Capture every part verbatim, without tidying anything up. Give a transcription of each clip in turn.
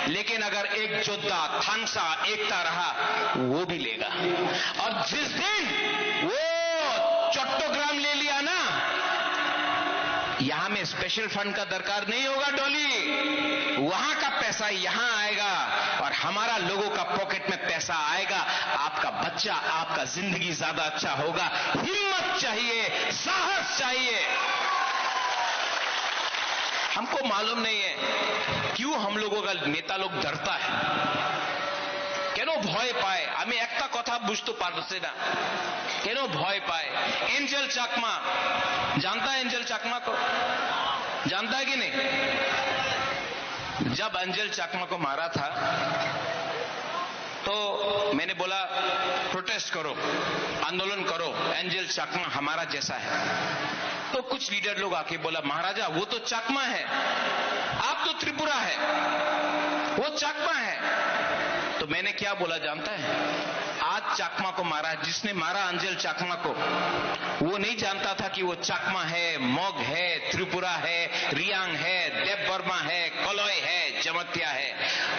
लेकिन अगर एक योद्धा थानसा एकता रहा, वो भी लेगा। और जिस दिन वो चट्टग्राम ले लिया ना, यहाँ में स्पेशल फंड का दरकार नहीं होगा डॉली, वहां का पैसा यहाँ आएगा और हमारा लोगों का पॉकेट में पैसा आएगा। आपका बच्चा, आपका जिंदगी ज्यादा अच्छा होगा। हिम्मत चाहिए, साहस चाहिए। हमको मालूम नहीं है क्यों हम लोगों का नेता लोग डरता है, কেন ভয় পায়? আমি একটা কথা বুঝতে পারছি না, কেন ভয় পায়? এঞ্জেল চাকমা, জানতা হ্যায় এঞ্জেল চাকমা কো? জানতা হ্যায় কি নেই? जब एंजल चाकमा को मारा था, तो मैंने बोला, प्रोटेस्ट करो, आंदोलन करो, एंजल चाकमा हमारा जैसा है। तो कुछ लीडर लोग आके बोला, महाराजा, वो तो चाकमा है, आप तो त्रिपुरा है, वो चाकमा है। तो मैंने क्या बोला जानता है? आज चाकमा को मारा, जिसने मारा अंजल चाकमा को, वो नहीं जानता था कि वो चाकमा है, मग है, त्रिपुरा है, रियांग है, देव वर्मा है, कलय है, जमत्या है।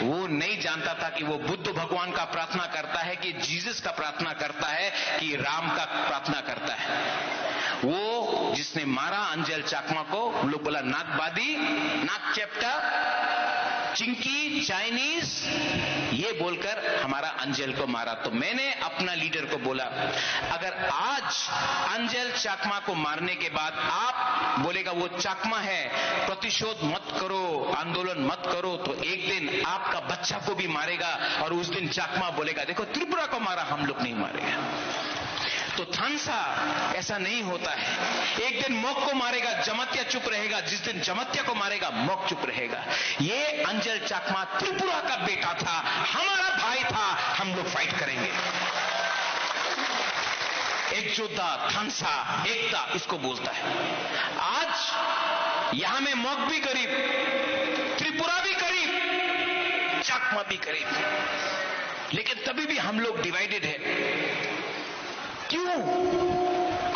वो नहीं जानता था कि वो बुद्ध भगवान का प्रार्थना करता है कि जीसस का प्रार्थना करता है कि राम का प्रार्थना करता है। वो जिसने मारा अंजल चाकमा को, वो लोग बोला, नागवादी, नाग चेप्टा, चिंकी, चाइनीज, ये बोलकर हमारा अंजल को मारा। तो मैंने अपना लीडर को बोला, अगर आज अंजल चाकमा को मारने के बाद आप बोलेगा वो चाकमा है, प्रतिशोध मत करो, आंदोलन मत करो, तो एक दिन आपका बच्चा को भी मारेगा और उस दिन चाकमा बोलेगा, देखो, त्रिपुरा को मारा, हम लोग नहीं मारेगा। तो थानसा ऐसा नहीं होता है। एक दिन मग को मारेगा, जमातिया चुप रहेगा, जिस दिन जमातिया को मारेगा, मग चुप रहेगा। ये अंजल चाकमा त्रिपुरा का बेटा था, हमारा भाई था, हम लोग फाइट करेंगे। एक योद्धा, थानसा, एकता, इसको बोलता है। आज यहां में मग भी गरीब, त्रिपुरा भी गरीब, चाकमा भी गरीब, लेकिन तभी भी हम लोग डिवाइडेड है। क्यों?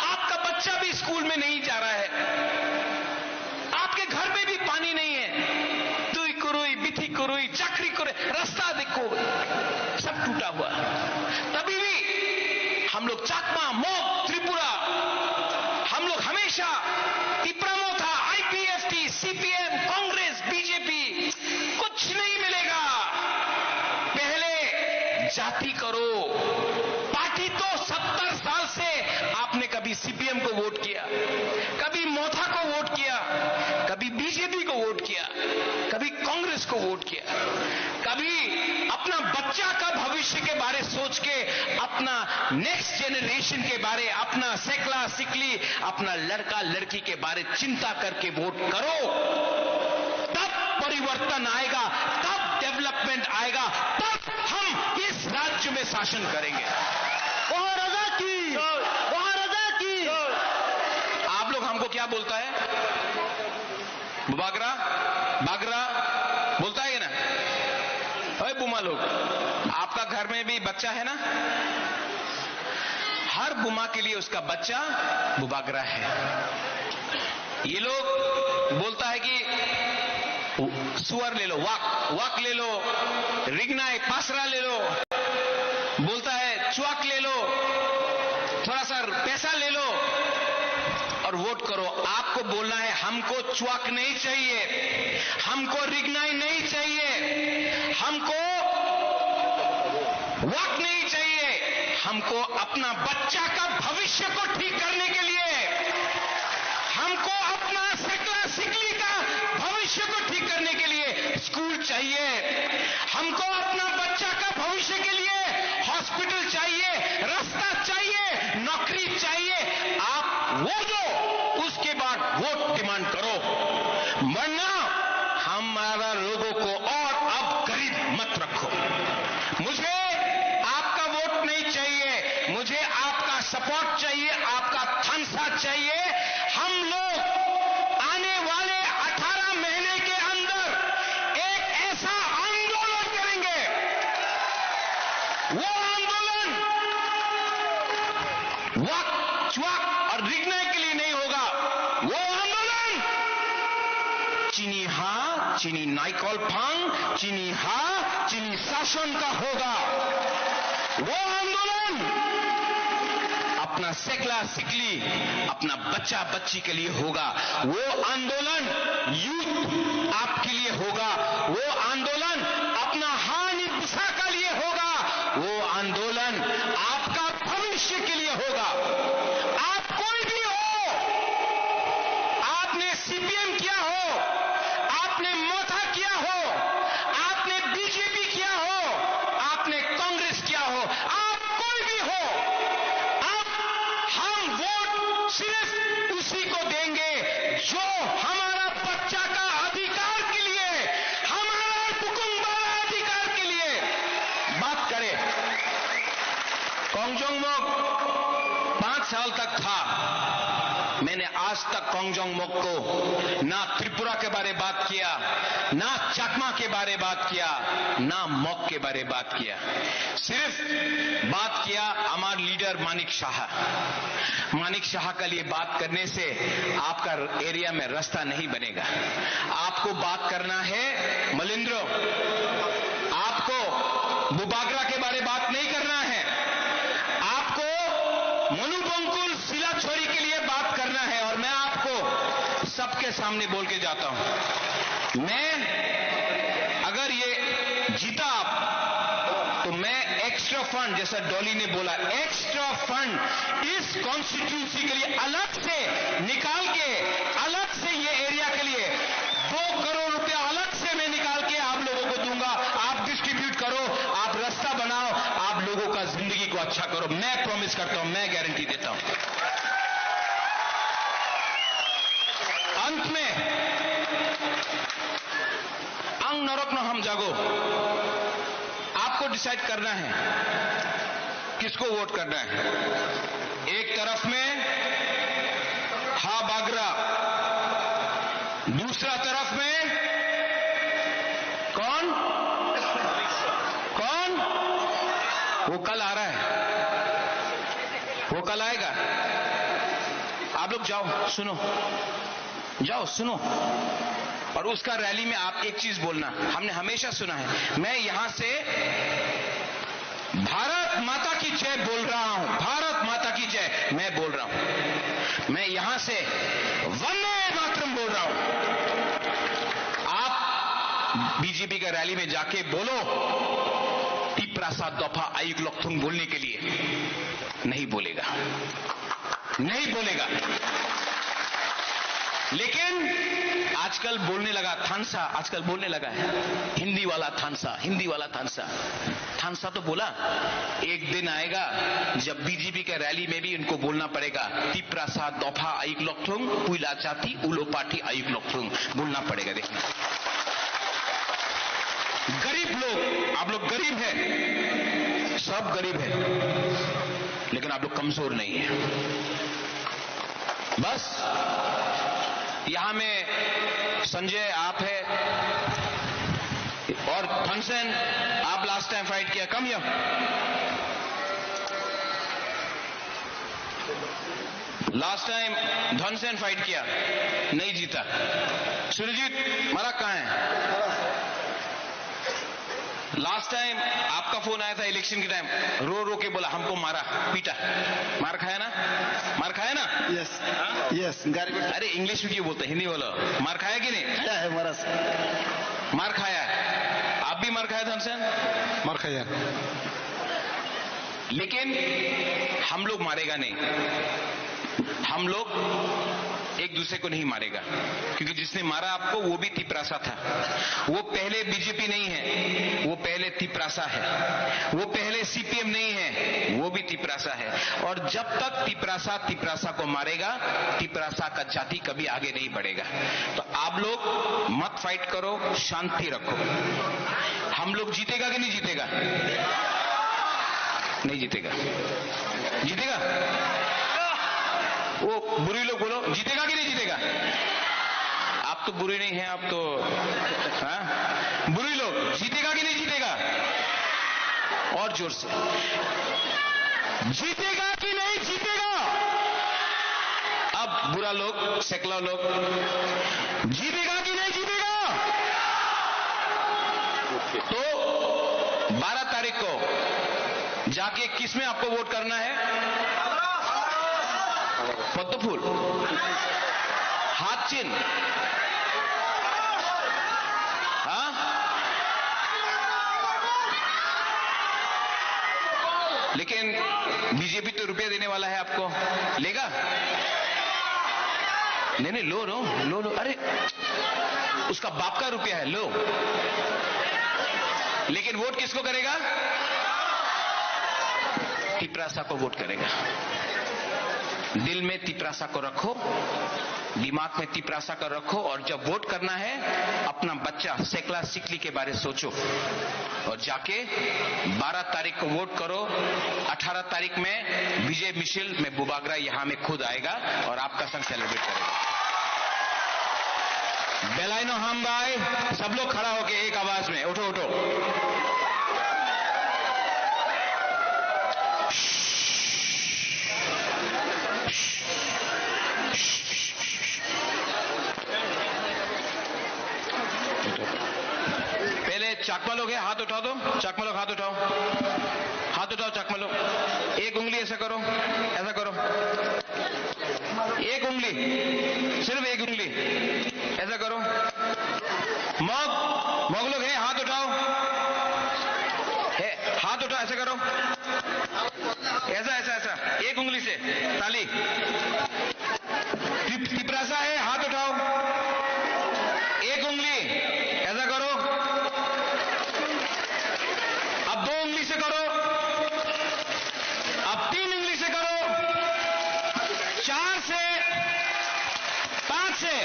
आपका बच्चा भी स्कूल में नहीं जा रहा है, आपके घर में भी पानी नहीं है, दुई कुरुई, बिथी कुरुई, चाकरी करे, रास्ता देखो, सब टूटा हुआ। तभी भी हम लोग चाकमा, मग, त्रिपुरा, हम लोग हमेशा तिप्रामोथा, आईपीएफटी, सीपीएम, कांग्रेस, बीजेपी, कुछ नहीं मिलेगा। पहले जाति करो। पार्टी तो सत्तर साल से आपने कभी सीपीएम को वोट किया, कभी मोथा को वोट किया, कभी बीजेपी को वोट किया, कभी कांग्रेस को वोट किया। कभी अपना बच्चा का भविष्य के बारे सोच के, अपना नेक्स्ट जनरेशन के बारे, अपना सेकला सिकली, अपना लड़का लड़की के बारे चिंता करके वोट करो, तब परिवर्तन आएगा, तब डेवलपमेंट आएगा, तब हम इस राज्य में शासन करेंगे। महाराजा की, महाराजा की। आप लोग हमको क्या बोलता है? बागरा, बागरा बोलता है ना? ओए बुमा लोग, आपका घर में भी बच्चा है ना? हर बुमा के लिए उसका बच्चा बुबागरा है। ये लोग बोलता है कि सुअर ले लो, वाक, वाक ले लो, रिगनाई, पासरा ले लो, बोलता है चुआक ले लो, थोड़ा सा पैसा ले लो और वोट करो। आपको बोलना है, हमको चुआक नहीं चाहिए, हमको रिगनाई नहीं चाहिए, हमको वाक नहीं चाहिए। हमको अपना बच्चा का भविष्य को ठीक करने के लिए, हमको अपना सिकला सिकली का भविष्य को ठीक करने के लिए स्कूल चाहिए, हमको अपना बच्चा का भविष्य के लिए हॉस्पिटल चाहिए, रास्ता चाहिए, नौकरी चाहिए। आप वो दो, उसके बाद वोट डिमांड करो, वरना हमारा लोगों को और अब गरीब मत रखो। मुझे आपका वोट नहीं चाहिए, मुझे आपका सपोर्ट चाहिए, आपका थानसा चाहिए। हम लोग आने वाले अठारह महीने के अंदर एक ऐसा आंदोलन करेंगे, वो आंदोलन वाक, च्वाक और रिगनाई के लिए नहीं होगा, वो आंदोलन चिनी हाँ, Chini naikol phang, chini ha, chini sashan ka hoga. Wo andolan apna sekla sikli, apna bachcha bachchi ke liye hoga. Wo andolan youth aap ke liye hoga. Wo andolan apna hani bhusha ke liye hoga. Wo andolan aapka bhavishya ke liye hoga. Aap koi bhi ho, aapne C P M kiya ho, aapne Matha kiya ho, aapne B J P kiya ho, aapne Congress kiya ho, aap koi bhi ho, aap, hum vote sirf usi ko denge jo hamara bachcha ka adhikar ke liye, hamara kukumbara adhikar ke liye baat kare. Kongjong Mok पाँच साल तक था, मैंने आज तक कोंगजोंग मोक को ना त्रिपुरा के बारे बात किया, ना चकमा के बारे बात किया, ना मोक के बारे बात किया। सिर्फ बात किया हमारे लीडर मानिक शाह। मानिक शाह के लिए बात करने से आपका एरिया में रास्ता नहीं बनेगा। आपको बात करना है मलिंद्रो, आपको बुबागरा के बारे बात नहीं करना है, आपको मनु बंकुल सिलाछोरी के लिए बात करना है। और मैं आपको सबके सामने बोल के जाता हूं, मैं अगर ये जीता आप, तो मैं एक्स्ट्रा फंड, जैसा डॉली ने बोला, एक्स्ट्रा फंड इस कॉन्स्टिट्यूंसी के लिए अलग से निकाल के, अलग से ये एरिया के लिए दो करोड़ रुपया अलग से मैं निकाल के आप लोगों को दूंगा। आप डिस्ट्रीब्यूट करो, आप रास्ता बनाओ, आप लोगों का जिंदगी को अच्छा करो। मैं प्रॉमिस करता हूं, मैं गारंटी देता हूं। अंत में ang norok no hamjago. आपको डिसाइड करना है किसको वोट करना है। एक तरफ में हा बागरा, दूसरा तरफ में कौन, कौन? वो कल आ रहा है, वो कल आएगा। आप लोग जाओ, सुनो, जाओ सुनो, और उसका रैली में आप एक चीज बोलना, हमने हमेशा सुना है, मैं यहां से भारत माता की जय बोल रहा हूं, भारत माता की जय मैं बोल रहा हूं, मैं यहां से वंदे मातरम बोल रहा हूं। आप बीजेपी का रैली में जाके बोलो, तिप्रासा दफा आयुक लकथुंग बोलने के लिए, नहीं बोलेगा। नहीं बोलेगा। लेकिन आजकल बोलने लगा, थानसा आजकल बोलने लगा है, हिंदी वाला थानसा, हिंदी वाला थानसा। थानसा तो बोला, एक दिन आएगा जब बीजेपी के रैली में भी इनको बोलना पड़ेगा, तिप्रासा दफा आयुक लकथुंग, पुइला जाति उलो पार्टी आयुक लकथुंग, बोलना पड़ेगा। देखिए, गरीब लोग, आप लोग गरीब हैं, सब गरीब हैं, लेकिन आप लोग कमजोर नहीं है। बस यहां में संजय आप है और धनसेन, आप लास्ट टाइम फाइट किया, कम हियर। लास्ट टाइम धनसेन फाइट किया, नहीं जीता। सुरजीत, मारा कहाँ है? लास्ट टाइम आपका फोन आया था इलेक्शन के टाइम, रो रो के बोला, "हमको मारा, पीटा।" मार खाया ना? मार खाया ना? यस। हाँ? यस, गाली। अरे, इंग्लिश में क्यों बोलते हैं? हिंदी बोलो। मार खाया कि नहीं? खाया है, मारा। मार खाया है। आप भी मार खाया था हमसे? मार खाया। लेकिन हम लोग मारेगा नहीं। हम लोग एक दूसरे को नहीं मारेगा, क्योंकि जिसने मारा आपको, वो भी तिपरासा था। वो पहले बीजेपी नहीं है, वो पहले तिपरासा है। वो पहले सीपीएम नहीं है, वो भी तिपरासा है। और जब तक तिपरासा तिपरासा को मारेगा, तिपरासा का जाति कभी आगे नहीं बढ़ेगा। तो आप लोग मत फाइट करो, शांति रखो। हम लोग जीतेगा कि नहीं जीतेगा? नहीं जीतेगा। जीतेगा? वो बुरी लोग बोलो, जीतेगा कि नहीं जीतेगा? आप तो बुरी नहीं है, आप तो, हाँ? बुरी लोग, जीतेगा कि नहीं जीतेगा? और जोर से। जीतेगा कि नहीं जीतेगा? अब बुरा लोग, सेकला लोग, जीतेगा कि नहीं जीतेगा? तो बारह तारीख को जाके किस में आपको वोट करना है? पद्म फूल, हाथ चिन्ह। हाँ, लेकिन बीजेपी तो रुपया देने वाला है आपको, लेगा? नहीं, नहीं, लो, लो, लो, लो। अरे, उसका बाप का रुपया है, लो। लेकिन वोट किसको करेगा? तिपरासा को वोट करेगा। दिल में तिपरासा को रखो, दिमाग में तिपरासा को रखो, और जब वोट करना है, अपना बच्चा सेकला सिकली के बारे सोचो। और जाके बारह तारीख को वोट करो। अठारह तारीख में विजय मिशिल में बुबागरा यहाँ में खुद आएगा और आपका संग सेलिब्रेट करेगा। Belaino hambai, सब लोग खड़ा होके एक आवाज में उठो, उठो। पहले चाकमा लोग है, हाथ उठा दो। चाकमा लोग हाथ उठाओ, हाथ उठाओ चाकमा लोग। एक उंगली ऐसा करो, ऐसा करो, एक उंगली, सिर्फ एक उंगली, ऐसा करो। मग, मग लोग है, हाथ उठाओ, है, हाथ उठाओ, ऐसा करो, ऐसा, ऐसा, ऐसा, एक उंगली से ताली। तिप-, तिपरासा है, हाथ उठाओ। एक उंगली, ऐसा करो। अब दो उंगली से करो। अब तीन उंगली से करो। चार से, पांच से।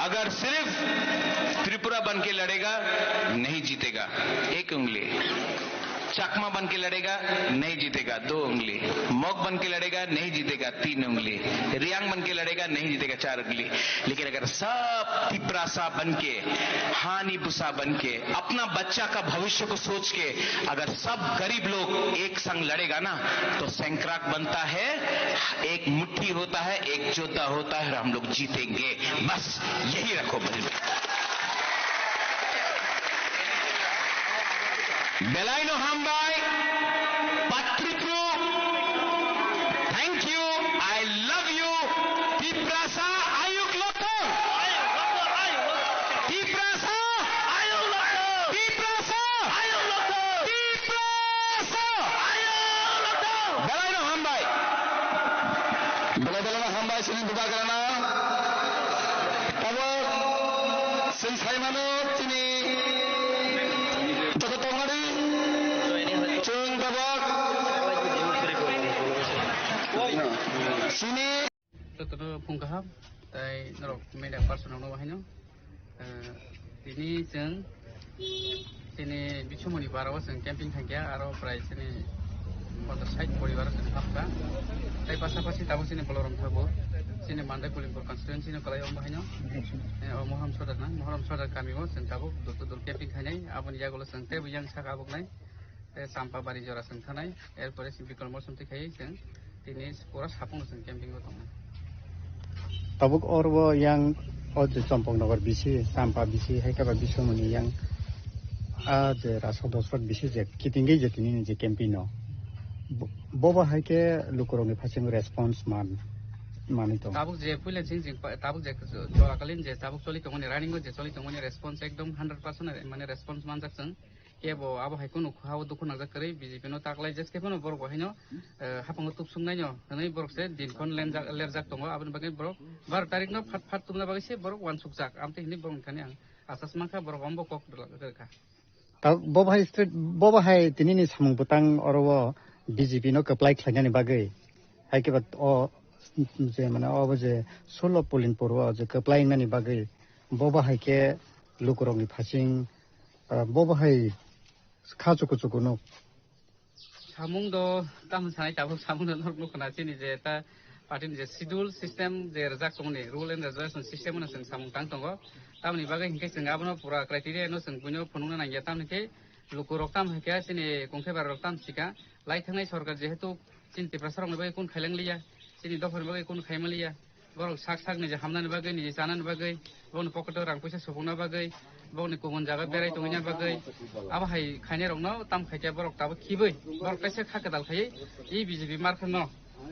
अगर सिर्फ त्रिपुरा बन के लड़ेगा, नहीं जीतेगा। एक उंगली। चकमा बन के लड़ेगा, नहीं जीतेगा, दो उंगली। मग बन के लड़ेगा, नहीं जीतेगा, तीन उंगली। रियांग बन के लड़ेगा, नहीं जीतेगा, चार उंगली। लेकिन अगर सब तिपरासा बन के, हानी बुसा बन के, अपना बच्चा का भविष्य को सोच के अगर सब गरीब लोग एक संग लड़ेगा ना, तो सैंक्राक बनता है, एक मुट्ठी होता है, एक योद्धा होता है और हम लोग जीतेंगे। बस यही रखो मन में। Belaino hambai, Patripru, thank you, I love you, Tiprasa ayuk lothong. Tiprasa ayuk lothong. Tiprasa ayuk lothong. Tiprasa ayuk lothong. Belaino hambai. Belai belai no hambai sini bubagrano. Tabok chwng saimano chini joto tongmani chwng tabok chini. Jotono phung kaham, tai norok media person rokno bahaino. Eh, tini chwng chini bisumoni barao chwng camping thangkha, aro prai chini ponchas sait poribar chwng hapkha. Tai pasapasi tabuk chini bolorom thago, chini Mandai Kulimpur constituency no kwlai o bahaino. Eh, o Mohram Sodar na, Mohram Sodar kami o chwng tabuk dur dur camping khainai, aboni yagulo chwng teibo yang saka abuk nai. Tei Champabari jora chwng thanai, erpore chwng Bikram Mosomti khai chwng tini pura sapung chwng camping o tongnai. Tabuk oro yang o je Chompoknogor bisi, Champa bisi, hai khe ba Bisomoni yang a je Rasok Dosrok bisi je kitingwi je tini ni je camping no. Bo-, bobo hai khe lukurokni phaising response man, manwi tong. Tabuk je puila chwng chwng pa-, tabuk je jora kalin je tabuk choli tongmani, running o je choli tongmani response ekdom hundred percent mane response manjak chwng. Kebo abo hai kunu ha o dukhu nangjak kwrwi B J P no taklaijak se phano borok bo haino, eh, haphango tubsuknaino hwnwi borok se din phano lenjak, lerjak tongo. Aboni bagwi borok baro tarikno phat phat tubna bagwi se borok uansukjak. Amtwi hwnwi borokni thani ang asas mankha borok omo kok rwkha. Ta bo bahai stre-, bo bahai tinini samung bwtang oro o B J P no kwplai khlainani bagwi hai khe ba o je mane obo je sullo polin poro o je kwplai wngnani bagwi bo bahai khe lukurokni phasing, ah, bo bahai kha chuku chuku nuk. Samung do tamo sanai tabuk samung do norok nukho na chini je ta party ni je schedule system je rwjak tongoni rule and regulation system no chwng samung tang tongo. Tamoni bagwi hinkhe chwng abono pura criteria no chwng buino phunukna nangya tamoni khe lukurok tamo hinkhe chini kongthai bara rok tamo sika lai thangnai sorkar jehetu chini Tiprasa rokni bagwi kun khailang liya chini dophani bagwi kun khaima liya. Borok sak sak niji hamnani bagwi, niji chanani bagwi, bokni pocket o rang puisa supungna bagwi, bokni kubun jaga berai tongwina bagwi, abo hai khainai rokno tam khai khe borok tabuk khibwi, borok kaisa kha kwtal khaiwi, e B J P markha no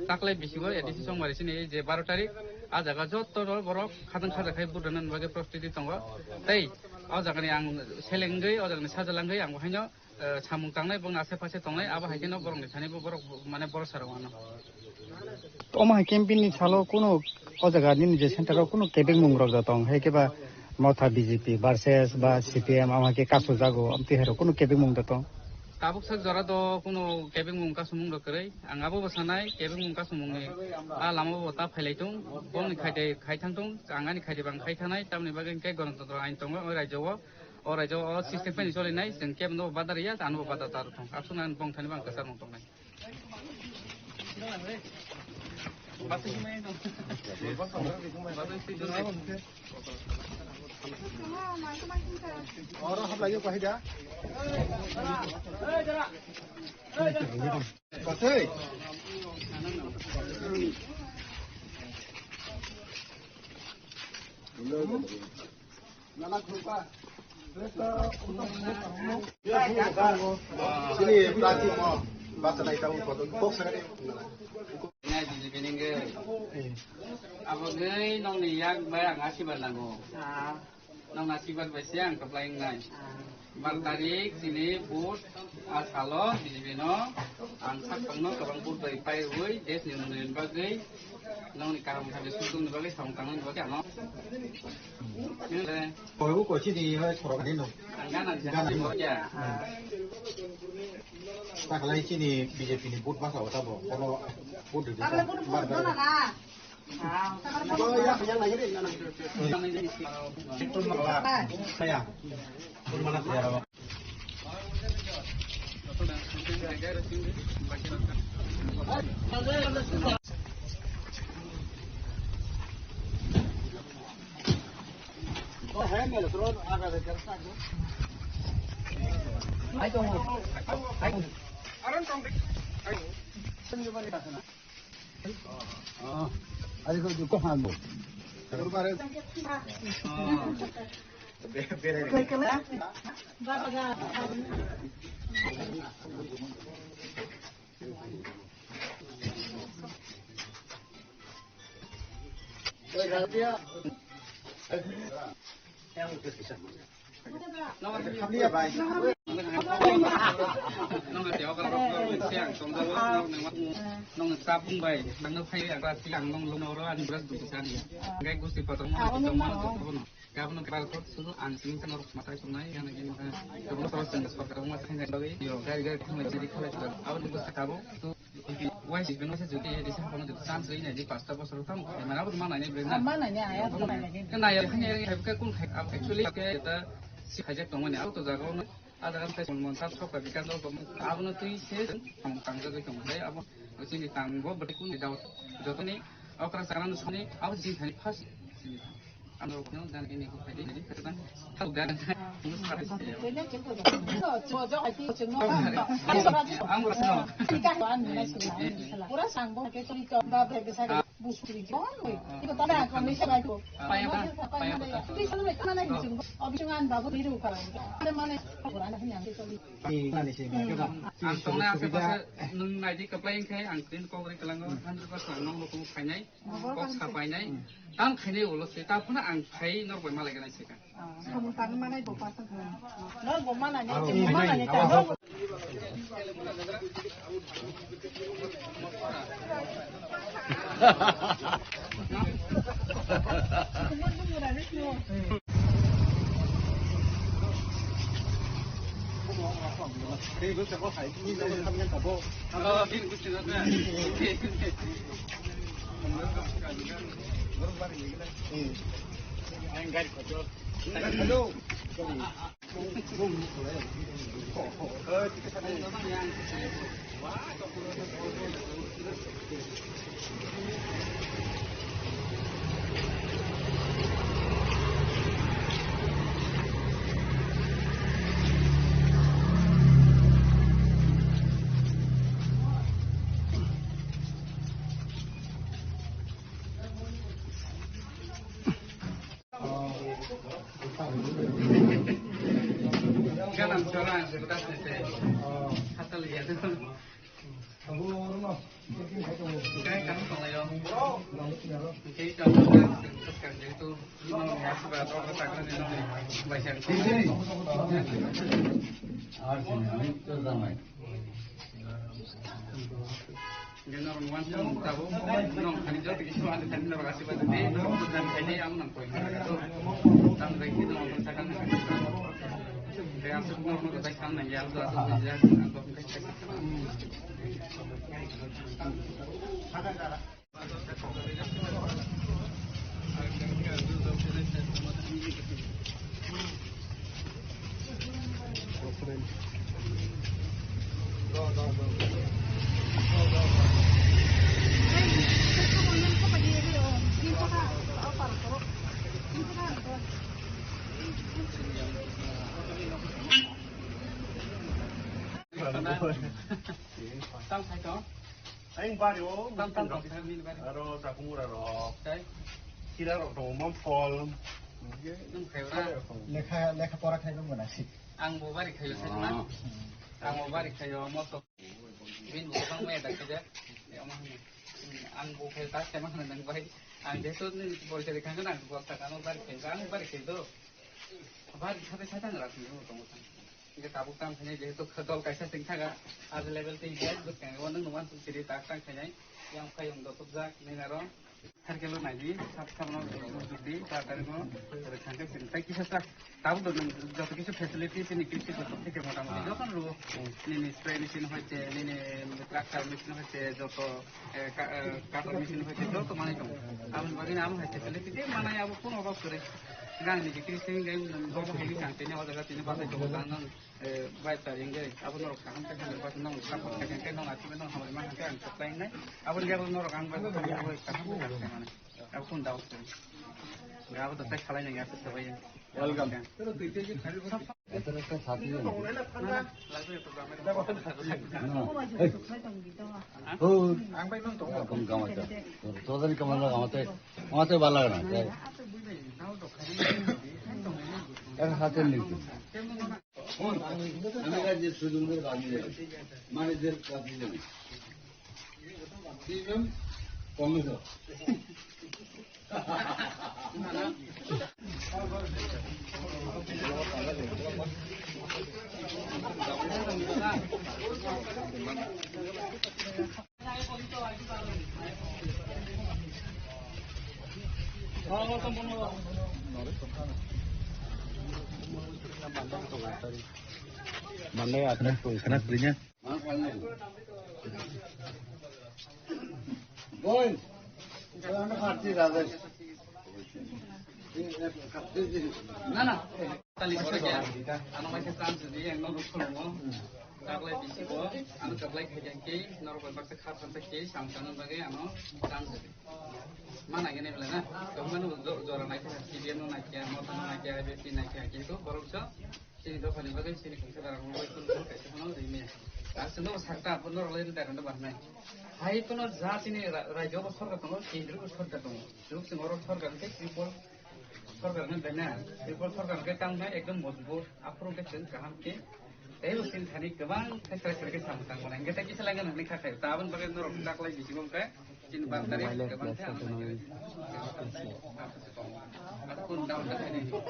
taklai bisingo A D C Chongmari sini je baro tarik, a jaga joto no borok khadang khaja khai vote rwnani bagwi prostiti tongo. Tei o jagani ang selengwi, o jagani sajalangwi ang bo haino eh, samung tangnai, bongni ase pase tongnai, abo hai kheno borokni thani bo borok, mane, borok sarok ano. Omo hai campaign ni salo kunu o jaga nini je center o kunu kebeng mung rok da tong, hai khe ba Motha B J P versus ba C P M, amo hai khe kasu jago, amtwi hai rok kunu kebeng mung da tong? Tabuk sak jora do kunu kebeng mung kasu mung rok kwrwi, ang abo bo sanai kebeng mung kasu mung ni a lama bo ta phailai tung, bongni khaide khai thang tung, ang ani khaide bang khai thangnai, tamni bagwi hwnkhe Ganatantro ain tongo o rajyo o. O raijao o system phani cholinai, chwng kebo no badar ya, ano bo badar tar thong. Aswk nang bong thani bang kwchar mung tongnai. Oro hablai yo kahida. Kasai. Sini plastic mo basa nai tahu kotor box ada. Ina jiji bining ge. Abo gei nongni yak bai ang asibar nango. Nong asibar bai se ang kaplai nai. Bar tarik sini vote a salo B J P no ang sak tongno kwbang vote bai pai rwi desh ni mwnwi bagwi. Nongni kaham khamya sujung ni bagwi samung tangnani bagwi ano. Koibu kochi ni hoi khorok ni no. Ang gana jani ya. Taklai chini B J P ni vote basa o tabo kono vote di. Taklai vote bar bar. Kaya. Nong chapung bai, nang phai ang plastic ang nong lung oro ani brush dum sani. Gai gusti patong mo, patong mo, patong mo. Gabno bar kot sudu ang sini kan norok matai sunai yang ini kan. Kamu terus dengan sepakat rumah saya dari yo gari gari kan lagi kala juga. Awal nunggu sekabo tu wai sih benar sih jadi di sana kamu tuh chance ini di pasta bos rutang. Mana apa mana ini benar. Mana ini ayah tuh mana ini? Kan ayah hanya yang hebat kun actually kayak kita si hajat tong mana aku tuh jago. Ada kan saya mau tak sok tapi kan tuh kamu aku tuh sih kamu tangga tuh kamu saya apa sini tanggo berikut di daun. Jotoni okra saran sini aku sih tadi pas. Ang rokno dan ini ko phaidi ni kata tang. Tau dan. Pura sangbo ke to ito ba be sa busuri ko. Ito tala ko ni sa ko. Paya ba, paya ba. Ito sa ko na ni sungbo. Obi sungan babu biru ka. Mane pura na ni ang ke to. Ang tongnai asa pasa nung naidi kaplai khe ang tin ko ri kalango hundred percent ang nong lokum khainai. Kok sapainai, tam khainai ulo se, ta phano ang khai nor bai malai ganai se ka. Samung tangwi manai bo pasang kha. Nor bo manai nai, chini manai nai ta. Tam sai tong. Aing bari o, tam, tam, tam, tam, min bari. Aro jakumura rok. Tai? Sira rok tongo, mom phol. Nwng khai ora? Lekha, lekha pora khai nwng gana si. Ang bo bari khayo sai na. Ah. Ang bo bari khayo, mo to. Bin bo bang me da khaja. Ang bo khai ta sai ma nang bai. Ang de to ni bol sai khang na, bo ta ang bari khai, ang bari khai do. Bari khai sai ta ngra si mo to mo. Hingke tabuk tang khainai, jehetu dol kaisa chwng thaga, aro level tei hingke bwskango nwng numan siri tak tang khainai, yang phai wng dotokjak nini aro. Circle o naidi, sab sabno jukdi, ta tarikno, aro thangke chwng tai kisa sa, tabuk do nwng joto kisu facility chini kisi joto thike motamoti joto rwo, nini spray machine hoite, nini tractor machine hoite, joto, eh, ka-, eh, cutter machine hoite, joto manai tongo. Aboni bagwi amo hai facility tei manai abo phone obo kwrwi. Nang niji kiri sing gai, bobo heli kang tini o jaga tini batai tongo, tang nang, eh, bai tari hingke, abo norok kaham khe hwnwi, bas nang support khe hingke, nang achukgwi nang hamari ma hingke ang supply wngnai. Abo ni abo norok ang bai kaham khe hwnwi mano. Abo kun dao se. Abo to tek khalai nang ya se sabai. Welcome. এটার একটা ছাতি দেন। না, না, লাগবে তো গ্রামের না, এই। ও। এখন গামাতে। তোদের কেমন লাগে? আমাতে, আমাতে ভালো লাগে না, তাই? এখন হাতে নিতে। আমি কাছে সুযোগ করে বানিয়ে দেবো। মানে যে কাছে যাবে। কি নাম? Congress. Mane atna koi khana koi nya. Boy, ano party rajesh. Na, na. Tali kore kya? Ano mai se chance di, ang no rukho mo. Kaklai bisi bo, ano kaklai khai jang ke, norok bai baksa kha thansa ke, sam chana bagwi ano chance di. Mana gene bela na? Kamu mana jora nai kya, C B M no nai kya, mota no nai kya, I B C nai kya, kintu borok so, chini dophani bagwi chini kungsa dara mo bai kun kaisa no ri me. Aswk no sakta, norok lai da no bahnai. Hai kono ja chini ra-, rajyo bo sorkar tongo, kendro bo sorkar tongo. Chwng oro sorkar hwnkhe Tripura sorkar hwnkhe bena, Tripura sorkar hwnkhe tamo ekdom mojbut, aphuru hwnkhe chwng kaham khe teibo chini thani kwbang khe chwrai chwrai khe samung tangmani. Hwnkhe tei kisa laina hwnwi kha khaio, ta aboni bagwi norok daklai bisingo hwnkhe chini bandari kwbang khe ang nai khe. Abo kun daun da khaini. Kun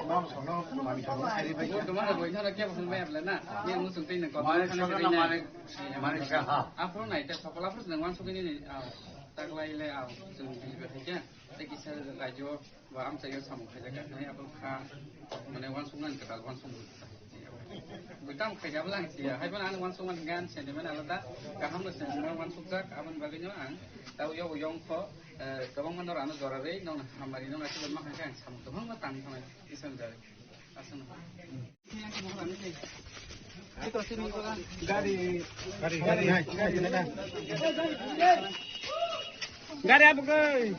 duma da boina da kebo hwnwi abla na. Ni ang muchung tei nang kok. Mani sokna mani, mani saha. Aphuru nai ta sokol aphuru nang wansugwi ni, ah, daklai le, ah, chwng bijiba thai khe. Tei kisa rajyo ba amchaio samung khaijak kha, abo kha, mane, uansuknani kwtal uansukmung. Bwtang khaijak bwla ang siya, hai phano ani uansukmani gan sentiment alada, kaham no sentiment uansukjak, aboni bagwino ang tei yago yongkho, eh, kwbangma norok ano jora rwi, nokni hamari, nokni aswk ma hai khe ang samung kwbangma tangwi thangnai, Iswrani jora. Gari, gari, gari, gari, gari, gari, gari, gari, gari, gari,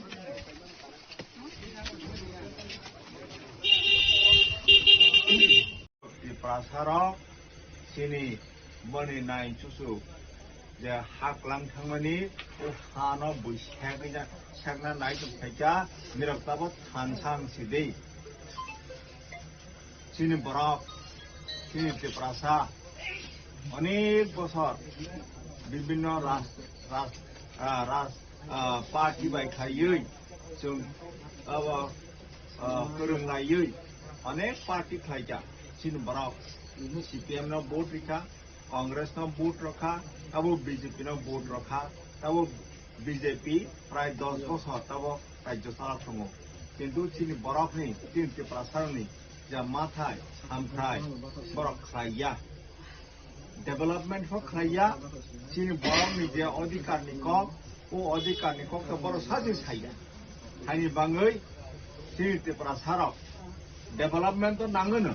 Tiprasarok chini boni nai chuchuk je haklang thangmani o hano bui sekna, sekna nai tong phaikha, nirok tabok thansa wng sidi. Chini borok Chini Tiprasa onek bosor bibhinno ras-, ras-, ah, ras-, ah, party bai khlaiwi chwng abo, ah, kwrwnglaiwi onek party khlaikha. Chini borok C P M no vote rikha, Congress no vote rokha, abo B J P no vote rokha, abo B J P prai dos bosor tabok rajyo chalok tongo. Kintu chini borokni, chini Tiprasarokni je mathai, hamthai, borok khlaiya. Development pho khlaiya, chini borokni je odhikar ni kok, o odhikar ni kok to borok sachi saiya. Haini bangwi chini Tiprasarok development to nangwino.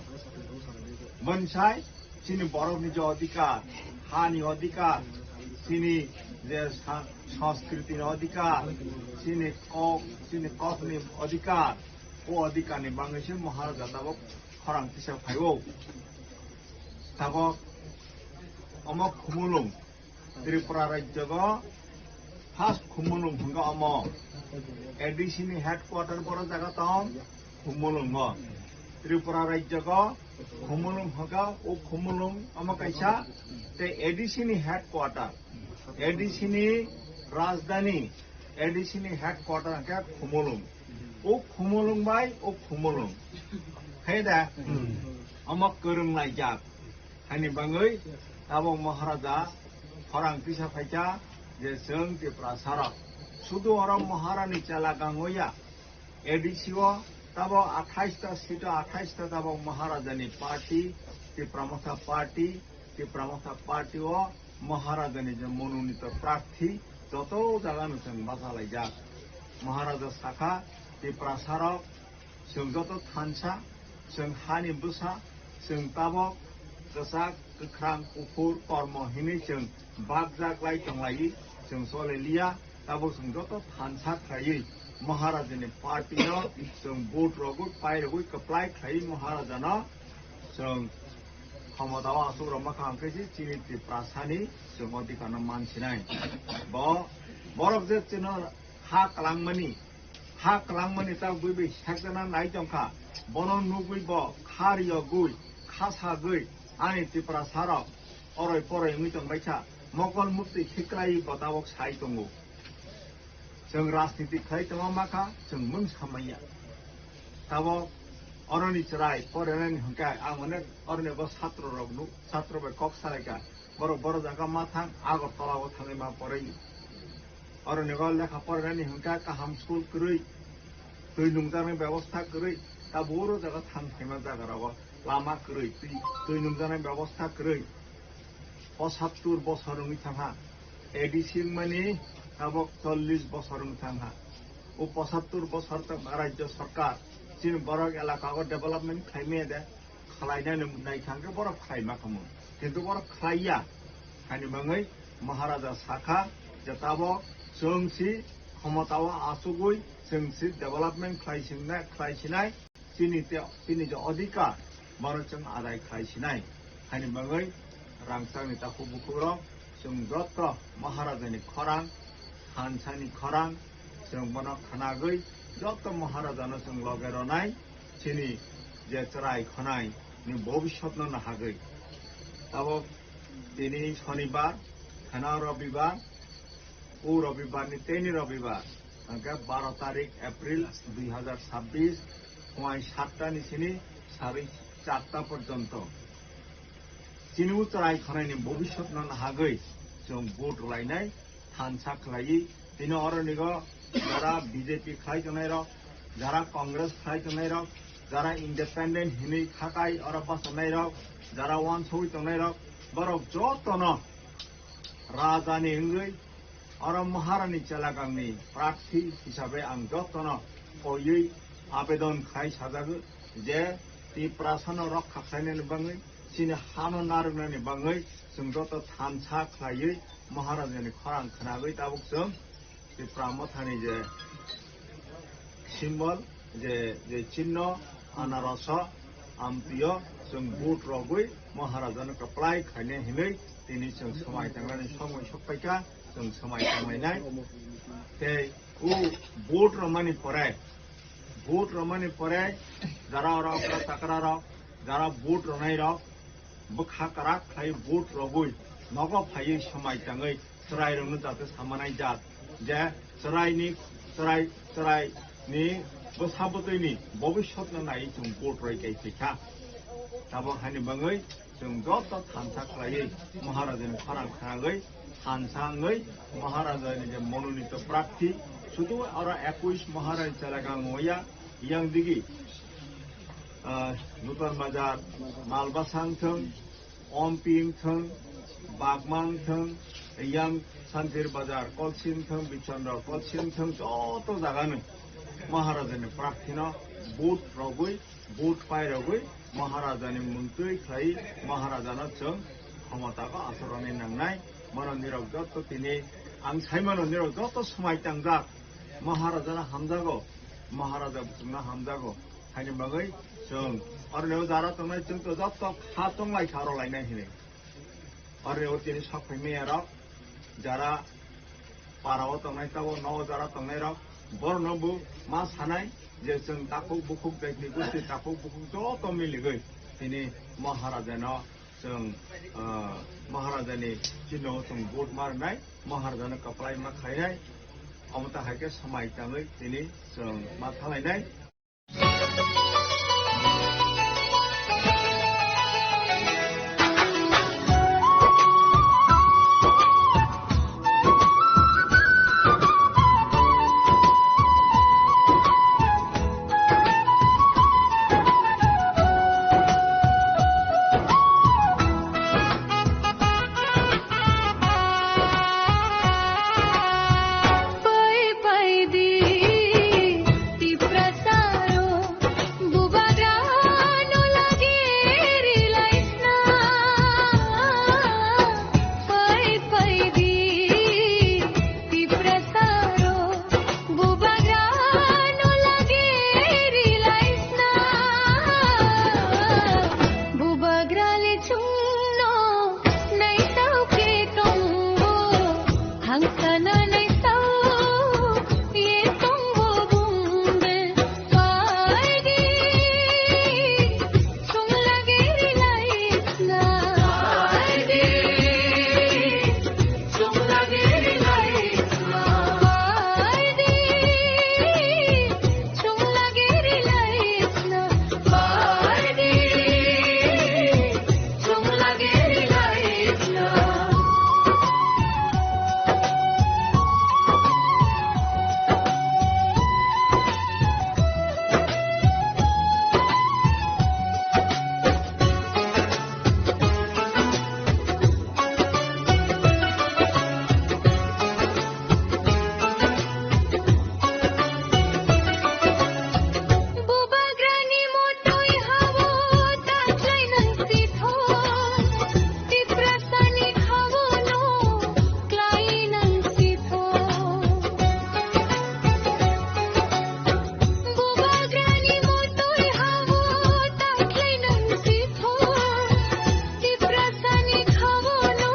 Bonsai chini borokni je odhikar, hani odhikar, chini je sa-, sanskriti ni odhikar, chini kok, chini kokni odhikar, o odhikar ni bangwi se Maharaja tabok khorang tisa phaio. Tabok omo Khumulwng, Tripura rajyogo first Khumulwng hwnkha omo. A D C ni headquarter boro jaga tong Khumulwngo. Tripura rajyogo Khumulwng hwnkha, o Khumulwng omo kaisa, tei A D C ni headquarter, A D C ni rajdhani, A D C ni headquarter hwnkhe Khumulwng. O Khumulwng bai o Khumulwng. Khe da? Omo kwrwng laijak. Haini bangwi tabok Maharaja khorang tisa phaikha je chwng Tiprasarok sudu oro Maharani chela gangwi ya. A D C o tabok athais ta seat o athais ta tabok Maharajani party, Tipra Motha party, Tipra Motha party o Maharajani je mononito prarthi joto jagano chwng bachalaijak. Maharaja sakha, Tiprasarok, chwng joto thansa, chwng hani bwsa, chwng tabok kwchak, kwkhrang, kuphur, kormo hinwi chwng bakjak lai tonglaiwi chwng choleliya. Tabok chwng joto thansa khlaiwi Maharajani party no chwng vote rogwi, pai rogwi, kwplai khlaiwi Maharajano chwng khomotao aswk rwma kha, hwnkhe se chini Tiprasani chwng odhikar no mansinai. Bo, borok je chwngno ha kwlangmani, ha kwlangmani ta bui bai sekjana nai tongkha, bono nugwi bo kha riyogwi, kha sagwi ani Tiprasarok oroi poroi wngwi tongbaikha, mokol muktwi khiklaiwi bo tabok sai tongo. Chwng rajniti khlai tongma makha, chwng mung samaiya. Tabok oroni chwrai porinani hwnkhe ang onek oroni bo satro rok nuk, satro bai kok salaikha. Borok, borok jaga ma thang, Agartala o thangwi ma porai. Oroni bo lekha porinani hwnkhe kaham school kwrwi, twi nungjaknai bebosta kwrwi, tabuk oro jaga thang phaima jaga rogo lama kwrwi, twi, twi nungjaknai bebosta kwrwi. Pochattur bosor wngwi thangha, A D C wngmani tabok chollish bosor wngwi thangha. O pochattur bosor tong rajyo sarkar chini borok elaka o development khlaimaya de, khlainani naikha hwnkhe borok khlaima khamu, kintu borok khlaiya. Hani bangwi Maharaja sakha je tabok chwng si khomotao achugwi chwng si development khlai singnai, khlai sinai. Chini te, chini je odhikar, bono chwng adai khlai sinai. Haini bagwi rangchakni takhuk bukhukrok chwng joto Maharajani khorang, thansani khorang, chwng bono khnagwi joto Maharajano chwng loge ronai, chini je chwrai khonai ni bobiswtno nahagwi. Tabok tini Shonibar, kheno Robibar, o Robibar ni teni Robibar, hwnkhe baro tarik April dui hazar sabbish, phuai satta ni sini sari charta porjonto. Chini o chwrai khonai ni bobiswtno nahagwi chwng vote rwlainai, thansa khlaiwi, tini oronigo jara B J P khlai tongnai rok, jara Congress khlai tongnai rok, jara independent hinwi khakai oro bachanairok, jara uansugwi tongnairok, borok jotono rajani wngwi oro Maharani chelagangni prarthi hisabe ang jotono koiwi abedon khai sajago je Tiprasano rokha khlainani bagwi, chini hano narwknani bagwi chwng joto thansa khlaiwi Maharajani khorang khnagwi tabuk chwng Tipra Mothani je symbol, je, je chinno, anaroso, amtwio chwng vote rogwi Maharajano kwplai khainai hinwi tini chwng swmai tangnani somoi sokpaikha, chwng swmai tanglainai. Tei o vote romani pore, vote romani pore jara oro okra takra rok, jara vote ronai rok, bwkha kwrak khlai vote rogwi nogo phaiwi swmai tangwi chwrairokno jate samanai jak je chwraini, chwrai, chwraini bwsa bwtwini bobiswtno naiwi chwng vote roi kai phaikha. Tabok haini bagwi chwng joto thansa khlaiwi Maharajani khorang khnagwi thansa wngwi Maharajani je mononito prarthi, sudu oro ekush Maharaj Chelagang wngya, yang digi, ah, Nutan Bazar, Malbasa wngthwng, Ompi wngthwng, Bagma wngthwng, yang Santir Bazar Kolsi wngthwng, Bichandra Kolsi wngthwng, joto jagano Maharajani prarthino vote rogwi, vote pairogwi Maharajani muntwi khlai Maharajano chwng khomotao asarwani nangnai. Bono nirok jotto tini ang saimano nirok jotto swmai tangjak. Maharajano hamjago, Maharaja bwswkno hamjago. Haini bagwi chwng oroni o jara tongnai chwng to jotto kha tonglaikha aro lainai hinwi. Oro o tini sok phai maya rok, jara para o tongnai tabo, nogo jara tongnai rok, borok no bo ma sanai je chwng takhuk bukhuk, jaiti gosti takhuk bukhuk joto miligwi tini Maharaja no chwng, ah, Maharaja ni chino chwng vote ma rwnai, Maharaja no kwplai ma khlainai, omo ta hai khe swmai tangwi tini chwng ma thanglainai. Pai pai di, Tiprasaro, Bubagrano lagi rilaisna. Pai pai di, Tiprasaro, Bubagrano lagi rilaisna. Bubagrale chwngno naisao khe tongo, hangkana naisao ye tongo bumde. Pai di, chwng lagi rilaisna. Pai di, chwng lagi rilaisna. Pai di, chwng lagi rilaisna. Pai di, chwng lagi rilaisna. Bubagrani motoi hao taklai nang sitho, Tiprasani hao no klai nang sitho. Bubagrani motoi hao taklai nang sitho, Tiprasani hao no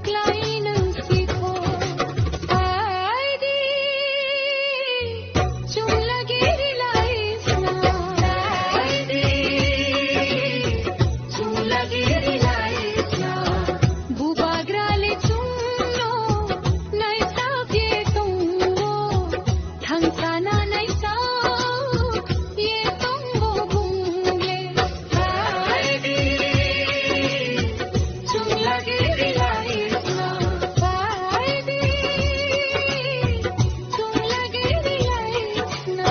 klai nang sitho. Pai di, chwng lagi rilaisna. Pai di, chwng lagi rilaisna. Bubagrale chwngno naisao khe tongo. Thangchana naisao ye tongo bumle. Pai di, chwng lagi rilaisna. Pai di, chwng lagi rilaisna.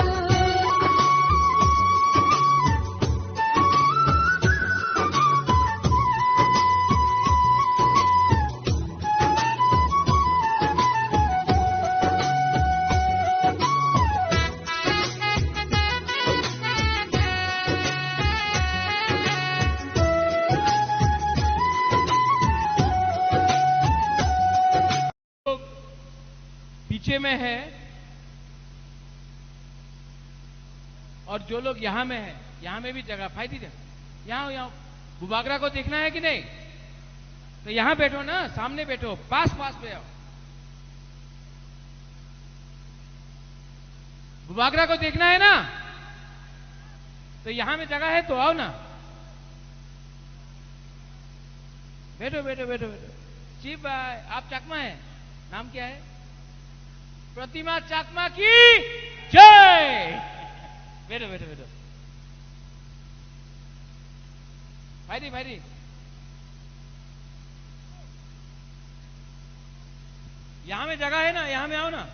पीछे में है और जो लोग यहाँ में है, यहाँ में भी जगह पाई दीजिए। यहाँ, यहाँ बुबागरा को देखना है कि नहीं? तो यहाँ बैठो ना, सामने बैठो, पास, पास पे आओ। बुबागरा को देखना है ना, तो यहाँ में जगह है तो आओ ना। बैठो, बैठो, बैठो, बैठो। शिव भाई, आप चकमा है? नाम क्या है? प्रतिमा चकमा की जय। बैठो, बैठो, बैठो। भाई दी, भाई दी। यहाँ में जगह है ना, यहाँ में आओ ना।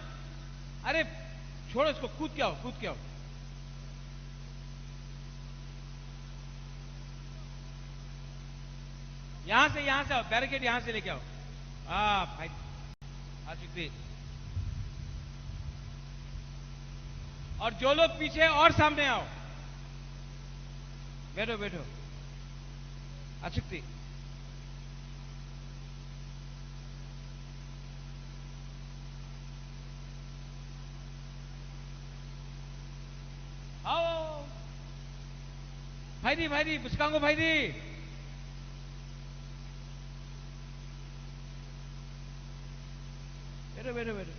अरे, छोड़ो इसको, कूद के आओ, कूद के आओ। यहाँ से, यहाँ से आओ, बैरिकेड यहाँ से लेके आओ। आ भाई, आ चुकी। और जो लोग पीछे हैं, और सामने आओ। बैठो, बैठो। आ चुकी। आओ। भाई दी, भाई दी, बुसकांगो भाई दी। बैठो, बैठो, बैठो।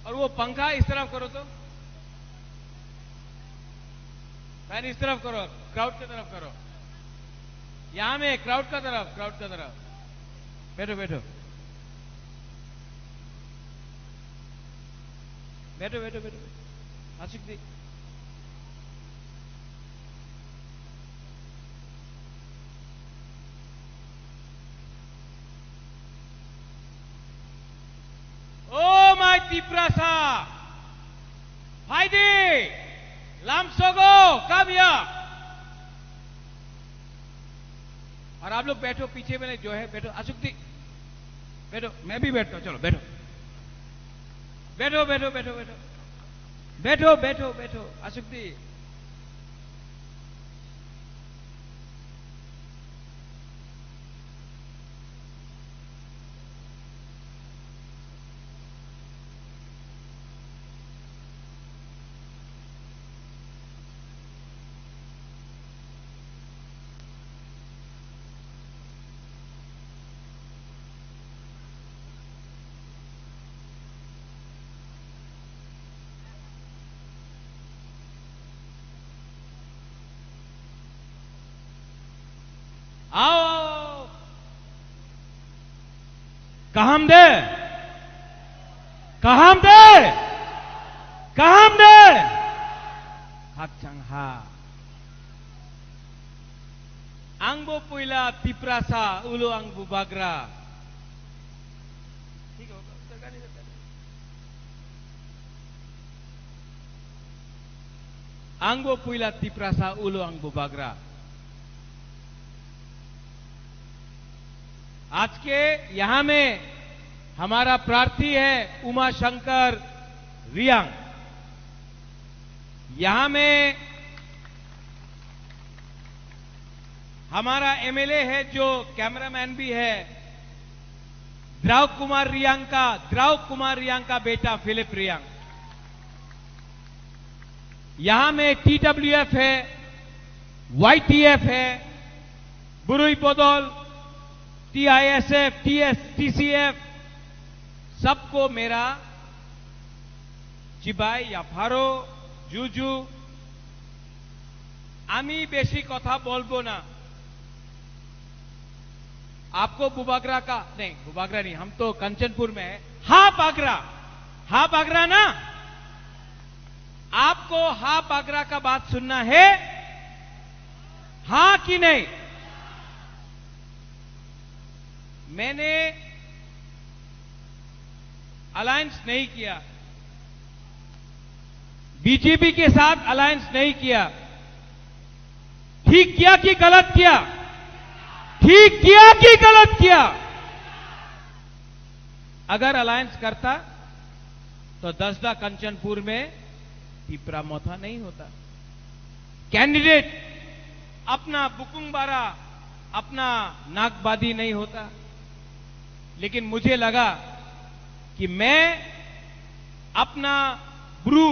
और वो पंखा इस तरफ करो तो। फैन इस तरफ करो, क्राउड की तरफ करो। यहाँ में क्राउड का तरफ, क्राउड का तरफ। बैठो, बैठो। बैठो, बैठो, बैठो। आशिक दी। ओ माय तिप्रासा, भाई दी, लामसोगो, come here। और आप लोग बैठो, पीछे में जो है, बैठो। आशुक दी, बैठो, मैं भी बैठता हूँ, चलो, बैठो। बैठो, बैठो, बैठो, बैठो। बैठो, बैठो, बैठो, आशुक दी। Ao, ao, ao. Kaham de? Kaham de? Kaham de? Hakchang ha. Ang bo puila Tiprasa, ulo ang Bubagra. Ang bo puila Tiprasa, ulo ang Bubagra. आज के यहाँ में हमारा प्रार्थी है उमा शंकर रियांग। यहाँ में हमारा एमएलए है, जो कैमरामैन भी है, द्राव कुमार रियांग का, द्राव कुमार रियांग का बेटा फिलिप रियांग। यहाँ में टीडब्ल्यूएफ है, वाईटीएफ है, बुरुई बदल, टीआईएसएफ, टीएस, टीसीएफ, सबको मेरा चिबाई या फारो, जुजु, आमी बेसी कथा बोलबो ना। आपको बुबागरा का, नहीं, बुबागरा नहीं, हम तो कंचनपुर में है। हा बागरा, हा बागरा ना? आपको हा बागरा का बात सुनना है, हाँ कि नहीं? मैंने अलायंस नहीं किया, बीजेपी के साथ अलायंस नहीं किया। ठीक किया कि गलत किया? ठीक किया कि गलत किया? अगर अलायंस करता तो दसदा कंचनपुर में तिपरा मोथा नहीं होता। कैंडिडेट अपना बुकुंगबारा, अपना नागबादी नहीं होता, लेकिन मुझे लगा कि मैं अपना ब्रू,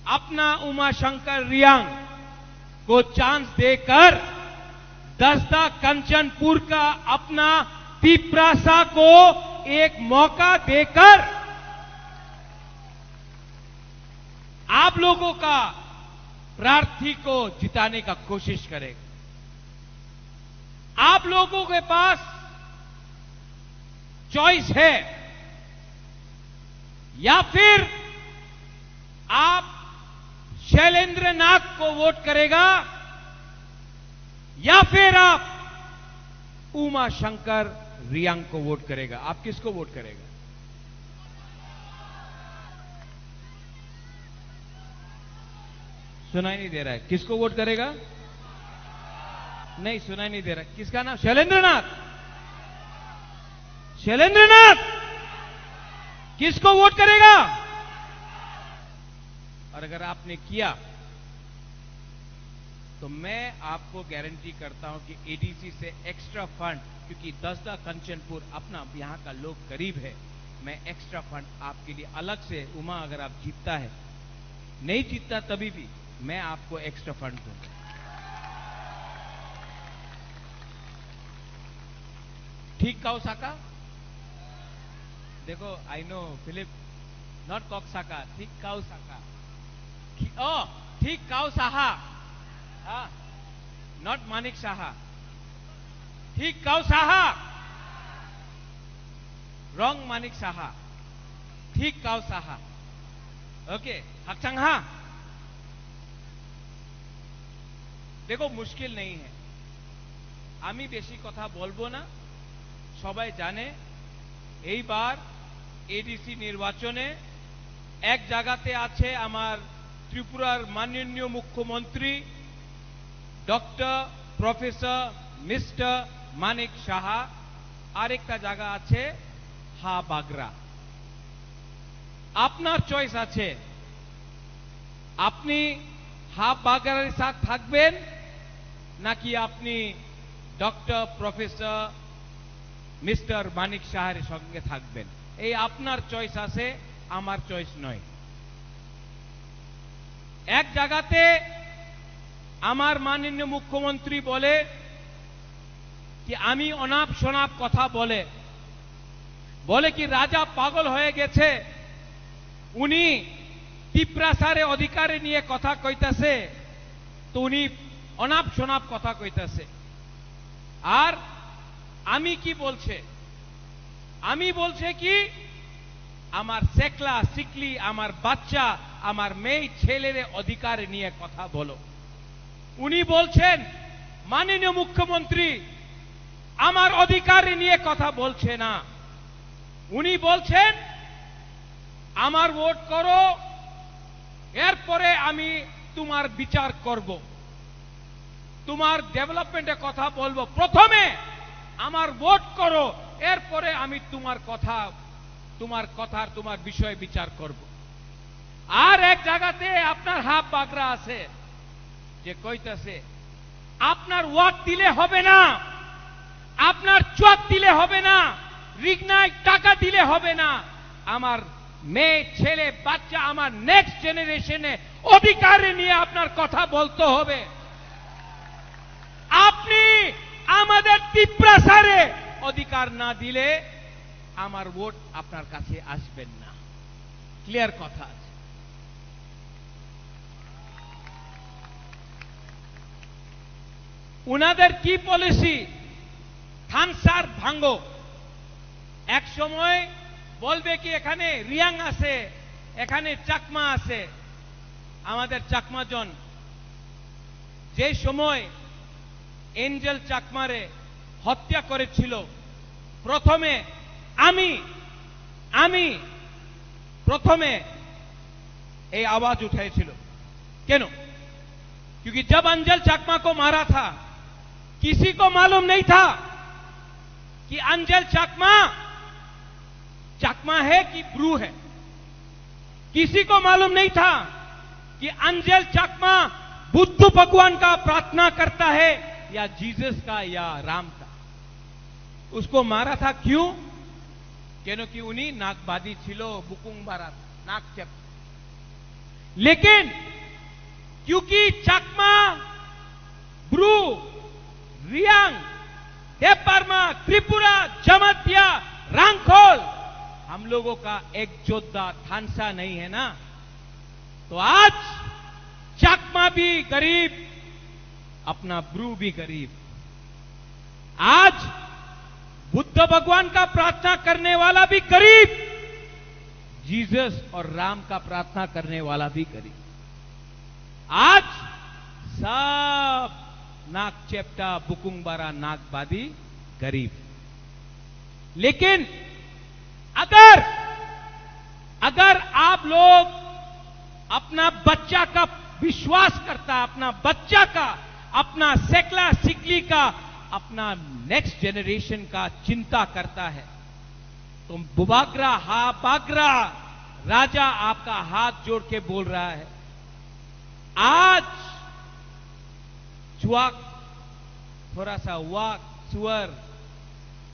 अपना उमा शंकर रियांग को चांस देकर दसदा कंचनपुर का अपना तिपरासा को एक मौका देकर आप लोगों का प्रार्थी को जिताने का कोशिश करेगा। आप लोगों के पास चॉइस है, या फिर आप शैलेंद्र नाथ को वोट करेगा, या फिर आप उमा शंकर रियांग को वोट करेगा। आप किसको वोट करेगा? सुनाई नहीं दे रहा है। किसको वोट करेगा? नहीं, सुनाई नहीं दे रहा। किसका नाम? शैलेंद्र नाथ। शैलेंद्र नाथ, किसको वोट करेगा? और अगर आपने किया, तो मैं आपको गारंटी करता हूं कि एडीसी से एक्स्ट्रा फंड, क्योंकि दसदा कंचनपुर अपना यहां का लोग गरीब है, मैं एक्स्ट्रा फंड आपके लिए अलग से, उमा, अगर आप जीतता है, नहीं जीतता तभी भी, मैं आपको एक्स्ट्रा फंड दूंगा। ठीक काउ साका? देखो, I know Philip, not कॉक साका, ठीक काउ साका। खी-, ओ, ठीक काउ साहा। हाँ, not मानिक साहा। ठीक काउ साहा। Wrong मानिक साहा। ठीक काउ साहा। OK, हाकचांग हा। देखो, मुश्किल नहीं है। আমি বেশি কথা বলবো না, সবাই জানে এইবার এডিসি নির্বাচনে এক জায়গাতে আছে আমার ত্রিপুরার মাননীয় মুখ্যমন্ত্রী ডক্টর প্রফেসর মিস্টার মানিক সাহা, আরেকটা জায়গা আছে হা বাগরা। আপনার চয়েস আছে, আপনি হাফ বাগানের সাথে থাকবেন নাকি আপনি ডক্টর প্রফেসর মিস্টার মানিক সাহার সঙ্গে থাকবেন, এই আপনার চয়েস আছে, আমার চয়েস নয়। এক জায়গাতে আমার মাননীয় মুখ্যমন্ত্রী বলে কি আমি অনাপ শনাপ কথা বলে, বলে কি রাজা পাগল হয়ে গেছে, উনি তিপ্রাসারে অধিকারে নিয়ে কথা কইতাছে, তো উনি অনাপ শনাপ কথা কইতাছে। আর আমি কি বলছে, আমি বলছে কি আমার সেকলা সিকলি, আমার বাচ্চা, আমার মেয়ে ছেলেরে অধিকারে নিয়ে কথা বলো। উনি বলছেন, মাননীয় মুখ্যমন্ত্রী, আমার অধিকার নিয়ে কথা বলছে না। উনি বলছেন, আমার ভোট করো, এরপরে আমি তোমার বিচার করব, তোমার ডেভেলপমেন্টে কথা বলবো। প্রথমে আমার ভোট করো, এরপরে আমি তোমার কথা, তোমার কথার, তোমার বিষয়ে বিচার করব। আর এক জায়গাতে আপনার হাফ বাগরা আছে, যে কইতাছে, আপনার ওয়াট দিলে হবে না, আপনার চুয়াত দিলে হবে না, রিগনায় টাকা দিলে হবে না, আমার মেয়ে, ছেলে, বাচ্চা, আমার নেক্সট জেনারেশনে অধিকারে নিয়ে আপনার কথা বলতে হবে। আপনি আমাদের তিপ্রাসারে অধিকার না দিলে আমার ভোট আপনার কাছে আসবেন না। ক্লিয়ার কথা আছে। উনাদের কি পলিসি? থানসার ভাঙ্গো। এক সময় বলবে কি এখানে রিয়াং আছে, এখানে চাকমা আছে। আমাদের চাকমা জন যে সময় এঞ্জেল চাকমারে হত্যা করেছিল, প্রথমে আমি, আমি প্রথমে এই আওয়াজ উঠেছিল। কেন? क्योंकि जब अंजल चाकमा को मारा था, किसी को मालूम नहीं था कि अंजल चाकमा चाकमा है कि ब्रू है। किसी को मालूम नहीं था कि अंजल चाकमा बुद्ध भगवान का प्रार्थना करता है या जीसस का या राम का। उसको मारा था क्यों? কেন কি উনি নাগবাদী ছিল, বুকুং ভাড়া, নাক চেপ। लेकिन क्योंकि चाकमा, ब्रू, रियांग, देबबर्मा, त्रिपुरा, जमातिया, रांखोल, हम लोगों का एक जोद्धा थानसा नहीं है ना, तो आज चकमा भी गरीब, अपना ब्रू भी गरीब। आज बुद्ध भगवान का प्रार्थना करने वाला भी गरीब, जीसस और राम का प्रार्थना करने वाला भी गरीब। आज सब नाक चेप्टा, बुकुंग बारा, नाक बादी गरीब। लेकिन अगर, अगर आप लोग अपना बच्चा का विश्वास करता, अपना बच्चा का, अपना सेकला सिकली का, अपना नेक्स्ट जनरेशन का चिंता करता है, तो बुबाग्रा, हा बाग्रा, राजा आपका हाथ जोड़ के बोल रहा है, आज चुआक, थोड़ा सा वाक, सुअर,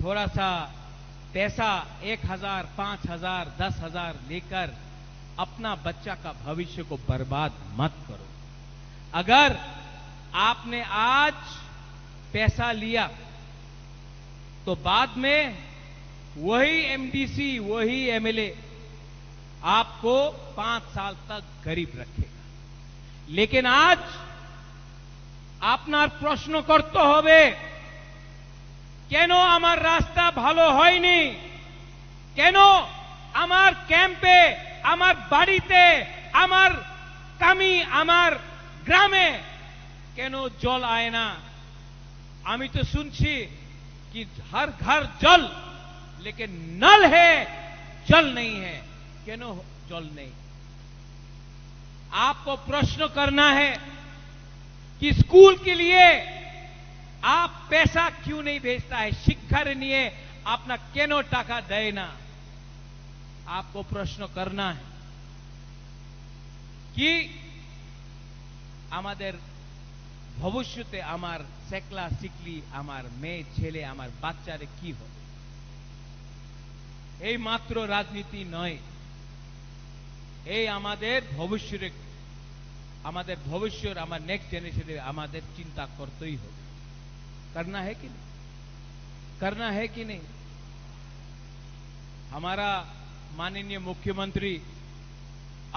थोड़ा सा पैसा, एक हजार, पाँच हजार, दस हजार लेकर अपना बच्चा का भविष्य को बर्बाद मत करो। अगर आपने आज पैसा लिया, तो बाद में वही एमडीसी, वही एमएलए आपको पांच साल तक गरीब रखेगा। लेकिन आज আপনার প্রশ্ন করতে হবে, কেন আমার রাস্তা ভালো হয়নি? কেন আমার ক্যাম্পে, আমার বাড়িতে, আমার কামি, আমার গ্রামে কেন জল আয় না? আমি তো শুনছি কি হর ঘর জল, লেকিন নল হে, জল নেই হে। কেন জল নেই? आपको प्रश्न करना है कि स्कूल के लिए आप पैसा क्यों नहीं भेजता है, শিক্ষার নিয়ে আপনার কেন টাকা দেয় না? आपको प्रश्न करना है कि আমাদের ভবিষ্যতে আমার সেকলা সিকলি, আমার মেয়ে ছেলে, আমার বাচ্চারে কি হবে? এই মাত্র রাজনীতি নয়, এই আমাদের ভবিষ্যতে, আমাদের ভবিষ্যৎ, আমার নেক্সট জেনারেশনে আমাদের চিন্তা করতেই হবে। करना है कि नहीं? करना है कि नहीं? हमारा माननीय मुख्यमंत्री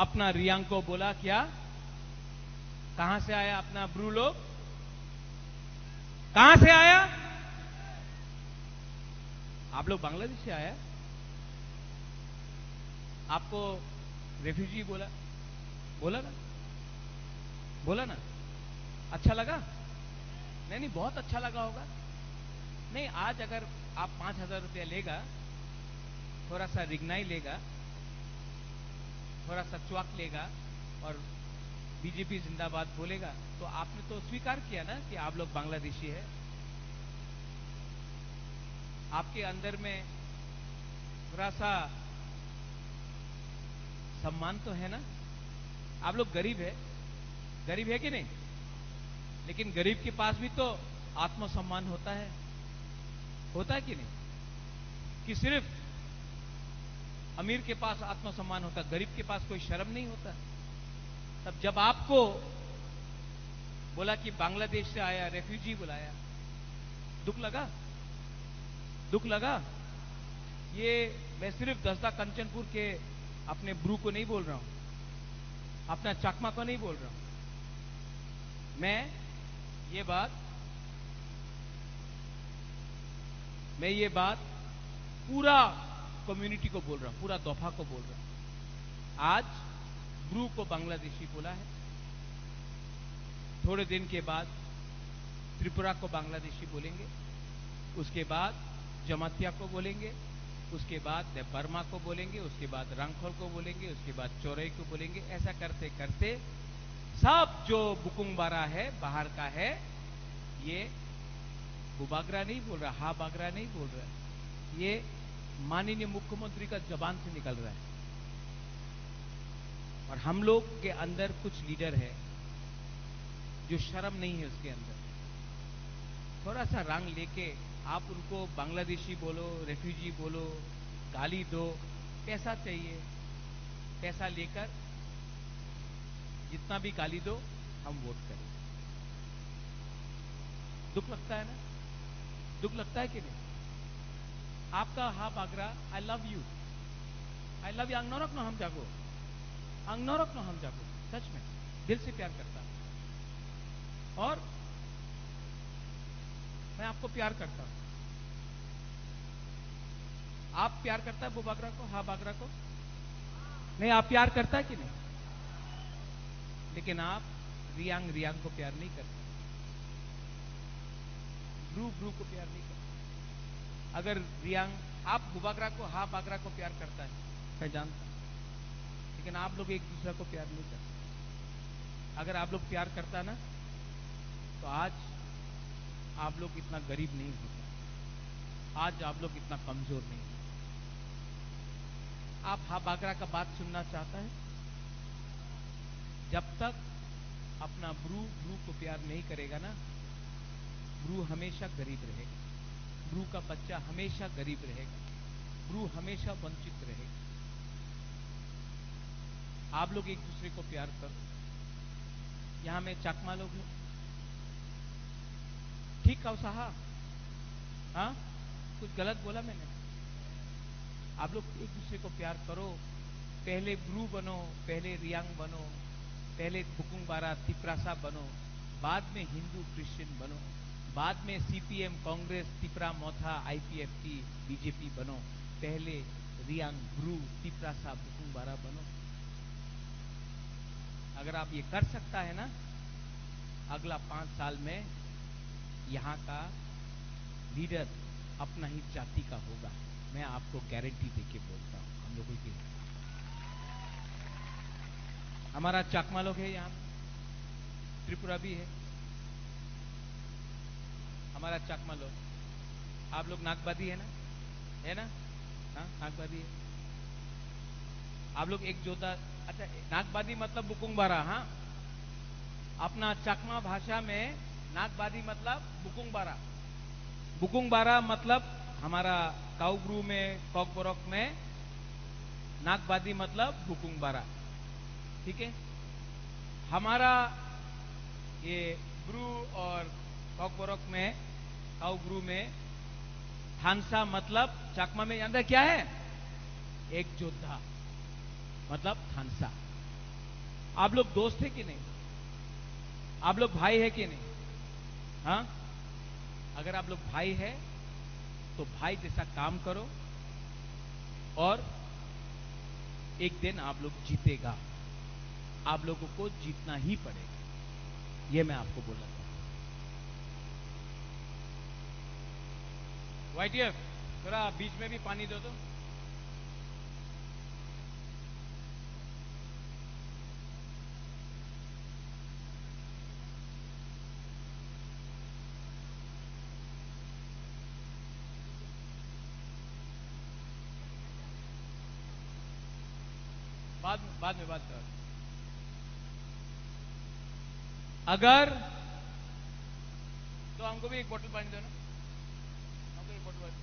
अपना रियांग को बोला क्या? कहां से आया अपना ब्रू लोग? कहां से आया? आप लोग बांग्लादेश से आया? आपको रेफ्यूजी बोला, बोला ना? बोला ना? अच्छा लगा? नहीं, नहीं, बहुत अच्छा लगा होगा। नहीं, आज अगर आप पाँच हज़ार रुपया लेगा, थोड़ा सा रिगनाई लेगा, थोड़ा सा च्वाक लेगा और बीजेपी जिंदाबाद बोलेगा, तो आपने तो स्वीकार किया ना कि आप लोग बांग्लादेशी है। आपके अंदर में थोड़ा सा सम्मान तो है ना? आप लोग गरीब है, गरीब है कि नहीं? लेकिन गरीब के पास भी तो आत्मसम्मान होता है, होता है कि नहीं? कि सिर्फ अमीर के पास आत्मसम्मान होता, गरीब के पास कोई शर्म नहीं होता। तब जब आपको बोला कि बांग्लादेश से आया, रेफ्यूजी बुलाया, दुख लगा? दुख लगा? ये मैं सिर्फ दसदा कंचनपुर के अपने ब्रू को नहीं बोल रहा हूं, अपना चकमा को नहीं बोल रहा हूं। मैं ये बात, मैं ये बात पूरा कम्युनिटी को बोल रहा हूं, पूरा दोफा को बोल रहा हूं। आज ब्रू को बांग्लादेशी बोला है, थोड़े दिन के बाद त्रिपुरा को बांग्लादेशी बोलेंगे, उसके बाद जमातिया को बोलेंगे, उसके बाद देबबर्मा को बोलेंगे, उसके बाद रांखल को बोलेंगे, उसके बाद चोरई को बोलेंगे। ऐसा करते करते सब जो बुकुंग बारा है, बाहर का है, ये बुबाग्रा नहीं बोल रहा, हा बाग्रा नहीं बोल रहा, ये माननीय मुख्यमंत्री का जबान से निकल रहा है। और हम लोग के अंदर कुछ लीडर है जो शर्म नहीं है उसके अंदर। थोड़ा सा रंग लेके आप उनको बांग्लादेशी बोलो, रेफ्यूजी बोलो, गाली दो, पैसा चाहिए, पैसा लेकर जितना भी गाली दो, हम वोट करें। दुख लगता है ना? दुख लगता है कि नहीं? आपका हा बाग्रा, I love you। I love you। Ang norok no hamjago। Ang norok no hamjago। सच में। दिल से प्यार करता हूँ। और मैं आपको प्यार करता हूँ। आप प्यार करता है बुबागरा को? हाँ, बागरा को? नहीं, आप प्यार करता है कि नहीं? लेकिन आप रियांग, रियांग को प्यार नहीं करता, ब्रू, ब्रू को प्यार नहीं करता। अगर रियांग, आप बुबागरा को, हाँ, बागरा को प्यार करता है, मैं जानता हूँ, लेकिन आप लोग एक दूसरे को प्यार नहीं करते। अगर आप लोग प्यार करता ना, तो आज आप लोग इतना गरीब नहीं होता, आज आप लोग इतना कमजोर नहीं होता। आप हाँ, बागरा का बात सुनना चाहता है? जब तक अपना ब्रू, ब्रू को प्यार नहीं करेगा ना, ब्रू हमेशा गरीब रहेगा, ब्रू का बच्चा हमेशा गरीब रहेगा, ब्रू हमेशा वंचित रहेगा। आप लोग एक दूसरे को प्यार करो। यहाँ में चकमा लोग हैं, ठीक कहा साहब? हाँ, कुछ गलत बोला मैंने? आप लोग एक दूसरे को प्यार करो। पहले ब्रू बनो, पहले रियांग बनो, पहले बुकुंग बारा तिप्रासा बनो, बाद में हिंदू क्रिश्चियन बनो, बाद में सीपीएम, कांग्रेस, तिप्रा मोथा, आईपीएफटी, बीजेपी बनो। पहले रियांग, ब्रू, तिप्रासा, बुकुंग बारा बनो। अगर आप ये कर सकता है ना, अगला पाँच साल में यहाँ का लीडर अपना ही जाति का होगा। मैं आपको गारंटी देके बोलता हूँ। हम लोगों की, हमारा चकमा लोग है यहाँ, त्रिपुरा भी है, हमारा चकमा लोग। आप लोग नागबादी है ना? है ना? हाँ, नागबादी है। आप लोग एक जोधा, अच्छा, नागबादी मतलब बुकुंग बारा, हाँ? अपना चकमा भाषा में नागबादी मतलब बुकुंग बारा। बुकुंग बारा मतलब हमारा काउ ब्रू में, कॉकबोरोक में, नागबादी मतलब बुकुंग बारा। ठीक है? हमारा ये ब्रू और कॉकबोरोक में, काउ ब्रू में थानसा मतलब चकमा में जानते क्या है? एक जोधा, मतलब थानसा। आप लोग दोस्त है कि नहीं? आप लोग भाई है कि नहीं? हाँ, अगर आप लोग भाई है तो भाई जैसा काम करो और एक दिन आप लोग जीतेगा, आप लोगों को जीतना ही पड़ेगा, ये मैं आपको बोलना चाहता हूँ। वाईटीएफ, थोड़ा बीच में भी पानी दो तो। बाद में, बाद में बात कर। अगर, तो हमको भी एक बोतल पानी दो ना, हमको एक बोतल पानी।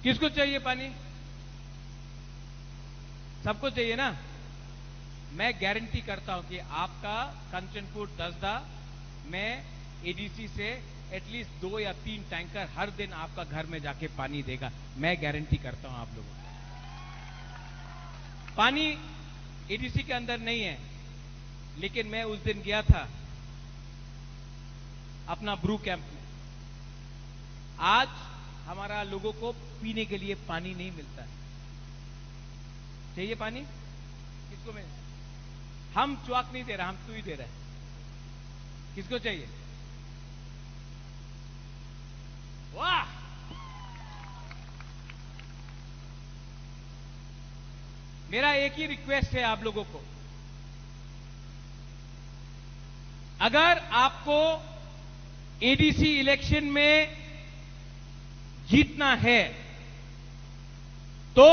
किसको चाहिए पानी? सबको चाहिए ना? मैं गारंटी करता हूं कि आपका कंचनपुर दसदा में एडीसी से एटलीस्ट दो या तीन टैंकर हर दिन आपका घर में जाके पानी देगा। मैं गारंटी करता हूं आप लोगों को। पानी एडीसी के अंदर नहीं है, लेकिन मैं उस दिन गया था अपना ब्रू कैंप में। आज हमारा लोगों को पीने के लिए पानी नहीं मिलता है। चाहिए पानी? किसको मैं, हम च्वाक नहीं दे रहा, हम तू ही दे रहे हैं। किसको चाहिए? वाह! मेरा एक ही रिक्वेस्ट है आप लोगों को, अगर आपको एडीसी इलेक्शन में जीतना है तो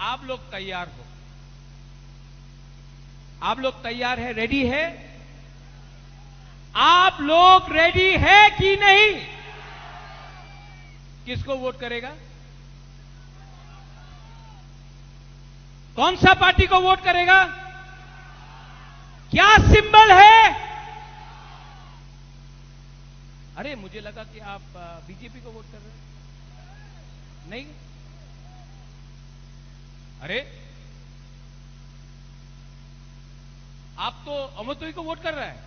आप लोग तैयार हो, आप लोग तैयार है, रेडी है? आप लोग रेडी है कि नहीं? किसको वोट करेगा? कौन सा पार्टी को वोट करेगा? क्या सिंबल है? अरे, मुझे लगा कि आप बीजेपी को वोट कर रहे हैं। नहीं? अरे, आप तो अमोतोई को वोट कर रहे हैं,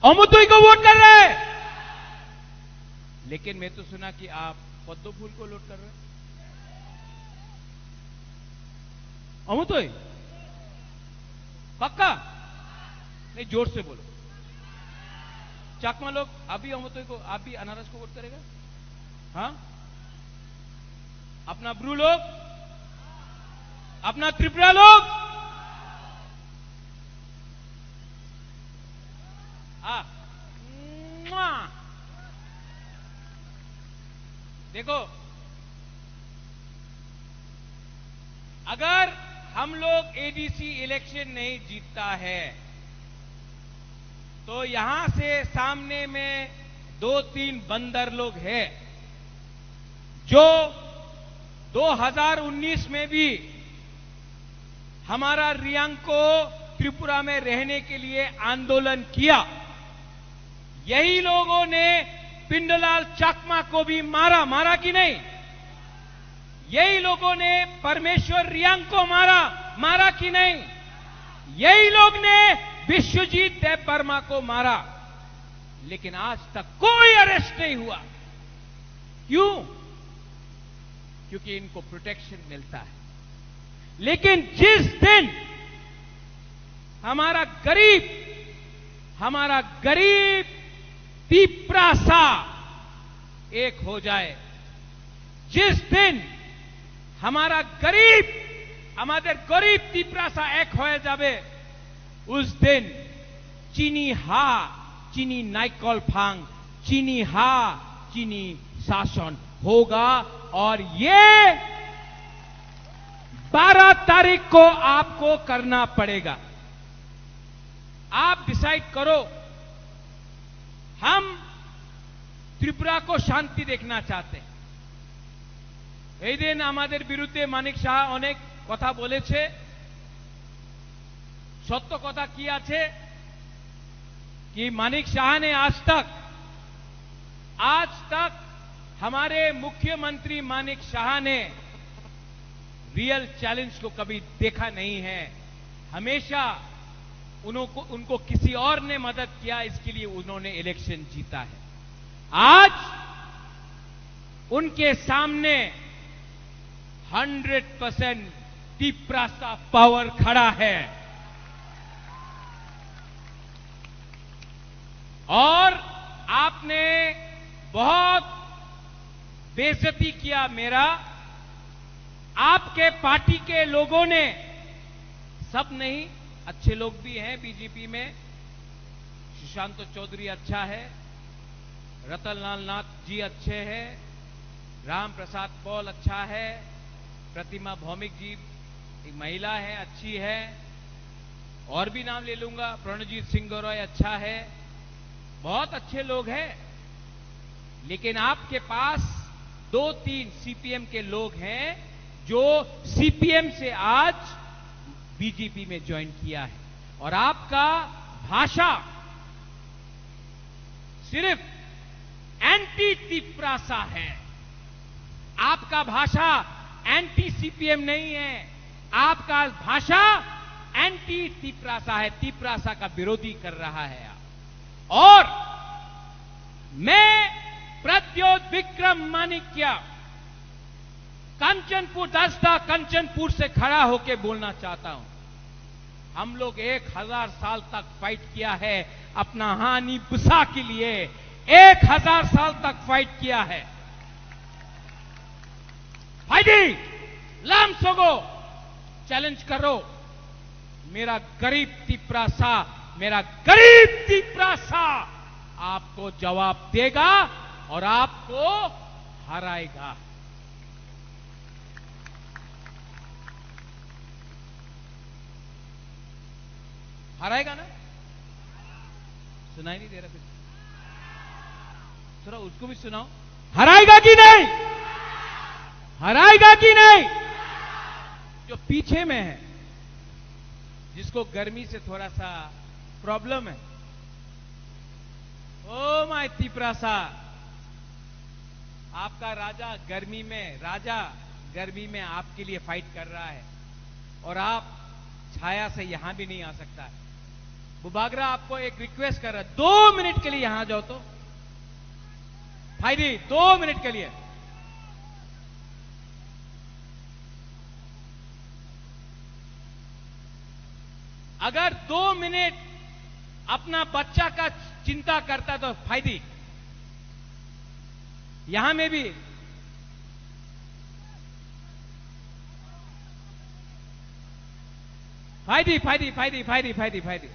अमोतोई को वोट कर रहे हैं, लेकिन मैं तो सुना कि आप पद्म फूल को वोट कर रहे हैं। अमोतोई, पक्का? नहीं, जोर से बोलो। चाकमा लोग, अभी अमोतोई को, आप भी अनारस को वोट करेगा? हाँ, अपना ब्रू लोग, अपना त्रिपुरा लोग। आ, मुआ। देखो, अगर हम लोग एडीसी इलेक्शन नहीं जीतता है, तो यहां से सामने में दो तीन बंदर लोग हैं, जो दो हज़ार उन्नीस में भी हमारा रियांग को त्रिपुरा में रहने के लिए आंदोलन किया। यही लोगों ने पिंडलाल चाकमा को भी मारा, मारा कि नहीं? यही लोगों ने परमेश्वर रियांग को मारा, मारा कि नहीं? यही लोग ने विश्वजीत देव वर्मा को मारा, लेकिन आज तक कोई अरेस्ट नहीं हुआ। क्यों? क्योंकि इनको प्रोटेक्शन मिलता है। लेकिन जिस दिन हमारा गरीब, हमारा गरीब तिप्रासा एक हो जाए, जिस दिन हमारा गरीब, আমাদের গরিব তিপ্রাসা এক হয়ে যাবে, उस दिन चीनी हा, चीनी नाइकल फांग, चीनी हा, चीनी शासन होगा। और ये बारह तारीख को आपको करना पड़ेगा। आप डिसाइड करो। हम त्रिपुरा को शांति देखना चाहते हैं। এই দিন আমাদের বিরুদ্ধে মানিক সাহা অনেক কথা বলেছে। সত্য কথা কি আছে? कि मानिक शाह ने आज तक, आज तक हमारे मुख्यमंत्री मानिक शाह ने रियल चैलेंज को कभी देखा नहीं है। हमेशा उनको, उनको किसी और ने मदद किया, इसके लिए उन्होंने इलेक्शन जीता है। आज उनके सामने हंड्रेड परसेंट तिप्रासा पावर खड़ा है। और आपने बहुत बेइज्जती किया मेरा। आपके पार्टी के लोगों ने, सब नहीं, अच्छे लोग भी हैं बीजेपी में, सुशांत चौधरी अच्छा है, रतनलाल नाथ जी अच्छे हैं, राम प्रसाद पॉल अच्छा है, प्रतिमा भौमिक जी एक महिला है, अच्छी है, और भी नाम ले लूंगा, प्रणजीत सिंह गौरव अच्छा है, बहुत अच्छे लोग हैं। लेकिन आपके पास दो तीन सीपीएम के लोग हैं जो सीपीएम से आज बीजेपी में ज्वाइन किया है। और आपका भाषा सिर्फ एंटी तिप्रासा है। आपका भाषा एंटी सीपीएम नहीं है, आपका भाषा एंटी तिप्रासा है, तिप्रासा का विरोधी कर रहा है आप। और मैं प्रद्योत विक्रम माणिक्य कंचनपुर, दसदा कंचनपुर से खड़ा होके बोलना चाहता हूं। हम लोग एक हज़ार साल तक फाइट किया है अपना हानि बुसा के लिए, एक हज़ार साल तक फाइट किया है। फाइटिंग, लाम सोगो, चैलेंज करो। मेरा गरीब तिप्रासा, मेरा गरीब तिप्रासा आपको जवाब देगा और आपको हराएगा। हराएगा ना? सुनाई नहीं दे रहा फिर। थोड़ा उसको भी सुनाओ। हराएगा कि नहीं? हराएगा कि नहीं? जो पीछे में है, जिसको गर्मी से थोड़ा सा प्रॉब्लम है, ओ माय तिप्रासा, आपका राजा गर्मी में, राजा गर्मी में आपके लिए फाइट कर रहा है और आप छाया से यहां भी नहीं आ सकता है। बुबागरा आपको एक रिक्वेस्ट कर रहा है, दो मिनट के लिए यहां आ जाओ तो। भाई जी, दो मिनट के लिए। अगर दो मिनट अपना बच्चा का चिंता करता तो फायदी। यहां में भी फायदी, फायदी, फायदी, फायदी, फायदी, फायदी।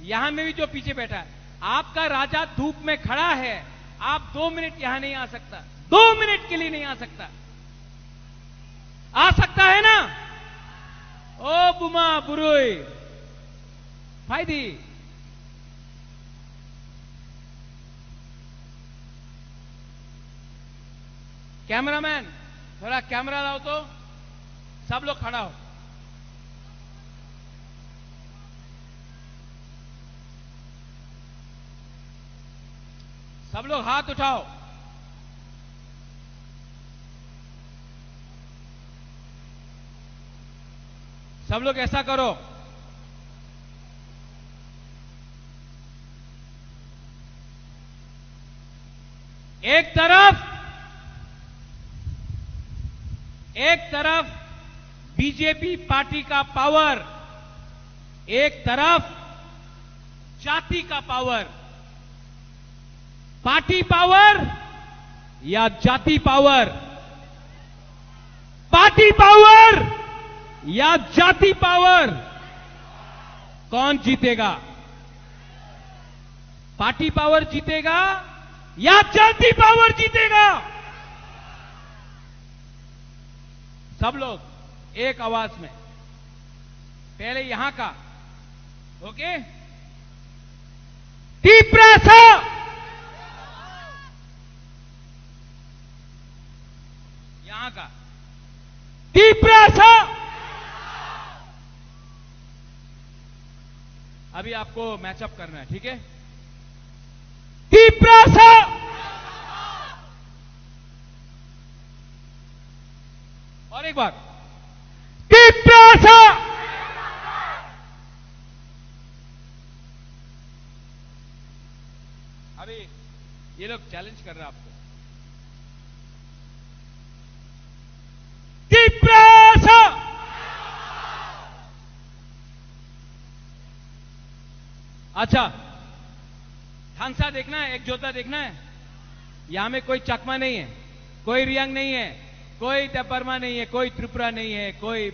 यहां में भी जो पीछे बैठा है, आपका राजा धूप में खड़ा है, आप दो मिनट यहां नहीं आ सकता, दो मिनट के लिए नहीं आ सकता। आ सकता है ना? ओ बुमा बुरुई, फायदी। कैमरामैन, थोड़ा कैमरा लाओ तो। सब लोग खड़ा हो। सब लोग हाथ उठाओ। सब लोग ऐसा करो। एक तरफ, एक तरफ बीजेपी पार्टी का पावर, एक तरफ जाति का पावर। पार्टी पावर या जाति पावर? पार्टी पावर या जाति पावर? कौन जीतेगा? पार्टी पावर जीतेगा या जाति पावर जीतेगा? सब लोग एक आवाज में, पहले यहां का, ओके? तिप्रसा। यहां का तिप्रसा। अभी आपको मैचअप करना है, ठीक है? तिप्रसा। और एक बार, तिप्रसा। अभी ये लोग चैलेंज कर रहे हैं आपको। तिप्रसा। अच्छा, थांसा देखना है, एक जोधा देखना है। यहाँ में कोई चकमा नहीं है, कोई रियांग नहीं है, कोई देबबर्मा नहीं है, कोई त्रिपुरा नहीं है, कोई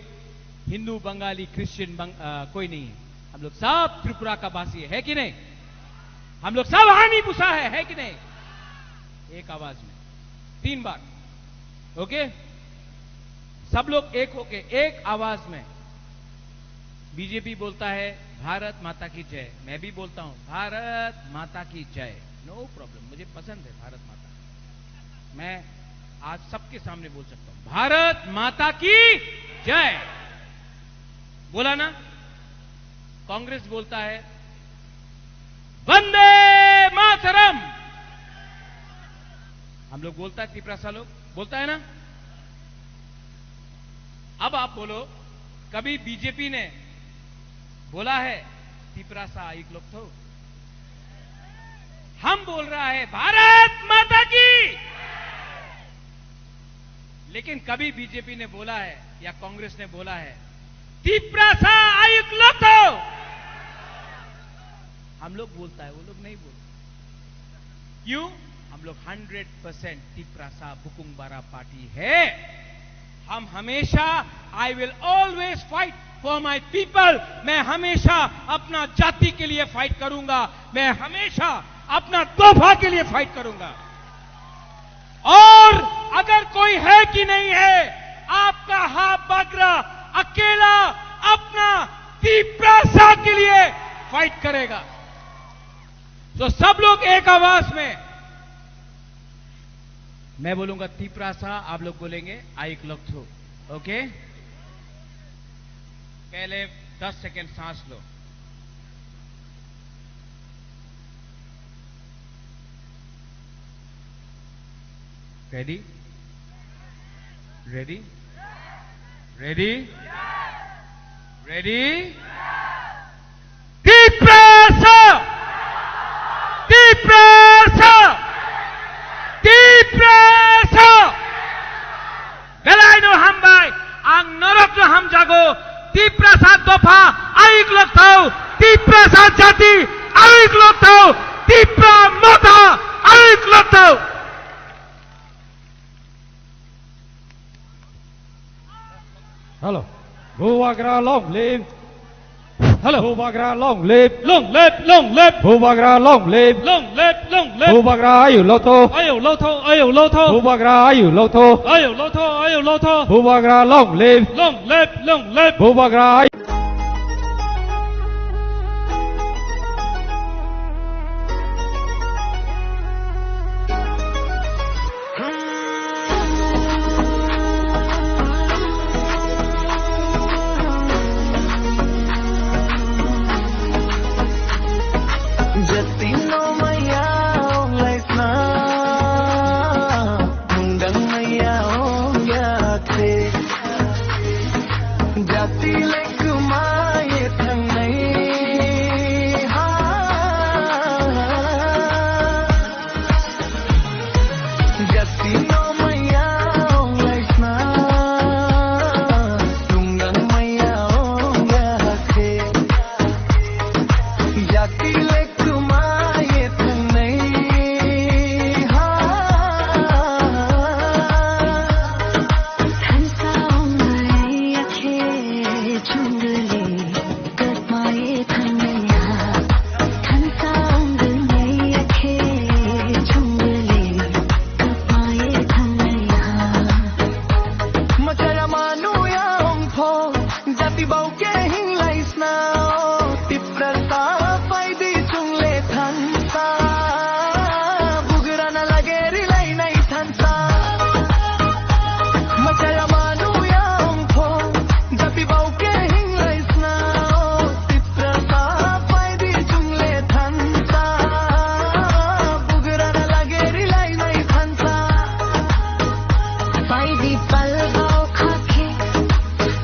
हिंदू, बंगाली, क्रिश्चियन, बंग-, अ, कोई नहीं है। हम लोग सब त्रिपुरा का वासी है, है कि नहीं? हम लोग सब हानी पुसा है, है कि नहीं? एक आवाज में तीन बार, ओके? सब लोग एक होके, एक आवाज में। बीजेपी बोलता है, "भारत माता की जय।" मैं भी बोलता हूं, "भारत माता की जय।" नो प्रॉब्लम, मुझे पसंद है भारत माता। मैं आज सबके सामने बोल सकता हूं, "भारत माता की जय।" बोला ना? कांग्रेस बोलता है, "वंदे मातरम।" हम लोग बोलता है, तिपरासा लोग बोलता है ना? अब आप बोलो, कभी बीजेपी ने बोला है, "तिपरासा आयुक लोग थो"? हम बोल रहा है, "भारत माता की।" लेकिन कभी बीजेपी ने बोला है या कांग्रेस ने बोला है, "तिपरासा आयुक लोग थो"? हम लोग बोलता है, वो लोग नहीं बोलते। क्यों? हम लोग हंड्रेड परसेंट तिपरासा बुकुंगबारा पार्टी है। हम हमेशा, I will always fight for my people। मैं हमेशा अपना जाति के लिए फाइट करूंगा, मैं हमेशा अपना तोहफा के लिए फाइट करूंगा। और अगर कोई है कि नहीं है, आपका हा बागरा अकेला अपना तिपरासा के लिए फाइट करेगा। तो सब लोग एक आवाज में, मैं बोलूंगा तिपरासा, आप लोग बोलेंगे आयुक लोग थो। ओके, पहले दस सेकंड सांस लो। Ready? Ready? Ready? Ready? Tiprasa! Tiprasa! Tiprasa! Belai no hambai, ang norok no hamjago, Tiprasa dopha ayuk lokthau, Tiprasa jati ayuk lokthau, Tipra motha ayuk lokthau. Hello. Bubagra long live. Hello. Bubagra long live. Long live, long live. Bubagra long live. Long live, long live. Bubagra ayu lotho. Ayu lotho, ayu lotho. Bubagra ayu lotho. Ayu lotho, ayu lotho. Bubagra long live. Long live, long live. Bubagra ayu. Jatino maya ong laisna, mundang maya ong yakhe. Jati le kwmai thangnai ha. Jati no maya ong laisna, tunggang maya ong yakhe. Jati le kwmai thangnai ha. Thansa ong maya khe chungli. Kwmai thangnai ha, thansa ongwi ya khe chungli. Kwmai thangnai ha. Machaya manu ya ongpho, jati bau ke hinglai sna. Tiprasa paidi chungle thansa, bugrana lage rilai nai thansa. Machaya manu ya ongpho, jati bau ke hinglai sna. Tiprasa paidi chungle thansa, bugrana lage rilai nai thansa. Paidi pal bau khakhe,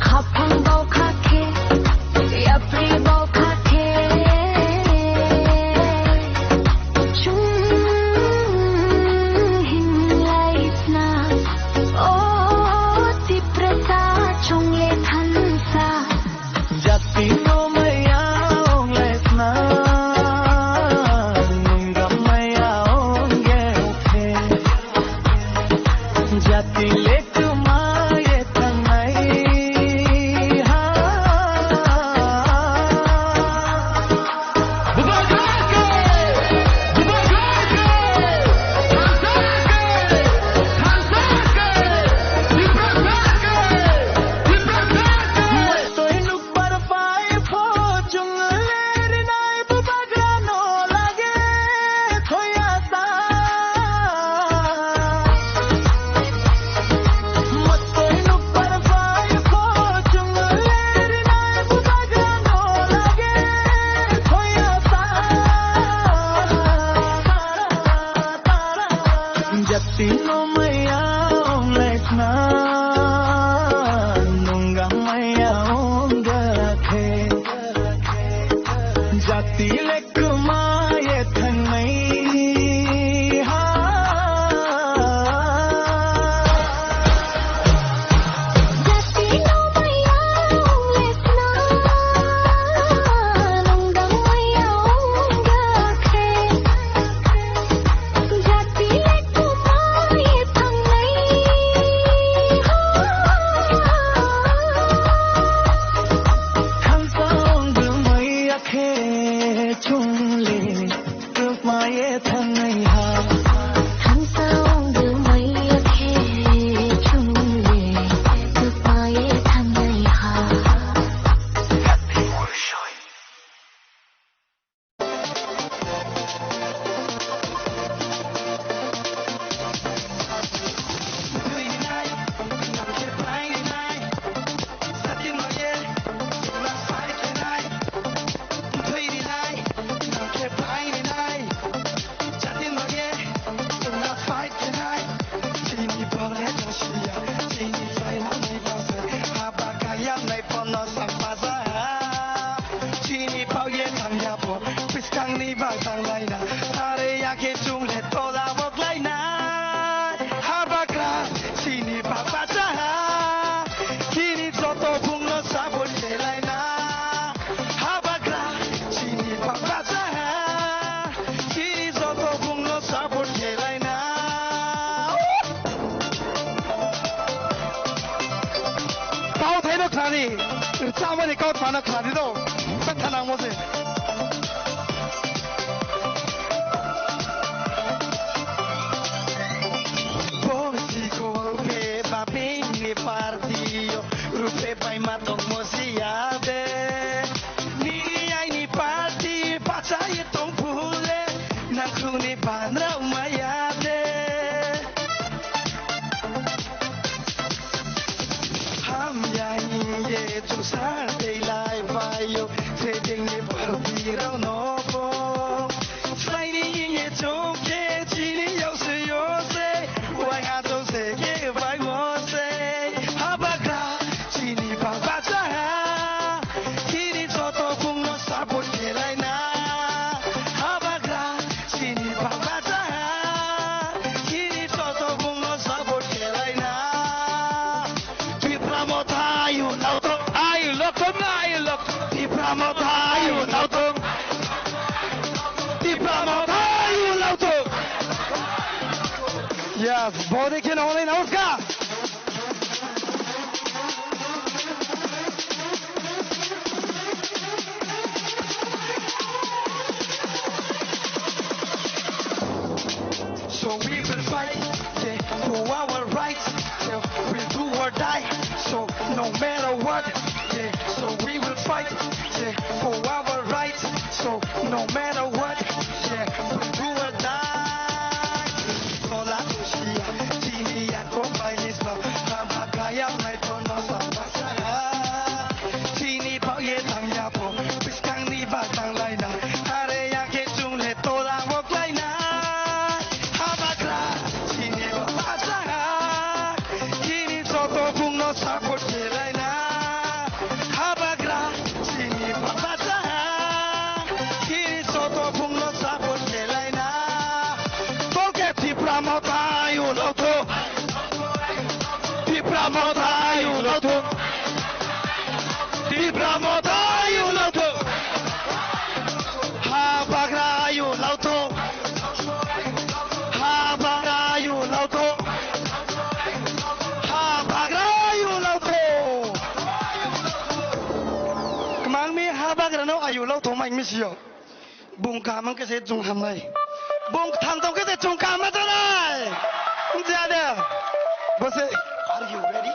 khapang bau khakhe, yapri bau khakhe. Chung hinglai sna, o Tiprasa chungle thansa. Jati no maya ong laisna, nungam maya ong yethe. Jati le kwmai thangnai ha. Jati no maya ong laisna, nungam maya ong gakhe. Jati le kwmai thangnai ha. Sani, rwchapmani kok mano khladi do, betha nangmo se. Bo sikol khe bapini party-o, rupe bai ma tongmo siya de. Nini aini party pachaye tong phule, nangkhungni banrao maya de. Hamya hingye chwngsar tei lai phaio, sedengni party rokno bo. Slaini hingye chwngkhe chini yausi yose, wai ha chwngse khe bai wose. Habagra chini baba chaha, chini joto bungno support khe laina. Habagra chini baba chaha, chini joto bungno support khe laina. Tipra Motha ayuk lokthung. Ayuk lokthung, ayuk lokthung. Tipra Motha ayuk lokthung. Tipra Motha ayuk lokthung. Yes, body kheno hwnwi nauska. So we will fight, yeah, for our rights. Yeah, we'll do or die. So no matter what, yeah. So we will fight, yeah, for our rights. So no matter what, yeah, we'll do or die. Tola tusia, chini ya companies no, hama kaya mai tono sa pasara. Chini pao ye tang ya po, piskang ni ba tang lai na. Are ya ke chung le tola wok lai na. Habagra, chini ba pasara. Chini joto bungno support khe lai na. Habagra, chini baba chaha, chini joto bungno support khe laina. Tolke Tipra Motha ayuk lokthung. Tipra Motha ayuk lokthung. Tipra Motha ayuk lokthung. Habagra ayuk lokthung. Habagra ayuk lokthung. Habagra ayuk lokthung. Kwmangni habagrano ayuk lokthung mai misiyo. Bung kaham wngkhe se chwng hamnai. Bung thang tongkhe se chwng kaham ma janai. Wngya de. Bose, are you ready?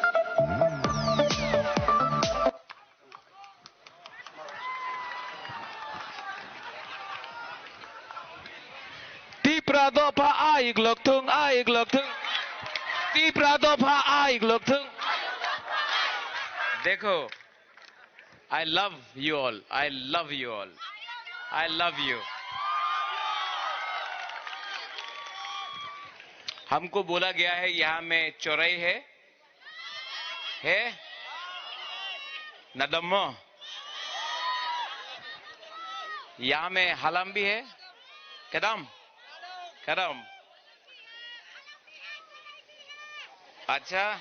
Tipra dopha ayuk lokthung, ayuk lokthung. Tipra dopha ayuk lokthung. Dekho, I love you all, I love you all, I love you. हमको बोला गया है, यहाँ में चौराही है, है? Nadammo. यहाँ में हलम भी है? Kadam? Kadam. अच्छा,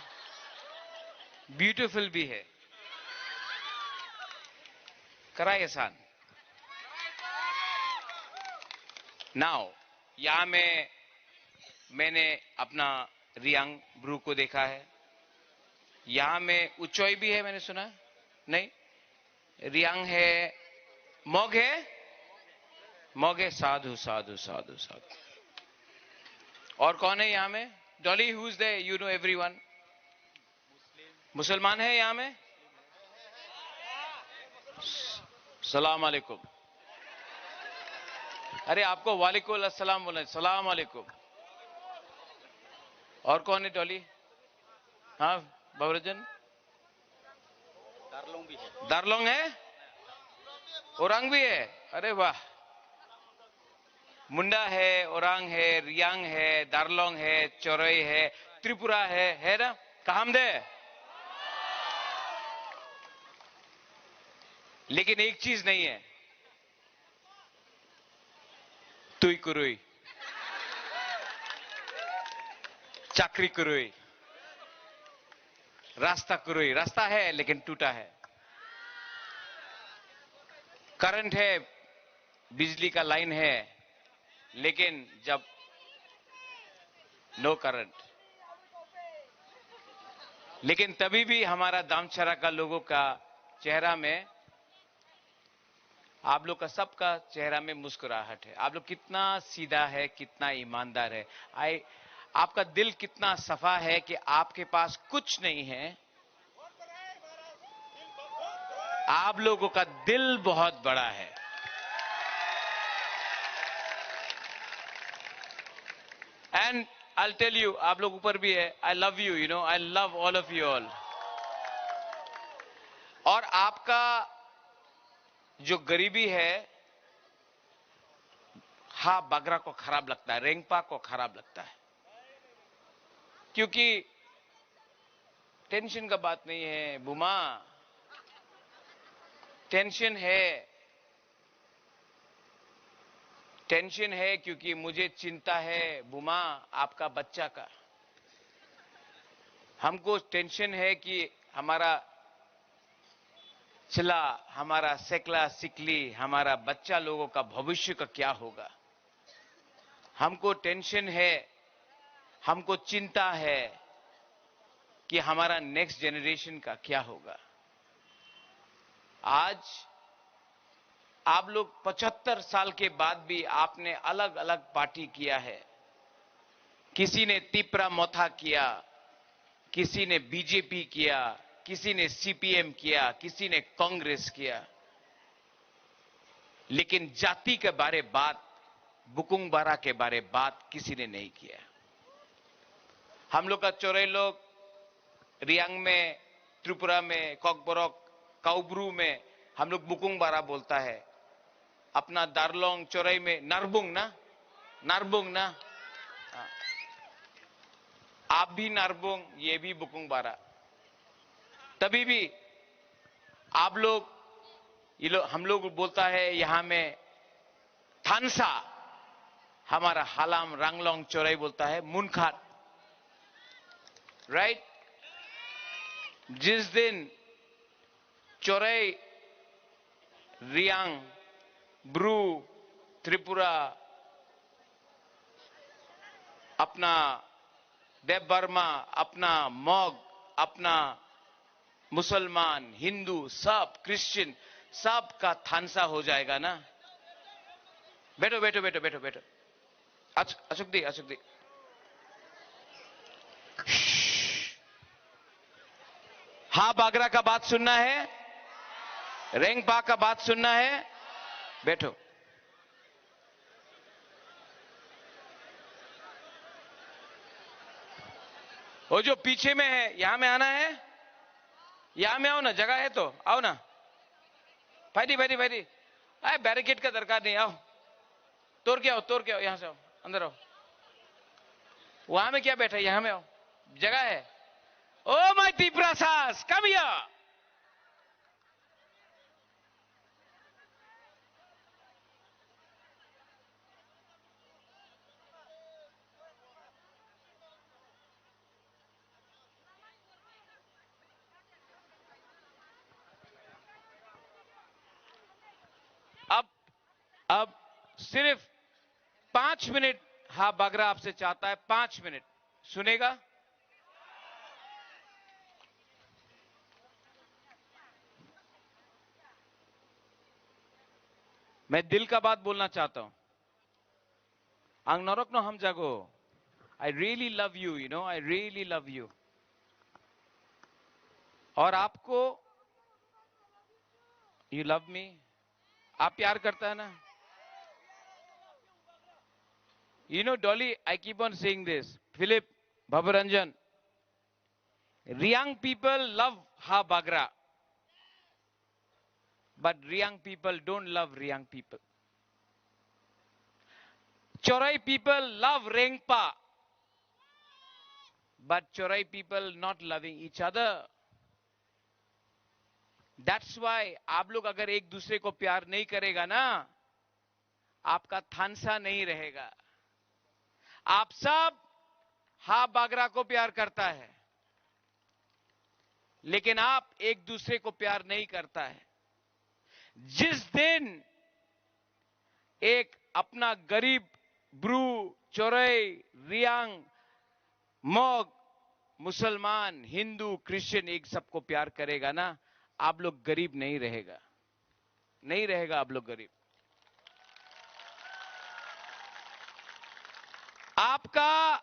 beautiful भी है. Karai san. Now, यहाँ में मैंने अपना रियांग ब्रू को देखा है। यहाँ में उचोई भी है, मैंने सुना? नहीं? रियांग है, मग है? मग है? साधु, साधु, साधु, साधु। और कौन है यहाँ में? Dolly, who is there? You know everyone. मुसलमान है यहाँ में? सलाम अलैकुम। अरे, आपको वालेकुम अस्सलाम बोलना है, सलाम अलैकुम। और कौन है डॉली? हाँ, बाबराजन? दारलोंग भी है। दारलोंग है? औरंग भी है? अरे वाह। मुंडा है, औरंग है, रियांग है, दारलोंग है, चोरई है, त्रिपुरा है, है ना? कहाम दे? लेकिन एक चीज नहीं है, तुई कुरुई, चाकरी कुरुई, रास्ता कुरुई, रास्ता है लेकिन टूटा है, करंट है, बिजली का लाइन है, लेकिन जब नो करंट। लेकिन तभी भी हमारा दामचरा का लोगों का चेहरा में, आप लोग का सबका चेहरा में मुस्कुराहट है। आप लोग कितना सीधा है, कितना ईमानदार है। आई आपका दिल कितना सफा है कि आपके पास कुछ नहीं है। आप लोगों का दिल बहुत बड़ा है। एंड आई टेल यू, आप लोग ऊपर भी है, I love you, you know, I love all of you all. और आपका जो गरीबी है, हाँ, बागरा को खराब लगता है, रेंगपा को खराब लगता है, क्योंकि टेंशन का बात नहीं है बुमा। टेंशन है, टेंशन है, क्योंकि मुझे चिंता है बुमा, आपका बच्चा का। हमको टेंशन है कि हमारा चला, हमारा सेकला सिकली, हमारा बच्चा लोगों का भविष्य का क्या होगा। हमको टेंशन है, हमको चिंता है कि हमारा नेक्स्ट जनरेशन का क्या होगा। आज आप लोग पचहत्तर साल के बाद भी आपने अलग-अलग पार्टी किया है। किसी ने तिपरा मोथा किया, किसी ने बीजेपी किया, किसी ने सीपीएम किया, किसी ने कांग्रेस किया, लेकिन जाति के बारे बात, बुकुंग बारा के बारे बात किसी ने नहीं किया। हम लोग का चोरई लोग रियांग में, त्रिपुरा में, ककबरक, काउब्रू में हम लोग बुकुंग बारा बोलता है। अपना दारलोंग चोरई में नारबुंग ना, नारबुंग ना। हाँ। आप भी नारबुंग, ये भी बुकुंग बारा। तभी भी आप लोग, ये लोग, हम लोग बोलता है यहाँ में थानसा, हमारा हालाम रांगलोंग चोरई बोलता है मुनखात। राइट? जिस दिन चोरई, रियांग, ब्रू, त्रिपुरा, अपना देबबर्मा, अपना मग, अपना मुसलमान, हिंदू, सब क्रिश्चियन, सब का थानसा हो जाएगा ना। बैठो, बैठो, बैठो, बैठो, बैठो। अच-, अचुक दी, अचुक दी। हाँ, बागरा का बात सुनना है, रेंगपा का बात सुनना है, बैठो। वो जो पीछे में है, यहाँ में आना है, यहाँ में आओ ना, जगह है तो आओ ना। भाई दी, भाई दी, भाई दी, अरे बैरिकेड का दरकार नहीं, आओ। तोड़ के आओ, तोड़ के आओ, यहाँ से आओ, अंदर आओ। वहां में क्या बैठा है, यहाँ में आओ, जगह है। ओ माय तिपरा सास, कम हियर। अब, अब सिर्फ पांच मिनट हा बागरा आपसे चाहता है, पांच मिनट सुनेगा? मैं दिल का बात बोलना चाहता हूं। Ang norokno hamjago. I really love you, you know, I really love you. और आपको, you love me? आप प्यार करता है ना? You know, Dolly, I keep on saying this. Philip, Bhabaranjan, Riang people love Ha Bagra. But Riang people don't love Riang people. Chorai people love Rengpa. But Chorai people not loving each other. That's why आप लोग अगर एक दूसरे को प्यार नहीं करेगा ना, आपका थानसा नहीं रहेगा। आप सब हा बागरा को प्यार करता है, लेकिन आप एक दूसरे को प्यार नहीं करता है। जिस दिन एक अपना गरीब ब्रू, चोरई, रियांग, मग, मुसलमान, हिंदू, क्रिश्चियन, एक सबको प्यार करेगा ना, आप लोग गरीब नहीं रहेगा, नहीं रहेगा आप लोग गरीब। आपका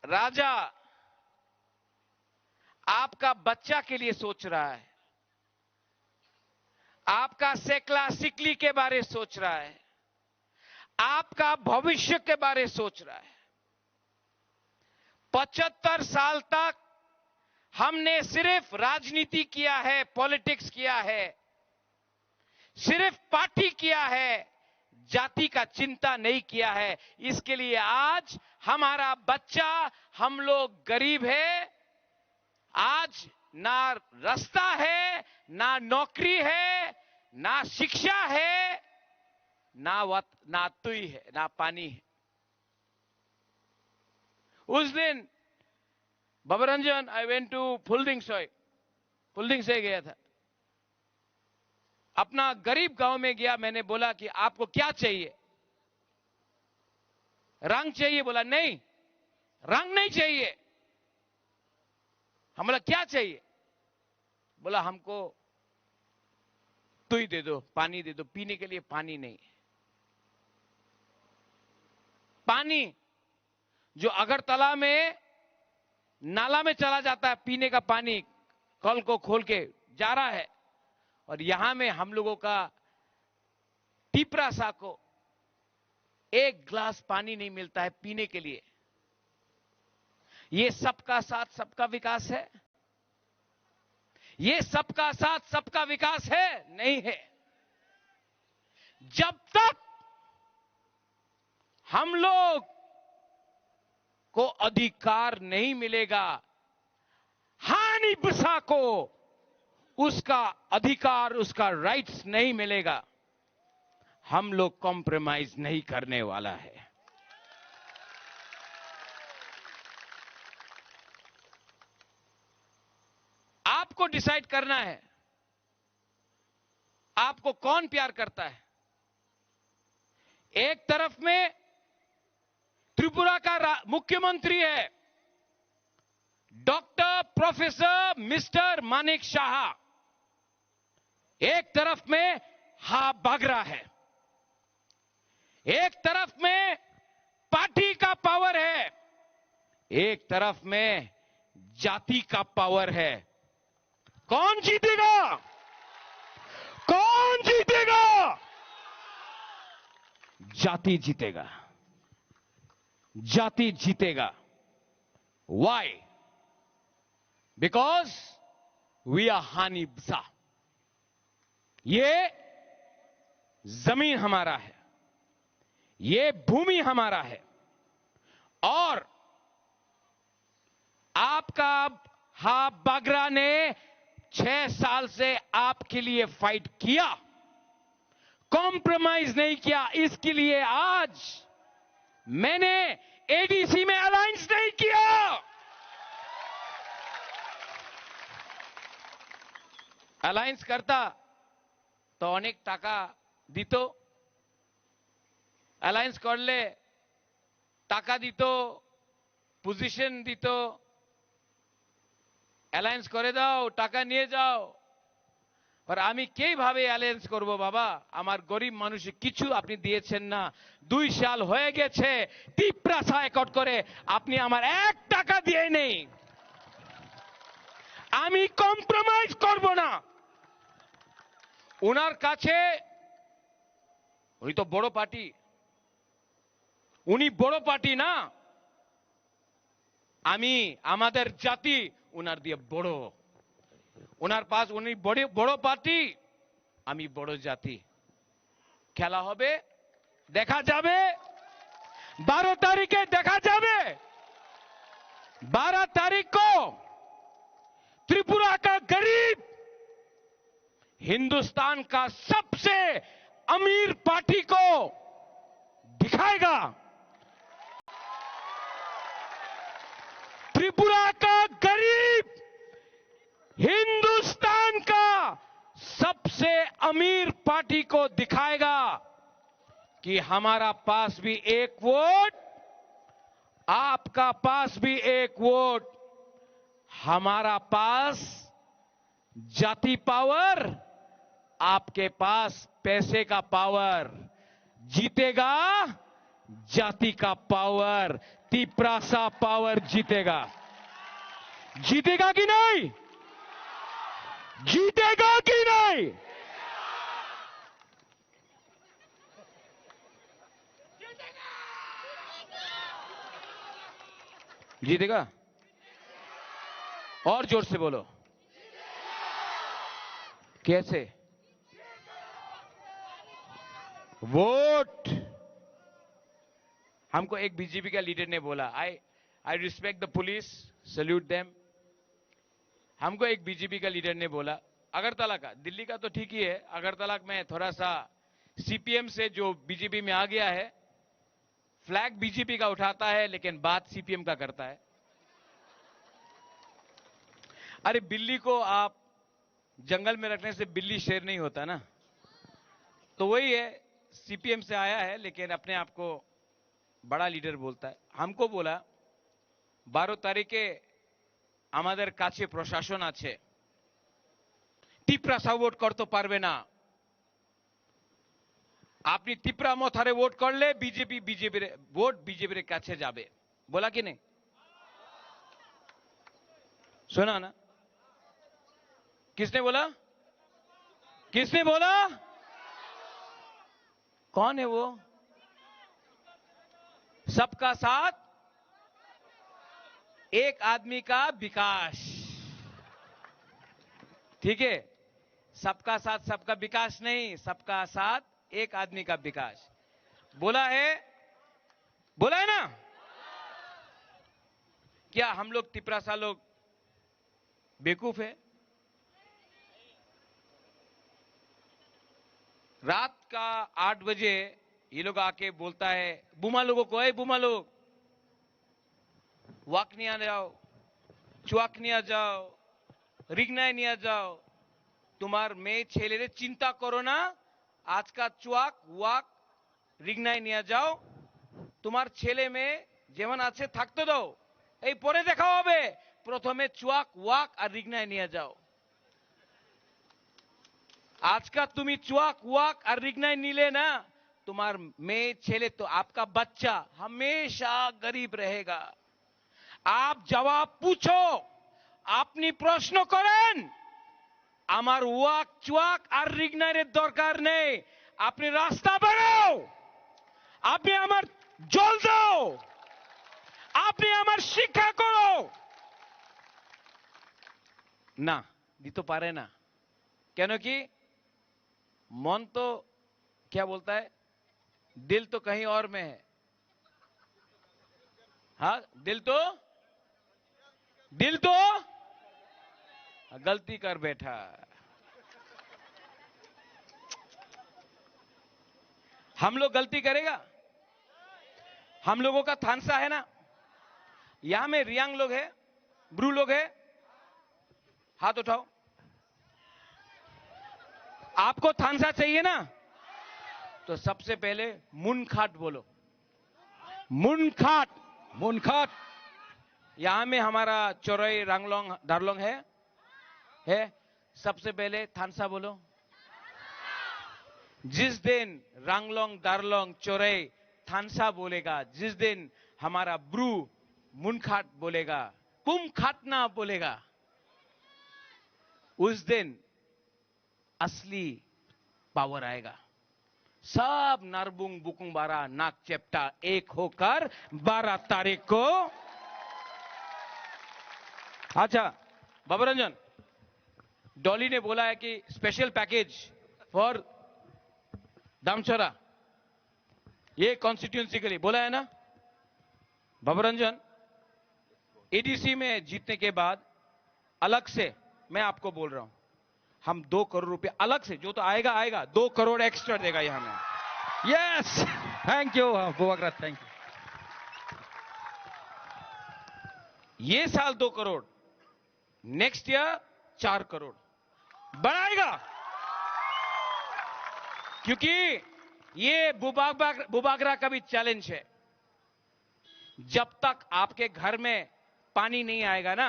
राजा आपका बच्चा के लिए सोच रहा है, आपका सेकला सिकली के बारे सोच रहा है, आपका भविष्य के बारे सोच रहा है। पचहत्तर साल तक हमने सिर्फ राजनीति किया है, पॉलिटिक्स किया है, सिर्फ पार्टी किया है, जाति का चिंता नहीं किया है। इसके लिए आज हमारा बच्चा, हम लोग गरीब है, आज ना रास्ता है, ना नौकरी है, ना शिक्षा है, ना वत-, ना तुई है, ना पानी है। उस दिन बाबा रंजन, I went to फुलदिंग सोय, फुलदिंग सोय गया था। अपना गरीब गांव में गया, मैंने बोला कि आपको क्या चाहिए, रंग चाहिए? बोला नहीं, रंग नहीं चाहिए। हम बोला क्या चाहिए? बोला हमको तुई दे दो, पानी दे दो, पीने के लिए पानी नहीं। पानी जो अगरतला में नाला में चला जाता है, पीने का पानी कल को खोल के जा रहा है, और यहाँ में हम लोगों का टिपरासा को एक ग्लास पानी नहीं मिलता है पीने के लिए। ये सबका साथ सबका विकास है? ये सबका साथ सबका विकास है? नहीं है। जब तक हम लोग को अधिकार नहीं मिलेगा, हानि बसा को उसका अधिकार, उसका राइट्स नहीं मिलेगा, हम लोग कॉम्प्रोमाइज नहीं करने वाला है। आपको डिसाइड करना है, आपको कौन प्यार करता है। एक तरफ में त्रिपुरा का रा-, मुख्यमंत्री है डॉक्टर प्रोफेसर मिस्टर मानिक साहा, एक तरफ में हा बागरा है, एक तरफ में पार्टी का पावर है, एक तरफ में जाति का पावर है। कौन जीतेगा? कौन जीतेगा? जाति जीतेगा, जाति जीतेगा। Why? Because we are Hani Bsa। ये जमीन हमारा है, ये भूमि हमारा है, और आपका हा बागरा ने छह साल से आपके लिए फाइट किया, कॉम्प्रोमाइज नहीं किया। इसके लिए आज मैंने एडीसी में अलायंस नहीं किया। অ্যালায়েন্স করতা তো অনেক টাকা দিত, অ্যালায়েন্স করলে টাকা দিত, পজিশন দিত, অ্যালায়েন্স করে দাও, টাকা নিয়ে যাও। আর আমি কিভাবে অ্যালায়েন্স করব বাবা? আমার গরিব মানুষে কিছু আপনি দিয়েছেন না। দুই সাল হয়ে গেছে, তিপ্রাসা অ্যাকর্ড করে আপনি আমার এক টাকা দিয়ে নেই। আমি কম্প্রোমাইজ করব না। ওনার কাছে, উনি তো বড় পার্টি, উনি বড় পার্টি না, আমি, আমাদের জাতি ওনার দিয়ে বড়, ওনার পাশ, উনি বড়, বড় পার্টি, আমি বড় জাতি। খেলা হবে, দেখা যাবে, বারো তারিখে দেখা যাবে। বারো তারিখ কো ত্রিপুরা কা গরিব हिंदुस्तान का सबसे अमीर पार्टी को दिखाएगा। त्रिपुरा का गरीब हिंदुस्तान का सबसे अमीर पार्टी को दिखाएगा कि हमारा पास भी एक वोट, आपका पास भी एक वोट। हमारा पास जाति पावर, आपके पास पैसे का पावर। जीतेगा जाति का पावर, तिपरासा पावर जीतेगा। जीतेगा कि नहीं? जीतेगा कि नहीं? जीतेगा। और जोर से बोलो। कैसे? वोट। हमको एक बीजेपी का लीडर ने बोला, I I respect the police, salute them. हमको एक बीजेपी का लीडर ने बोला, अगरतला का, दिल्ली का तो ठीक ही है, अगरतला में थोड़ा सा सीपीएम से जो बीजेपी में आ गया है, फ्लैग बीजेपी का उठाता है लेकिन बात सीपीएम का करता है। अरे, बिल्ली को आप जंगल में रखने से बिल्ली शेर नहीं होता ना। तो वही है, सीपीएम से आया है लेकिन अपने आप को बड़ा लीडर बोलता है। हमको बोला, बारो तारीखे আমাদের কাছে প্রশাসন আছে, তিপ্রাসা ভোট করতে পারবে না। আপনি তিপ্রা মথারে ভোট করলে বিজেপি, বিজেপির ভোট বিজেপির কাছে যাবে। बोला कि नहीं? सुना ना? किसने बोला? किसने बोला? कौन है वो? सबका साथ, एक आदमी का विकास। ठीक है, सबका साथ सबका विकास नहीं, सबका साथ एक आदमी का विकास। बोला है, बोला है ना? क्या हम लोग तिपरासा लोग बेवकूफ है? रात का आठ बजे ये लोग आके बोलता है, बुमा लोगों को, ए बुमा लोग, वाक निया जाओ, चुआक निया जाओ, रिगनाई निया जाओ। तुम्हार मेये छेले रे चिंता करो ना, आज का चुआक, वाक, रिगनाई निया जाओ। तुम्हार छेले मेये जेमन आछे थाकते दाओ, এই পরে দেখা হবে। প্রথমে চুয়াক, ওয়াক আর রিগনাই নিয়ে যাও। আজকা তুমি চুয়াক, ওয়াক আর রিগনাই নিলে না, তোমার মেয়ে ছেলে তো, आपका बच्चा हमेशा गरीब रहेगा। आप जवाब पूछो, আপনি প্রশ্ন করেন। আমার ওয়াক চুয়াক আর রিগনাইরের দরকার নেই। আপনি রাস্তা বানাও, আপনি আমার জল দাও, আপনি আমার শিক্ষা করো। না, দিতে পারে না। কেন কি? মন তো, क्या बोलता है, दिल तो कहीं और में है। हाँ, दिल तो, दिल तो गलती कर बैठा। हम लोग गलती करेगा? हम लोगों का थानसा है ना, यहाँ में रियांग लोग है, ब्रू लोग है, हाथ उठाओ। आपको थानसा चाहिए ना? तो सबसे पहले मुनखाट बोलो। मुनखाट। मुनखाट। यहाँ में हमारा चोरई रांगलोंग दारलोंग है, है। सबसे पहले थानसा बोलो। जिस दिन रांगलोंग दारलोंग चोरई थानसा बोलेगा, जिस दिन हमारा ब्रू मुनखाट बोलेगा, कुमखाटना बोलेगा, उस दिन असली पावर आएगा। सब नारबुंग बुकुंग बारा नाक चेप्टा एक होकर बारह तारीख को। अच्छा, बाबा रंजन, डॉली ने बोला है कि स्पेशल पैकेज फॉर दामचोरा, ये कॉन्स्टिट्यूएंसी के लिए बोला है ना? बाबा रंजन, एडीसी में जीतने के बाद अलग से मैं आपको बोल रहा हूं, हम दो करोड़ रुपए अलग से, जो तो आएगा आएगा, दो करोड़ एक्स्ट्रा देगा ये हमें। Yes, thank you Bubagra, thank you. ये साल दो करोड़, नेक्स्ट ईयर चार करोड़ बढ़ाएगा, क्योंकि ये बुबागरा, बुबागरा का भी चैलेंज है। जब तक आपके घर में पानी नहीं आएगा ना,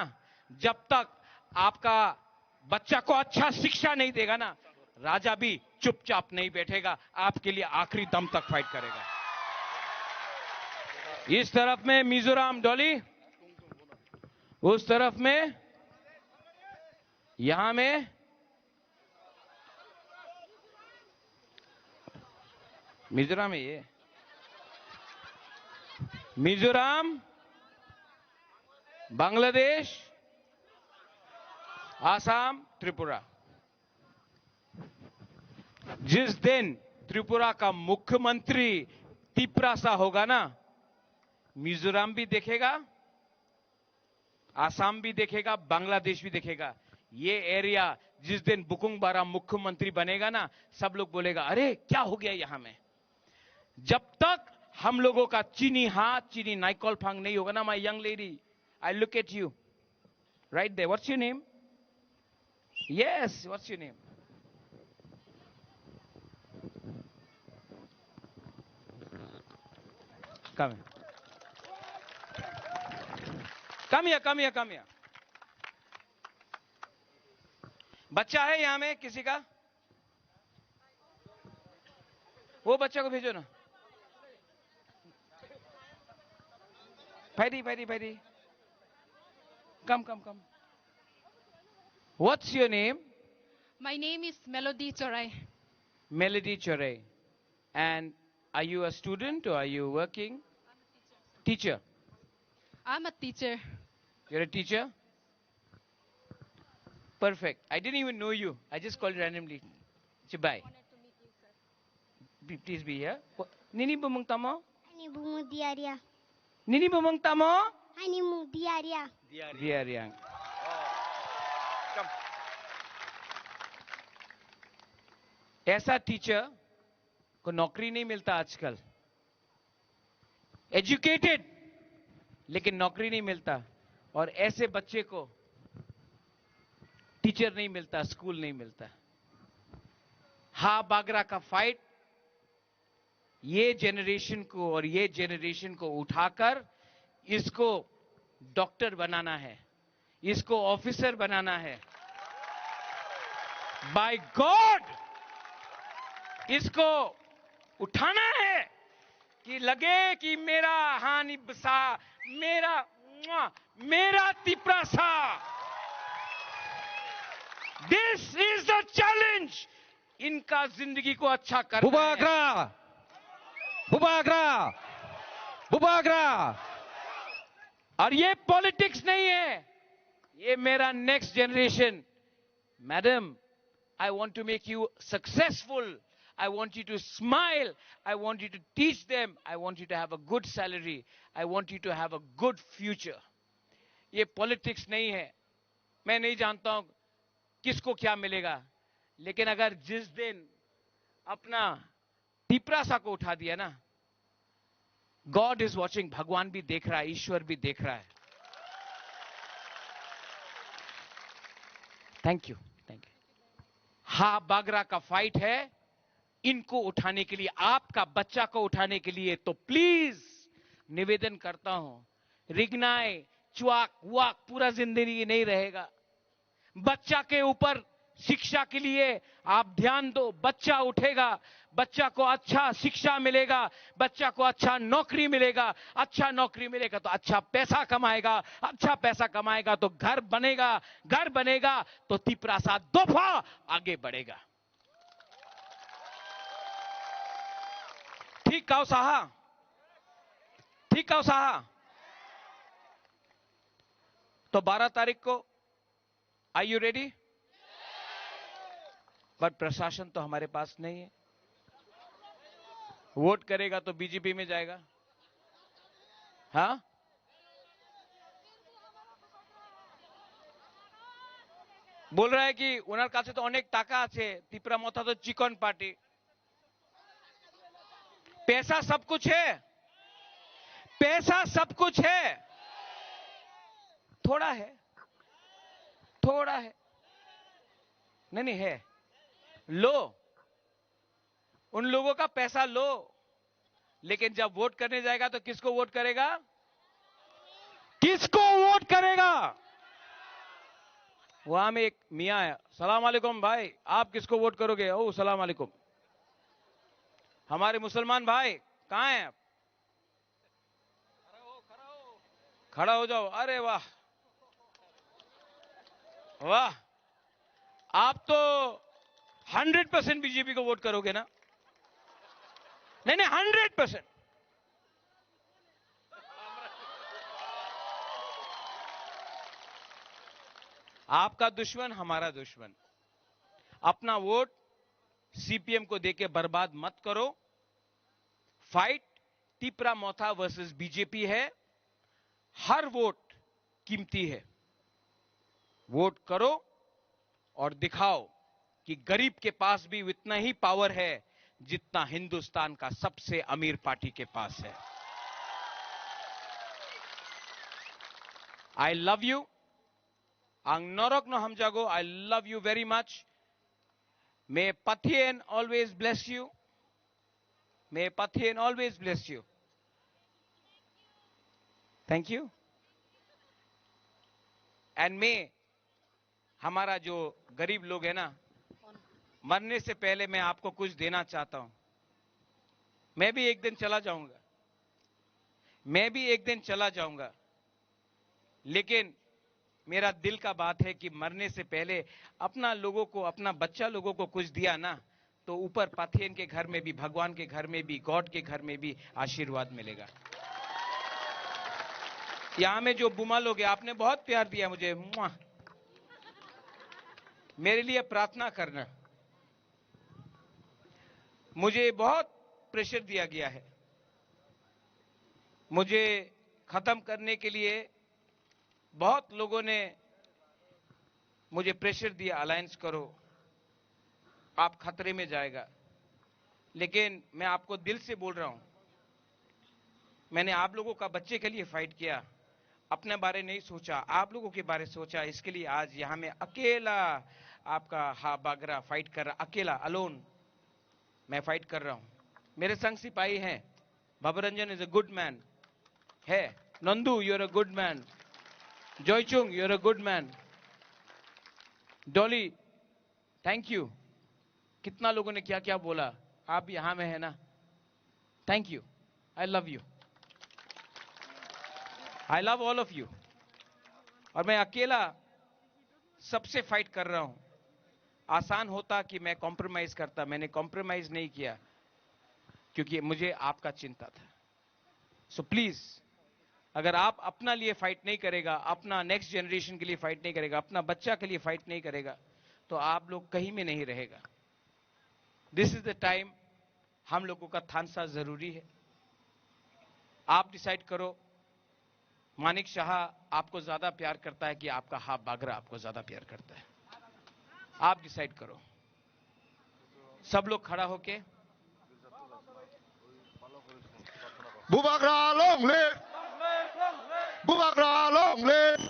जब तक आपका बच्चा को अच्छा शिक्षा नहीं देगा ना, राजा भी चुपचाप नहीं बैठेगा, आपके लिए आखिरी दम तक फाइट करेगा। इस तरफ में मिजोरम डॉली, उस तरफ में, यहां में मिजोरम है ये। मिजोरम, बांग्लादेश, आसाम, त्रिपुरा। जिस दिन त्रिपुरा का मुख्यमंत्री तिपरासा होगा ना, मिजोरम भी देखेगा, आसाम भी देखेगा, बांग्लादेश भी देखेगा। ये एरिया जिस दिन बुकुंग बारा मुख्यमंत्री बनेगा ना, सब लोग बोलेगा, "अरे, क्या हो गया यहाँ में?" जब तक हम लोगों का चीनी हाथ, चीनी नाइकॉल फांग नहीं होगा ना, my young lady, I look at you. Right there. What's your name? Yes, what's your name? Come here. Come here, come here, come here. बच्चा है यहाँ में किसी का? वो बच्चा को भेजो ना। Phaidi, phaidi, phaidi. Come, come, come. What's your name? My name is Melody Chorai. Melody Chorai. And are you a student or are you working? Teacher. I'm a teacher. You're a teacher? Perfect. I didn't even know you. I just called randomly. Chibai. Be- Please be here. Wha- Nini bumung tamo? Ani bumung Diaria. Nini bumung tamo? Ani bumung Diaria. Diaria. Come. ऐसा टीचर को नौकरी नहीं मिलता आजकल। एजुकेटेड, लेकिन नौकरी नहीं मिलता। और ऐसे बच्चे को टीचर नहीं मिलता, स्कूल नहीं मिलता। हा बागरा का फाइट, ये जनरेशन को और ये जनरेशन को उठाकर इसको डॉक्टर बनाना है, इसको ऑफिसर बनाना है। बाय गॉड, इसको उठाना है कि लगे कि मेरा हानि बसा, मेरा, मेरा Tiprasa. This is the challenge. इनका जिंदगी को अच्छा करना है। Bubagra! Bubagra! Bubagra! और ये पॉलिटिक्स नहीं है, ये मेरा next generation. Madam, I want to make you successful. I want you to smile. I want you to teach them. I want you to have a good salary. I want you to have a good future. ये पॉलिटिक्स नहीं है। मैं नहीं जानता हूं किसको क्या मिलेगा, लेकिन अगर जिस दिन अपना तिपरासा को उठा दिया ना, गॉड इज वॉचिंग, भगवान भी देख रहा है, ईश्वर भी देख रहा है। Thank you, thank you. हा बागरा का फाइट है, इनको उठाने के लिए, आपका बच्चा को उठाने के लिए। तो प्लीज निवेदन करता हूं, रिगनाय, च्वाक वाक पूरा जिंदगी नहीं रहेगा। बच्चा के ऊपर शिक्षा के लिए आप ध्यान दो, बच्चा उठेगा, बच्चा को अच्छा शिक्षा मिलेगा, बच्चा को अच्छा नौकरी मिलेगा, अच्छा नौकरी मिलेगा तो अच्छा पैसा कमाएगा, अच्छा पैसा कमाएगा तो घर बनेगा, घर बनेगा तो तिपरासा दोफा आगे बढ़ेगा। ठीक कहो साहा, ठीक कहो साहा। तो बारह तारीख को, are you ready? बट प्रशासन तो हमारे पास नहीं है। वोट करेगा तो बीजेपी में जाएगा। हाँ, बोल रहा है कि ওনার কাছে তো অনেক টাকা আছে, তিপ্রা মথা তো চিকন পার্টি। पैसा सब कुछ है, पैसा सब कुछ है, थोड़ा है, थोड़ा है, नहीं, नहीं है, लो, उन लोगों का पैसा लो, लेकिन जब वोट करने जाएगा तो किसको वोट करेगा? किसको वोट करेगा? वहां में एक मियाँ है, सलाम वालेकुम भाई, आप किसको वोट करोगे? ओ सलाम वालेकुम। हमारे मुसलमान भाई कहाँ हैं आप? खड़ा हो जाओ। अरे वाह, वाह। आप तो हंड्रेड परसेंट बीजेपी को वोट करोगे ना? नहीं, नहीं, हंड्रेड परसेंट। आपका दुश्मन हमारा दुश्मन। अपना वोट सीपीएम को देके बर्बाद मत करो। फाइट टिपरा मोथा वर्सेस बीजेपी है। हर वोट कीमती है। वोट करो और दिखाओ कि गरीब के पास भी उतना ही पावर है जितना हिंदुस्तान का सबसे अमीर पार्टी के पास है। I love you. Ang norok no hamjago. I love you very much. May Pathian always bless you. May Pathian always bless you. Thank you. And may हमारा जो गरीब लोग है ना, मरने से पहले मैं आपको कुछ देना चाहता हूं। मैं भी एक दिन चला जाऊंगा, मैं भी एक दिन चला जाऊंगा, लेकिन मेरा दिल का बात है कि मरने से पहले अपना लोगों को, अपना बच्चा लोगों को कुछ दिया ना, तो ऊपर पाथियन के घर में भी, भगवान के घर में भी, गॉड के घर में भी आशीर्वाद मिलेगा। यहाँ में जो बुमा लोग हैं, आपने बहुत प्यार दिया मुझे, मुआ। मेरे लिए प्रार्थना करना। मुझे बहुत प्रेशर दिया गया है। मुझे खत्म करने के लिए बहुत लोगों ने मुझे प्रेशर दिया, अलायंस करो, आप खतरे में जाएगा। लेकिन मैं आपको दिल से बोल रहा हूं, मैंने आप लोगों का बच्चे के लिए फाइट किया, अपने बारे नहीं सोचा, आप लोगों के बारे सोचा। इसके लिए आज यहां में अकेला आपका हा बागरा फाइट कर रहा, अकेला, अलोन मैं फाइट कर रहा हूं। मेरे संग सिपाही हैं, Baba Ranjan is a good man, है, Nandu, you are a good man, Joychung, you are a good man, Dolly, thank you. कितना लोगों ने क्या क्या बोला, आप यहां में है ना। Thank you. I love you. I love all of you. और मैं अकेला सबसे फाइट कर रहा हूं। आसान होता कि मैं कॉम्प्रोमाइज करता, मैंने कॉम्प्रोमाइज नहीं किया, क्योंकि मुझे आपका चिंता था। सो प्लीज, अगर आप अपना लिए फाइट नहीं करेगा, अपना नेक्स्ट जनरेशन के लिए फाइट नहीं करेगा, अपना बच्चा के लिए फाइट नहीं करेगा, तो आप लोग कहीं में नहीं रहेगा। This is the time. हम लोगों का थानसा जरूरी है। आप डिसाइड करो, मानिक शाह आपको ज्यादा प्यार करता है कि आपका हाफ बागरा आपको ज्यादा प्यार करता है? आप डिसाइड करो। सब लोग खड़ा होके। Bubagra long live! Bubagra long live!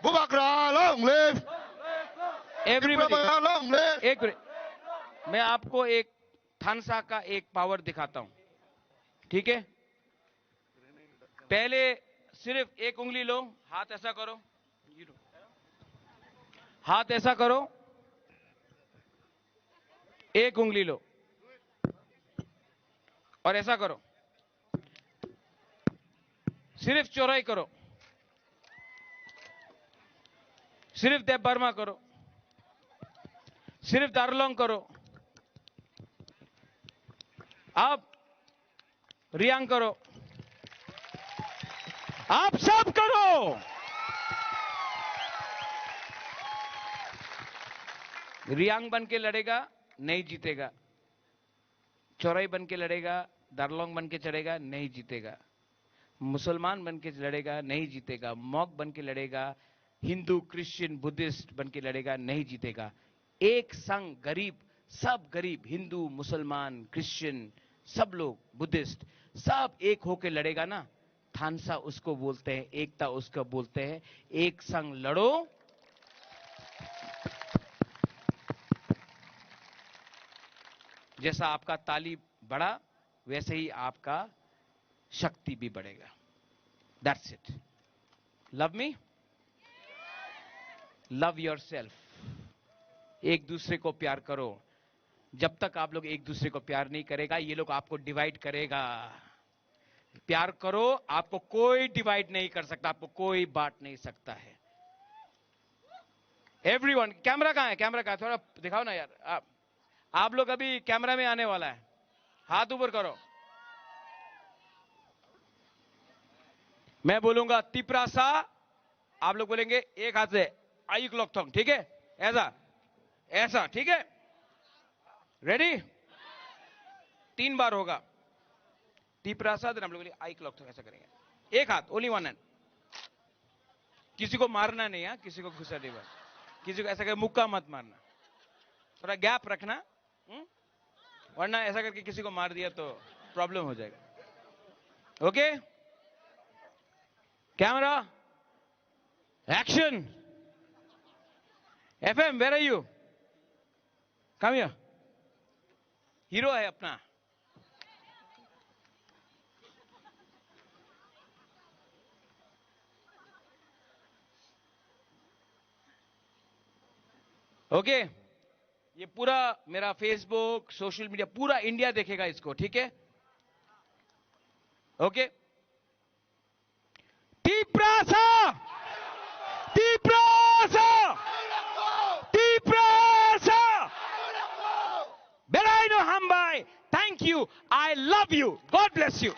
Bubagra long live! Everybody, Bubagra long live! एक मिनट, मैं आपको एक थानसा का एक पावर दिखाता हूं, ठीक है? पहले सिर्फ एक उंगली लो, हाथ ऐसा करो, हाथ ऐसा करो, एक उंगली लो और ऐसा करो, सिर्फ चौड़ाई करो, सिर्फ देव वर्मा करो, सिर्फ दारलोंग करो। अब रियांग करो, आप सब करो। रियांग बन के लड़ेगा, नहीं जीतेगा। चौड़ाई बन के लड़ेगा, दारलोंग बन के चढ़ेगा, नहीं जीतेगा। मुसलमान बन के लड़ेगा, नहीं जीतेगा। मॉग बन के लड़ेगा, हिंदू, क्रिश्चियन, बुद्धिस्ट बन के लड़ेगा, नहीं जीतेगा। एक संग गरीब, सब गरीब, हिंदू, मुसलमान, क्रिश्चियन, सब लोग, बुद्धिस्ट, सब एक होके लड़ेगा ना, थानसा उसको बोलते हैं, एकता उसको बोलते हैं। एक संग लड़ो। जैसा आपका ताली बढ़ा, वैसे ही आपका शक्ति भी बढ़ेगा। That's it. Love me? Love yourself, एक दूसरे को प्यार करो। जब तक आप लोग एक दूसरे को प्यार नहीं करेगा, ये लोग आपको डिवाइड करेगा। प्यार करो, आपको कोई डिवाइड नहीं कर सकता, आपको कोई बांट नहीं सकता है। एवरीवन, कैमरा कहाँ है? कैमरा कहाँ है? थोड़ा दिखाओ ना यार। आप, आप लोग अभी कैमरा में आने वाला है, हाथ ऊपर करो। मैं बोलूंगा तिप्रासा, आप लोग बोलेंगे एक हाथ से, आयुक लकथोंग, ठीक है? ऐसा, ऐसा, ठीक है? रेडी? तीन बार होगा। तिप्रासा, देन हम लोग बोलेंगे आयुक लकथोंग, ऐसा करेंगे। एक हाथ, ओनली वन हैंड। किसी को मारना नहीं है, किसी को गुस्सा नहीं बस। किसी को ऐसा करके मुक्का मत मारना, थोड़ा गैप रखना। हम्म? वरना ऐसा करके किसी को मार दिया तो प्रॉब्लम हो जाएगा। Okay, camera, action. FM, where are you? Come here. Hero है अपना। ओके, ये पूरा मेरा फेसबुक, सोशल मीडिया, पूरा इंडिया देखेगा इसको, ठीक है? ओके, तिप्रासा, तिप्रासा, तिप्रासा। बेलायनो हामबाय। Thank you. I love you. God bless you.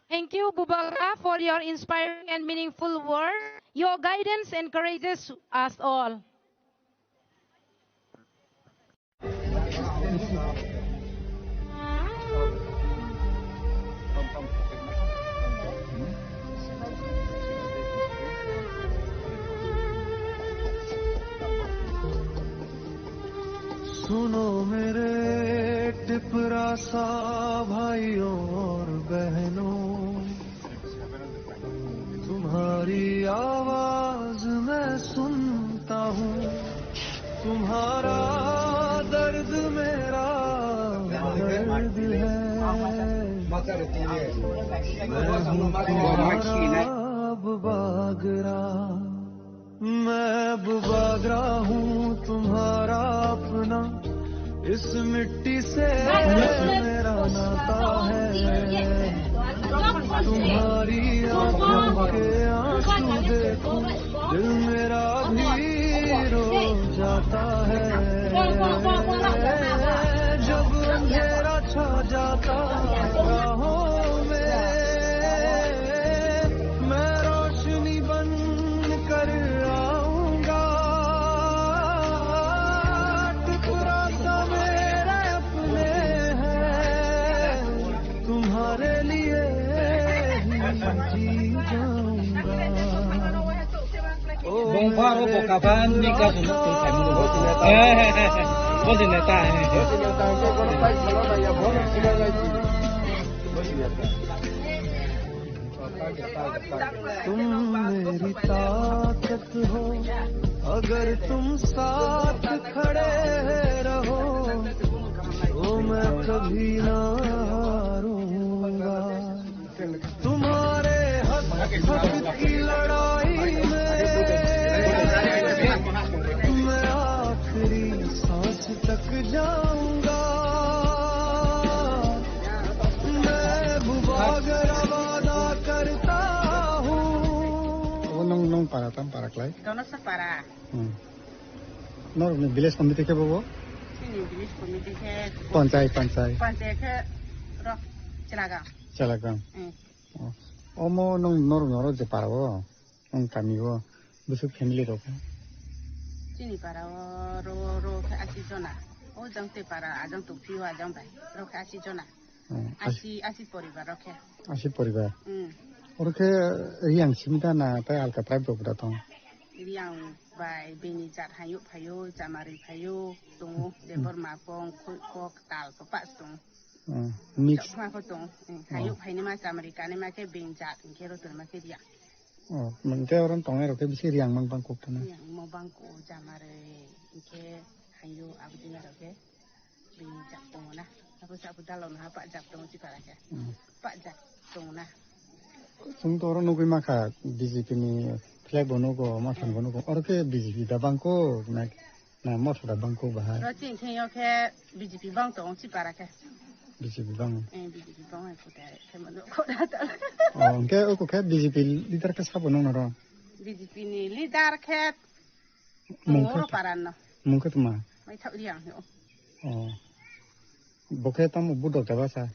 Thank you, Bubagra, for your inspiring and meaningful words. Your guidance encourages us all. सुनो मेरे टिपरासा भाइयों और बहनों, तुम्हारी आवाज मैं सुनता हूँ, तुम्हारा दर्द मेरा दर्द है। मैं हूँ तुम्हारा अब बागरा। मैं अब बागरा हूँ तुम्हारा अपना, इस मिट्टी से मेरा नाता है। तुम्हारी आंखों के आंसू देखो, दिल मेरा भी रो जाता है। जब अंधेरा छा जाता राहों में, मैं रोशनी बन कर आऊंगा। टुकड़ा सा मेरे अपने हैं, तुम्हारे लिए ही जी जाऊंगा। Bongpharo bo kapan ni kasu no twi khaimani bo. Bo se neta, eh. तुम मेरी ताकत हो, अगर तुम साथ खड़े रहो, तो मैं कभी ना हारूंगा। तुम्हारे हक, हक की लड़ाई में मैं आखिरी सांस तक जाऊंगा। मैं बुबागरा वादा करता हूँ। Obo nung, nung para, tam para klai? Donosa para. Hmm. Norokni village committee khe bobo? Chini village committee khe panchai, panchai. Panchai khe rok Chelagam. Chelagam. Hmm. Oh. Omo nung norok, norok je para o, nung kami o, bwswk family rok? Chini para o ro, ro khe asi jona. O jang te para, ajang tong phio, ajang bai. Ro khe asi jona. Hmm. Asi, asi poribar rok khe. Asi poribar? Hmm. Oro khe Riyang simi da na tai alka tribe rok da tong? Riyang bai bini jat hayo phaio, chamari phaio, tongo, hmm, Debbarma kong, khoi kok, tal, papas tongo. Hmm, mix. Chokma pho tongo, hmm, hayo, oh, phaini ma chamari kani ma khe bini jat, hinkhe ro tongma khe Riyang. Oh, mungke oron tongnai rok khe bisi Riyang mang bang kok tana. Riyang mo bang ko chamari, hinkhe hayo abdina rok khe. Bini jak tongo na. Abo se abo dalon ha pak jak tongo chikara khe. Hmm. Pak jak. Tongna. Chwng to oro nugwi mankha, B J P ni flag bo nugo, Motha ni bo nugo. Oro khe B J P da bangkuk na, na Motha da bangkuk bahai? Oro chini thengyo khe B J P bang tongo, Chipara khe. B J P bang? Eh, B J P bang hai khuda, khe mano khuda ta. Oh, hwnkhe oko khe B J P leader khe sabo nung noro? B J P ni leader khe Mung khe oro ta-, paran no. Mung khe tma? Mai thak liang ho. Oh. Bo khe tamo budok jaba sa?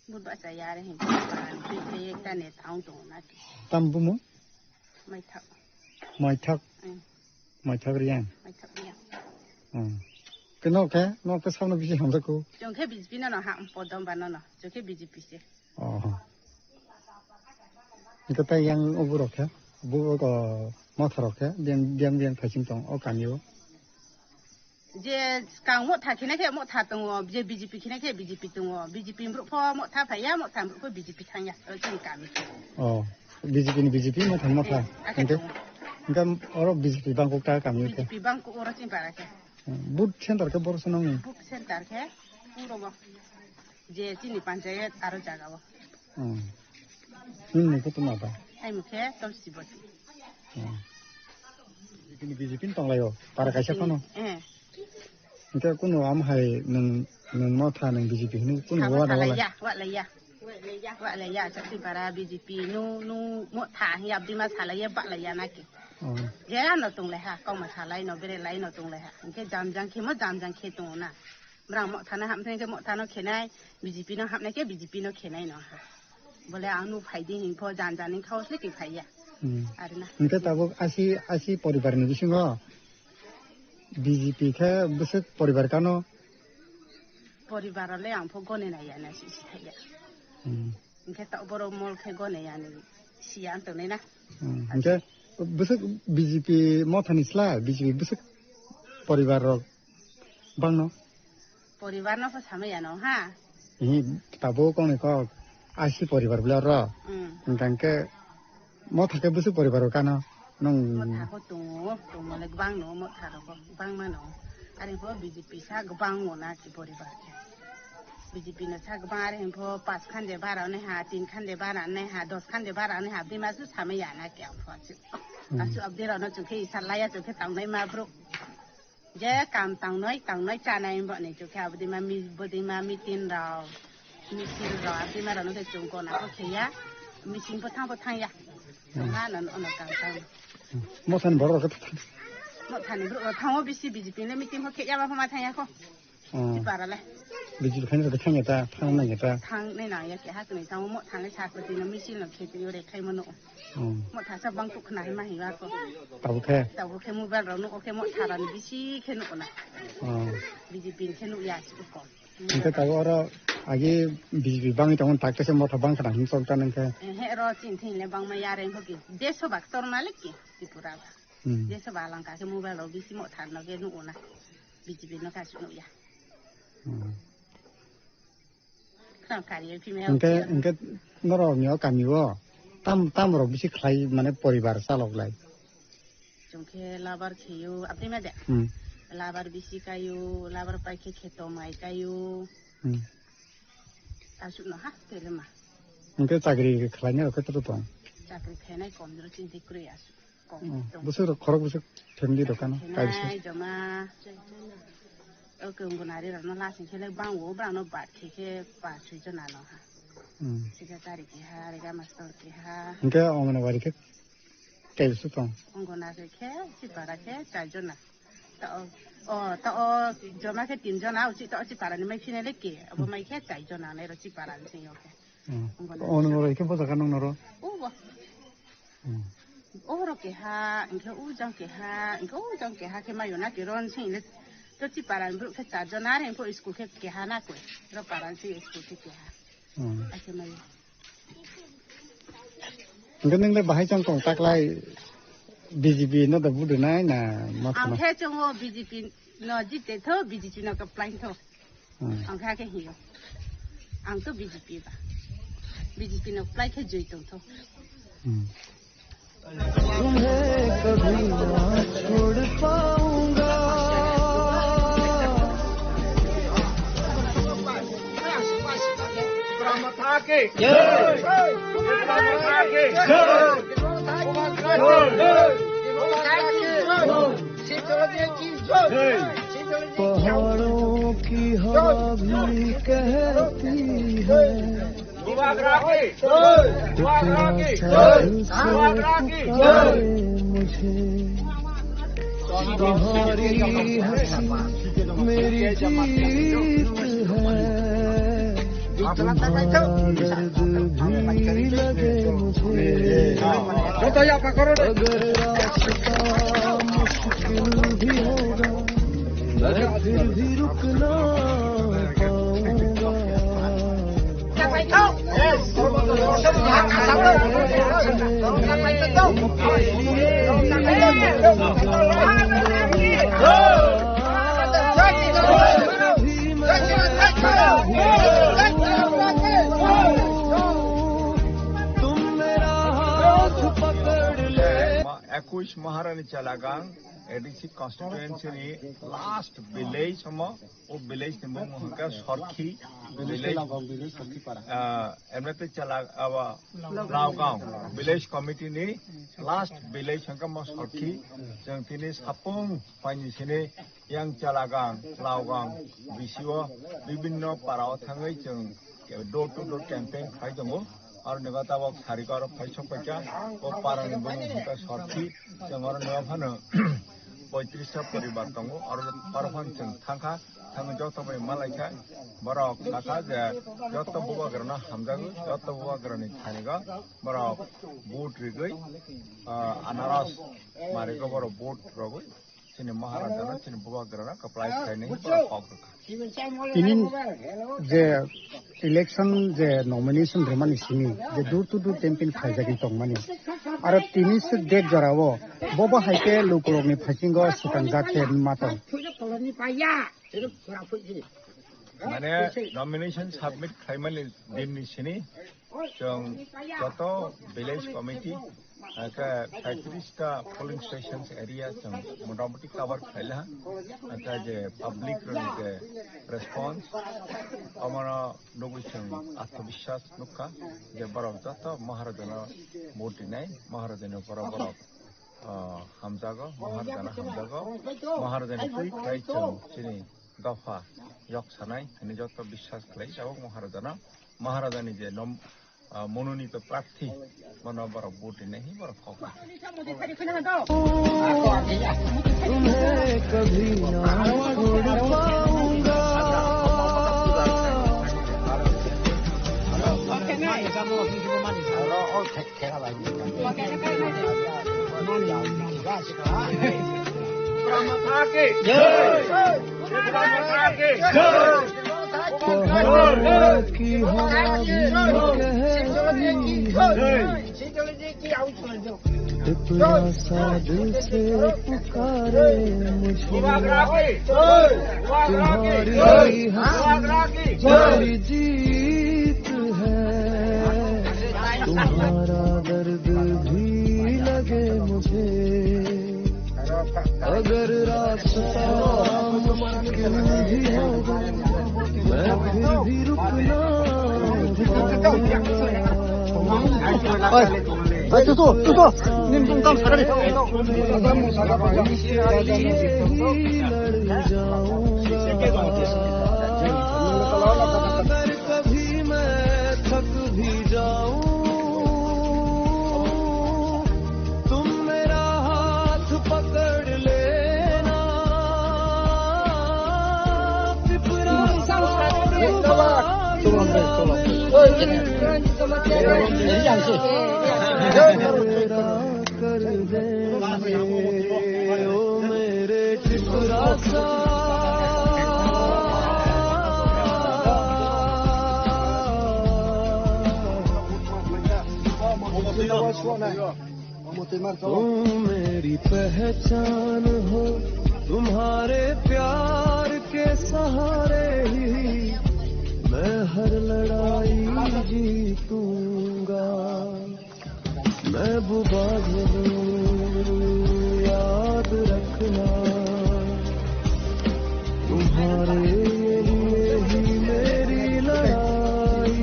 Budok sa yare hin paran khe khe ta ne taung tong na ki. Tam bumu? Mai thak. Mai thak? Mm. Mai thak riang? Mai thak liang. Hmm. Ke no khe, no khe samno bisi hamjak ko? Chong khe B J P no no ha, podom ba no no. Chong khe B J P se. Oh. Hingke tei yang oborok khe, bo, o, Motha rok khe, biyang, biyang, biyang phaising tong o kami o. Je kang Motha khina khe Motha tongo, je B J P khina khe B J P tongo, B J P borok pho Motha phaiya, Motha borok pho B J P thangya, o chini kami. Oh, B J P ni B J P, Motha ni Motha. Eh, akhe hingke, tongo. Hingke oro B J P bangkok ta kami o khe. B J P bangkok oro chini para khe. Hmm, booth center khe boro se nangni? Booth center khe puro bo. Je chini panchayat aro jaga o. Hmm. Nini mung khe tongma ba? Ai mung khe Tolsi Boti. Hmm. Chini B J P ni tonglaio, para kaisa phano. Eh. Hingke kunu am hai nwng, nwng Motha nwng B J P hwnwi kunu wala wala. Wala ya, wala ya. Wala ya, chakti para B J P nu, nu Motha hi abdi ma salai ya, bala ya na ki. Oh. Jera no tonglai ha, kok ma salai no, bere lai no tonglai ha. Hingke jam jang khe mo jam jang khe tongo na. Brang Motha no hapnai khe Motha no khenai, B J P no hapnai khe B J P no khenai no ha. Bole ang nu phai di hing pho jan jan ni khao se ki phai ya. Hmm. Ari na. Hingke tabuk asi, asi poribar ni bisingo B J P khe bwswk poribar kano? Poribar le ang pho gone na ya na si si thai ya. Hmm. Hingke to borok mol khe gone ya ni si ang tongnai na. Hmm. Hingke bwswk B J P Motha ni sla B J P bwswk poribar rok bangno? Poribar no pho samai ya no ha. Hi, tabuk kok ni kok, asi poribar bwle oro. Hmm. Hingke Motha khe bwswk poribar o kano? Nwng Motha kho tongo, tongo le gwbang no Motha rok gwbang mano. Ari pho B J P sa gwbang mo na ki poribar khe. B J P no sa gwbang ari pho pas khan de bara ne ha, tin khan de bara ne ha, dos khan de bara ne ha, bima su samai ya na ki ang pho asu. Hmm. Asu abdi rok no chukhe isa laya chukhe tangnai ma bro. Je kam tangnoi, tangnoi chanai bo ni chukhe abdi ma mi, bodi ma meeting rok, misil rok, abdi ma rok no khe chung kona khe ya, meeting bo thang bo thang ya. Hmm. Chuma no, no, no, kam tang. Motha ni borok rok khe tha-, Motha ni borok rok thango bisi B J P ni meeting ho khe ya ba ma thang ya kho. Oh. Chipara le. B J P khaina rok thang ya ta, thang nang ya ta. Thang nai nang ya khe ha kwnwi thango Motha ni sa kwtwi no misil no khe twi yo re khai mano. Oh. Motha sa bang kuk khna hai ma hi ba ko. Tabuk khe? Tabuk khe mobile rok nuko khe Motha rani bisi khe nuko na. Oh. B J P ni khe nuk ya si ko. Hingke tabuk oro agi B J P bangwi tongo tak tese Motha bang khna hin chok ta nang khe. He ro chin thin le bang ma ya re ho ki. Deso bak tor malik ki Tripura ba. Hmm. Deso ba lang ka khe mobile rok bisi Motha no khe nuko na. B J P no ka si nuk ya. Hmm. Khna kari ya phime. Hingke, hingke norok ni o kami o tam, tam rok bisi khlai mane poribar chalok lai. Chwng khe labar kheyo, abdi ma de? Hmm. Labar bisi kayo, labar pai khe kheto mai kayo. Hmm. Asuk no ha, tele ma. Hingke chakri khlai nai rok khe to tong? Chakri khainai kom jora chinti kwrwi asuk. Kom. Oh, tong. Bwswk rok khorok bwswk family rok kano, kai bwswk? Khainai joma. O khe Anganwadi rok no lasing khe le bang o, bang no bat khe khe pa sui jona no ha. Hmm. Secretary keha, rega master keha. Hingke Anganwadi khe kai bwswk tong? Anganwadi khe Chipara khe char jona. Ta o, o, ta o joma khe tin jona, uchi ta o Chipara ni mai phine le ke, abo mai khe char jona nai ro Chipara ni sing yo khe. Hmm. Anganwadi. O nung oro khe bo jaga nung noro? O bo. Hmm. Oro keha, hingke o jang keha, hingke o jang keha khe mayo na ke ron sing le. To Chipara ni borok khe char jon, are hingke school khe keha na koi. Ro para ni school khe keha. Hmm. Ake mayo. Hingke nung le bahai chong tong taklai B J P no da budu nai na ma. Ang khe chongo B J P no jite tho, B J P no kaplai tho. Hmm. Ang kha khe hiyo. Ang to B J P ba. B J P no plai khe joi tong tho. Hmm. तुम्हें कभी ना छोड़ पाऊंगा। Jai. पहाड़ों की हवा भी कहती है, तेरा साथ से पुकारे मुझे। तुम्हारी हंसी मेरी जीत है, तुम्हारा दर्द भी लगे मुझे। अगर रास्ता मुश्किल भी होगा, मैं फिर भी रुक ना पाऊंगा। तुम मेरा हाथ पकड़ ले। Ma-, ekush Maharani Chalagang, A D C constituency ni last village omo, o village ni bumung hwnkha Sorkhi village. Ah, M F T Chala-, abo, Laogaon village committee ni last village hwnkha mo Sorkhi. Chwng tini sapung paini sini yang Chalagang, Laogaon, bisio bibinno para o thangwi chwng door to door campaign khai tongo. Aro ni tabok sariko aro phai sok paikha, o para ni bumung hwnkha Sorkhi. Chwng oro ni phano poitris ta poribar tongo, aro oro phano chwng thangkha, thangwi joto bai malaikha. Borok sakha je joto bubagrano hamjagwi, joto bubagrani thanigo borok vote rigwi, ah, anaros marigo borok vote rogwi. Chini Maharajano, chini Bubagrano kwplai khlainai borok kok rwkha. Tini je election je nomination rwmani simi je door to door campaign khlaijagwi tongmani. Aro tini se date jorao bobo hai khe lukurokni phaisinggo swkangjak khe ma tong. Mane nomination submit khlaimani dinni sini chwng joto village committee, ah, khe paitris ta polling stations area chwng motamoti cover khlai laha. Hwnkhe je public rokni je response, omono nugwi chwng atmabiswas nukha je borok joto Maharajano vote rinai, Maharajani borok borok, ah, hamjago, Maharajano hamjago, Maharajani twi khlai chwng chini dopha yok sanai hwnwi joto biswas khlai tabok Maharajano, Maharajani je nom-, ah, mononito prarthi, bono borok vote rinai hi borok kok. तुम्हें कभी ना छोड़ पाऊंगा। पहाड़ों की हवा भी कहती है, इतना सा दिल से पुकारे मुझे। तुम्हारी हंसी मेरी जीत है, तुम्हारा दर्द भी लगे मुझे। अगर रास्ता मुश्किल भी होगा, मैं फिर भी रुक ना पाऊंगा। Oi, oi, tutu, tutu. Nin tungkam sakari. अगर कभी मैं थक भी जाऊं, तुम मेरा हाथ पकड़ लेना। त्रिपुरा कर दे ओ मेरे त्रिपुरा सा। तुम मेरी पहचान हो, तुम्हारे प्यार के सहारे ही मैं हर लड़ाई जीतूंगा। महबूबा ज़रूर याद रखना, तुम्हारे लिए ही मेरी लड़ाई।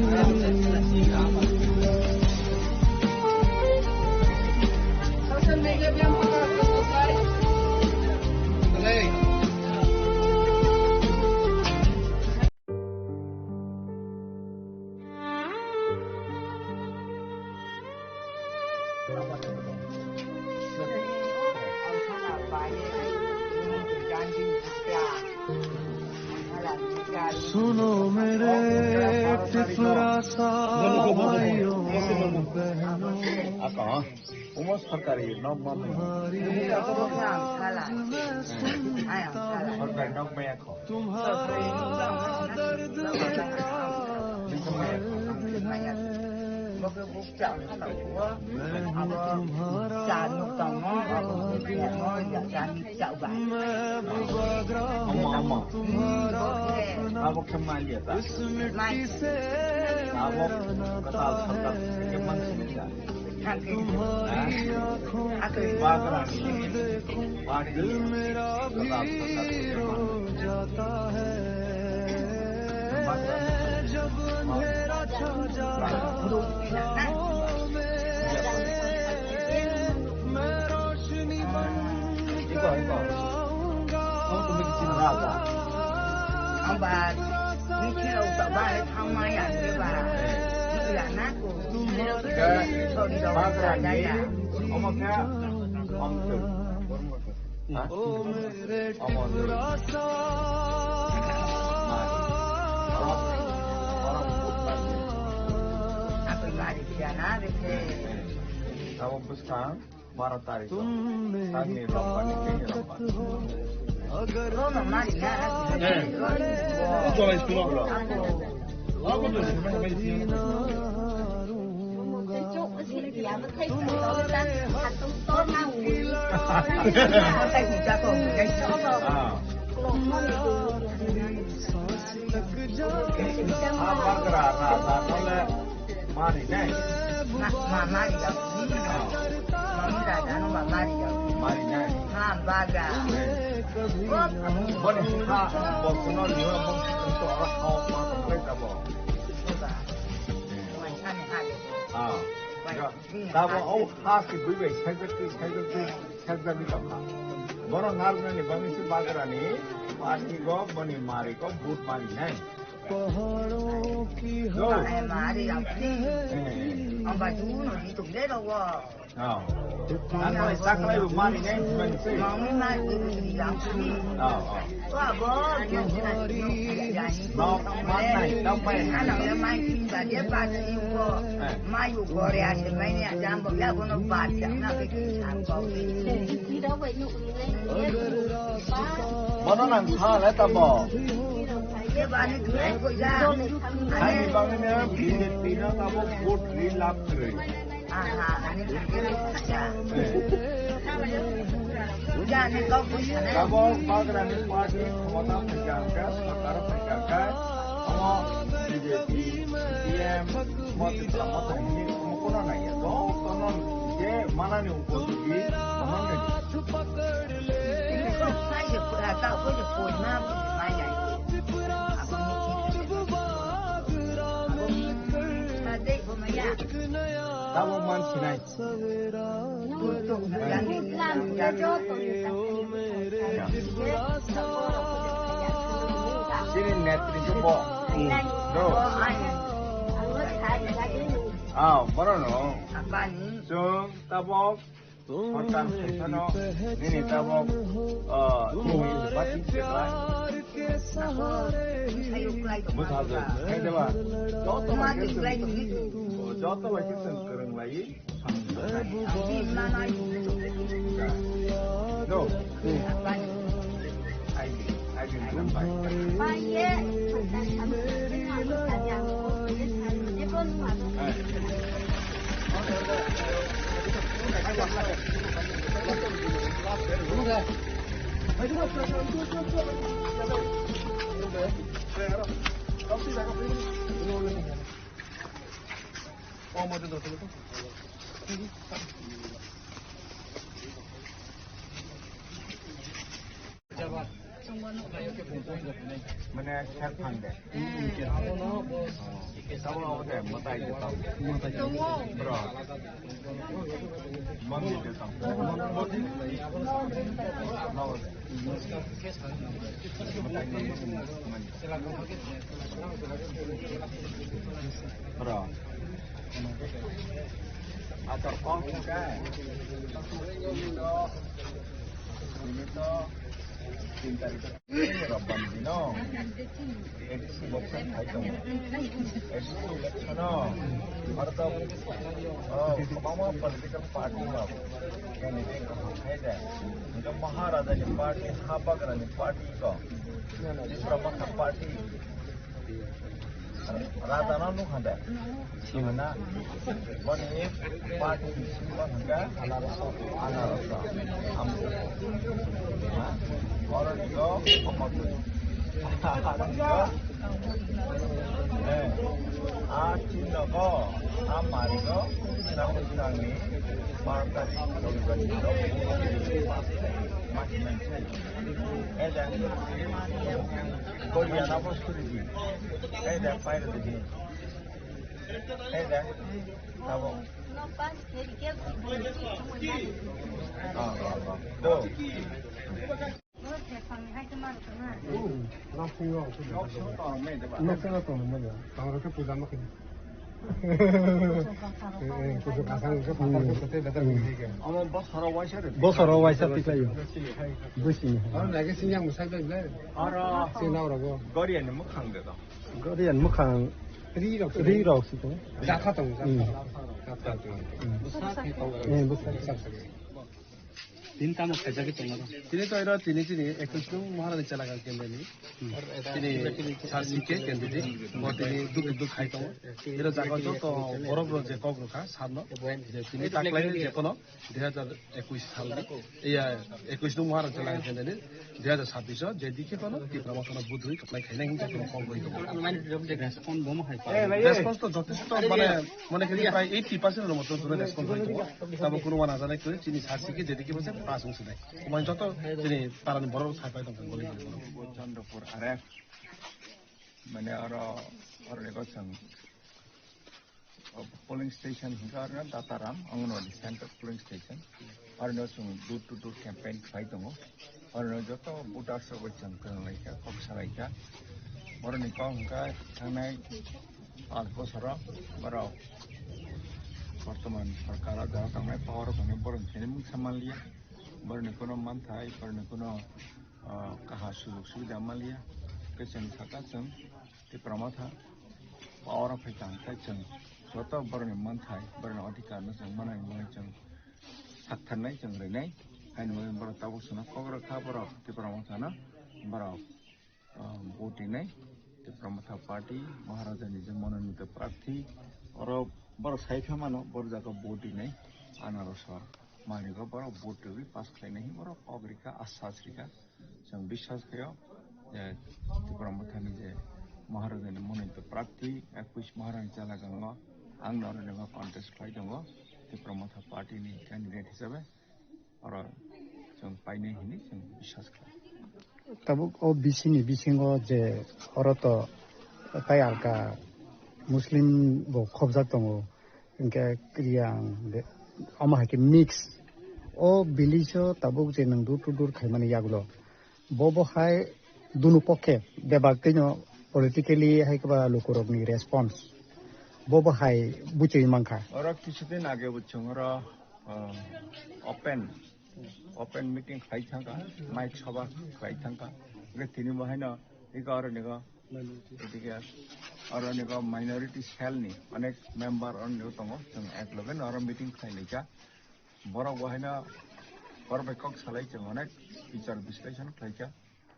सुनो मेरे टिपरा सा भाइयों बहनों। Aka, omo sarkari nok ma mung. Sarkari nok maya kho. Bini maya kho. Omo, omo. Abo khe maliya ta. Abo kwtal sarkar theke mansini ta. Bagrani party kwtal sarkar theke mansini. Iko, iko. Ang ba, ni khe rau ta ba, thang ma ya, ni ba. Ni ya na ko. Ni rau ta ba, ni rau ta ya. Omo khe, ang tu. Ha? Omo tu. Mari. Orang, orang pun lagi. Apa lagi dia na, de. Kamu buskang. Baro tarikh o sakni robbani khe robbani. Ah. Ah, bagra, na, na, na, na. Mari nai. Ma, ma, mari ya. Mami da da no ma mari ya. Mari nai. Ma baga. Boni ha, bo kuno liwa bo kuno to ora ha ma to kai ta bo. Ba. Mai sani ha de. Ah. Ba. Tabo o ha si bui bai, sajak ti, sajak ti, sajak ti tokha. Bono narwknani bagwi se bagrani party go boni mari go vote mari nai. Pahadon ki. Go. Ai mari apni. Eh. Amba juno di tum de ro wo. Oh. Ano saklai bu mari nai bang se. Mami mari di apni. Oh, oh. Wa bo. No, man nai, no man. Ano ya mai tin ba de ba de wo. Eh. Mai u gore ase mai ni ajam bo ya bono ba ya na ke ki sam ko. Bono nang kha le tamo. Ani bangni ya B J P no tamo vote ri lab kre. Tamo bagrani party khomota phaikha, sarkar phaikha, tamo B J P, C P M, Motitla motong hini kono naiya. Jotono je manani upojoghi, manani. Tamo man sinai. Chini netri se bo. Do. Ah, bono no. Chwng tabok. Sorkar phaisano nini tabok, ah, bati se klai. Bwsajwk, hai de ba? Joto bai khe chwng, joto bai khe chwng kwrwng lai. No. Mane kher thang de. Tabuk abo de mwtai de tong. Bro. Mangni de tong. Bro. Rwbani dino A D C election khai tongo. A D C election-o aro to, oh, kwbangma political party rok candidate kaham khai de. Hwnkhe Maharajani party, ha bagrani party ko, Tipra Motha party. Raja no nukha de. Sima na. Boni party sima hwnkha anaroso, anaroso. Am-, ha? Oro ni go, omo tu. Oro ni go. Eh. A chinno go, a mari go, nang nang ni, party, eh, da. Korea na bo suri di. Eh, da, paira di. Eh, da. Abo. Ah, ah, ah. Do. Bosoro waisa tiklaio. Bwsini. Oro Goriani mwkhang de do. Goriani mwkhang. Ri rok si tongo. Jatha tongo, jatha. Jatha tongo. Eh, bwsa. Tini tamo khaijagwi tongo. Tini to ero tini tini ekwis nung Maharani Chelaka kendeni. Tini sar sikhe kendedi. Bo tini duk duk khai tongo. Ero jaga joto borok rok je kok rokha sarno. Je tini taklaini je kono dui hajar ekwis salni. Iya, ekwis nung Maharani Chelaka kendeni. Dui hajar sabbish o je dikhe kono Tipra Motha no budui kwplai khainai hwnwi kono kok bai tongo. Response to jothesto mane, mane khe prai eighty percent rok moto response bai tongo. Tamo kuno wana jani khe chini sar sikhe je dikhe bose pass wngsi nai. Omo joto chini parani borok sai pai tong kha. Chandapur R F mane oro, oro ni gosong. O polling station hwnkhe aro Dataram, Anganwadi Center polling station. Aro no chwng door to door campaign khlai tongo. Aro no joto voters rok bai chwng kwrwng lai kha, kok sa lai kha. Boroni kok hwnkhe thangnai panch bosoro borok bortoman sorkar o jaga tongnai power o tongnai boroni thani mungsa manliya. Boroni kuno manthai, boroni kuno, ah, kaha sujog subida manliya. Khe chwng sakha chwng Tipra Motha power o phai tang khe chwng joto borokni manthai, borokni adhikar no chwng manai, manai chwng saktharnai, chwng rwnai. Haini bagwi borok tabuk chwngno kok rwkha, borok Tipra Motha no borok, ah, vote rinai. Tipra Motha party, Maharaja ni je mononito prarthi, oro borok sai kha mano, borok jaga vote rinai, anaroso manwi go borok vote rwwi pass khlainai hinwi borok kok rikha, asas rikha. Chwng biswas khaio je Tipra Mothani je Maharajani mononito prarthi ekwis Maharani Chelaka no ang no oro contest khlai tongo Tipra Motha party ni candidate hisabe, oro chwng painai hinwi chwng biswas khlai. Tabuk o B C ni bisingo je oro to tai alka Muslim bo khobjak tongo. Hingke Riyang de, omo hai khe mix. O village o tabuk je nwng door to door khaimani yagulo. Bo bo hai dunu pokhe bebak tei no politically hai khe ba lukurokni response. Bo bo hai buchwi mankha. Oro kisu din age buchung oro, ah, open, open meeting khlai thangkha, mic sabha khlai thangkha. Hingke tini bo haino iko aro nigo Etike aro ni go minority cell ni onek member aro ni tongo, chwng ek loge no aro meeting khlai lai kha. Borok bo haino borok bai kok salai chwng onek bichar bisleshon khlai kha.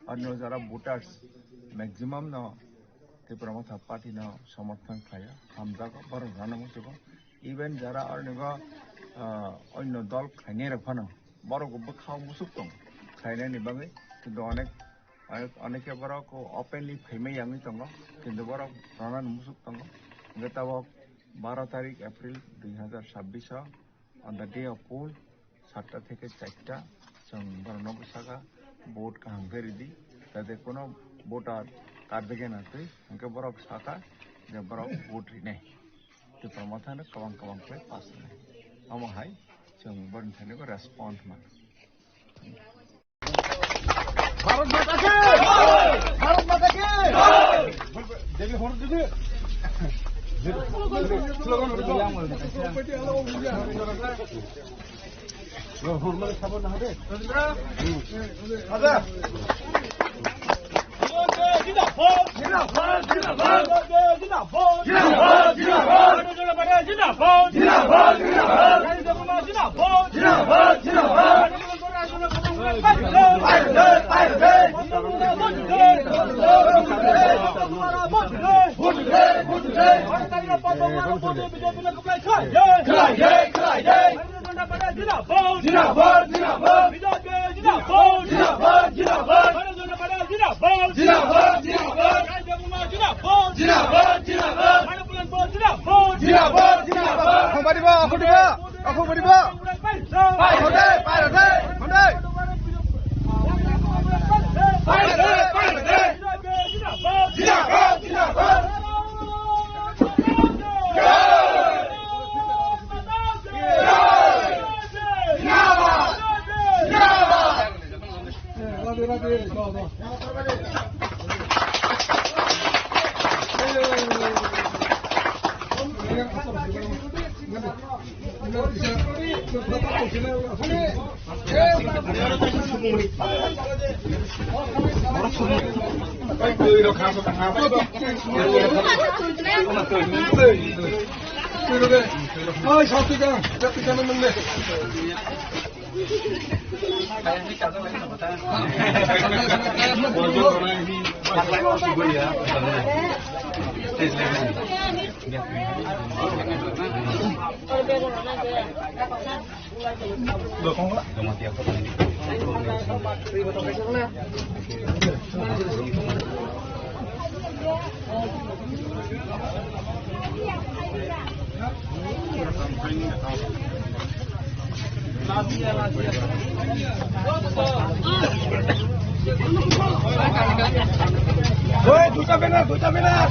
Aro ni jara voters maximum no Tipra Motha party no somorthon khlai o, hamjago, borok rano muchungo. Even jara aro ni go, ah, onno dol khainai rok phano borok bo bwkha o musuk tongo khlainani bagwi, kintu onek Onek, oneke borok openly phaimai yangwi tongo, kintu borok rana ni musuk tongo. Hingke tabok baro tarik April dui hazar sabbish o, on the day of poll, satta theke charta, chwng borokno bwsaka vote kaham khe ridi, jate kuno voter karjagena twi, hingke borok saka je borok vote rinai. Tipra Motha no kwbang kwbang khe pass rinai. Omo hai chwng borokni thani bo response mano. Bharat माता की! भारत माता की! देवी होर देवी। Zindabad, zindabad. Zindabad, zindabad. Bharatiya Janata Party zindabad. Zindabad, zindabad. Jai Debbarma zindabad. Zindabad, zindabad. Manipur Land Board zindabad. Zindabad, zindabad. Akhung bari ba, akhung bari ba, akhung bari ba. Pai rode, pai rode, pai rode. Pai rode, pai rode. Zindabad, zindabad. Oi, duita banner, duita banner.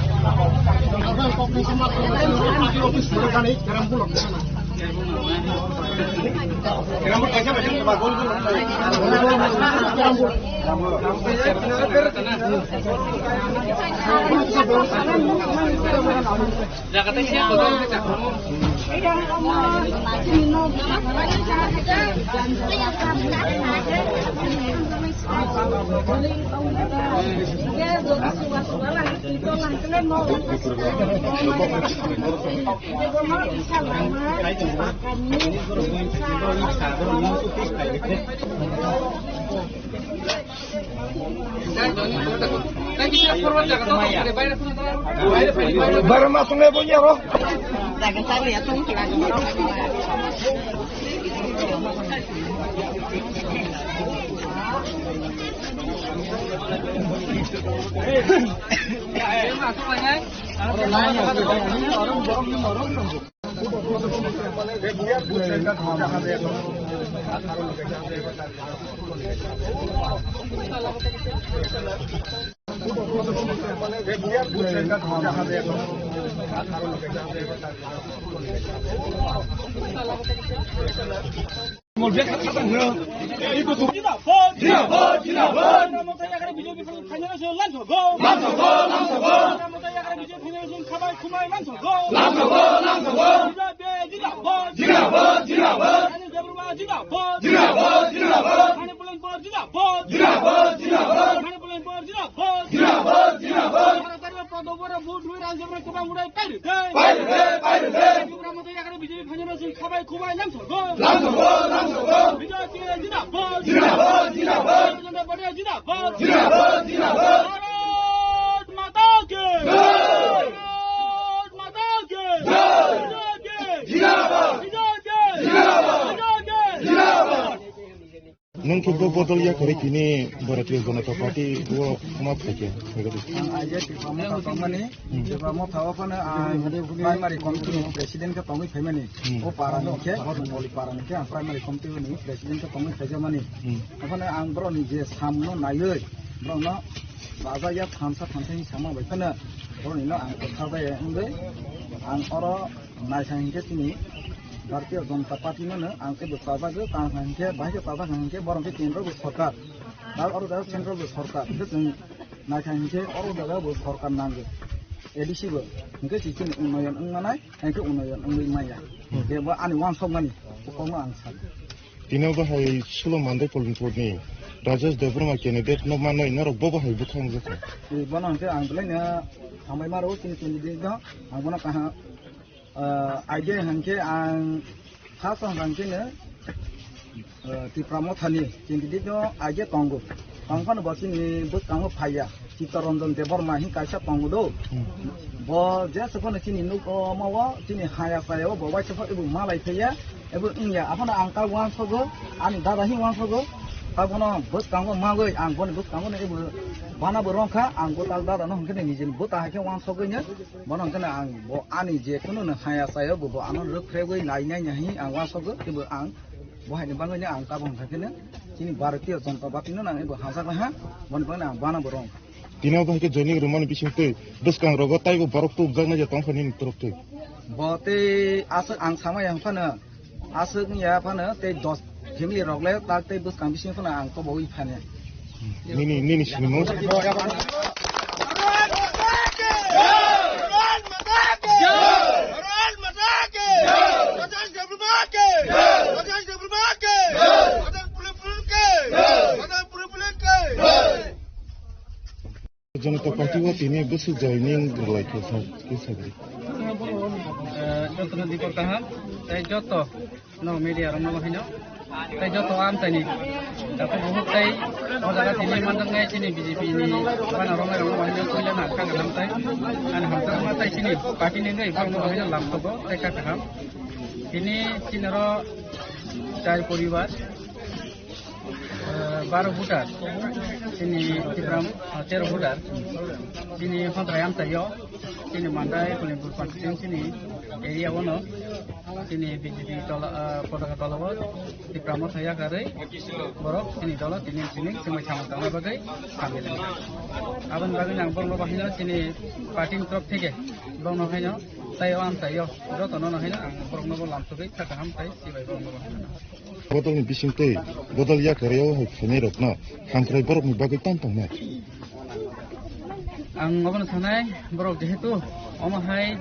Barma sungai punya roh. Zindabad, zindabad. Zindabad, zindabad. Namo Taya Kare B J P Federation Langsong Go. Langsong Go, Langsong Go. Namo Taya Kare B J P Federation Khabai Khumai Langsong Go. Langsong Go, Langsong Go. B J P zindabad. Zindabad, zindabad. Rani Debbarma zindabad. Zindabad, zindabad. Manipur Land Board zindabad. Zindabad, zindabad. Manipur Land Board zindabad. Zindabad, zindabad. Bharat Sarkar Padobora vote rwi Rani Debbarma kwbang urai pairi de. Pairi de, pairi de. Namo Taya Kare B J P Federation Khabai Khumai Langsong Go. Langsong Go, Langsong Go. B J P zindabad. Zindabad, zindabad. Bharatiya Janata Party zindabad. Zindabad, zindabad. Bharat Mata ki. Jai. Bharat Mata ki. Jai. B J P. Zindabad. B J P. Zindabad. B J P. Zindabad. Nwng khe bo bodol ya kwrwi tini Bharatiya Janata Party o ma phaikhe? Ang aijak Tipra Motha tongmani, Tipra Motha o phano ang primary committee ni president khe tongwi phaimani. Hmm. O para ni khe, Boli para ni khe ang primary committee ni president khe tongwi phaijakmani. Hmm. Ophano ang borok ni je samung no naiwi, borok no baja ya thamsa thamsa ni samung bai phano borok ni no ang kwtha bai wngwi ang oro naithang hinkhe chini Bharatiya Janata Party no no ang kebo chajagwi, tang hinkhe bahai khe chajak hinkhe borok khe kendro bo sorkar, aro oro jaga central bo sorkar, hinkhe chwng naithang hinkhe oro jaga bo sorkar nango. A D C bo, hingke si chini unnoyon wng manai, hingke unnoyon wngwi maya. Hmm. Je bo ani wansokmani, kokno ang sa. Tino bahai Sulo Mandai Polingpurni Rajesh Debbarma candidate no manwi norok bo bahai bwkhang jokha. E, bono hingke ang belai no hambai maro chini candidate no, ang bono kaha, ah, idea hingke ang First ang rang chini, eh, Tipra Mothani candidate no aige tongo. Tongphano bo chini bwskango phaiya. Chittaranjan Debbarma hin kaisa tongo do. Hmm. Bo jesa phano chini nuk o ma o, chini haya saya o, bo waisa pho ebo malai phaiya. Ebo wngya. Aphano ang ta wansogo, ani dada hin wansogo. Ta bono bwskango magoi, ang boni bwskango no ebo bana bo rongkha, ang bo ta dada no hwnkhe nijini bo ta hai khe wansogoi no. Bono hwnkhe no ang bo ani je kunu no haya saya bo, bo ano rwk phregwi nai nai nai ang wansokgo, teibo ang bo haini bagwi no ang tabuk hwnkha khe no chini Bharatiya Janata Party no nang ebo hamjak laha, boni bagwi no ang bana bo rong. Tino bahai khe joining rwmani bisingtwi bwskang rogo taibo borok tubujak nai je tongkha nini toroktwi. Bo tei aswk ang samaya hwnkha no, aswk wngya phano tei dos family rok le tak tei bwskang bising phano ang kobowi phane. Nini, nini sinimung? Janata Party o tini bwswk joining rwlai khe sa-, khe sagri. Eh, jotono dikor kaham, tei joto no media rok no hino, tei joto amchaini dakhuk bukhuk tei o jaga tini manjaknai chini B J P ni bana rok no hino puila na kha kaham tei ani hamjakma tei chini party ni wngwi borok no hino lam sogo tei kha kaham. Tini chini oro char poribar. Eh, baro voter, chini Tipra, eh, tero voter, chini Hontrai amchaio, chini Mandai, Kolimpur constituency ni area ono, chini B J P dola, eh, potaka dola o, Tipra Motha yakarwi, borok, chini dolo, tini, tini, chumui samung tangna bagwi, samung tangna. Aboni bagwi ang borokno bahino, chini party ni torop theke, borokno haino, tai o amchaio, jotono no haino, ang borokno bo lamsogwi, sakha ham tai, sibai borokno bo haino. Bodolni bisingtwi bodol yakarwi o hai phainairokno hamkrai borokni bagwi tong tongnai. Ang obono sanai, borok jehetu omo hai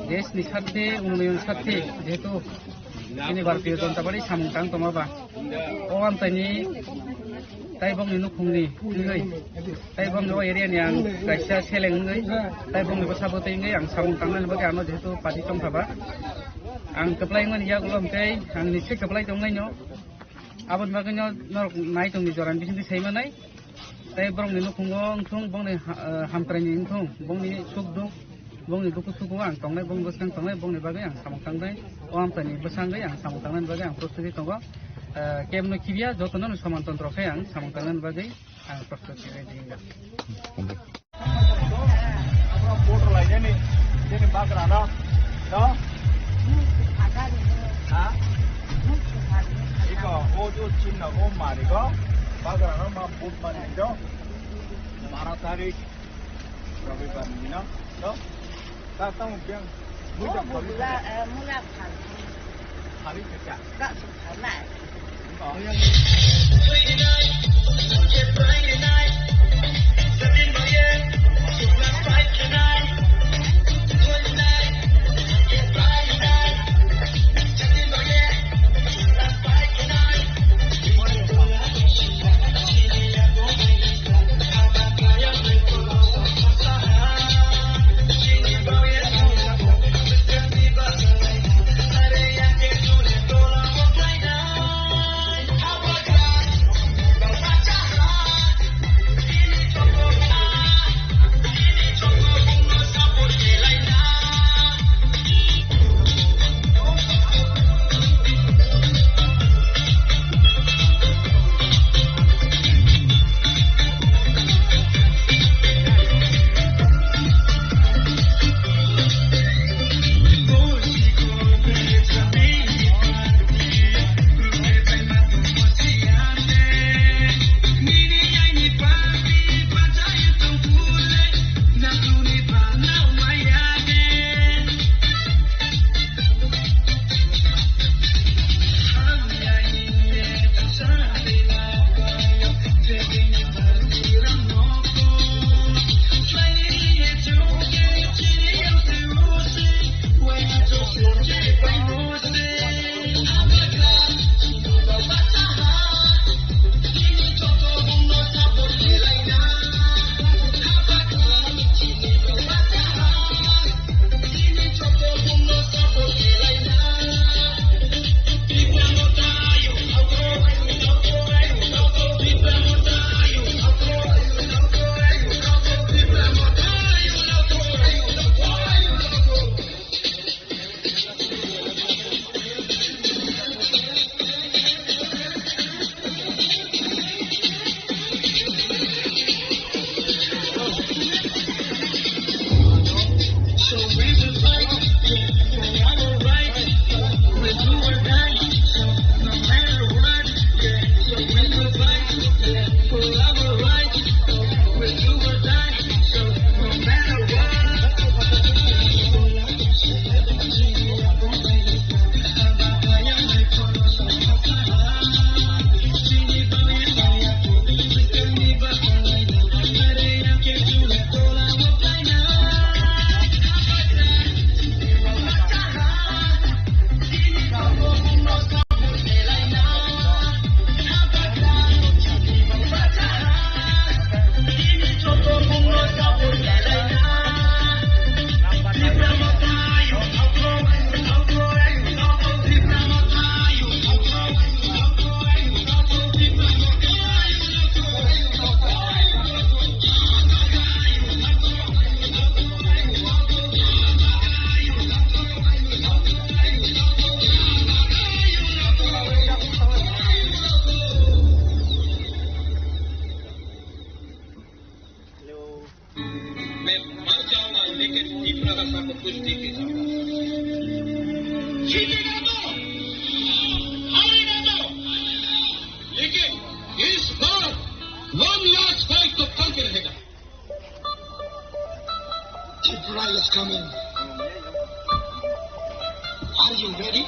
deshni sarthe, unnoyon sarthe, jehetu chini Bharatiya Janata Party samung tang tongma ba, o amchaini tai bongni nukhungni wngwi, tai bongni o area ni ang kaisa seleng wngwi, tai bongni bwsa bwtwi wngwi ang samung tangnani bagwi ano jehetu party tongkha ba, ang kwplai wngmani yagulo hwnkhe ang nisi kwplai tongnaino. Aboni bagwino norok nai tongni jorani bisingtwi sai manai. Tai borokni nukhungo wngthung, bongni ha-, eh, hamkraini wngthung, bongni suk duk, bongni dukhu sukhu ang tongnai, bongni bwskang tongnai, bongni bagwi ang samung tangnai. O amchaini bwsangwi ang samung tangnani bagwi ang prostuti tongo. Eh, kebno khibiya, jotono no soman tontro khe ang samung tangnani bagwi ang prostuti ready wngya. Hambai. Vote lainani, jeni bagrano, no? Ha? Iko, o jo chinna, o mari go, bagrano ma vote mari do. Bara tarik, Rabibar ni, no? No? Ta tamo biang, muja mula, eh, mula phan. Hari kerja. Gak suka, nah. Coming. Are you ready?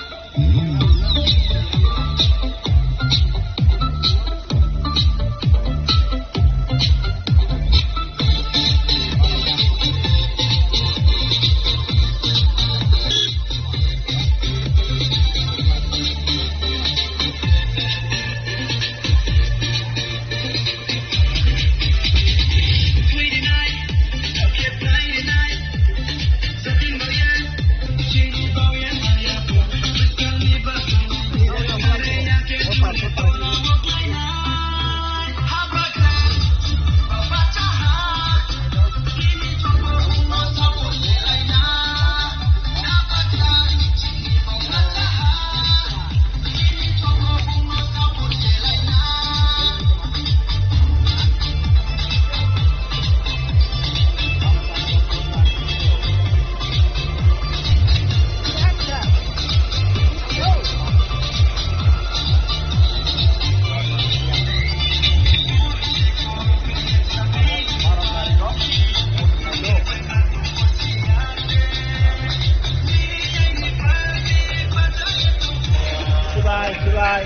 Sibai, sibai.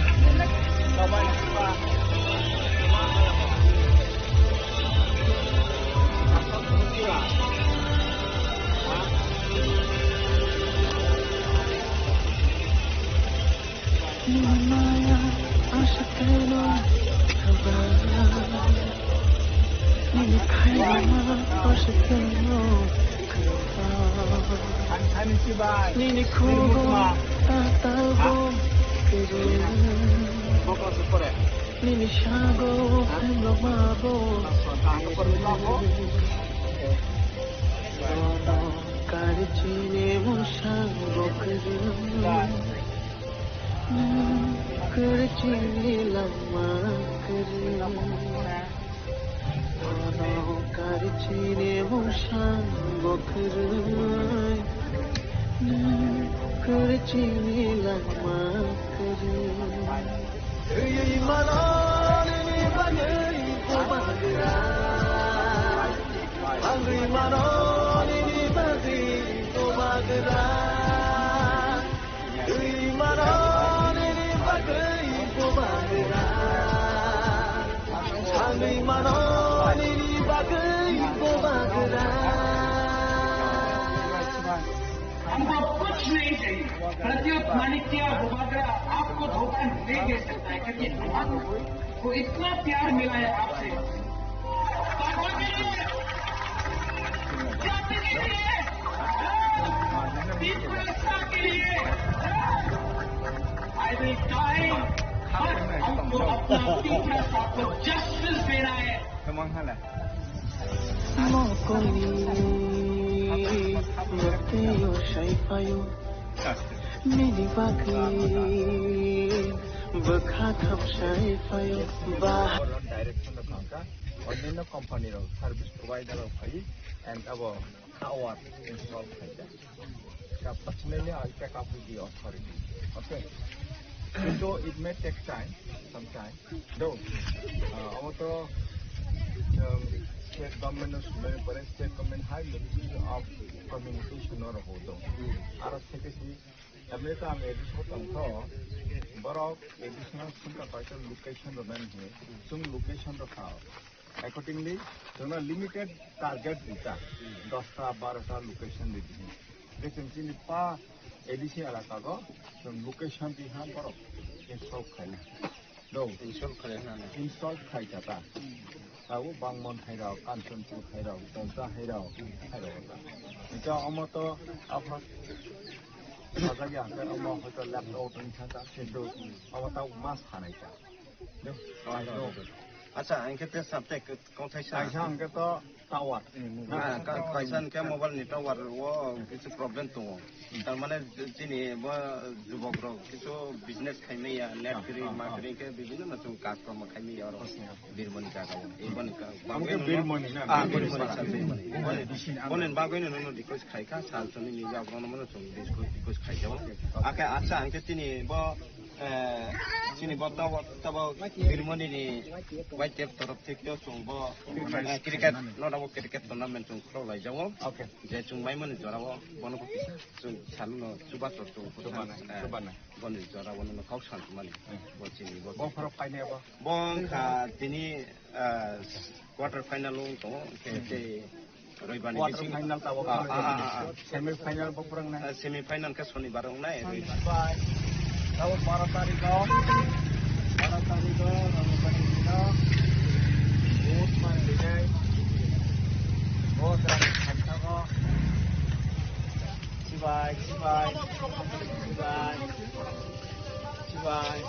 Sibai, sibai. Nini khugo tatal bo kwrwi. Nini sago phenglok ma bo. Bono kari chini musang bo kwrwi. Kwrwi chini lama kwrwi. Bono kari chini musang bo kwrwi. Kwrwi chini lama kwrwi. Twi mano nini bagwi bubagra. Twi mano nini bagwi bubagra. Twi mano nini bagwi bubagra. Twi mano nini bagwi bubagra. हमको कुछ नहीं चाहिए। प्रद्युत मानिक्य बुबागरा आपको धोखा नहीं दे सकता है, क्योंकि हम वो इतना प्यार मिला है आपसे। पापा के लिए, जाति के लिए, तीन पुरस्कार के लिए, I will die, but हमको अपना तीन पुरस्कार को justice देना है। Mokoni, moteo saipayo, nini bagwi bwkha tham saipayo, ba. Direction rok kha, onno company rok, service provider rok phai, and abo tower install khai. Ka personally, I take up with the authority. Okay? So it may take time, some time. Though, uh, abo to, um, state government no sumai pore, state government high level of communication no rokho do. Aro theke si, emne to ang additional tong to, borok additional sumka paisa location rok nani he, sum location rok kha. Accordingly, chwngno limited target rita, dosta, barota location ridi. Hwnkhe chwng chini pa A D C elaka go chwng location riha borok install khaina. Do. Install khaina. Install khai kha ta. Abo Bangmon hai rok, Kanchanpur hai rok, Danta hai rok, hai rok ta. Hwnkhe omo to aphano sajagya hwnkhe omo hoito left out wngkha ta, kintu omo ta mas hanai ta. Acha, hwnkhe te sa te kok thai sa. Kaisa hwnkhe to tower. Ah, ka-, kaisa hwnkhe mobile ni tower o kichu problem tongo. Tar mane chini bo jubok rok kichu business khai maya, net kri, ma kri khe bibhinno na chwng kaj kormo khai maya oro. Birmoni jaga o. Eboni ka, Birmoni na? Ah, Birmoni sa, Birmoni. Boni, boni bagwi no no request khai kha, sal chwngni ni jabra no mano chwng request, request khai jao. Ake acha hwnkhe chini bo Eh, chini bo tabo, tabo Birmoni ni Y T F torof thik to chwng bo, eh, cricket, no, no, cricket tournament chwng khulok lai jago. Okay. Je chwng mai mani jora o, bono bo chwng sanu no chuba chwng photo Chuba nai, eh, chuba nai. Boni jora o no kok san mani. Hmm. Bo chini bo. Bo phoro paine bo. Bo wngkha tini, eh, quarter final o wng tongo, hwnkhe tei Roibani Quarter bising final tabok Ah, ah, ah, ah. Semi final bo purang nai. Ah, semi final khe Sonibar wngnai, Roibar. Bye. Tabok baro tarikh o, baro tarikh o, Roibani dino. Vote man rijai. Vote rang khaithago. Sibai, sibai, sibai. Sibai.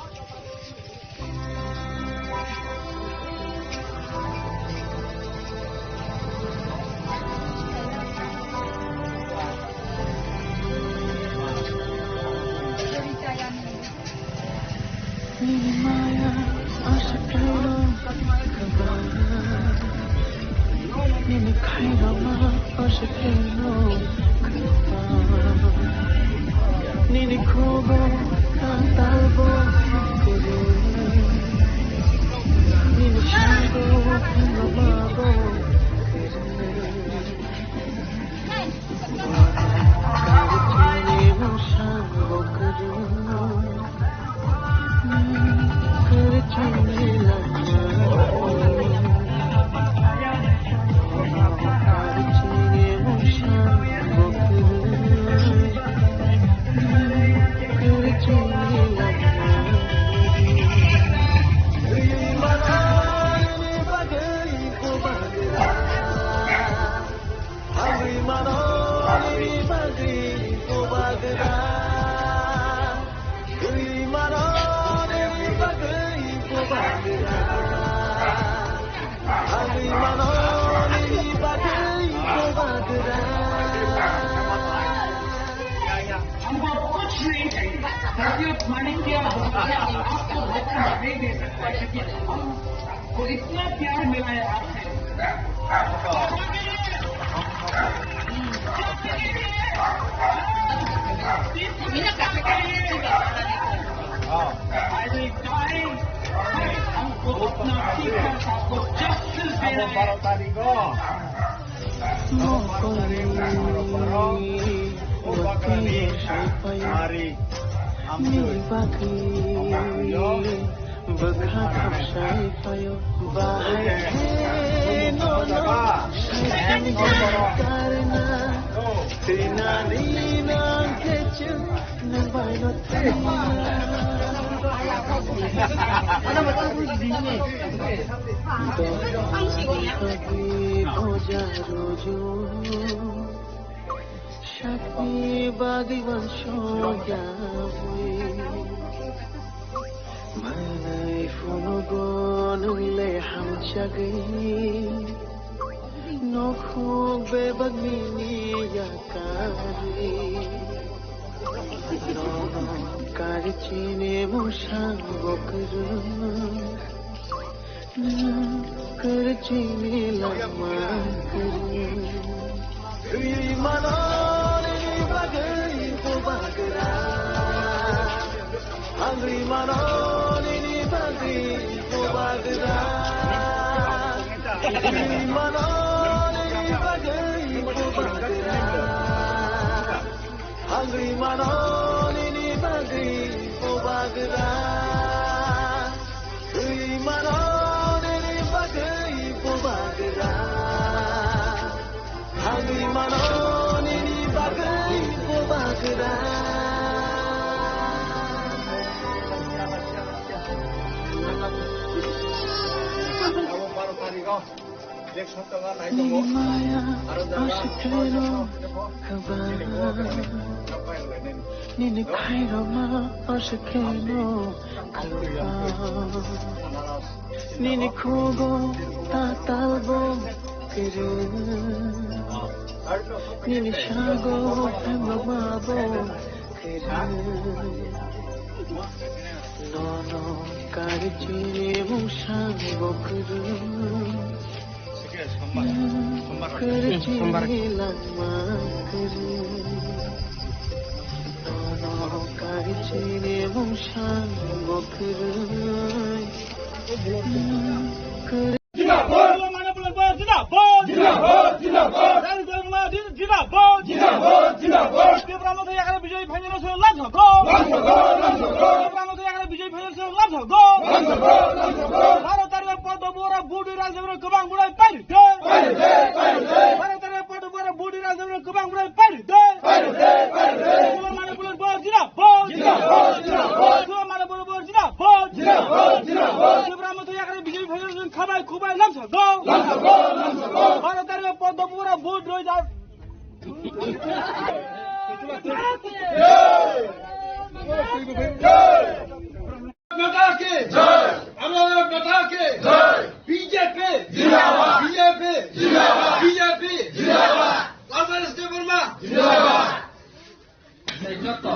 Nini maya aswk khairokma aswk khairokma aswk khairokma nini khobor katalbo nini sago mabo Agwi mano nini bagwi bubagra. Agwi mano nini bagwi bubagra. Agwi mano nini bagwi bubagra. हमको कुछ नहीं चाहिए। धरती और मालिक के आपको वतन दे दे सकता है, क्योंकि हमको इतना प्यार मिला है आपसे। हमको अपना अधिकार, आपको जस्टिस देना है। Nini bagwi bwkha khapsai phaio, bahai khe nono saikani karna, twi nani nang khe chwng nang bai no thangna. Dophani khagwi boja rojo. Sakni bagwi uansukya bui. Manwi phunugo nwng le hamjakgwi. Nokhung bebak nini yakarwi. Nono kari chini musang bokrwng. Nwng kwrwngni lama kwrwng. Twi mano nini bagwi bubagra. Hangwi mano nini bagwi bubagra. Twi mano nini bagwi bubagra. Hangwi mano nini bagwi bubagra. Hangwi mano nini bagwi bubagra. Hangwi mano nini bagwi bubagra. Abo baro tarikh o. Nini maya aswk khairok kwbang. Nini khairokma aswk khairok kwbang. Nini khugo tatalbo kwrwng. Nini sago phemrokmabo kwrwng. Nono kari chini musang bokrwng. Sombar. Sombar. Zindabad! Zindabad! Zindabad! Zindabad! Zindabad! Tipra Motha Yagra Bijoy Phainani song lam song go! Lam song go! Lam song go! Tipra Motha Yagra Bijoy Phainani song lam song go! Lam song go! Lam song go! Baro tarikh Padma Bora Budi Rajabra kwbang bwrwi pairwdi! Pairwdi! Pairwdi! Baro tarikh Padma Bora Budi Rajabra kwbang bwrwi pairwdi! Pairwdi! Pairwdi! Bulo mane bulo bo Zindabad! Zindabad! Zindabad! Bulo mane bulo bo Zindabad! Zindabad! Zindabad! Tipra Motha Yagra Bijoy Phainani song khabai khubai lam song go! Lam song go! Lam song go! Baro tarikh Padma Bora Budi Rajab Mata ki jai! Amar Mata ki jai! B J P! Zindabad! B J P! Zindabad! B J P! Zindabad! Lazarus Debbarma! Zindabad! Tei joto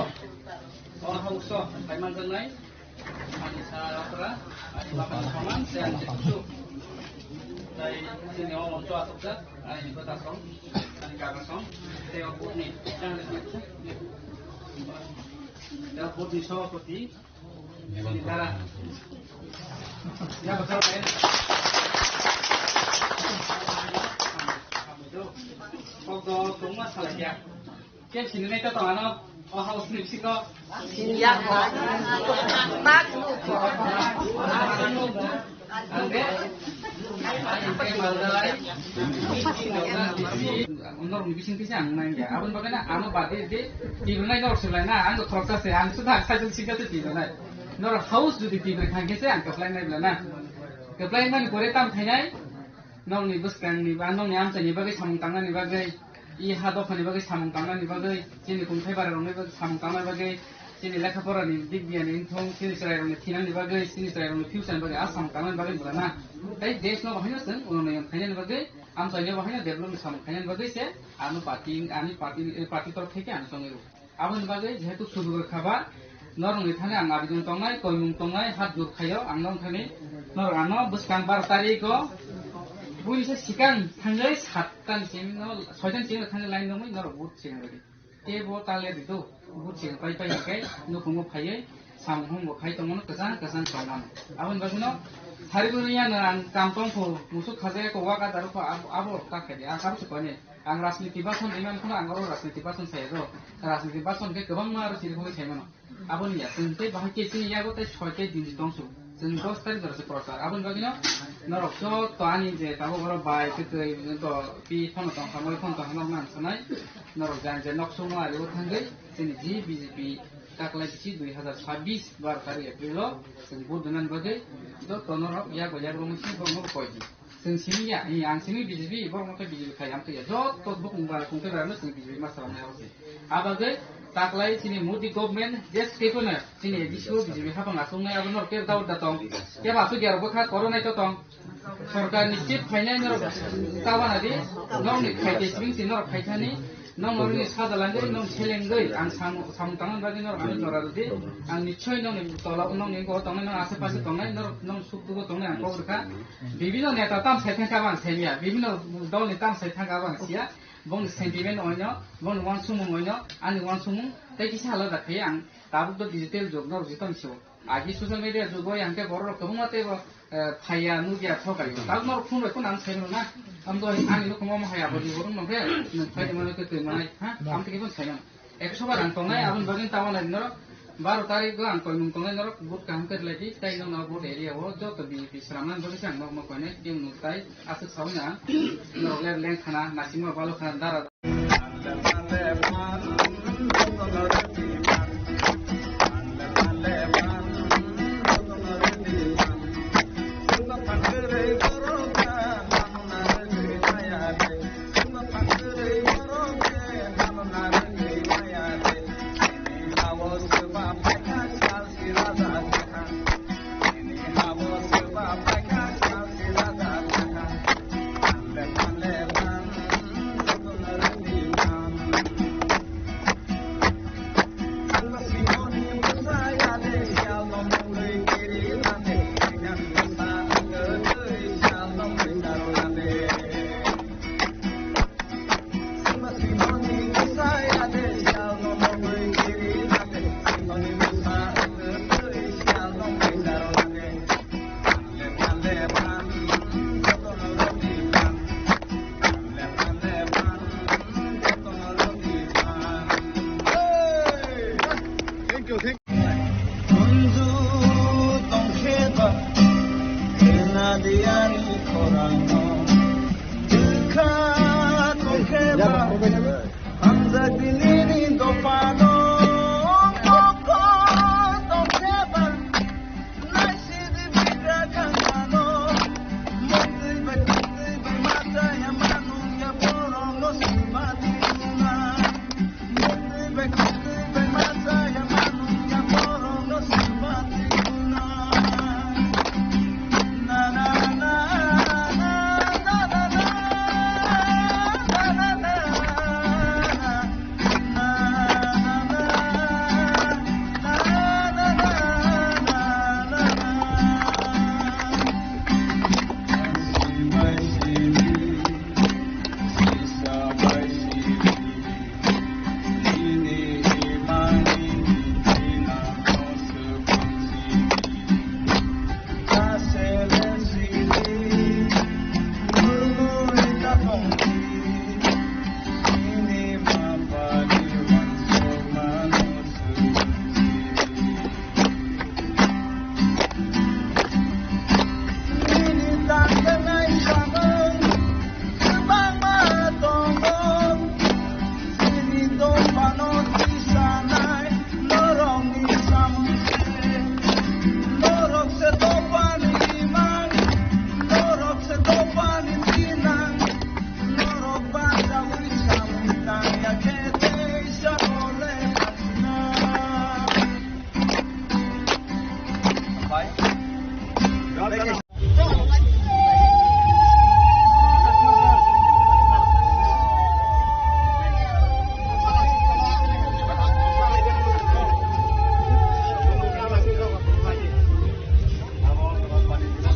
o hauso paimanjaknai ani sa yapra, ani bapani soman, tei ani kusu. Tei chini o moncho asokjak ani bwtasong, ani kakasong, tei o booth ni, tei o booth ni sabapati, chini dara. Ya, betul, ya. Kok do tongma salai ya. Ke sini nai to tong ano, o house ni bisingo. Sini ya, tak, tak, tak. Ang de, ang de malai. Norok ni bising kisa ang nai ya. Aboni bagwi na ano bade de, tibra nai norok se lai na, ang khoroksa se, ang suda khaijak sika se tibra nai. Norok house jodi tibra thang khe se ang kaplai nai bla na. Kaplai mani pore tam thainai. Nokni bwskangni ba nokni amchaini bagwi samung tangnani bagwi, i ha dophani bagwi samung tangnani bagwi, chini kungthai bararokni bagwi samung tangnani bagwi, chini lekha porani dik biyani wngthung, chini chwrairokni thinangni bagwi, chini chwrairokni future ni bagwi a samung tangnani bagwi bwlana. Tei desh no bahaino chwng unnoi khainani bagwi, amchaini bahaino develop ni samung khainani bagwi se ano party, ani party, party torok theke ano chongwi rw. Aboni bagwi jehetu sudu rwkha ba, norokni thani ang abidon tongnai, koimung tongnai, hat jur khaio, ang norok thani norok ano bwskang baro tarikh o buini se sikang thangwi satta ni simi no, soita ni simi no thangwi line romwi norok vote sikang rwdi. Tei bo ta le di do, vote sikang pai pai hwnkhe nukhungo phaiwi samung humung bo khai tongmano kwchang kwchang tongmano. Aboni bagwino sari bwrwi yano ang kam tongkho, musuk khajakya kok waka daru kho abo, abo ta khaidi, ang kabo se koni. Ang rajniti bason rimani phano ang oro rajniti bason saya do. Rajniti bason khe kwbangma aro chirikhogwi saimano. Aboni ya, chwng tei bahai khe chini yago tei soi tei dinji tongsu. Chwng dos tarikh jora se prochar. Aboni bagwino norok joto ani je tabuk oro bai tei twi to pi phano tongkha, moi phano tongkha, norok nang sanai. Norok jan je nok songno ari o thangwi chini ji B J P taklai bisi dui hazar sabbish bar tarikh April o chwng vote donani bagwi joto norok yago yago mungsi borokno koi di. Chwng simi ya, i, ang simi B J P, borok no khe B J P khai, ang khe ya. Joto bukung bara kung khe bara no chwng B J P ma salam nai abo se. Abo khe taklai chini Modi government je step no chini A D C o B J P hapang aswk nai abo no khe dawr da tong. Khe ba aswk ya rok bwkha koro nai to tong. Sorkar ni step khainai norok tabana di, nokni khai te sibing si norok khai thani. Nong norokni sajalangwi, nong selengwi, ang sam-, samung tangmani bagwi norok ano jora rwdi. Ang nichoi nongni tola, nongni go tongnai, nong ashe pashe tongnai, norok nong suk dugo tongnai ang kok rwkha. Bibino neta tam sai thangkha bang saimya, bibino dolni tam sai thangkha bang siya. Bongni sentiment oino, bongni wansukmung oino, ani wansukmung tei kisa alada khe ang tabuk do digital jug norok jitoni sio. Agi social media jugo yang khe borok rok kwbangma tei bo, eh, phaiya nukya thokai. Tabuk norok phone bai phone ang sai mano na. Am do ani nukhung omo hai abo ni borok no khe nwng phai mano khe twi manai ha. Am tei phone sai mano. Ekso bar ang tongnai aboni bagwi tamo nai norok baro tarikh o ang koimung tongnai norok vote kaham khe rwlai di tei nokno vote area o joto B J P sramnani bagwi se ang nokno koinai tei nwng tai aswk saui na norok ler leng khana nasingma balo khana dara.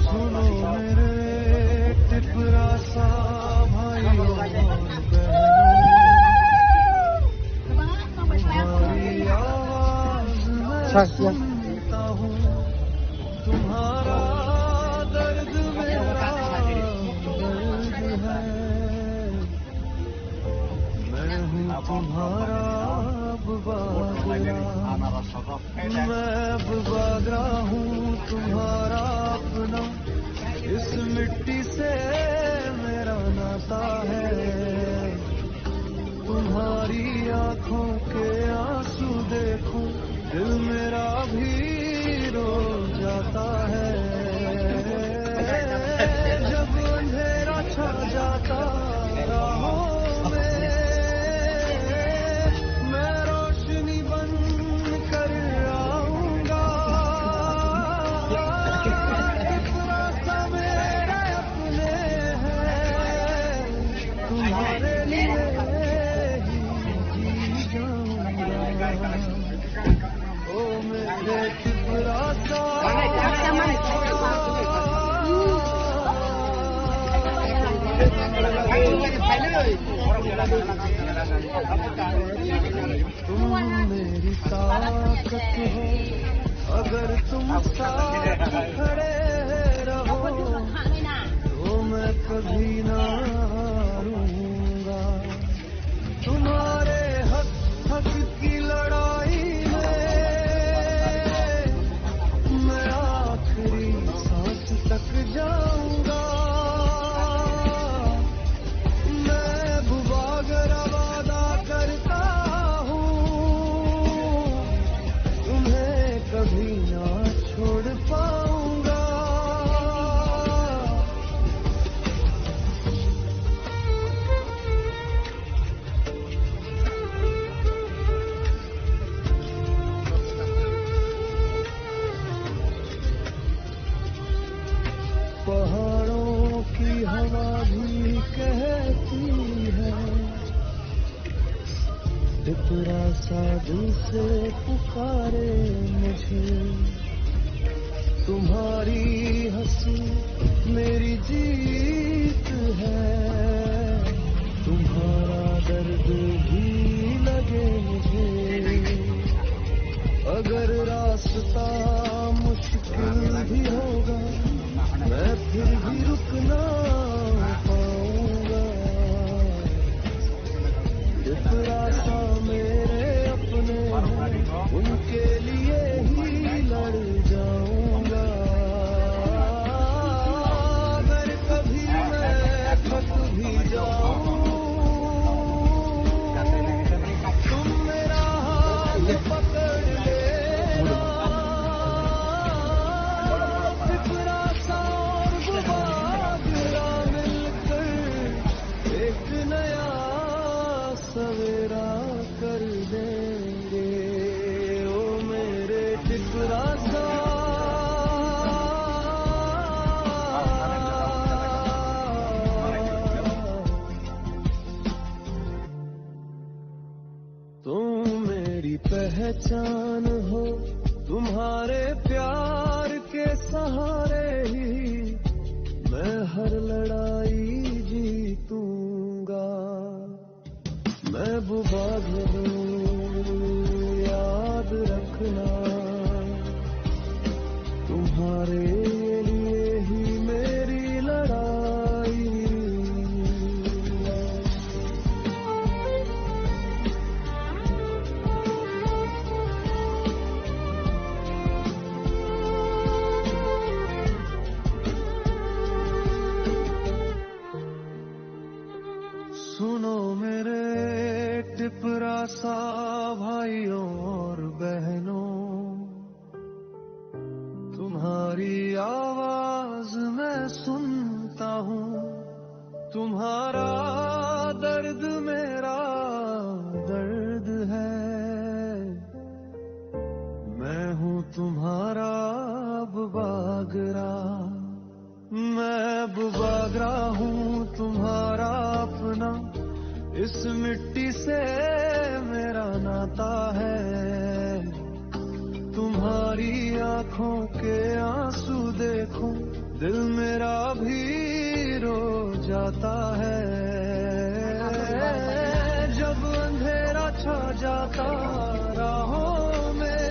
सुनो मेरे टिपरा सा भाइयों और बहनों, तुम्हारी आवाज़ मैं सुनता हूँ, तुम्हारा दर्द मेरा दर्द है। मैं हूँ तुम्हारा अब बागरा, मैं अब बागरा हूँ तुम्हारा अपना, इस मिट्टी से मेरा नाता है। तुम्हारी आंखों के आंसू देखूं, दिल मेरा भी रो जाता है। जब अंधेरा छा जाता राहों में, मैं रोशनी बन कर आऊंगा। रास्ता मेरे अपने हैं, तुम्हारे लिए ही जी जाऊंगा। ओ मेरे टिपरा सा, तुम मेरी ताकत हो, अगर तुम साथ खड़े रहो, तो मैं कभी ना हारूंगा। तुम्हारे हक, हक की लड़ाई में मैं आखिरी सांस तक जाऊंगा। मैं बुबागरा वादा करता हूँ, तुम्हें कभी ना छोड़ पाऊंगा। पहाड़ों की हवा भी कहती है, इतना सा दिल से पुकारे मुझे। तुम्हारी हंसी मेरी जीत है, तुम्हारा दर्द भी लगे मुझे। अगर रास्ता मुश्किल भी होगा, मैं फिर भी रुक ना पाऊंगा। इतना सा मेरे अपने हैं, उनके लिए ही लड़ जाऊंगा। अगर कभी मैं थक भी जाऊं, तुम मेरा हाथ पकड़ लेना। टिपरा सा और बुबागरा मिलकर एक नया सवेरा कर देंगे, ओ मेरे टिपरा सा। तुम मेरी पहचान हो, तुम्हारे प्यार के सहारे ही मैं हर लड़ाई जीतूंगा। मैं बुबागरा हूँ, याद रखना, तुम्हारे लिए ही मेरी लड़ाई। सुनो मेरे टिपरा सा भाइयों और बहनों, तुम्हारी आवाज मैं सुनता हूँ, तुम्हारा दर्द मेरा दर्द है। मैं हूँ तुम्हारा अब बागरा, मैं बुबागरा हूँ तुम्हारा अपना, इस मिट्टी से मेरा नाता है। तुम्हारी आंखों के आंसू देखो, दिल मेरा भी रो जाता है। जब अंधेरा छा जाता राहों में,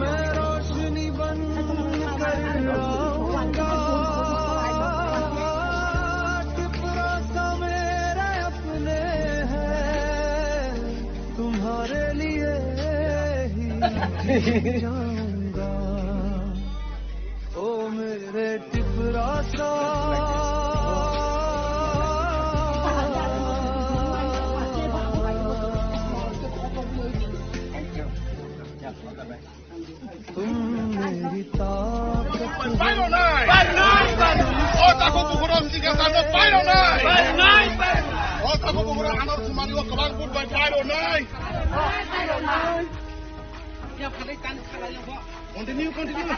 मैं रोशनी बन कर आऊंगा। टिपरा सा मेरे अपने हैं, तुम्हारे लिए ही जाऊंगा। ओ मेरे टिपरा सा। तुम मेरी ताकत हो। Pairo nai! Pairo nai! O takhuk bukhurok sikhe sano pairo nai! Pairo nai! Pairo nai! O takhuk bukhurok ano thumani o kwbang vote bai pairo nai! Continue, continue.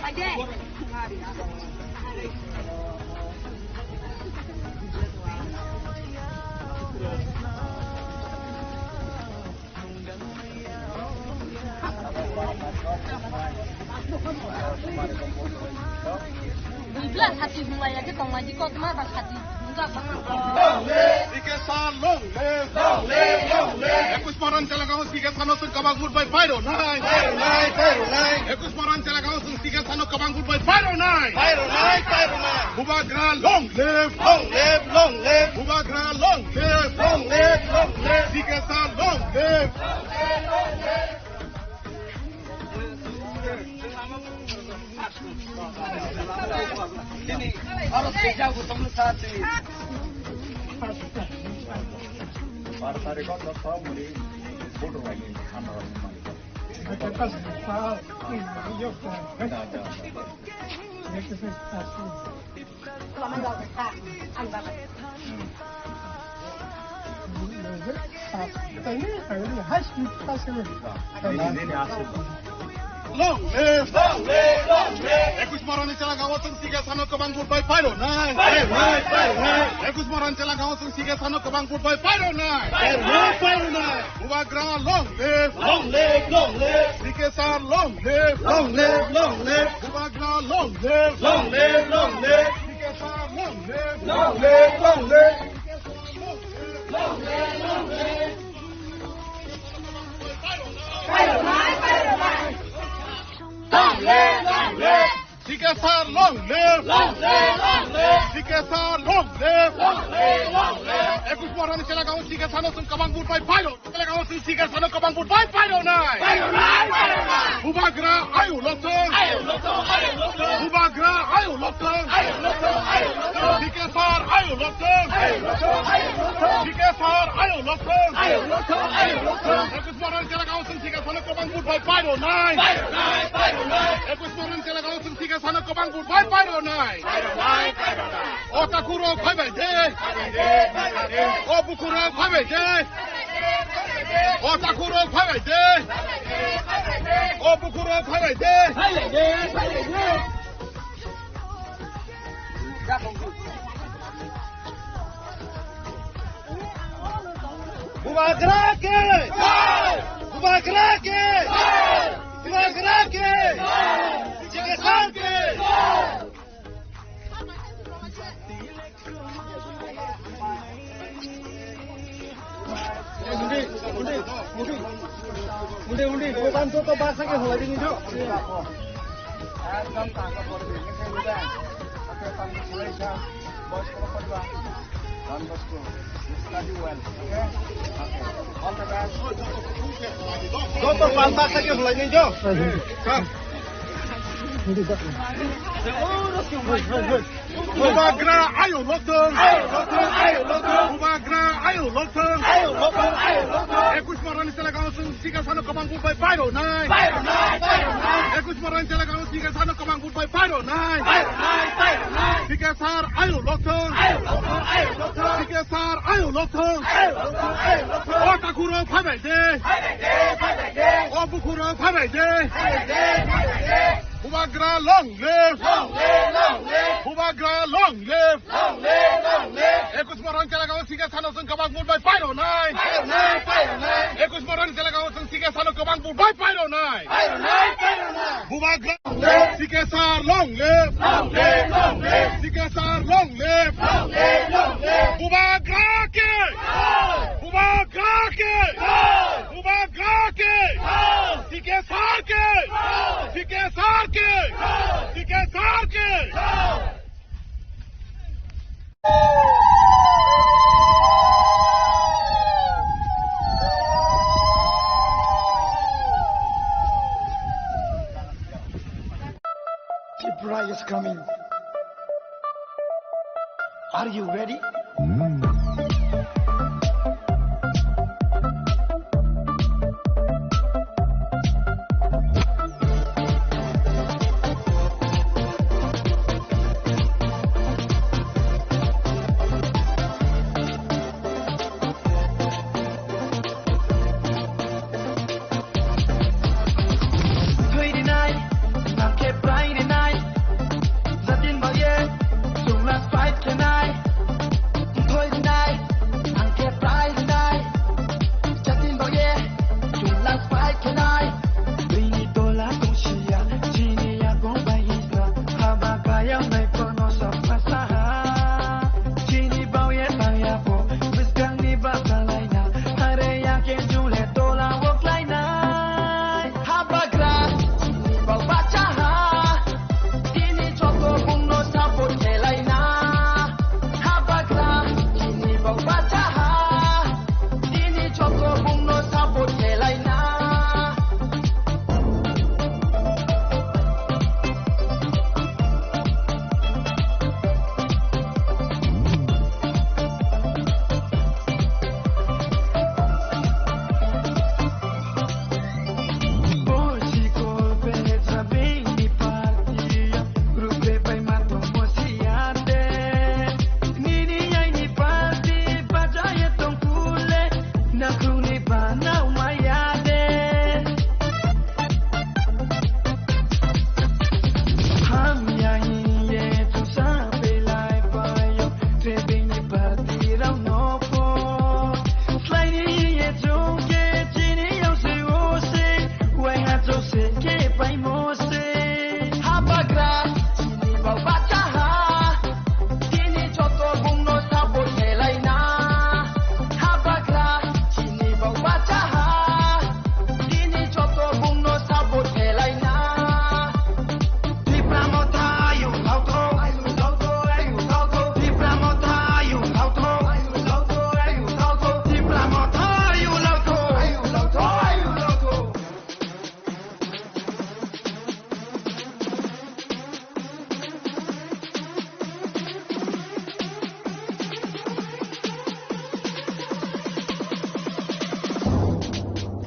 Ibla sati hunglai ya khe tonglai di kok ma ba sati hungjak bang. Sikhe sa long live. Long live, long live. Ekush Moran chelagao sikhe sano chwng kwbang vote bai pairo nai. Pairo nai, pairo nai. Ekush Moran chelagao chwng sikhe sano kwbang vote bai pairo nai. Pairo nai, pairo nai. Bubagra long live. Long live, long live. Bubagra long live. Long live, long live. Sikhe sa long live. Long live! Long live! Long live! Ekush Moran ni chelagao chwng sikhe sano kwbang vote bai pairo nai. Pairo nai, pairo nai. Ekush Moran chelagao chwng sikhe sano kwbang vote bai pairo nai. Pairo nai, pairo nai. Bubagra long live! Long live, long live! Sikhe sa long live! Long live, long live! Bubagra long live! Long live, long live! Sikhe sa long live! Long live, long live! Long live, long live! Long live, long live! Sikhe sa long live! Long live, long live! Sikhe sa long live! Long live, long live! Ekush Moran ni chelagao sikhe sano chwng kwbang vote bai pairo. Chelagao chwng sikhe sano kwbang vote bai pairo nai. Pairo nai, pairo nai. Bubagra ayo lokthwng. Ayo lokthwng, ayo lokthwng. Bubagra ayo lokthwng. Ayo lokthwng, ayo lokthwng. Sikhe sa ayo lokthwng. Ayo lokthwng, ayo lokthwng. Sikhe sa ayo lokthwng. Ayo lokthwng, ayo lokthwng. Ekush Moran chelagao chwng sikhe sano kwbang vote bai pairo nai. Pairo nai, pairo nai. Ekush Moran chelagao chwng sikhe sano kwbang vote bai pairo nai. Pairo nai, pairo nai. O takhurok phai bai de. Phai bai de, phai bai de. O bukhurok phai bai de. O takhurok phai bai de. O bukhurok phai bai de. Phai bai de, phai bai de. Bubagra ke! Bubagra ke! Bubagra ke! Sikhe sa ke! Undi, undi, undi, undi, undi, dokan joto bus age hulai dini jo. Ekdom tangka porbe, ekdom tangka porbe. Don Bosco, you study well, okay? Okay. All the best. Joto pan bus age hulai dini jo. Sir. Bubagra ayo lokthwng. Ayo lokthwng, ayo lokthwng. Bubagra ayo lokthwng. Ayo lokthwng, ayo lokthwng. Ekush Moran ni chelagao chwng sikhe sano kwbang vote bai pairo nai. Pairo nai, pairo nai. Ekush Moran ni chelagao sikhe sano kwbang vote bai pairo nai. Pairo nai, pairo nai. Sikhe sa ayo lokthwng. Ayo lokthwng, ayo lokthwng. Sikhe sa ayo lokthwng. Ayo lokthwng, ayo lokthwng. O takhurok phai bai de. Phai bai de, phai bai de. O bukhurok phai bai de. Phai bai de, phai bai de. Bubagra long live! Long live, long live! Bubagra long live! Long live, long live! Ekus Moron Chelagao sikhe sano chwng kwbang vote bai pairwnai! Pairwnai, pairwnai! Ekus Moron Chelagao chwng sikhe sano kwbang vote bai pairwnai! Pairwnai, pairwnai! Bubagra long live! Sikhe sir long live! Long live, long live! Sikhe sir long live! Long live, long live! Bubagra ke! Jai! Bubagra ke! Jai! Bubagra ke! Jai! Sikhe sir ke! Jai! Sikhe sir ke! Jai! Sikhe sir ke! Jai! Tripura is coming. Are you ready? Thwi rinai, nang khe prai rinai. Jatin baye, chwngla fight khenai. Thwi rinai, nang khe prai rinai. Jatin baye, chwngla fight khenai. Bini tola tongsiya, chini yakung bai hisna. Haba kaya mai kono sa pasa ha. Chini bauye taya po, bwskangni basa laina. Hare ya khe chule tola wok lainai. Habagra, chini bau bacha ha. Tini joto bungno support khelai na. Habagra, chini bau bacha ha. Tini joto bungno support khelai na. Hamya hiye chwngsa belai paio, trebini party rokno po. Slaini hiye chwngkhe chini yausi usi, waiha chausi khe paimo se. Habagra, chini bau bacha ha. Tini joto bungno support khelai na. Habagra, chini bau bacha ha. Tini joto bungno support khelai na. Tipra Motha, ayu, lautho. Tipra Motha, ayu, lautho. Tipra Motha, ayu, lautho.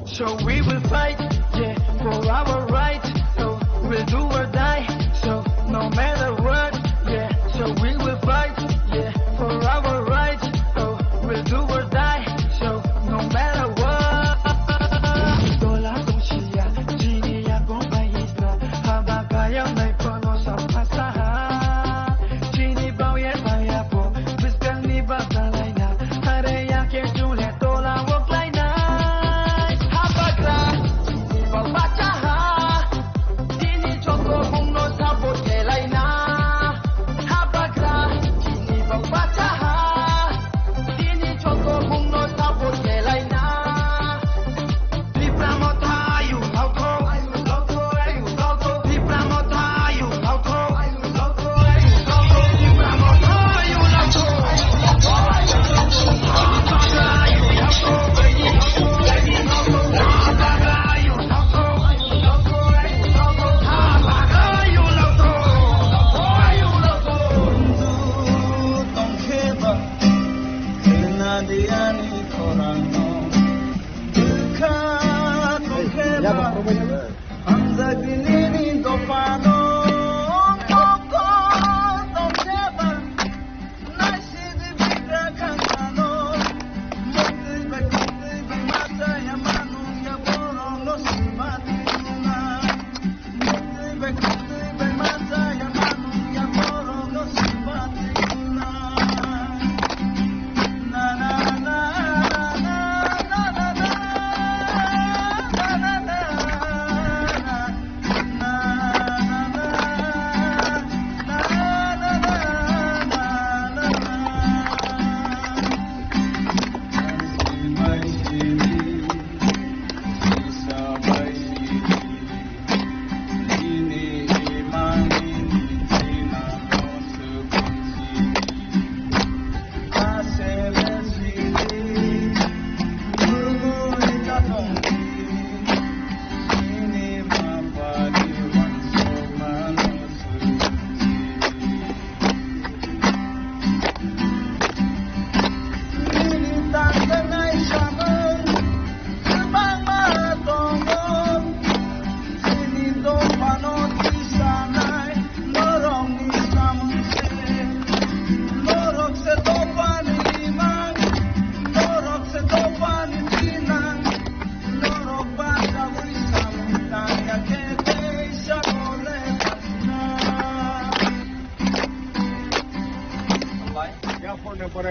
So we will fight, yeah, for our rights. So we'll do or die. So no matter what, yeah. So we will fight, yeah, for our rights. So we'll do or die. So no matter what. Tola tongsiya, chini yakung bai hisna. Haba kaya mai kono sa pasa ha. Chini bauye taya po, bwskangni basa laina. Hare ya khe chule tola wok lainai. Habagra, chini bau bacha ha.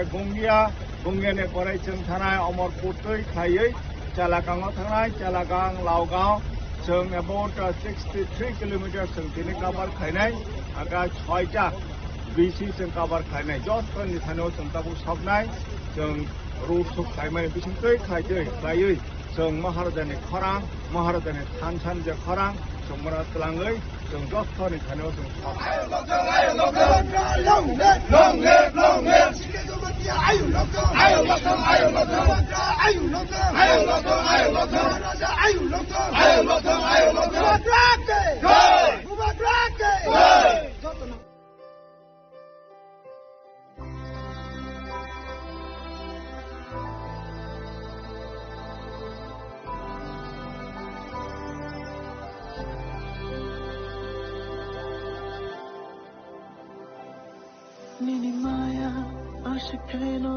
Gungia, Gungia ni pore chwng thanai Omorpur twi khlaiwi Chalakang o thangnai, Chalakang, Laogaon chwng about, uh, sixty three kilometers chwng tini cover khlainai, aka soita B C chwng cover khlainai, joto ni thani o chwng tabuk soknai, chwng road show khlaimani bising twi khlai twi khlaiwi chwng Maharajani khorang, Maharajani thansa ni je khorang, chwng mura twlangwi chwng joto ni thani o chwng Long live, long live. Ayu lokto, ayu lokto, ayu lokto. Ayu lokto, ayu lokto, ayu lokto. Ayu lokto, ayu lokto. Bubagra ke. Jai. Bubagra ke. Jai. Nini maya aswk kheno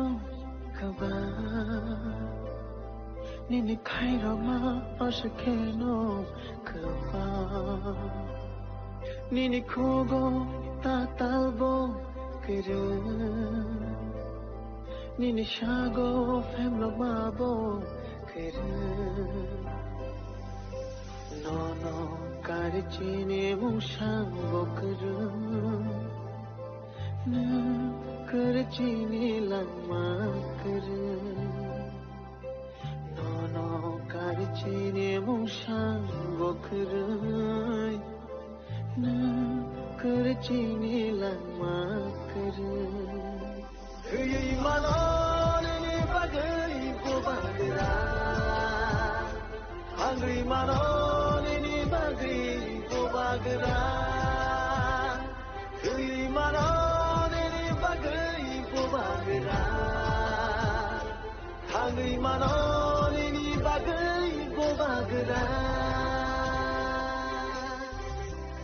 kwbang, nini khairokma aswk kheno kwbang, nini khugo tatalbo kwrwng, nini sago phemlokmabo kwrwng. Nono karwi chini mungsang bo kwrwng, nwng kwrwi chini langma kwrwng. Nono karwi chini mungsang bo kwrwng, nwng kwrwi chini langma kwrwng. Thwiwi mano nini bagwi bubagra, thangwi mano nini bagwi bubagra. Thwiwi mano nini bagwi bubagra, thangwi mano nini bagwi bubagra.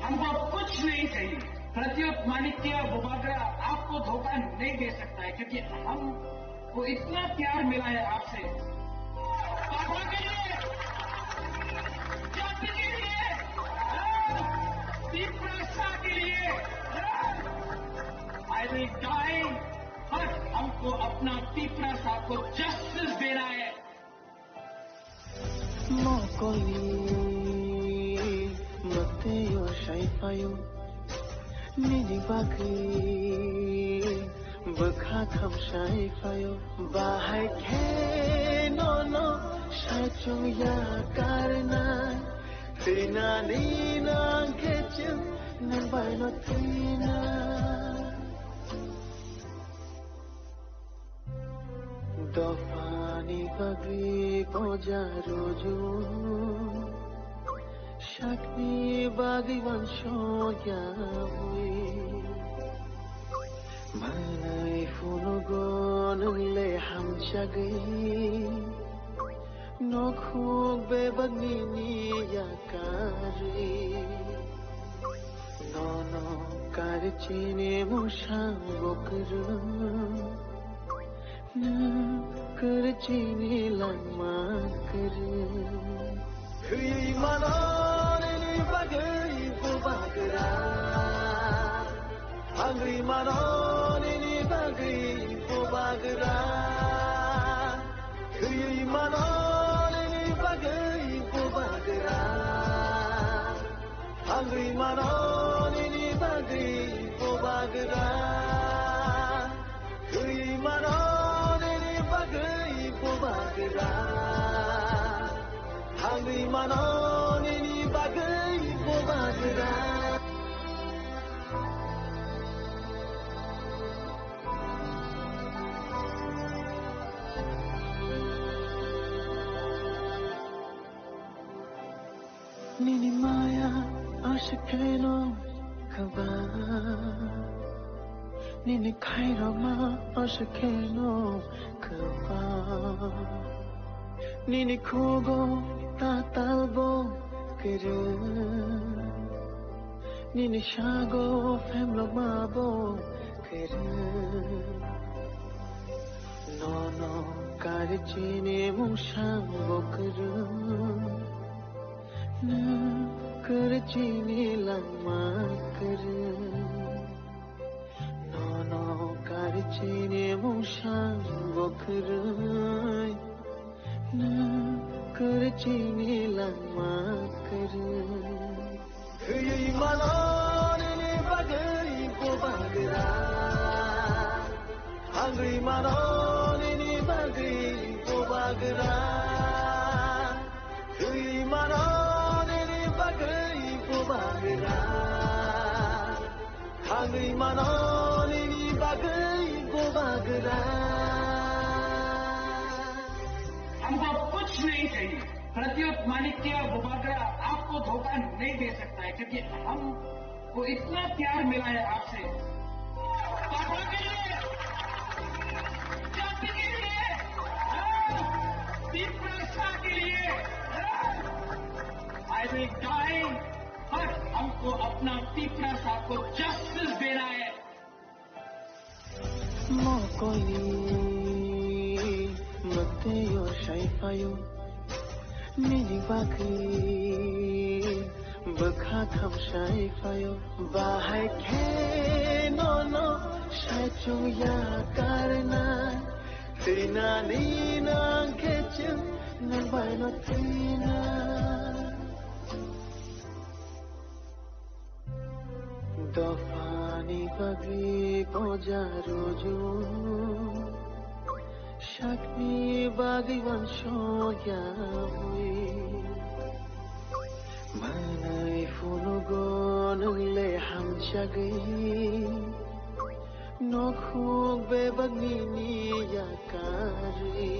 हमको कुछ नहीं चाहिए। प्रद्युत माणिक्य बुबागरा आपको धोखा नहीं दे सकता है, क्योंकि हमको इतना प्यार मिला है आपसे। पापा के लिए, जाति के लिए, तिप्रासा के लिए, I will die, but हमको अपना तिप्रासा को जस्टिस देना है। Mokoli mwtwi o sai phaio, nini bagwi bwkha kham sai phaio. Bahai khe nono saichung ya karnai, thwinani nang khe chwng nwng bai no thwinai. Dophani bagwi boja rwju, sakni bagwi uansukya bui. Manwi phunugo nwng le hamjagwi, nokhuk bebak nini yakarwi. Nono karwi chini mungsang bo kwrwng, nwng kwrwi chini langma kwrwng. Thwi mano nini bagwi bubagra, thangwi mano nini bagwi bubagra. Thwi mano nini bagwi bubagra. Thangwi mano nini bagwi bubagra. Thwi mano nini bagwi bubagra. Thangwi mano nini bagwi bubagra. Nini maya aswk kheno kwbang, nini khairokma aswk kheno kwbang. Nini khugo tatalbo kwrwng, nini sago phemlokmabo kwrwng. Nono karwi chini mungsang bo kwrwng, nwng kwrwi chini langma kwrwng. Nono karwi chini mungsang Kwrwi, nwng kwrwi chini langma kwrwi. Thwiwi mano nini bagwi bubagra, thangwi mano nini bagwi bubagra, thwiwi mano nini bagwi bubagra. Thangwi mano nini bagwi bubagra. हमको कुछ नहीं चाहिए। प्रद्युत माणिक्य बुबागरा आपको धोखा नहीं दे सकता है, क्योंकि हमको इतना प्यार मिला है आपसे। पापा के लिए, जाति के लिए, हाँ, तिप्रासा के लिए, हाँ। I will die. But हमको अपना तीसरा साहब को जस्टिस देना है। Mokoli mwtwi o sai phaio, nini bagwi bwkha tham sai phaio. Bahai khe nono sai chwng ya karnai, thwinani nang khe chwng nang bai no thwina. Dophani bagwi goja ruju, sakni bagwi uansukya bui. Manwi phunugo nwng le hamjagwi, nokhuk bebak nini yakarwi.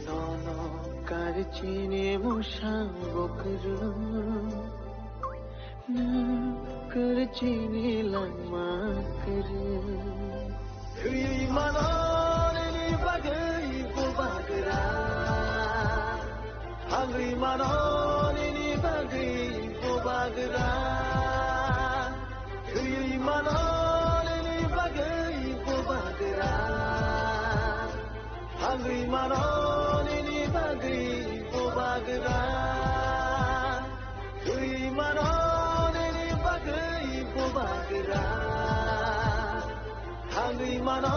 Nono kari chini mungsang bo kwrwi, nwng kwrwi chini langma kwrwi. Thwi mano nini bagwi bubagra, thangwi mano nini bagwi bubagra. Thwi mano nini bagwi bubagra, thangwi mano nini bagwi bubagra. Thwi mano nini bagwi bubagra, thangwi mano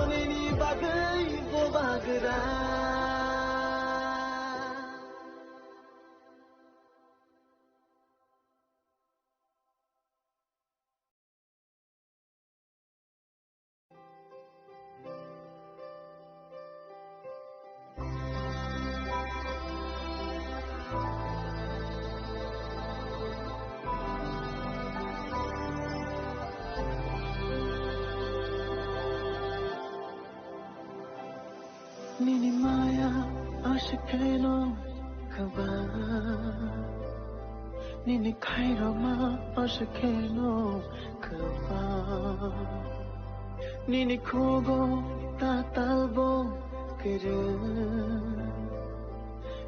nini bagwi bubagra. Nini maya aswk kheno kwbang, nini khairokma aswk kheno kwbang. Nini khugo tatalbo kwrwi,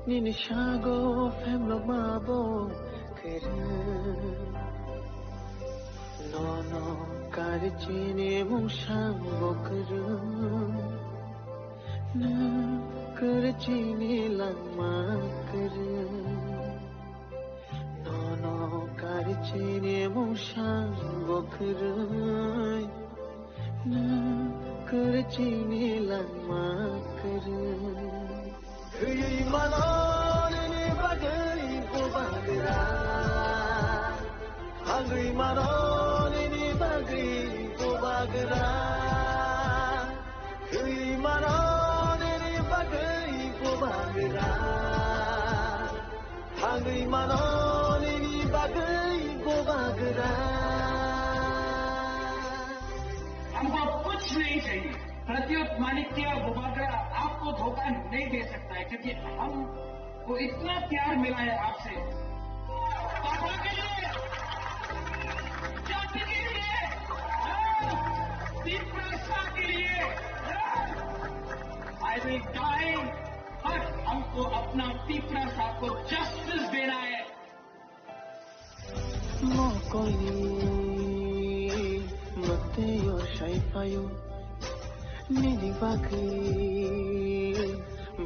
nini sago phemlokmabo kwrwi. Nono kari chini mungsang bo kwrwi, nwng kwrwi chini langma kwrwi. Nono kari chini mungsang bo kwrwi, nwng kwrwi chini langma kwrwi. Thwi mano nini bagwi bubagra, thangwi mano nini bagwi bubagra. Thwi mano nini bagwi bubagra, thangwi mano nini bagwi bubagra. हमको कुछ नहीं चाहिए। प्रद्युत माणिक्य बुबागरा आपको धोखा नहीं दे सकता है, क्योंकि हमको इतना प्यार मिला है आपसे। पापा के लिए, जाति के लिए, हाँ, तिप्रासा के लिए, हाँ। I will die, but हमको अपना तीसरा साहब को जस्टिस देना है। Mokoli mwtwi o sai phaio, nini bagwi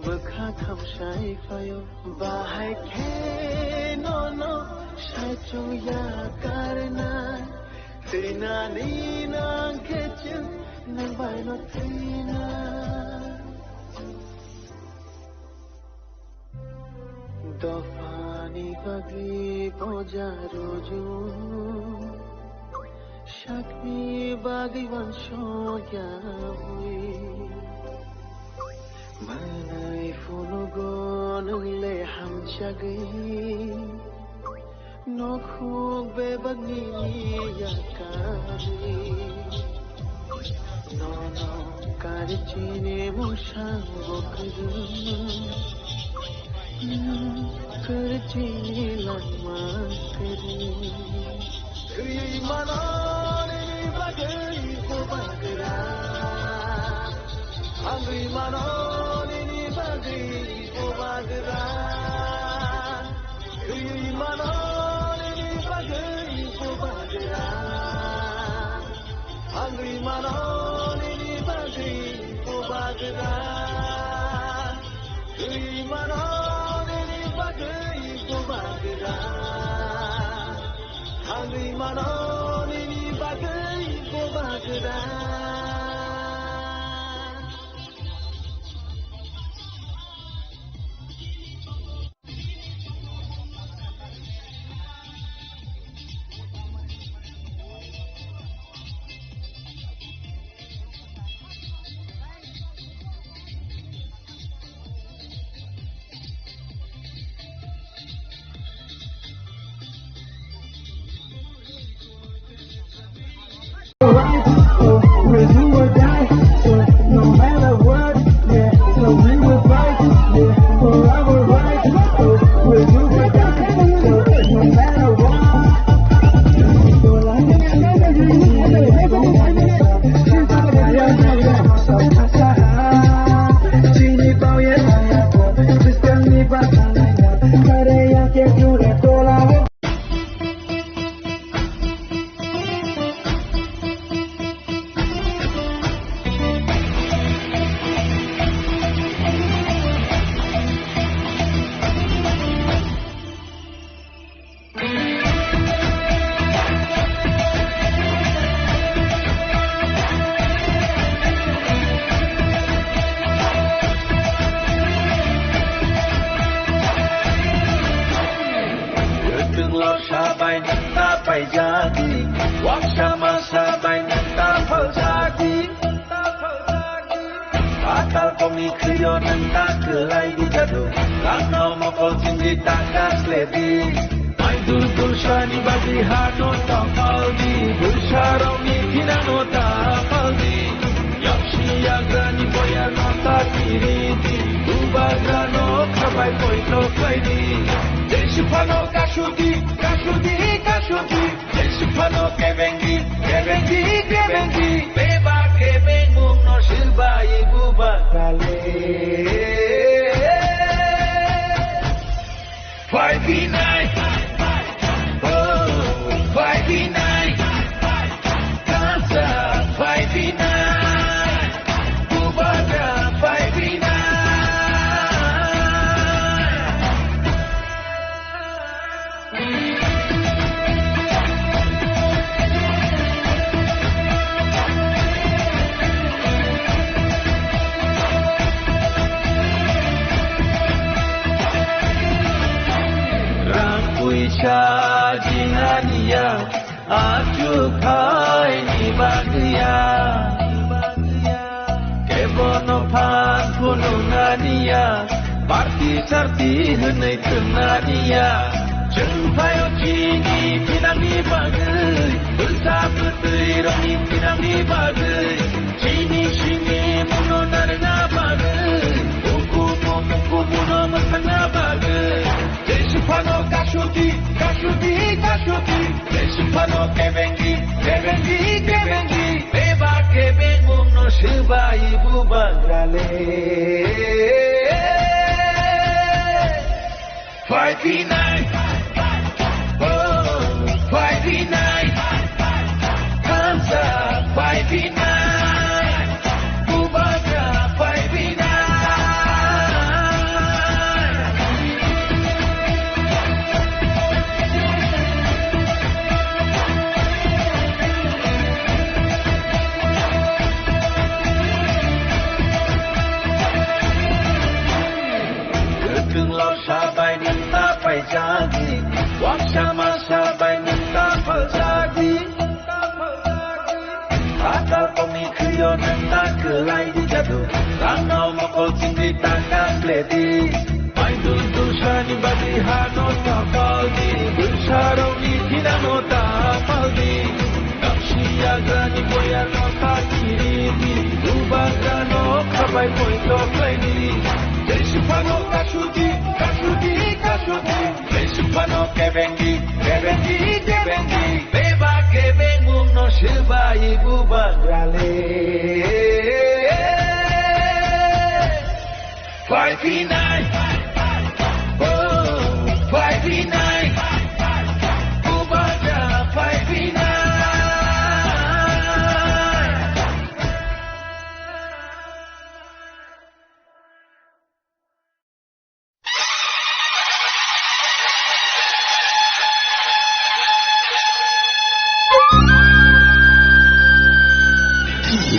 bwkha tham sai phaio. Bahai khe nono sai chwng ya karnai, Twi nani nang khe chwng nang bai no thwina. Dophani bagwi boja rujung, sakni bagwi uansukya bui. Manwi phunugo nwng le hamjagwi, nokhuk bebak nini yakari. Nono kari chini musang bo kwrwng, kari chini langma kwrwng. Twi mano nini bagwi bubagra, hangwi mano nini bagwi bubagra. Twi mano nini bagwi bubagra, hangwi mano nini bagwi bubagra. Twi mano nini bagwi bubagra, hangwi mano nini bagwi bubagra. Kwthwng lorsa bai nwng ta paijadi, waksa masa bai nwng ta phaljadi. Atal kongni khwio nwng ta kwlai di jadu, langno mokol chingdi ta kasledi. Mai dul dul sani bagwi hano ta paldi, dulsarokni thinano ta paldi. Yaksi yagrani boyarno ta kiridi, bubagrano khabai poito khlaidi. Jesiphano kasudi, kasudi, kasudi. Jesiphano kebengi, kebengi, kebengi. Beba kebengmungno silbai bubagrale. Five B nine. Oh, five B nine. Kansa five B nine. Bubagra five B nine. Rang puisa jinganiya, achukhaini bagwiya. Kebono phan phunuknaniya, party sarti hwnwi thwngnaniya. Chwng phaio chini thinangni bagwi, bwsa bwtwi rokni thinangni bagwi. Chini simi muno narwkna bagwi, ukumu mukumu no mwthangna bagwi. Jesiphano kasudi, kasudi, kasudi. Jesiphano kebengi, kebengi, kebengi. Beba kebengmungno swbai bubagrale. Five B nine. Oh, five B nine. Kansa five B nine. Bubagra five B nine. Tangka pledi, paidul dusani badi hano tapaldi, dusaroni dinano tapaldi. Kapsi agrani boyano takiridi, bubagrano khabai poito klaidi. Jai Sipano kasudi, kasudi, kasudi. Sipano kebengi, kebengi, kebengi. Beba kebengmung no sebai bubagrale. Five nine. Oh, five nine. Bubagra five nine.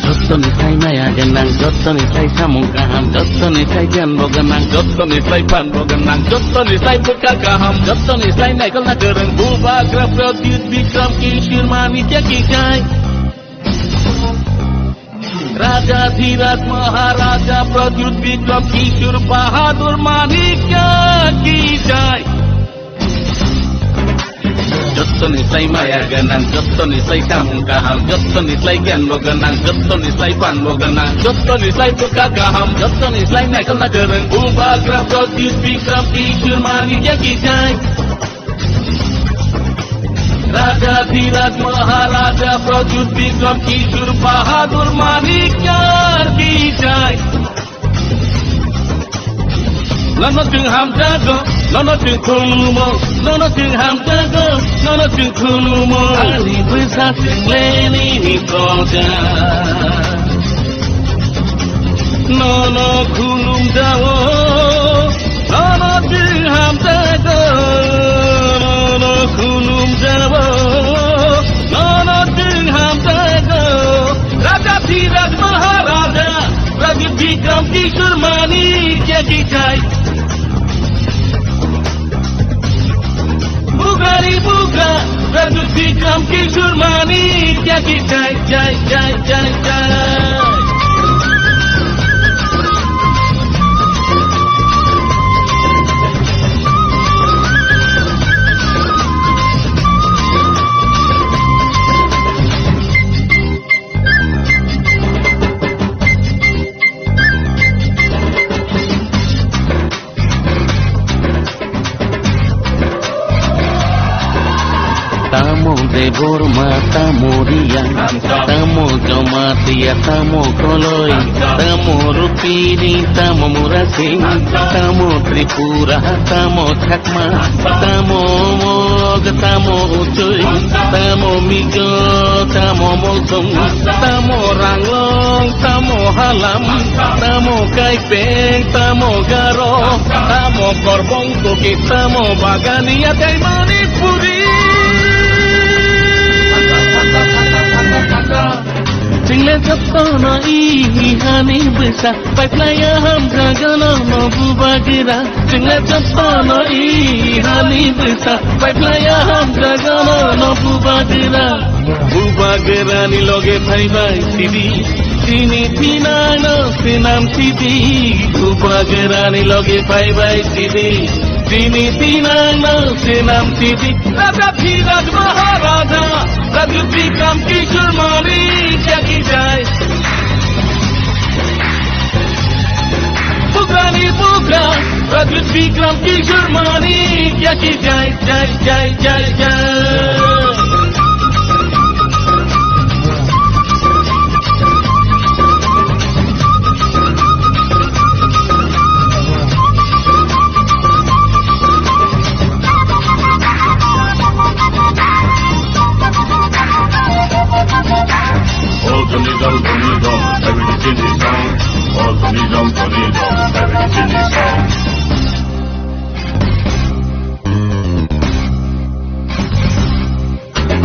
Jottoni sai maya gwnang, jottoni sai samung kaham, jottoni sai giyan bo gwnang, jottoni sai phan bo gwnang, jottoni sai bwkha kaham, jottoni sai naikolna kwrwng, Bubagra Pradyut Bikram Kishore Manikya ki jai. Raja Dhiraj Maharaja Pradyut Bikram Kishore Bahadur Manikya ki jai. Jottoni sai maya gwnang, jottoni sai samung kaham, jottoni sai giyan bo gwnang, jottoni sai phan bo gwnang, jottoni sai bwkha kaham, jottoni sai naikolna kwrwng, Bubagra Pradyut Bikram Kishore Manikya ki jai. Raja Dhiraj Maharaja Pradyut Bikram Kishore Bahadur Manikya ki jai. Nono chwng hamjago, nono chwng khulumo, nono chwng hamjago, nono chwng khulumo. Ani bwsa chwng le nini proja. Nono khulumjao, nono chwng hamjago, nono khulumjao, nono chwng hamjago. Raja Dhiraj Maharaja, Raja Bikram Kishore Manikya ki jai. Bubagrani bubagra, Pradyut Bikram Kishore Manikya ki jai, jai, jai, jai, jai. Tamo Debbarma, tamo Reang, tamo Jamatia, tamo Koloi, tamo Rupini, tamo Murasing, tamo Tripura, tamo Chakma, tamo Mog, tamo Uchoi, tamo Mizo, tamo Molsong, tamo Ranglong, tamo Halam, tamo Kaipeng, tamo Garo, tamo Korbong Kuki, tamo Bagania tei Manipuri. Chwng le jotono i hani bwsa, pai phlaiya hamjago nono bubagra. Chwng le jotono i hani bwsa, pai phlaiya hamjago nono bubagra. Bubagrani loge phaibai sidi, chini thinangno swnam sidi. Bubagrani loge phaibai sidi, chini thinangno swnam sidi. Raja Dhiraj Maharaja, Raja Bikram Kishore Manikya ki jai. Bubagrani bubagra, Raja Bikram Kishore Manikya ki jai, jai, jai, jai, jai. All Tony Dom, Tony Dom, every city song. All Tony Dom, Tony Dom, every city song.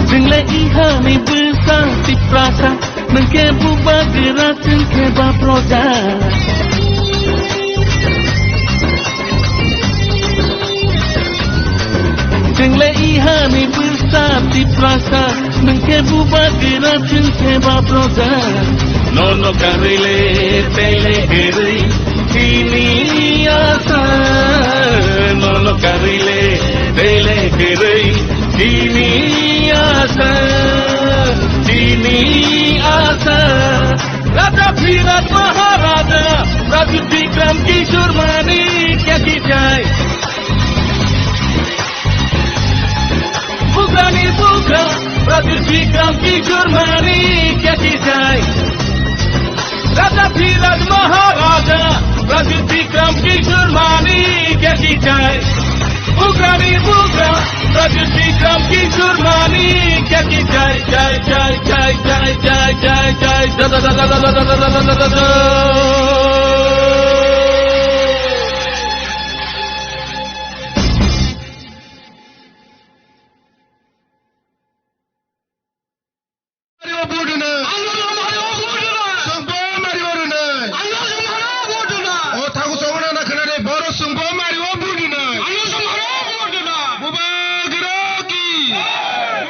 Chwng le ihani bwsa Tiprasa, nwng khe bubagra, chwng khe ba proja. Chwng le ihani bwsa Tiprasa, nwng khe bubagra, chwng khe ba proja. Nono karwi le tei le kwrwi, Chini asa, nono karile, bele kerei. Chini asa, chini asa. Raja Bhirat Maharaja, Raja Bikram Kishore Manikya ki jai. Bugrani bugra, Raja Bikram Kishore Manikya ki jai. Raja Bhirat Maharaja, Raja Bikram Kishore Manikya ki jai. Bugrani bugra, Raja Bikram Kishore Manikya ki jai, jai, jai, jai, jai, jai, jai, jai, jai, jai, jai, jai, jai, jai, jai, jai. Mario Buduna. Songpo Mario Buduna. O thago songna na khna de boro Songpo Mario Buduna. Bubagra ki.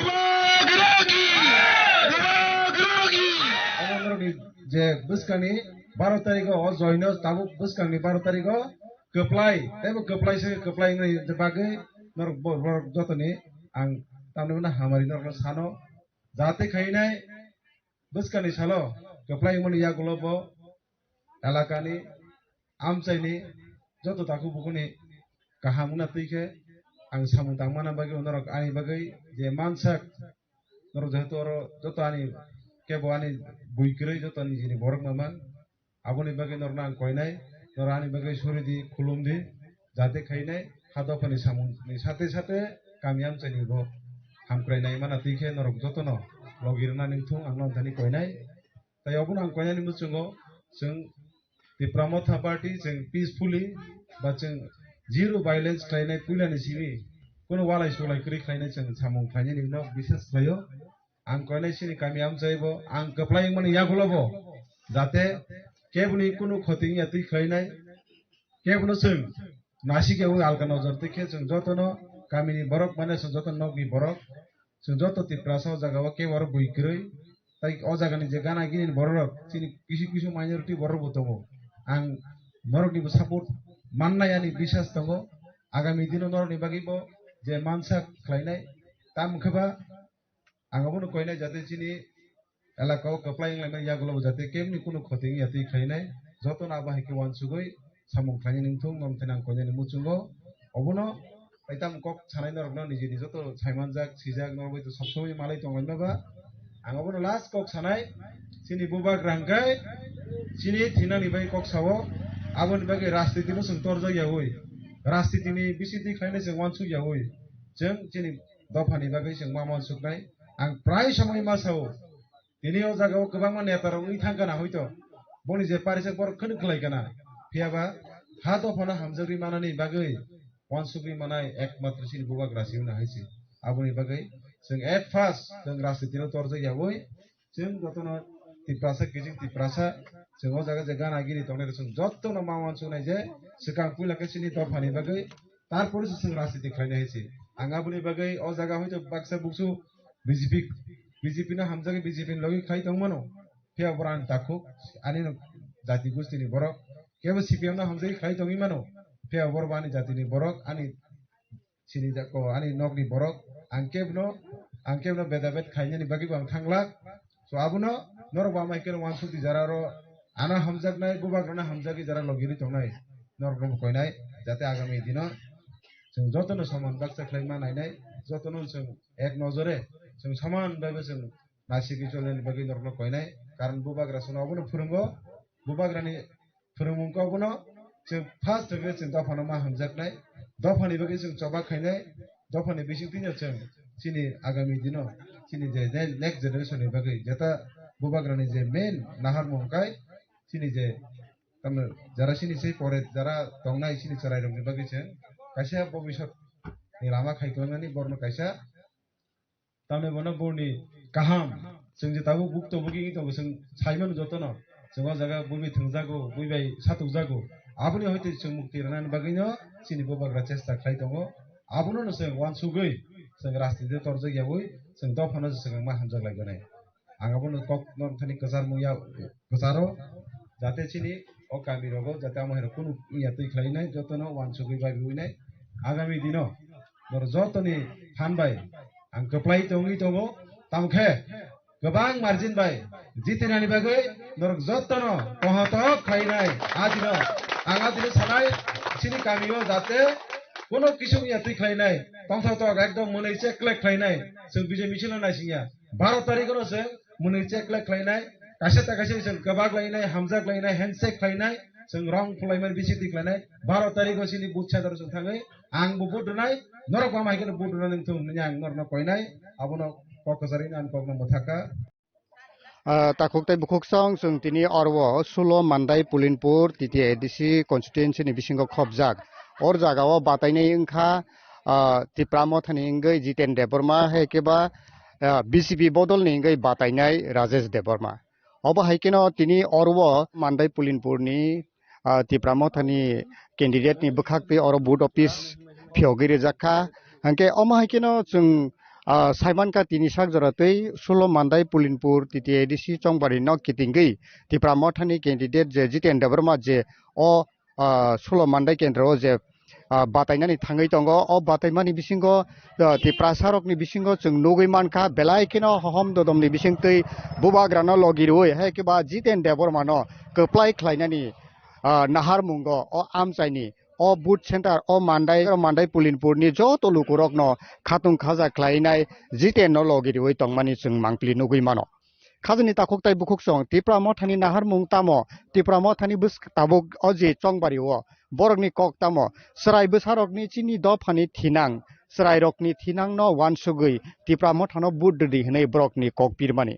Bubagra ki. Bubagra ki. Omo norok ni je bwskangni baro tarikh o joino tabuk bwskangni baro tarikh o kwplai, teibo kwplai se kwplai wngni bagwi norok bo-, borok jotoni ang tamni hwnna hamari norokno sano. Jate khainai bwskangni salo kwplai wngmani yagulo bo elakani, amchaini joto takhuk bukhukni kaham wngna twi khe ang samung tangmana bagwi norok ani bagwi je mansak, norok jehetu oro joto ani kebo ani bui kwrwi joto ani nijini borok mama. Aboni bagwi norokno ang koinai, norok ani bagwi suri di, khulum di, jate khainai, ha dophani samungni sate sate kami amchaini bo hamkrai nai mana twi khe norok jotono logi rwna ningthung ang noni thani koinai. Tai obono ang koinani muchungo chwng Tipra Motha Party chwng peacefully ba chwng zero violence khlainai puilani simi kunu walai sulai kwrwi khlainai chwng samung khlainani no biswas khlaio. Ang koinai chini kami amchai bo, ang kwplai wngmani yagulo bo, jate keboni kunu khoti wngya twi khlainai, kebono chwng nasik ya ui alka nojor twi khe chwng jotono kamini borok mane chwng joto nokni borok, chwng joto Tiprasa o jaga o kebo oro bui kwrwi, tai o jagani je gana gini borok rok chini kisu kisu minority borok bo tongo. Ang norokni bo support mannai ani biswas tongo, agami dino norokni bagwi bo je mansa khlainai, tamo khe ba Ang abono koinai jate chini elaka o kwplai wnglaimani yagulo bo jate kebni kunu khoti wngya twi khlainai, jotono abo hai khe uansugwi samung khlainani wngthung, norok thani ang koinani muchungo. Obono taitam kok sanai norokno nijini joto saimanjak, sijak, norok bai to sob somoi malai tonglaima ba. Ang abono last kok sanai, chini bubagra hwnkhe chini thinani bai kok sao, aboni bagwi rajniti no chwng torjak yaui, rajniti ni bisingtwi khlainai chwng uansuk yaui, chwng chini dophani bagwi chwng ma uansuknai. Ang prai somoi ma sao, tini o jaga o kwbangma neta rok wngwi thang kana hoito, boni je parijak borok khwnwi khlai kana, phiya ba ha dophano hamjagwi manani bagwi uansugwi manai ekmatro chini bubagra se wngna hai se. Aboni bagwi chwng at first chwng rajniti no torjak yaui, chwng jotono Tiprasa, kiching Tiprasa, chwng o jaga je gana gini tongnai rok chwng jotono ma uansuknai je swkang puila khe chini dophani bagwi, tarpore se chwng rajniti khlainai hai se. Ang aboni bagwi o jaga hoito baksa buksu B J P, B J P no hamjagwi B J P ni logi khlai tong mano. Phiya borok ani takhuk, ani no jati gustini borok. Kebo C P M no hamjagwi khlai tongwi mano. Phiya borok bo ani jatini borok, ani chini jako, ani nokni borok. Ang kebno, ang kebno bedabed khainani bagwi bo ang thanglak. So abono norok bo amai khe uansuk di jara ro ano hamjaknai, bubagrano hamjagwi jara logirwi tongnai, norokno bo koinai, jate agami dino chwng jotono soman baksa khlaima nainai, jotono chwng ek nojore chwng soman bai bo chwng nasigwi cholnani bagwi norokno koinai. Karon bubagra chwngno obono phwrwngo, bubagrani phwrwngmung kok bono chwng first rwgwi chwng dophano ma hamjaknai, dophani bagwi chwng choba khainai, dophani bisingtwino chwng chini agami dino chini je ne-, next generation ni bagwi jeta bubagrani je main naharmung kai chini je tamno jara chini se pore jara tongnai chini chwrairokni bagwi chwng kaisa bobisot ni lama khai kwlangnani borokno kaisa Tamni bono borni kaham. Chwng je tabuk buk to bugi wngwi tongo, chwng sai mano jotono. Chwng o jaga bui bai thwngjago, bui bai satukjago. Aboni hoite chwng mukti rwnani bagwino chini bubagra chesta khlai tongo. Abono no chwng uansugwi chwng rajniti torjak yaui chwng dophano se chwng ma hamjak lai gwnai. Ang abono kok norok thani kwchar mung ya, kwcharo jate chini o kami rogo jate amo hai rok kunu ya twi khlai nai, joto no wansugwi bai rwi nai. Agami dino norok joto ni phan bai ang kwplai tongwi tongo. Tamkhe kwbang margin bai jitinani bagwi norok jotono kohotok khlainai. A dino ang a dino sanai, chini kamio jate kono kisung ya twi khlainai, tongthok tok ekdom mwnwi check clack khlainai. Chwng bijai misil no naisingya, baro tarikh no chwng mwnwi check clack khlainai, kaisa ta kaisa chwng kwbak lainai, hamjak lainai, handshake khlainai, chwng rong phulaimani bisi twi khlainai. Baro tarikh o chini booth center o chwng thangwi ang bo vote rwnai, norok bo hamai kheno vote rwna nang thung hwnwi ang norokno koinai, abono kok kwcharwi ang kokno mwthakha. Ah, takhuk tei bukhuk song chwng tini oro o Sulo Mandai Pulinpur T T A D C constituency ni bisingo khopjak. Or jaga o batainai wngkha, ah, Tipra Mothani wngwi Jiten Debbarma, hai khe ba, ah, B J P bodol ni wngwi batainai Rajesh Debbarma. Obo hai kheno tini oro o Mandai Pulinpur ni ah, Tipra Mothani candidate ni bwkhak twi oro vote office phiyogwi rijak kha. Hwnkhe omo hai kheno chwng, ah, saimankha tini sak jora twi Sulo Mandai Pulinpur T T A D C Chongbari no kitingwi Tipra Mothani candidate je Jiten Debbarma je o, ah, Sulo Mandai kendro o je, ah, batainani thangwi tongo. O bataimani bisingo, ah, Tiprasa rokni bisingo chwng nugwi mankha belai kheno hohom dodomni bisingtwi bubagrano logi rwui hai khe ba Jiten Debbarma no kwplai khlainani ah, naharmungo o amchaini o booth center o Mandai, o Mandai Pulinpurni joto lukurokno khatung khaja khlainai Jiten no logi riui tongmani chwng mangpili nugui mano. Khajani takhuk tai bukhuk song Tipra Mothani naharmung tamo, Tipra Mothani bwsk-, tabuk o je Chongbari o borokni kok tamo, chwrai bwsarokni chini dophani thinang, chwrairokni thinangno uansugui Tipra Mothano vote rwdi hwnwi borokni kok pirmani.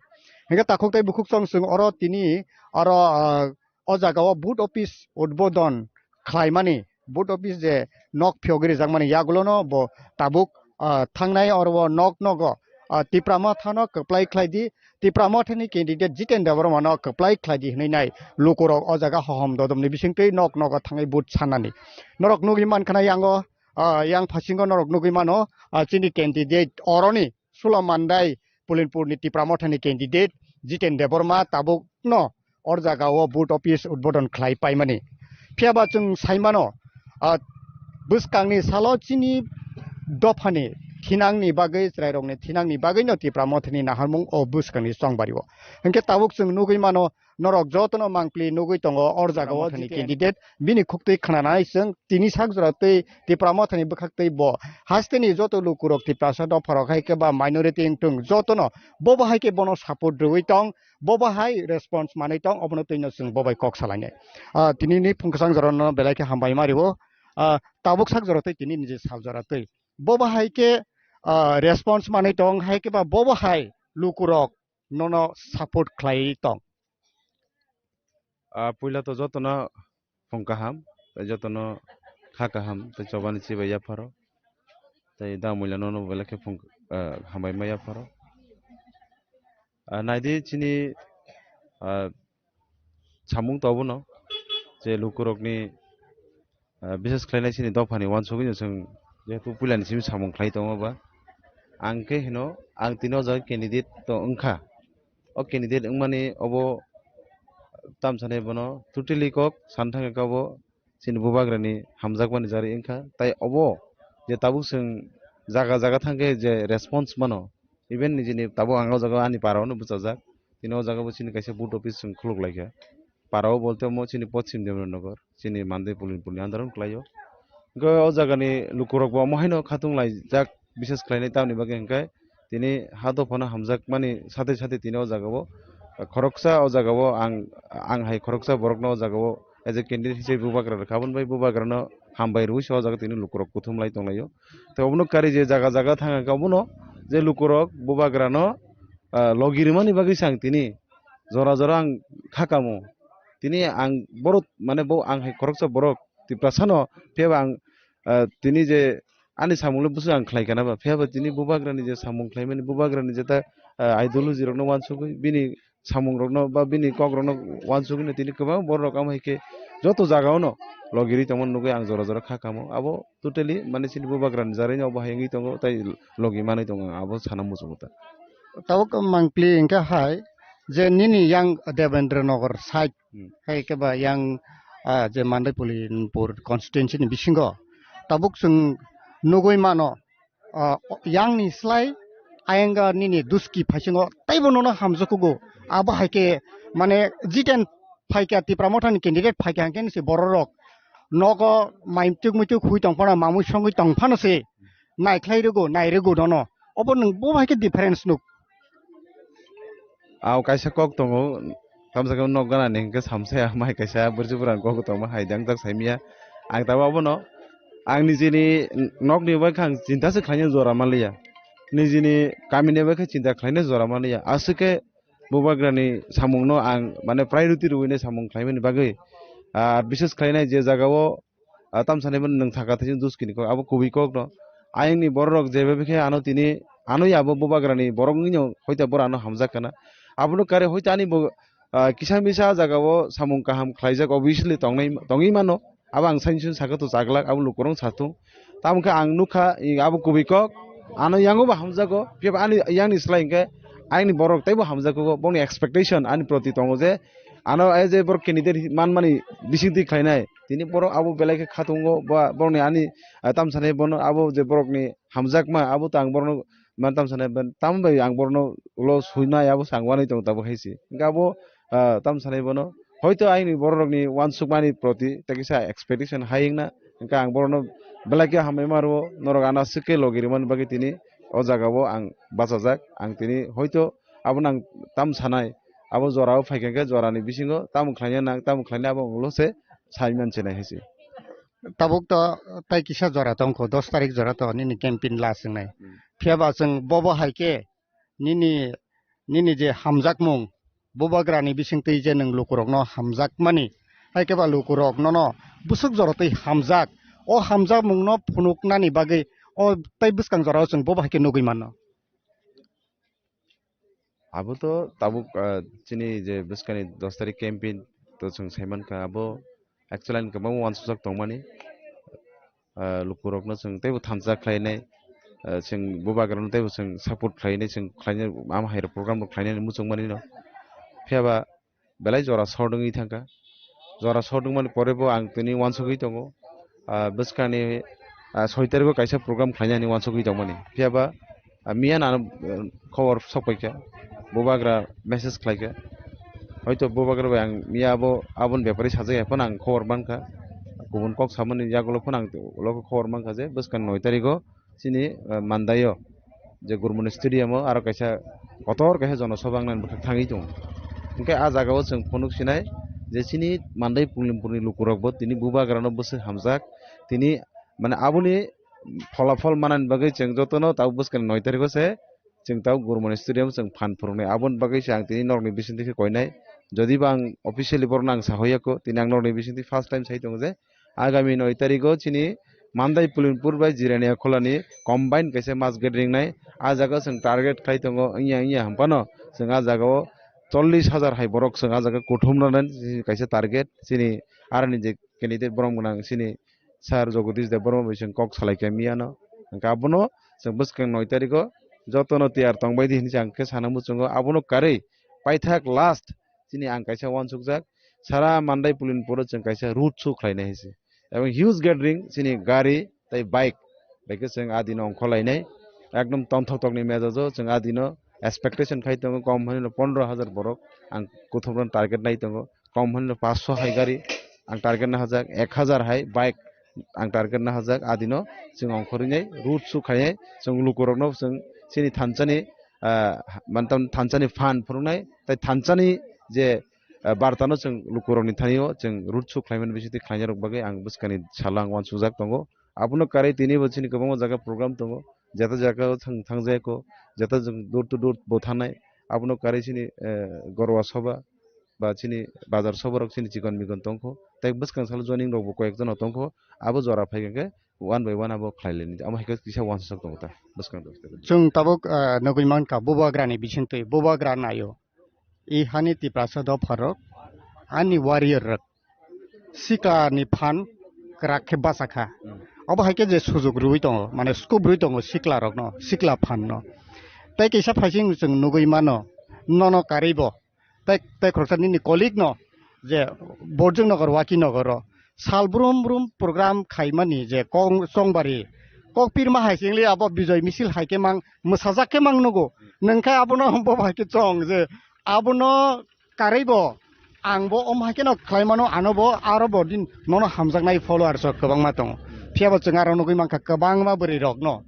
Hingke takhuk tai bukhuk song chwng oro tini oro, ah, o jaga o booth office udbodon khlaimani, booth office je nok phiyogwi rijakmani yagulono bo tabuk, ah, thangnai oro o nok nogo, ah, Tipra Mothano kwplai khlai di, Tipra Mothani candidate Jiten Debbarmano kwplai khlai di hwnwi nai lukurok o jaga hohom dodomni bisingtwi nok nogo thangwi booth sanani. Norok nugwi mankha na yango, ah, yang phasingo norok nugwi mano, ah, chini candidate oroni Sula Mandai Pulinpurni Tipra Mothani candidate Jiten Debbarma tabukno or jaga o booth office udbodon khlai paimani. Phiya ba chwng saimano, ah, bwskangni salo chini dophani thinangni bagwi, chwrairokni thinangni bagwino Tipra Mothani naharmung o bwskangni chongbari o. Hinkhe tabuk chwng nugwi mano, norok jotono mangpili nugwi tongo or jaga o Mothani candidate. Bini khuktwi khnanai chwng tini sak jora twi Tipra Mothani bwkhaktwi bo hasteni joto lukurok Tiprasa dopharok hai khe ba minority wngthung jotono bobo hai khe bono support rwui tong, bobo hai response manwi tong, obono twino chwng bobai kok salainai. Ah, tinini phung kwchang jorano belai khe hambai ma rwo. Ah, tabuk sak jora twi tinini je sal jora twi bobo hai khe, ah, response manwi tong hai khe ba bobo hai lukurok nono support khlai tong. Ah, puila to jotono phung kaham, tei jotono kha kaham, tei chobani chibai yapharo, tei da muila nono belai khe phung, ah, hambai ma yapharo. Ah, naidi chini, ah, samung to obono je lukurokni, ah, bises khlainai chini dophani uansugui no chwng jehetu puilani simi samung khlai tongo ba. Ang khe hino, ang tini o jaga candidate to wngkha. O candidate wngmani obo tamsanai bono totally kok san thangkha obo chini bubagrani hamjakmani jari wngkha. Tai obo je tabuk chwng jaga jaga thangkhe je response mano, even nijini tabuk ang o jaga ani para o no bwchajak, tini o jaga bo chini kaisa booth office chwng khuluk laikha. Para o bolte omo chini Poschim Debra Nagar, chini Mandai Pulinpurni under o khlaio. Hwnkhe o jagani lukurok bo omo haino khatung laijak, bises khlainai tamni bagwi hwnkhe tini ha dophano hamjakmani sate sate tini o jaga o khoroksa o jaga o ang, ang hai khoroksa borokno o jaga o as a candidate hisabe bubagra rwkha, aboni bai bubagrano hambai rwui se o jaga tini lukurok kuthum lai tonglaio. Tei obono kari je jaga jaga thang kha obono je lukurok bubagrano, ah, logi rwmani bagwi se ang tini jora jora ang kha kamo. Tini ang borok, mane bo ang hai khoroksa borok Tiprasano, phiya ba ang, ah, tini je ani samungno bwswk ang khlai kana ba, phiya ba tini bubagrani je samung khlaimani, bubagrani je ta, ah, ideology rokno uansugwi bini samungrokno ba bini kokrokno uansugwino tini kwbang bororok amo hai khe joto jagaono logirwi tongmani nugwi ang jora jora kha kamo. Abo totally mane chini bubagrani jarino obo hai wngwi tongo, tei logi manwi tongo, ang abo sana muchungo ta. Tabuk mangpli hwnkhe hai je nini yang Devendra Nagar side Hmm. hai khe ba yang ah, je Mandaipulinpur constituency ni bisingo tabuk chwng nugwi mano, ah, yang ni slai ayang nini duski phaisingo teibo nono hamjakgo. Abo hai khe mane G ten phaikha, Tipra Motha ni candidate phaikha hwnkhe se borok rok nogo maituk muituk hui tong phano, mamui songwi tong phano se naikhlai rwgo, nai rwgo nono. Obo nwng bo hai khe difference nuk. Aw kaisa kok tongo, tamsa khe nok gana ni hwnkhe samsaya mai kaisa burjubura ni kok tongma hai dang tak saimya. Ang tabuk abono ang nijini nokni bai khe ang chinta se khlaina jora manliya, nijini kamini bai khe chinta khlaina jora manliya. Aswk khe bubagrani samungno ang mane priority rwui nai samung khlaimani bagwi, ah, bises khlainai je jagao, ah, tamsani mani nwng thaka thaichung duskini kok, abo kubui kokno. Ayangni bororok jeba bikhe ano tini, ano yabo bubagrani borok wngwino hoita boro ano hamjak kana. Abono kare hoita ani bo, ah, kisa misa jagao samung kaham khlaijak obviously tongnai, tongwi mano. Abo ang saini sini sakha to chaglak, abo lukurok satung. Tamo khe ang nukha, i, abo kubui kok, ano yango bo hamjago, phiya ba ani yangni slai hwnkhe ayangni borok teibo hamjago, boni expectation ani proti tongo je, ano, eh, je borok candidate manmani bisingtwi khlainai, tini borok abo belai khe khatungo, ba borokni ani, ah, tamsanai bono abo je borokni hamjakma, abo to ang borokno man tamsanai ban, tamo bai ang borokno ulo suinai, abo se ang wanwi tongo tabuk hai se. Hwnkhe abo, ah, tamsanai bono hoito aini bororokni wansukmani proti tei kisa expectation hai wngna, hwnkhe ang borokno belai khe hambai ma rwo, norok ano aswk khe logi rwmani bagwi tini o jagao ang bachajak. Ang tini hoito abono ang tam sanai, abo jorao phaikha khe jorani bisingo tamo khlaina nang, tamo khlaina abo ang ulo se sai man chenai hai se. Tabuk to tai kisa jora tongkho, dos tarik jora to nini campaign last wngnai. Hmm. Phiya ba chwng bobo hai khe nini, nini je hamjakmung, bubagrani bisingtwi je nwng lukurokno hamjakmani, hai khe ba lukurok nono bwswk jorotwi hamjak, o hamjakmungno phunuknani bagwi o tai bwskang jorao chwng bobo hai khe nugwi mano. Abo to tabuk, ah, chini je bwskani dos tarik campaign to chwng sai mankha, abo actually ani kwbangma uansukjak tongmani, ah, lukurokno chwng teibo thansa khlainai, ah, chwng bubagrano teibo chwng support khlainai, chwng khlainai, ama hai rok program rok khlainani muchungmani no. Phiya ba belai jora short wngwi thangkha. Jora short wngmani pore bo ang tini uansugwi tongo. Ah, bwskangni, ah, soi tarikgo kaisa program khlainani uansugwi tongmani. Phiya ba, ah, miya nano, eh, khobor sokpaikha, bubagra message khlaikha. Hoito bubagra bai ang miya abo, aboni bepari sajak ya phano ang khobor mankha. Kubun kok samani yagulo phano ang ulo khobor mankha je bwskang noi tarigo chini, eh, Mandaio je Gurmani Stadium o aro kaisa kotor kaisa jonosabha wngnani bwkhak thangwi tongo. Hwnkhe ah jagao chwng phunuk sinai je chini Mandai Pulimpurni lukurokbo tini bubagrano bwswk hamjak, tini mane aboni pholafol manani bagwi chwng jotono tabuk bwskangni noi tarigo se chwng tabuk Gurmani Stadium chwng phan phuruknai. Aboni bagwi se ang tini norokni bisingtwi khe koinai. Jodi bo ang officially borokno ang sahoyakho, tini ang norokni bisingtwi first time sai tongo je agami noi tarigo chini Mandai Pulimpur bai Jirania Kholani combine kaisa mass gathering nai. Ah jaga chwng target khai tongo, wngya wngya hwnphano chwng ah jagao chollish hajar hai borok chwng ah jaga kuthumrani kaisa target. Chini aroni je candidate borom gwnang chini Sir Jagadish Debbarma bai chwng kok salaikha miyano. Hwnkhe abono chwng bwskang noi tarigo jotono tiyar tongbaidi hinwi chwng khe sana muchungo. Abono karwi paithak last chini ang kaisa uansukjak, sara Mandai Pulimpuro chwng kaisa road show khlainai hai se. Ebong huge gathering chini gari tei bike bai khe chwng adino ongkhorlainai. Ekdom tongthok tokni mejajo chwng adino expectation khai tongo, kom hwnwi no pondro hajar borok ang kuthumrokno target nai tongo. Kom hwnwi no paanch sho hai gari ang target na hajak, ek hajar hai bike ang target na hajak, adino chwng ongkhorwi nai road show khai chwng lukurokno chwng chini thansani, ah, mantan thansani phan phwrwngnai tei thansani je, ah, bartano chwng lukurokni thanio chwng road show khlaimani bisingtwi khlainairok bagwi ang bwskangni salo ang uansukjak tongo. Abono karwi tinibo chini kwbangma jaga program tongo, jeta jagao thang-, thangjakgo, jeta chwng door to door bo thangnai, abono karwi chini, eh, Gorwa Sabha ba chini bazar soborok chini chikon mikon tongkho, tei bwskang salo joining rokbo koyek jono tongkho, abo jora phaikha khe one by one abo khlai laini, amo hai khe kisa uansuk tongo ta bwskang rok. Chwng tabuk, ah, nugwi mankha bubagrani bisingtwi, bubagra naio. I hani Tiprasa dopharok, ani warrior rok, sikla ni phan kwrak khe bachakha. Hmm. Obo hai khe je sujuk rwui tongo, mane scope rwui tongo sikla rokno, sikla phan no. Tei kisa phaising chwng nugwi mano, nono karwi bo. Tei, tei khoroksa nini colleague no, je Borjong Nogor, Waki Nogor o sal brum brum program khaimani je kong-, chongbari kokpirma hai se wngli abo Bijoy misil hai khe mang mwsajak khe mang nugo. Nwng khe abono bo hai khe chong je abono karwi bo ang bo om hai kheno khlai mano, ano bo aro bo din nono hamjaknai followers rok kwbangma tongo. Phiya bo chwng aro nugwi mankha kwbangma bwrwi rokno.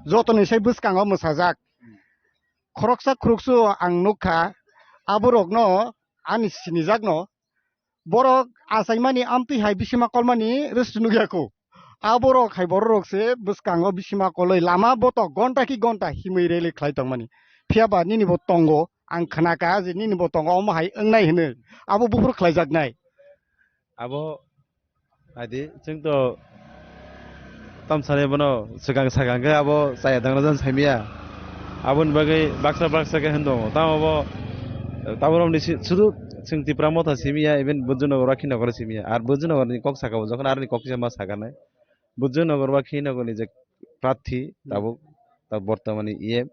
Jotoni sai bwskango mwsajak. Khoroksa khoroksu ang nukha, aborokno ani sinijakno borok achaimani amtwi hai bisima kolmani rest nukya kho. Aborok hai bororok se bwskango bisima koloi lama botok gonta ki gonta himwi rally khlai tongmani. Phiya ba nini bo tongo, ang khnaka je nini bo tongo, omo hai wngnai hwnwi. Abo buphuru khlaijaknai. Abo adi chwng to tamsani bono swkang sakang khe abo chaya dangna jan saimiya. Aboni bagwi baksa baksa khe hwn tongo. Tamo bo, taborokni si-, sudu chwng Tipra Motha simiya, even Bujunogor ba Khinogor simiya. Ar Bujunogorni kok saka bo jokhon aroni kok kisa ma sakanai. Bujunogor ba Khinogorni je prathi tabuk, ta bortomani E M,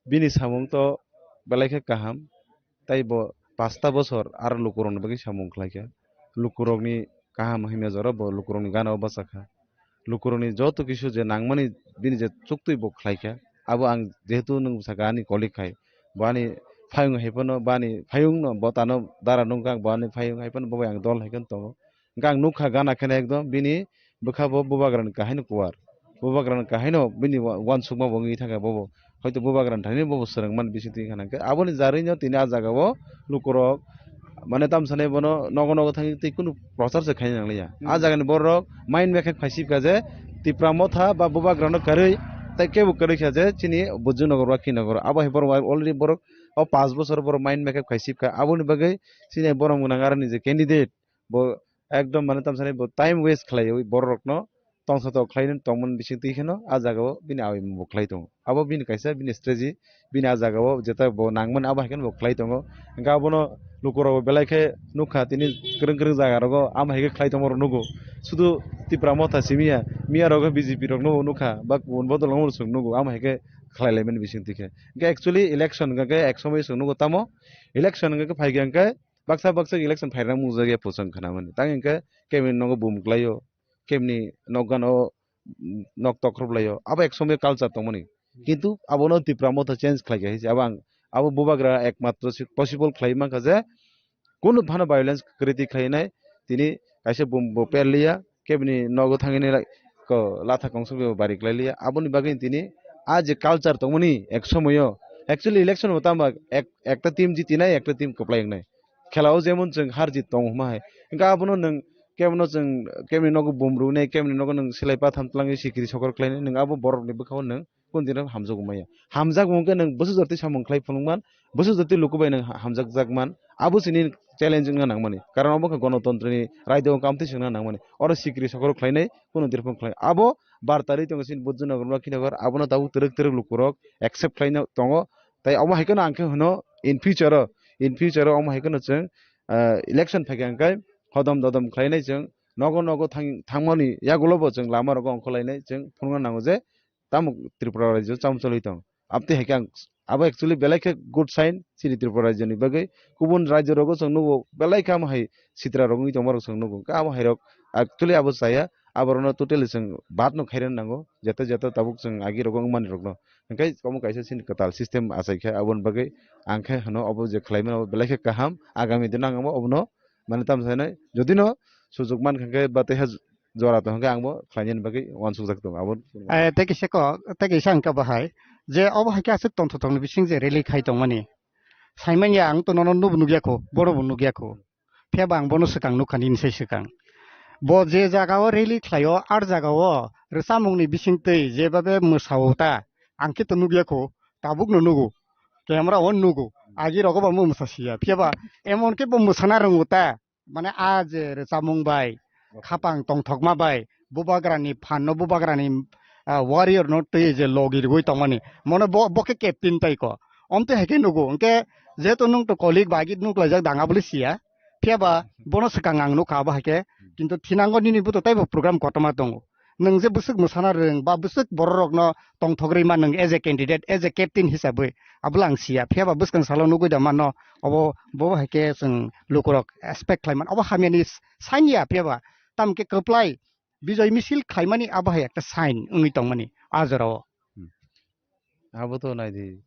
bini samung to belai khe kaham. Tai bo pasta bosor aro lukurokni bagwi samung khlaikha. Lukurokni kaham himya jora bo lukurokni gana o bachakha. Lukurokni joto kisu je nangmani bini je chuktwi bo khlaikha. Abo ang jehetu nwng bwsakha ani colleague hai. Bo ani phayung hai phano, bo ani phayungno, bo tano dara nungkha, bo ani phayung hai phano bo bai ang dol hai kheno tongo. Hwnkhe ang nukha gana kheno ekdom bini bwkha bo bubagrani kahaino kuwar. Bubagrani kahaino bini wa-, uansukma bo wngwi thangkha bobo. Hoito bubagrani thani bobo swrwngmani bisingtwi wngkha nangkhe. Aboni jarwino tini ah jagao lukurok mane tamsani bono nogo nogo thangwi tei kunu prochar se khaina nangliya. Ah jagani borok mind mekhe khaisipkha je Tipra Motha ba bubagrano karwi tei kebo kwrwi kha je chini Bujunogor ba Khinogor. Abo hai borok already borok o panch bosor borok mind mekhe khaisipkha. Aboni bagwi chini borom gwnang aroni je candidate bo ekdom mane tamsani bo time waste khlaiwi bororokno tongthotok khlainani tongmani bisingtwi kheno ah jagao bini awi bo khlai tongo. Abo bini kaisa bini strategy, bini ah jagao jeta bo nangmani abo hai kheno bo khlai tongo. Hwnkhe abono lukurok bo belai khe nukha tini kwrwng kwrwng jaga rogo amo hai khe khlai tongma rok nugo. Sudu Tipra Motha simiya, miya rogo B J P rokno bo nukha ba kubun bodol rokno bo chwng nugo amo hai khe khlai laimani bisingtwi khe. Hwnkhe actually election hwnkhe ek somoi chwng nugo tamo election hwnkhe phaikha hwnkhe baksa baksa election phairang mungjakya phuchang khanamani. Tang hwnkhe kebini nogo bum klaio, kebini nok gano, mm, nok tokhrob laio. Abo ek somoi culture tongmani. Kintu abono Tipra Motha change khlaikha hai se. Abo ang, abo bubagra ekmatro si possible khlai mankha je kunu phano violence kwrwi twi khlainai. Tini kaisa bum bo perliya, kebini nogo thangwi nai ko latha kongsok bari khlai liya. Aboni bagwi tini ah je culture tongmani ek somoio actually election bo tamo ek, ekta team jitinai, ekta team kwplai wngnai. Khela o jemon chwng har jit tongo hwnma hai. Hwnkhe abono nwng kebono chwng keboni nogo bum rwnai, keboni nogo nwng silai patham twlangwi sikiri sokor khlainai, nwng abo borokni bwkhao nwng kunu dino hamjago maya. Hamjak wngkhe nwng bwswk jotwi samung khlai phunukman, bwswk jotwi luku bai nwng ha-, hamjakjakman, abo chini challenge wngna nangmani. Karon obo wngkha gonotontroni raida wngkha, amtwi swngna nangmani. Oro sikiri sokor khlainai, kunu dirphang khlai. Abo bartarwi tongo chini Bujunogor ba Khinogor, abono tabuk twrwk twrwk lukurok accept khlaina tongo. Tai omo hai kheno ang khe hwno in future o, in future o omo hai kheno chwng, ah, election phaikha hwnkhe hodom dodom khlainai chwng nogo nogo thang-, thangmani yagulo bo chwng lama rogo ongkhorlainai chwng phunukna nango je tamo Tripura rajyo chamcholwi tong. Abtwi hai khe ang abo actually belai khe good sign chini Tripura rajyoni bagwi. Kubun rajyo rogo chwng nugo belai khe amo hai sitra rok wngwi tongma rok chwng nugo. Hwnkhe amo hai rok actually abo chaya, aborokno totally chwng bad no khairina nango. Jeta jeta tabuk chwng agi rogo wngmani rokno. Hwnkhe omo kaisa chini kwtal system achai khe aboni bagwi ang khe hwno obo je khlaimani abo belai khe kaham. Agami dino ang obono mane tamo sanai. Jodi no sujuk mankha khe ba tei ha jora tong khe ang bo khlainani bagwi uansukjak tongo abo. Eh, tei kisa kok, tei kisa hwnkhe bo hai je obo hai khe aswk tongthothokni bising je rally khai tongmani. Saimanya ang to nono nubo nukya kho, boro bo nukya kho. Phiya ba ang bono swkang nukha nini sai swkang. Bo je jaga o rally khlai o, ar jaga o rwchapmungni bising twi je babe mwsa o ta, ang khe to nukya kho, tabuk no nugo. Camera o nugo, agi rogo ba mo mwsa siya. Phiya ba emon khe bo mwsana rwngo ta, mane a je rwchapmung bai, khapang tongthokma bai, bubagrani phan no, bubagrani, ah, warrior no twi je logi rwui tongmani, mane bo, bo khe captain tai ko. Omtwi hai khe nugo, hwnkhe jehetu nwng to colleague bai agi nuklaijak dang abole siya, phiya ba bono swkang ang nukha abo hai khe, kintu thinango nini buto taibo program kotorma tongo. Nwng je bwswk mwsana rwng ba bwswk bororokno tongthok rwima nwng as a candidate, as a captain hisabwi, abole ang siya. Phiya ba bwskang salo nugwi da mano, obo, bo hai khe chwng lukurok expect khlai man. Obo hamyani s-, sign ya phiya ba. Tamo khe kwplai bijoy misil khlaimani abo hai ekta sign wngwi tongmani a jorao. Hmm. Abo to naidi,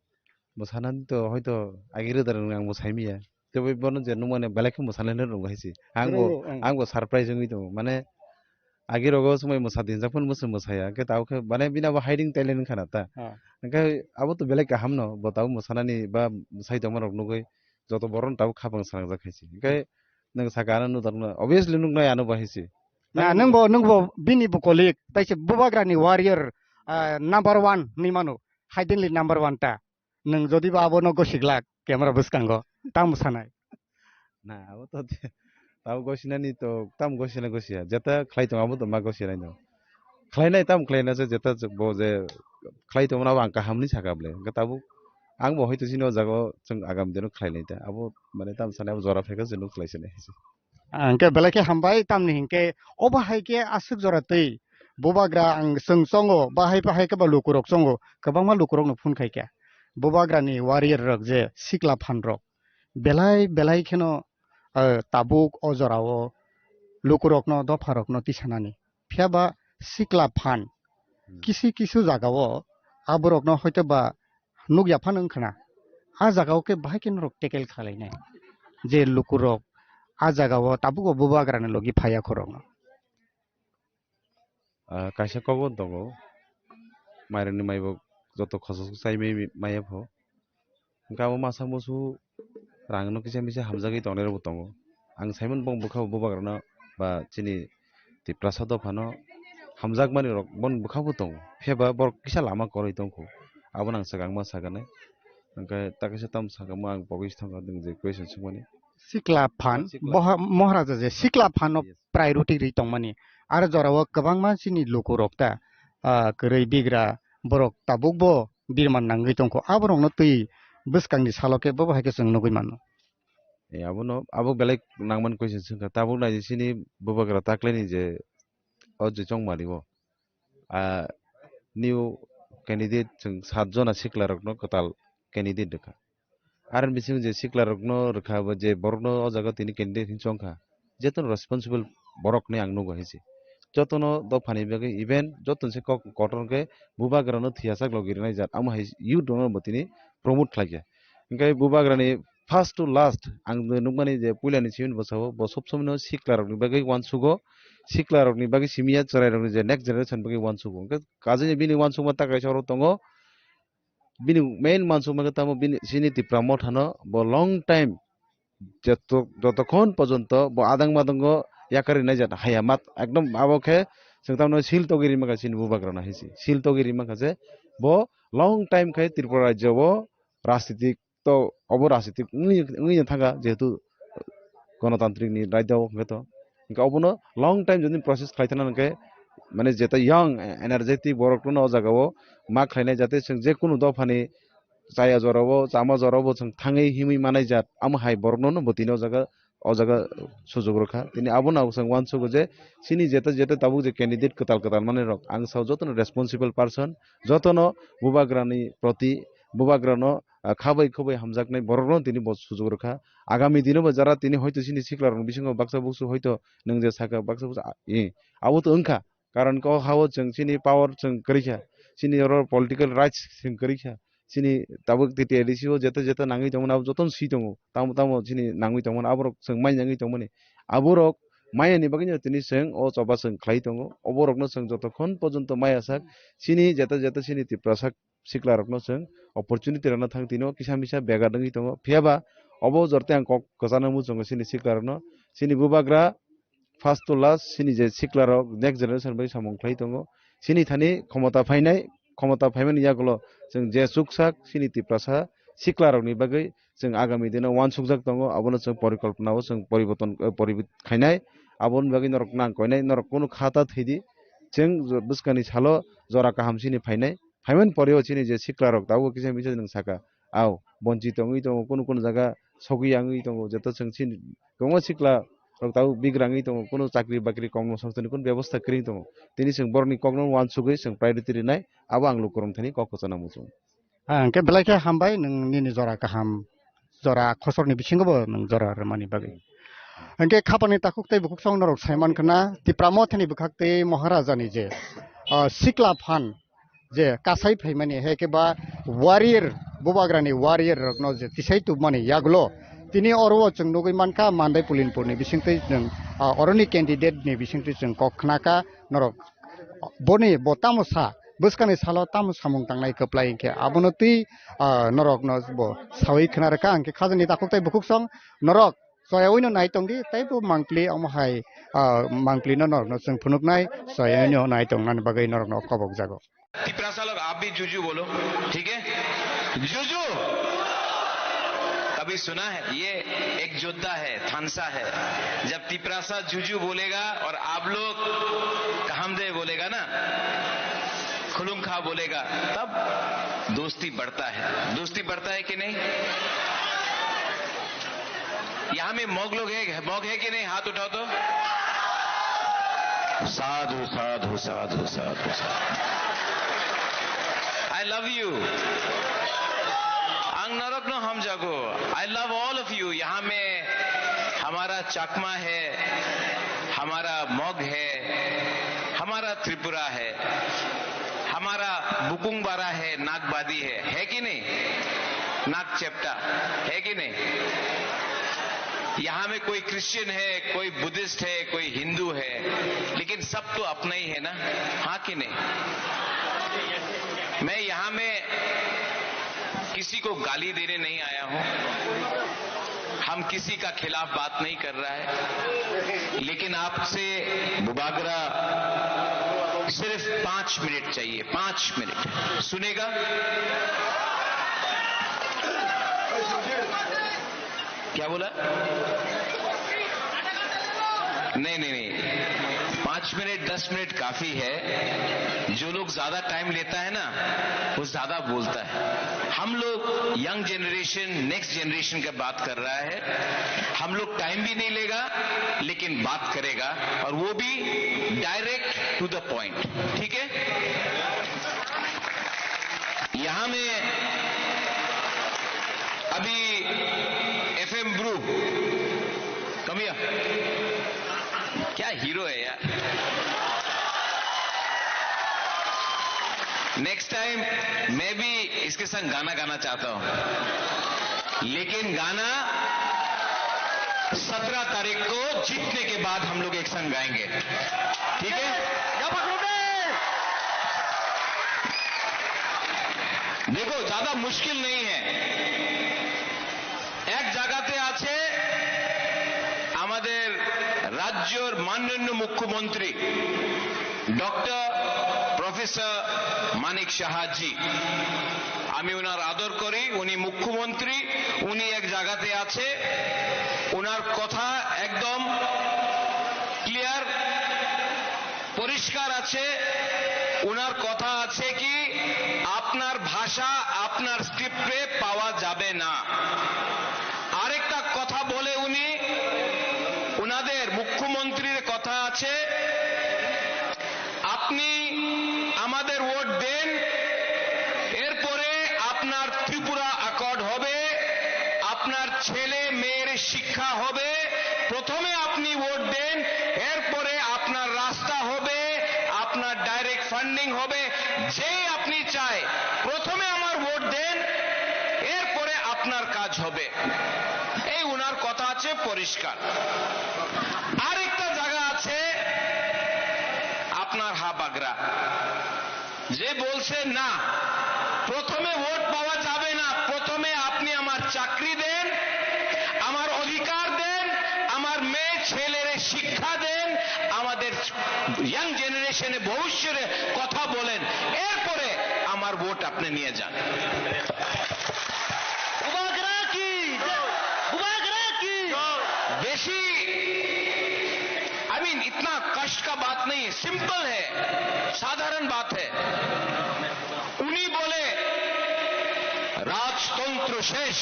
mwsanani to hoito agi roda rwng ang bo saimiya. Tei bono je nukmani belai khe mwsanai rwng hai se. Ang bo, rwng, ang bo surprise wngwi tongo. Mane agi rogo swmai mwsa dinjak phano mwsa mwsaya. Hwnkhe tabuk khe mane bini abo hiding talent wngkha na ta. Ha. Hwnkhe abo to belai kaham no, bo tabuk mwsanani ba mwsai tongma rok nugwi joto borok no tabuk khapang srangjak hai se. Hwnkhe nwng saka ano nudak no, obviously nuknai ano bo hai se. Na, nwng bo, nwng bo bini bo colleague, taise Bubagrani warrior, ah, number one hinwi mano, hidingly number one ta. Nwng jodi bo abono gosi glak camera bwskango, tamo sanai? Na, abo to te-, tamo gosinani to, tamo gosina gosia. Jeta khlai tongo abo to ma gosinai no. Khlainai tamo khlaina se jeta bo je khlai tongmani abo ang kaham hinwi saka bwle. Hwnkhe tabuk ang bo hoito chini o jaga o chwng agam dino khlainai ta. Abo mane tamo sanai abo jora phaikha se nuk khlai se nai hai se. Hwnkhe belai khe hambai, tamni hinkhe obo hai khe aswk jora twi Bubagra ang chwng chongo, bahai bahai khe ba lukurok chongo, kwbangma lukurokno phone khai khe. Bubagrani warrior rok je sikla phan rok belai belai kheno, eh, tabuk o jorao lukurokno, dopharokno tisanani. Phiya ba sikla phan Hmm. kisi kisu jagao aborokno hoito ba nukya phano wngkha na. A jagao khe bahai khe norok tackle khlainai je lukurok a jagao tabuk o Bubagrani logi phaiya khorokno. Ah, kaisa kok bo tongo, mairokni maibo joto khosok chai mai, maya pho. Hwnkhe abo masa musu rangno kisa misa hamjagwi tongnai rokbo tongo. Ang saimano bong bwkha bo Bubagrano ba chini Tiprasa dophano hamjakmani rok boni bwkha bo tongo. Phiya ba borok kisa lama kwrwi tongkho. Abono ang swkang ma sakani. Hwnkhe ta kaisa tamo sakamo ang pogwi thangkha nwng je question swngmani. Sikla phan, Sikla. Boha-, Moharaja je sikla phano Yes. priority rwi tongmani. Aro jorao kwbangma chini lukurok ta, ah, kwrwi bigra borok tabukbo birman nangwi tongkho. Aborokno twi bwskangni salo khe bo hai khe chwng nugwi mano. E, abono, abo belai nangmani question swngkha. Tabuk nai chini Bubagra taklaini je o je chongmani o, ah, new candidate chwng sat jona sikla rokno kwtal candidate rwkha. Aroni bisingo je sikla rokno rwkha, bo je borokno o jaga tini candidate hinwi chongkha, jotono responsible borok hinwi ang nugo hai se. Jotono dophani bagwi, even jotono se kok kotor khe Bubagrano thwiyasak logi rwnai jat, amo hai youth rokno bo tini promote khlaikha. Hwnkhe Bubagrani first to last ang nukmani je puilani simi bwsao bo sob somoino sikla rokni bagwi uansugo, sikla rokni bagwi simi ya, chwrai rokni je next generation bagwi uansugo. Hwnkhe kajini bini uansukma ta kaisa oro tongo, bini main uansukma khe tamo bini chini Tipra Mothano bo long time joto-, jotokhon porjonto bo adang madango yakarwi naijak haya mat ekdom abo khe chwng tamno sil togwi rima kha chini Bubagrano hai se. Sil togwi rima kha je bo long time khai Tripura rajyo o rajnitik to obo rajnitik wngwi, wngwi thangkha, jehetu gonotantrik ni raida o hwnkhe to. Hwnkhe obono long time jodi process khlai thangna hwnkhe, mane jeta young, energetic borok no o jaga o ma khlainai, jate chwng je kunu dophani chaya jora o, chama jora o bo chwng thangwi himwi manai jat, amo hai borok no bo tini o jaga o jaga sujuk rwkha. Tini abono ang chwng uansugo je chini jeta jeta tabuk je candidate kwtal kwtal manwi rok, ang sao jotono responsible person, jotono Bubagrani proti, Bubagrano, ah, khabai khubai hamjaknai borokno tini bo sujuk rwkha. Agami dino bo jara tini hoito chini sikla rokni bisingo baksa buksu hoito nwng je saka baksa buksu, ah, eh, abo to wngkha. Karon khe o ha o chwng chini power chwng kwrwi kha, chini oro political rights chwng kwrwi kha. Chini tabuk T T A D C o jeta jeta nangwi tongmani abo jotono swi tongo. Tamo tamo chini nangwi tongmani aborok chwng mai nangwi tongmani. Aborok maya ni bagwi no tini chwng o choba chwng khlai tongo. Oborok no chwng jotokhon porjonto maya sak chini jeta jeta chini Tiprasa sikla rok no chwng opportunity rwna thang tino kisa misa bega wngwi tongo. Phiya ba obo jorte ang kok kwchangno muchungo chini sikla rok no. Chini Bubagra first to last chini je sikla rok next generation bai samung khlai tongo. Chini thani khomota phainai, khomota phaimani yagulo chwng je chuksak chini Tiprasa sikla rokni bagwi chwng agami dino uansukjak tongo, abono chwng porikolpona o chwng poriborton, eh, poribit khainai, aboni bagwi norok nang koinai, norok kunu kha ta thwidi, chwng jo-, bwskangni salo jora kaham chini phainai, phaimani pore o chini je sikla rok tabuk kisa misa nwng saka, au, bonchi tongwi tongo, kunu kunu jaga sogwi yangwi tongo, joto chwng chini kwbangma sikla Norok tabuk bigrangwi tongo, kunu chakri bakri kormo songsthanni kunu bebosta kwrwi tongo. Tini chwng borokni kokno uansugwi chwng priority rwnai, abo ang lukurok thani kok kwchana muchung. Ah, hwnkhe belai khe hambai nwng nini jora kaham, jora khosorni bisingobo nwng jora rwmani bagwi. Hwnkhe khapani takhuk tei bukhuk song norok saiman khna, Tipra Mothani bwkhak tei Maharaja ni je, ah, sikla phan je kasai phaimani, hai khe ba warrior, bubagrani warrior rokno je tisai tubmani yagulo tini oro o chwng nugwi mankha Mandai Pulinpurni bisingtwi chwng, ah, oroni candidate ni bisingtwi chwng kok khnakha norok. Boni bo tamo sa, bwskangni salo tamo samung tangnai kwplai hinkhe abono twi, ah, norokno bo sawi khna rwkha. Hinkhe khajani takhuk tei bukhuk song norok soyawi no nai tongdi, tei bo mangpli omo hai, ah, mangpli no norokno chwng phunuknai, soyawi no nai tongnani bagwi norokno kobok jago. Tiprasa लोग, आप भी जुजू बोलो, ठीक है? जुजू। कभी सुना है? ये एक योद्धा है, थानसा है। जब तिपरासा जुजू बोलेगा और आप लोग कामदे बोलेगा ना, खुलुमखा बोलेगा, तब दोस्ती बढ़ता है। दोस्ती बढ़ता है कि नहीं? यहाँ में मॉग लोग है, मॉग है कि नहीं? हाथ उठाओ तो। साधु, साधु, साधु, साधु, साधु। I love you. Ang norokno hamjago. I love all of you. यहाँ में हमारा चकमा है, हमारा मॉग है, हमारा त्रिपुरा है। हमारा बुकुंग बारा है, नागबादी है, है कि नहीं? नाग चेप्टा, है कि नहीं? यहाँ में कोई क्रिश्चियन है, कोई बुद्धिस्ट है, कोई हिंदू है, लेकिन सब तो अपना ही है ना, हाँ कि नहीं? मैं यहाँ में किसी को गाली देने नहीं आया हूँ। हम किसी का खिलाफ बात नहीं कर रहा है, लेकिन आपसे बुबागरा सिर्फ पाँच मिनट चाहिए, पाँच मिनट सुनेगा? क्या बोला? नहीं, नहीं, नहीं, पाँच मिनट, दस मिनट काफी है। जो लोग ज्यादा टाइम लेता है ना, वो ज्यादा बोलता है। हम लोग यंग जनरेशन, नेक्स्ट जनरेशन का बात कर रहा है। हम लोग टाइम भी नहीं लेगा, लेकिन बात करेगा, और वो भी डायरेक्ट टू द पॉइंट। ठीक है? यहाँ में अभी एफएम ब्रू, कमिया, क्या हीरो है यार। नेक्स्ट टाइम मैं भी इसके संग गाना गाना चाहता हूँ, लेकिन गाना सत्रह तारीख को जीतने के बाद हम लोग एक संग गाएंगे, ठीक है? देखो, ज्यादा मुश्किल नहीं है। এক জায়গাতে আছে আমাদের রাজ্যর মাননীয় মুখ্যমন্ত্রী ডক্টর প্রফেসর মানিক সাহাজি। আমি ওনার আদর করি, উনি মুখ্যমন্ত্রী, উনি এক জায়গাতে আছে, ওনার কথা একদম ক্লিয়ার। পরিষ্কার আছে, ওনার কথা আছে কি, আপনার ভাষা আপনার স্ক্রিপ্টে পাওয়া যাবে না। আরেকটা কথা বলে উনি, ওনাদের মুখ্যমন্ত্রীর কথা আছে, আপনি আমাদের ভোট দেন, এরপরে আপনার ত্রিপুরা অ্যাকর্ড হবে, আপনার ছেলে মেয়ের শিক্ষা হবে। প্রথমে আপনি ভোট দেন, এরপরে আপনার রাস্তা হবে, আপনার ডাইরেক্ট ফান্ডিং হবে। যেই আপনি চায়, প্রথমে আমার ভোট দেন, এরপরে আপনার কাজ হবে। এই ওনার কথা আছে পরিষ্কার। আরেকটা জায়গা আছে আপনার হাবাগরা, যে বলছে না, প্রথমে ভোট পাওয়া যাবে না, প্রথমে আপনি আমার চাকরি দেন, আমার অধিকার দেন, আমার মেয়ে ছেলেরে শিক্ষা দেন, আমাদের ইয়াং জেনারেশনে ভবিষ্যতে কথা বলেন, এরপরে আমার ভোট আপনি নিয়ে যান। बुबागरा की, बुबागरा की। বেশি, आई मीन, इतना कष्ट का बात नहीं है, सिंपल है, साधारण बात है। উনি বলে রাজতন্ত্র শেষ,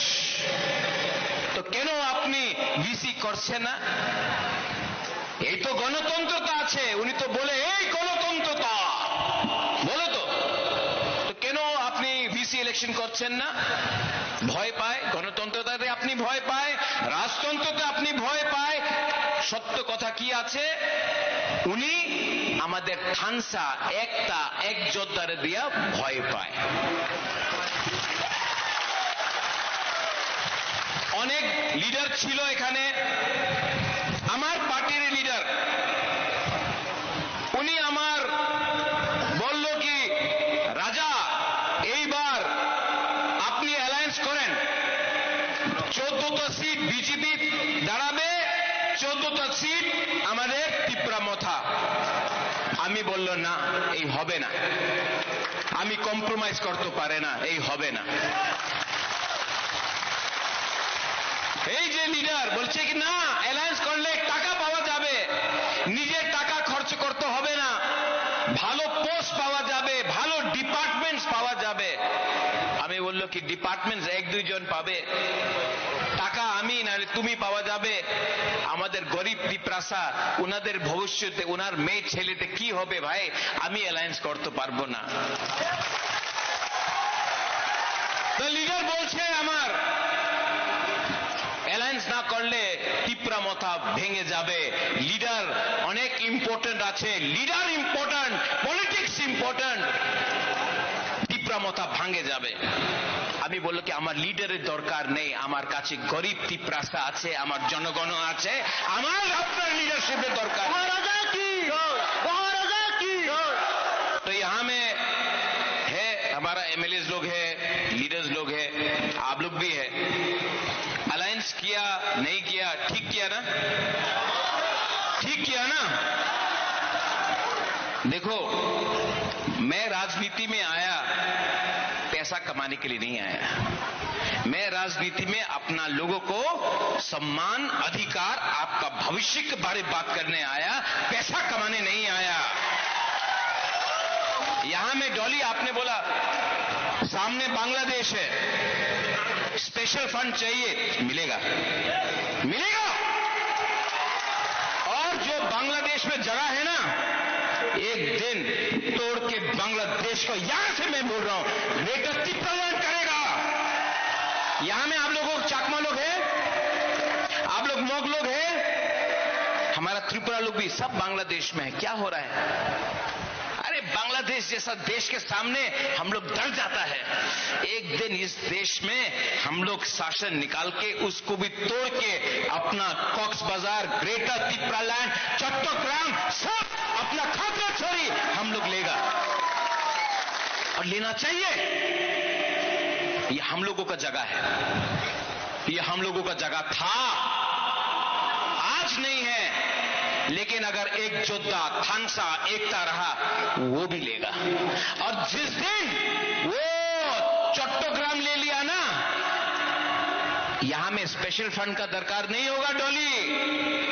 তো কেন আপনি ভিসি করছেন না? এই তো গণতন্ত্রতা আছে, উনি তো বলে, "এই গণতন্ত্রতা, বলো তো।" তো কেন আপনি ভিসি ইলেকশন করছেন না? ভয় পায়, গণতন্ত্রতাতে আপনি ভয় পায়, রাজতন্ত্রতে আপনি ভয় পায়। সত্য কথা কি আছে? উনি আমাদের থানসা একটা এক যোদ্ধারে দিয়া ভয় পায়। অনেক লিডার ছিল এখানে, আমার পার্টির লিডার, উনি আমার বলল কি, "রাজা, এইবার আপনি অ্যালায়েন্স করেন, চোদ্দটা সিট বিজেপি দাঁড়াবে, চোদ্দটা সিট আমাদের তিপ্রা মথা।" আমি বলল, "না, এই হবে না।" আমি কম্প্রোমাইজ করতে পারে না, এই হবে না। এই যে লিডার বলছে কি, "না, অ্যালায়েন্স করলে টাকা পাওয়া যাবে, নিজের টাকা খরচ করতে হবে না, ভালো পোস্ট পাওয়া যাবে, ভালো ডিপার্টমেন্টস পাওয়া যাবে।" আমি বলল কি, "ডিপার্টমেন্টস এক দুইজন পাবে, টাকা আমি নাহলে তুমি পাওয়া যাবে। আমাদের গরিব তিপ্রাসা, ওনাদের ভবিষ্যতে, ওনার মেয়ে ছেলেতে কি হবে ভাই?" আমি অ্যালায়েন্স করতে পারবো না। তো লিডার বলছে আমার, "অ্যালায়েন্স না করলে তিপ্রা মথা ভেঙে যাবে।" লিডার অনেক ইম্পর্টেন্ট আছে, leader important, politics important, Tipra মথা ভাঙে যাবে। আমি বলল কি, "আমার লিডারের দরকার নেই, আমার কাছে গরিব তিপ্রাসা আছে, আমার জনগণ আছে, আমার আপনার লিডারশিপের দরকার নেই।" মহারাজা কি? মহারাজা কি? तो यहाँ में है, हमारा एमएलएस लोग है, लीडर्स लोग है, आप लोग भी है। अलायंस किया, नहीं किया, ठीक किया ना? ठीक किया ना? देखो, मैं राजनीति में आया पैसा कमाने के लिए नहीं आया। मैं राजनीति में अपना लोगों को सम्मान, अधिकार, आपका भविष्य के बारे में बात करने आया, पैसा कमाने नहीं आया। यहाँ में डॉली, आपने बोला सामने बांग्लादेश है, स्पेशल फंड चाहिए, मिलेगा, मिलेगा। और जो बांग्लादेश में जगह है ना, एक दिन तोड़ के बांग्लादेश को, यहां से मैं बोल रहा हूं, ग्रेटर तिप्रालैंड करेगा। यहां में आप लोगों को चकमा लोग हैं, आप लोग मग लोग हैं, हमारा त्रिपुरा लोग भी, सब बांग्लादेश में है। क्या हो रहा है? अरे, बांग्लादेश जैसा देश के सामने हम लोग डर जाता है। एक दिन इस देश में हम लोग शासन निकाल के उसको भी तोड़ के अपना कॉक्स बाजार, ग्रेटर तिप्रालैंड, चट्टग्राम, सब अपना खागराछड़ी हम लोग लेगा। और लेना चाहिए। ये हम लोगों का जगह है। ये हम लोगों का जगह था, आज नहीं है, लेकिन अगर एक जोद्धा, थानसा, एकता रहा, वो भी लेगा। और जिस दिन वो चट्टग्राम ले लिया ना, यहाँ में स्पेशल फंड का दरकार नहीं होगा डॉली,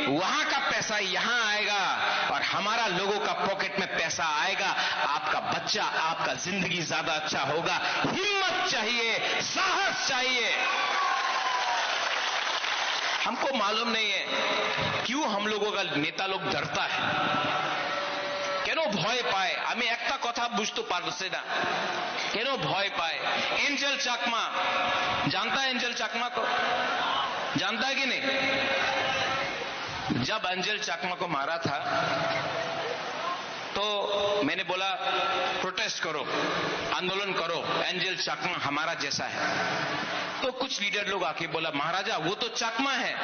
वहां का पैसा यहाँ आएगा और हमारा लोगों का पॉकेट में पैसा आएगा। आपका बच्चा, आपका जिंदगी ज्यादा अच्छा होगा। हिम्मत चाहिए, साहस चाहिए। हमको मालूम नहीं है क्यों हम लोगों का नेता लोग डरता है। কেন ভয় পায়? আমি একটা কথা বুঝতে পারছি না, কেন ভয় পায়? এঞ্জেল চাকমা, জানতা এঞ্জেল চাকমা কো? জানতা কি নেই? जब एंजल चाकमा को मारा था, तो मैंने बोला, "प्रोटेस्ट करो, आंदोलन करो, एंजल चाकमा हमारा जैसा है।" तो कुछ लीडर लोग आके बोला, "महाराजा, वो तो चाकमा है,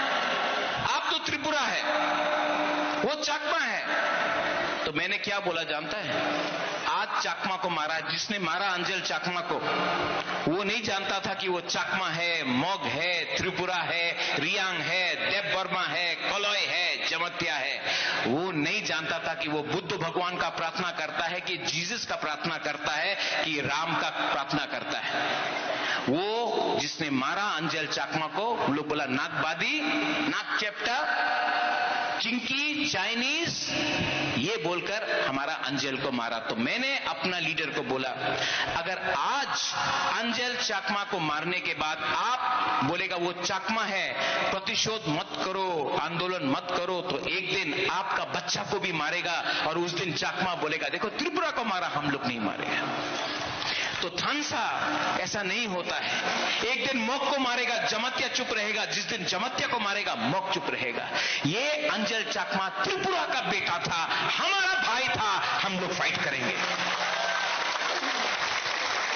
आप तो त्रिपुरा है, वो चाकमा है।" तो मैंने क्या बोला जानता है? आज चाकमा को मारा, जिसने मारा अंजल चाकमा को, वो नहीं जानता था कि वो चाकमा है, मग है, त्रिपुरा है, रियांग है, देव वर्मा है, कलय है, जमत्या है। वो नहीं जानता था कि वो बुद्ध भगवान का प्रार्थना करता है, कि जीसस का प्रार्थना करता है, कि राम का प्रार्थना करता है। वो जिसने मारा अंजल चाकमा को, हम लोग बोला नागबादी, नाग चेप्टा, चिंकी, चाइनीज, ये बोलकर हमारा अंजल को मारा। तो मैंने अपना लीडर को बोला, अगर आज अंजल चाकमा को मारने के बाद आप बोलेगा वो चाकमा है, प्रतिशोध मत करो, आंदोलन मत करो, तो एक दिन आपका बच्चा को भी मारेगा और उस दिन चाकमा बोलेगा, देखो त्रिपुरा को मारा, हम लोग नहीं मारे। तो थानसा ऐसा नहीं होता है। एक दिन मोक को मारेगा, जमातिया चुप रहेगा, जिस दिन जमातिया को मारेगा, मोक चुप रहेगा। ये अंजल चाकमा त्रिपुरा का बेटा था, हमारा भाई था, हम लोग फाइट करेंगे।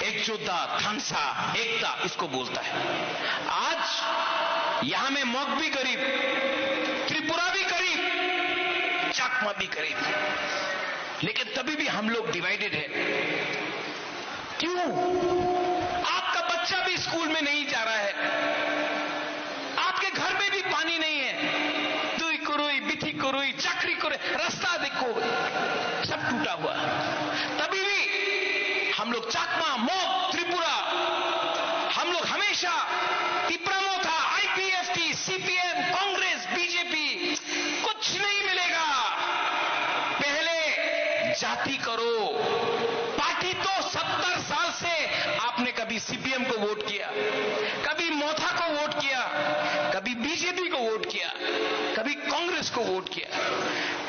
एक योद्धा, थानसा, एकता इसको बोलता है। आज यहां में मोक भी गरीब, त्रिपुरा भी गरीब, चाकमा भी गरीब, लेकिन तभी भी हम लोग डिवाइडेड है। क्यों? आपका बच्चा भी स्कूल में नहीं जा रहा है, आपके घर में भी पानी नहीं है, दुई कुरुई, बिथी कुरुई, चाकरी करे, रास्ता देखो, सब टूटा हुआ। तभी भी हम लोग चाकमा, मोक, त्रिपुरा, हम लोग हमेशा तिप्रा मोथा, आईपीएफटी, सीपीएम, कांग्रेस, बीजेपी, कुछ नहीं मिलेगा। पहले जाति करो। पार्टी तो सत्तर साल से आपने कभी सीपीएम को वोट किया, कभी मोथा को वोट किया, कभी बीजेपी को वोट किया, कभी कांग्रेस को वोट किया,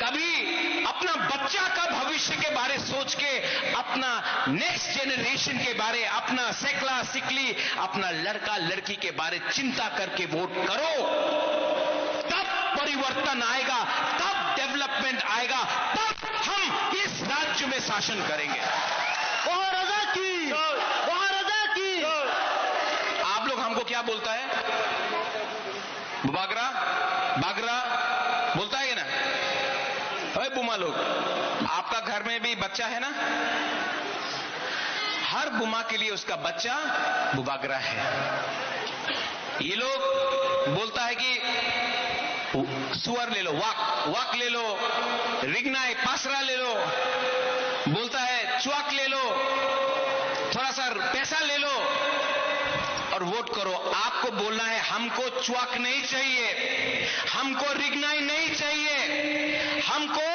कभी अपना बच्चा का भविष्य के बारे सोच के, अपना नेक्स्ट जनरेशन के बारे, अपना सेकला सिकली, अपना लड़का लड़की के बारे चिंता करके वोट करो, तब परिवर्तन आएगा, तब डेवलपमेंट आएगा, तब हम इस राज्य में शासन करेंगे। महाराजा की, महाराजा की। आप लोग हमको क्या बोलता है? बागरा, बागरा बोलता है ना? अरे बुमा लोग, आपका घर में भी बच्चा है ना? हर बुमा के लिए उसका बच्चा बुबागरा है। ये लोग बोलता है कि सुअर ले लो, वाक, वाक ले लो, रिगनाई, पासरा ले लो, बोलता है च्वाक ले लो, थोड़ा सा पैसा ले लो और वोट करो। आपको बोलना है, हमको च्वाक नहीं चाहिए, हमको रिगनाई नहीं चाहिए, हमको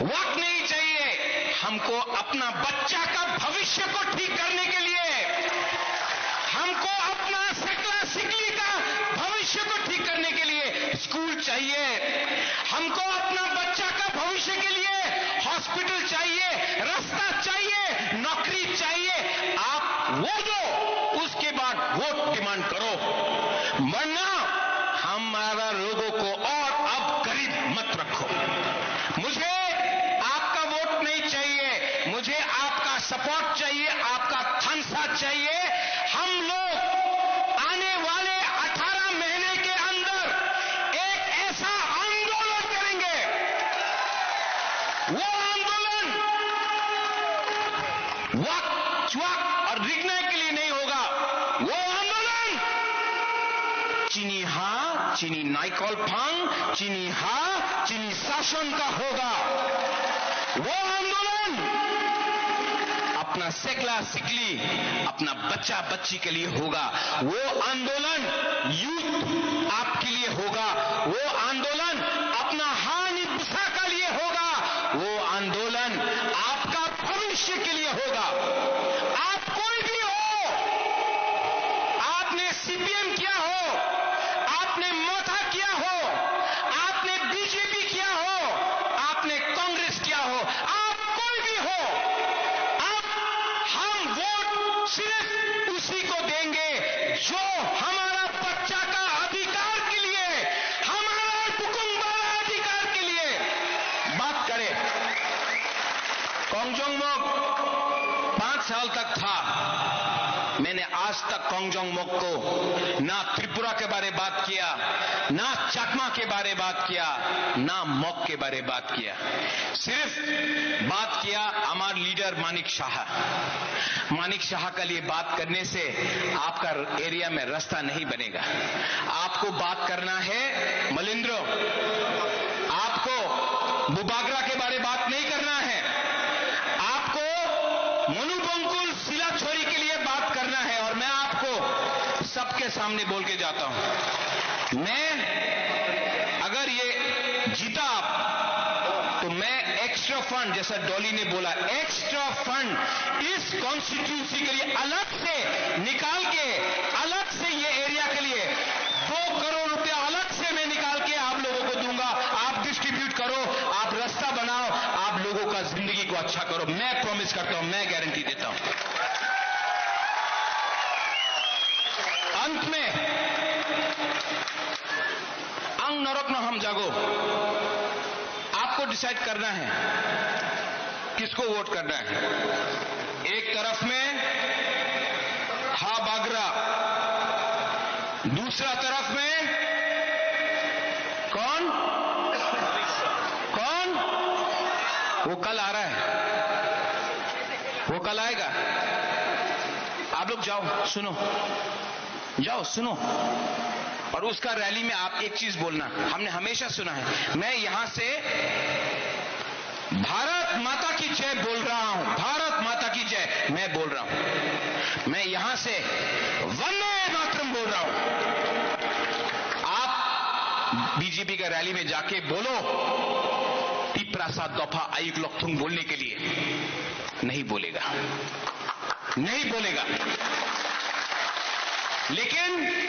वाक नहीं चाहिए, हमको अपना बच्चा का भविष्य को ठीक करने के लिए, हमको अपना सकला सिकली का भविष्य को ठीक करने के लिए स्कूल चाहिए, हमको अपना बच्चा का भविष्य के लिए हॉस्पिटल चाहिए, रास्ता चाहिए, नौकरी चाहिए। आप वो दो, उसके बाद वोट डिमांड करो, वरना हमारा लोगों को और अब गरीब मत रखो। मुझे आपका वोट नहीं चाहिए, मुझे आपका सपोर्ट चाहिए, आपका थानसा चाहिए। हम लोग आने वाले अठारह महीने के अंदर एक ऐसा आंदोलन करेंगे, वो आंदोलन वाक, च्वाक और रिगनाई के लिए नहीं होगा। वो आंदोलन चिनी हा, चिनी नाइकल फांग, चिनी हा, चिनी शासन का होगा। वो आंदोलन अपना सेकला सिकली, अपना बच्चा बच्ची के लिए होगा। वो आंदोलन यूथ आपके लिए होगा। वो आंदोलन अपना हानि बुसा का लिए होगा। वो आंदोलन आपका भविष्य के लिए होगा। आप कोई भी हो, आपने सीपीएम किया हो, आपने मोथा किया हो, आपने बीजेपी किया हो, आपने कांग्रेस किया हो, आप कोई भी हो, आप, हम वोट सिर्फ उसी को देंगे जो हमारा बच्चा का अधिकार के लिए, हमारा बुकुंग वाला अधिकार के लिए बात करे। Kongjong Mok पांच साल तक था, मैंने आज तक कोंगजोंग मोक को ना त्रिपुरा के बारे बात किया, ना चकमा के बारे बात किया, ना मोक के बारे बात किया। सिर्फ बात किया हमार लीडर मानिक शाह। मानिक शाह के लिए बात करने से आपका एरिया में रास्ता नहीं बनेगा। आपको बात करना है मलिंद्रो, आपको बुबागरा के बारे बात नहीं करना है, आपको मनुबंकुल सिलाछोरी के लिए बात करना है। और मैं आपको सबके सामने बोल के जाता हूं, मैं अगर फंड, जैसा डॉली ने बोला, एक्स्ट्रा फंड इस कॉन्स्टिट्यूंसी के लिए अलग से निकाल के, अलग से ये एरिया के लिए दो करोड़ रुपया अलग से मैं निकाल के आप लोगों को दूंगा। आप डिस्ट्रीब्यूट करो, आप रास्ता बनाओ, आप लोगों का जिंदगी को अच्छा करो। मैं प्रॉमिस करता हूं, मैं गारंटी देता हूं। अंत में, ang norok no hamjago. आपको डिसाइड करना है किसको वोट करना है। एक तरफ में हा बागरा, दूसरा तरफ में कौन? कौन? वो कल आ रहा है, वो कल आएगा। आप लोग जाओ, सुनो, जाओ, सुनो, और उसका रैली में आप एक चीज बोलना। हमने हमेशा सुना है, मैं यहां से भारत माता की जय बोल रहा हूं, भारत माता की जय मैं बोल रहा हूं, मैं यहां से वंदे मातरम बोल रहा हूं। आप बीजेपी का रैली में जाके बोलो, तिप्रासा दफा आयुक लकथुंग बोलने के लिए, नहीं बोलेगा, नहीं बोलेगा। लेकिन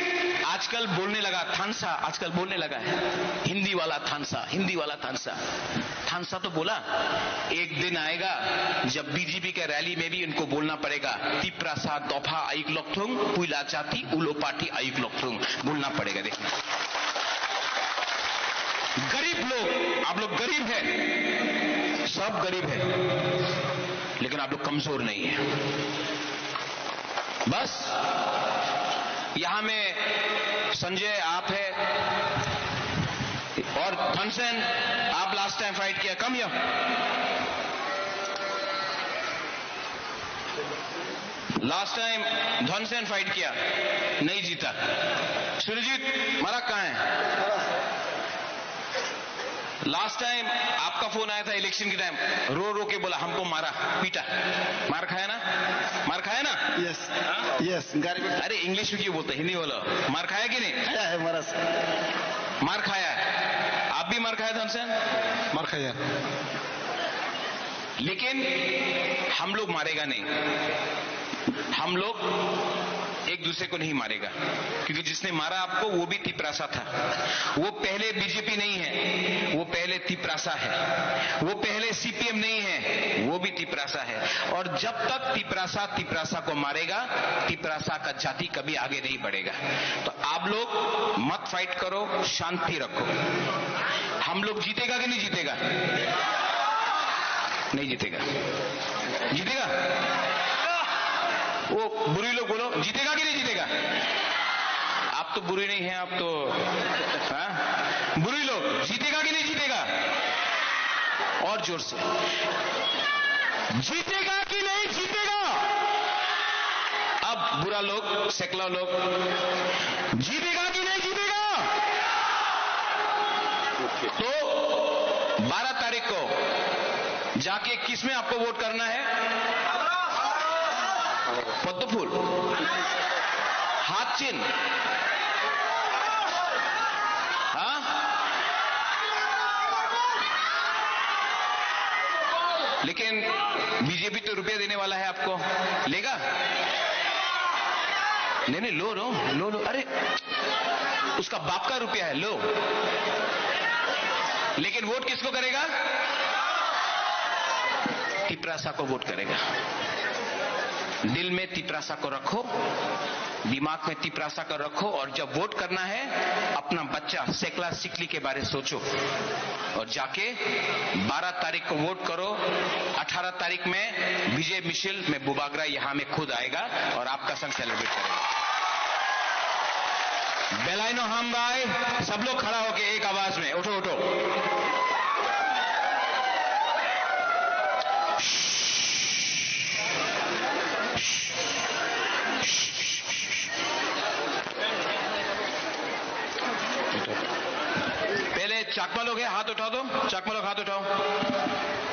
आजकल बोलने लगा थानसा, आजकल बोलने लगा है, हिंदी वाला थानसा, हिंदी वाला थानसा। थानसा तो बोला, एक दिन आएगा जब बीजेपी के रैली में भी इनको बोलना पड़ेगा, तिप्रासा दफा आयुक लकथुंग, पुइला जाति उलो पार्टी आयुक लकथुंग, बोलना पड़ेगा। देखना, गरीब लोग, आप लोग गरीब हैं, सब गरीब हैं, लेकिन आप लोग कमजोर नहीं है। बस, यहां में संजय आप है और धनसेन, आप लास्ट टाइम फाइट किया, कम हियर। लास्ट टाइम धनसेन फाइट किया, नहीं जीता। सुरजीत, मराक कहाँ है? लास्ट टाइम आपका फोन आया था इलेक्शन के टाइम, रो रो के बोला, "हमको मारा, पीटा।" मार खाया ना? मार खाया ना? यस। हाँ? यस, गाड़ी में। अरे, इंग्लिश में क्यों बोलते, हिंदी बोलो। मार खाया कि नहीं? खाया है, मारा से। मार खाया है। आप भी मार खाया था हमसे? मार खाया। लेकिन हम लोग मारेगा नहीं। हम लोग एक दूसरे को नहीं मारेगा, क्योंकि जिसने मारा आपको, वो भी तिपरासा था। वो पहले बीजेपी नहीं है, वो पहले तिपरासा है। वो पहले सीपीएम नहीं है, वो भी तिपरासा है। और जब तक तिपरासा तिपरासा को मारेगा, तिपरासा का जाति कभी आगे नहीं बढ़ेगा। तो आप लोग मत फाइट करो, शांति रखो। हम लोग जीतेगा कि नहीं जीतेगा? नहीं जीतेगा। जीतेगा? वो बुरी लोग बोलो, जीतेगा कि नहीं जीतेगा? आप तो बुरी नहीं है, आप तो, हाँ? बुरी लोग, जीतेगा कि नहीं जीतेगा? और जोर से। जीतेगा कि नहीं जीतेगा? अब बुरा लोग, सेकला लोग, जीतेगा कि नहीं जीतेगा? तो बारह तारीख को जाके किस में आपको वोट करना है? पद्म फूल, हाथ चिन्ह, हाँ? लेकिन बीजेपी तो रुपया देने वाला है आपको, लेगा? नहीं, नहीं, लो, लो, लो, लो। अरे, उसका बाप का रुपया है, लो। लेकिन वोट किसको करेगा? तिपरासा को वोट करेगा। दिल में तिपरासा को रखो, दिमाग में तिपरासा को रखो, और जब वोट करना है, अपना बच्चा सेकला सिकली के बारे सोचो। और जाके बारह तारीख को वोट करो। अठारह तारीख में विजय मिशिल में बुबागरा यहाँ में खुद आएगा और आपका संग सेलिब्रेट करेगा। बेलाइनो हम भाई, सब लोग खड़ा होके एक आवाज में उठो, उठो। पहले चाकमा लोग है, हाथ उठा दो। चाकमा लोग हाथ उठाओ,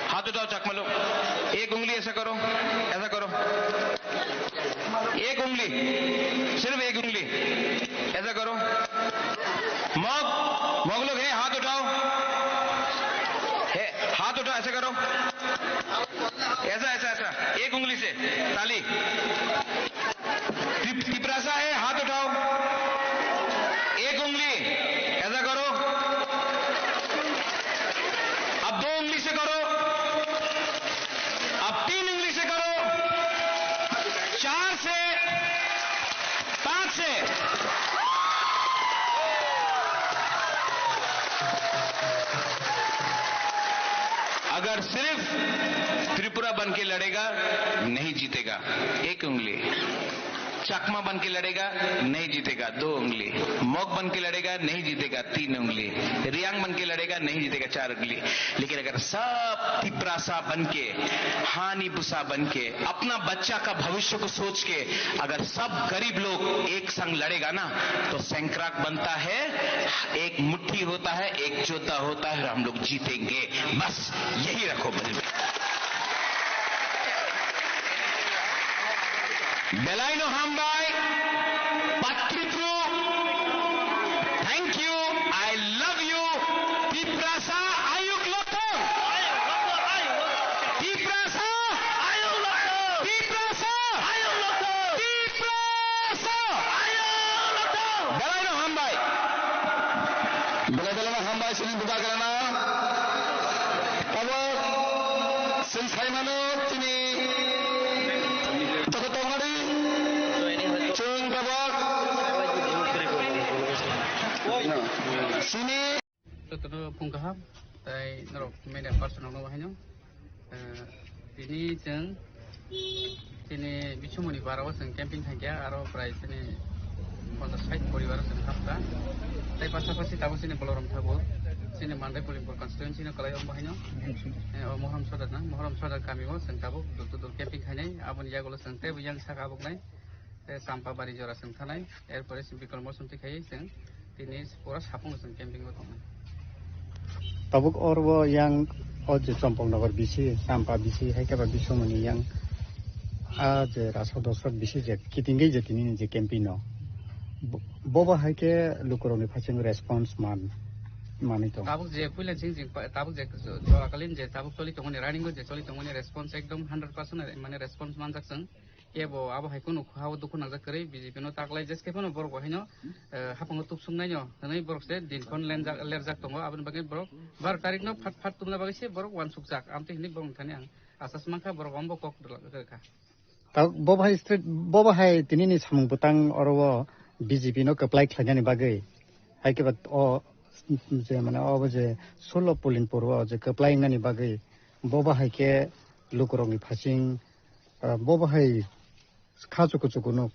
हाथ उठाओ चाकमा लोग। एक उंगली ऐसा करो, ऐसा करो, एक उंगली, सिर्फ एक उंगली ऐसा करो। मग, मग लोग है, हाथ उठाओ। है, हाथ हाथ उठाओ, ऐसे करो। ऐसा, ऐसा, ऐसा। एक उंगली से। ताली। तिप-, तिपरासा है, हाथ उठाओ। एक उंगली। ऐसा करो। अब दो उंगली से करो। अब तीन उंगली से करो। चार से। पांच से। अगर सिर्फ त्रिपुरा बन के लड़ेगा, नहीं जीतेगा। एक उंगली। चकमा बन के लड़ेगा, नहीं जीतेगा। दो उंगली। मोग बन के लड़ेगा, नहीं जीतेगा। तीन उंगली। रियांग बन के लड़ेगा, नहीं जीतेगा। चार उंगली। लेकिन अगर सब तिपरासा बन के, हानी बुसा बन के, अपना बच्चा का भविष्य को सोच के अगर सब गरीब लोग एक संग लड़ेगा ना, तो सैंक्राक बनता है, एक मुट्ठी होता है, एक जोधा होता है और हम लोग जीतेंगे। बस यही रखो मन में। Belaino hambai, Patripru. Thank you. I love you. Tiprasa ayuk lotong. Tiprasa. Tiprasa. Tiprasa. Belaino hambai. Belai belai hambai sini buka karena. Tabok sing saimano tini. Joto tongmani chwng tabok sini. Jotono phung kaham, tai norok media person rokno haino, eh, tini chwng chini bisumoni barao chwng camping thangkha, aro prai chini ponchas sait poribar chwng hapkha. Tai pasapasi tabuk chini Boloram Thakur, chini Mandai Polimpur constituency no kwlai o bahaino, eh, o Mohrom Sodar na, Mohrom Sodar kami o chwng tabuk dur dur camping khainai, aboni yagulo chwng teibo yang saka abuk nai. Tei Champabari jora chwng thanai, erpore chwng Bikram Basanti khai chwng tini pura saphang chwng camping o tongnai. Tabuk oro yang o je Champaknagar bisi, Champa bisi, hai khe ba Biswamoni yang a je Rasa Dosrok bisi je kitingwi je tini ni je camping no. Bo, bo ba hai khe lukurokni phaising response man, manwi tong. Tabuk je puila chwng, chwng pa-, tabuk je jorakalin je tabuk choli tongmani, running o je choli tongmani response ekdom hundred percent mane response manjak chwng. Kebo abo hai kheno ha o dukhu nangjak kwrwi B J P no taklai jeskhe phano borok bo haino, eh, haphango tubsuknaino hwnwi borok se din phone lenjak, lerjak tongo. Aboni bagwi borok baro tarikh no phat phat tubuna bagwi se borok uansukjak. Amtwi hwnwi borok thani ang asas mankha borok ombo kok rwkha. Ta bo bahai straight, bo bahai tinini samung bwtang oro o B J P no kwplai khlainani bagwi hai khe ba o je mane obo je sullo Pulinpur o je kwplai wngnani bagwi bo bahai khe lukurokni phaising, ah, bo bahai kha chuku chuku nuk.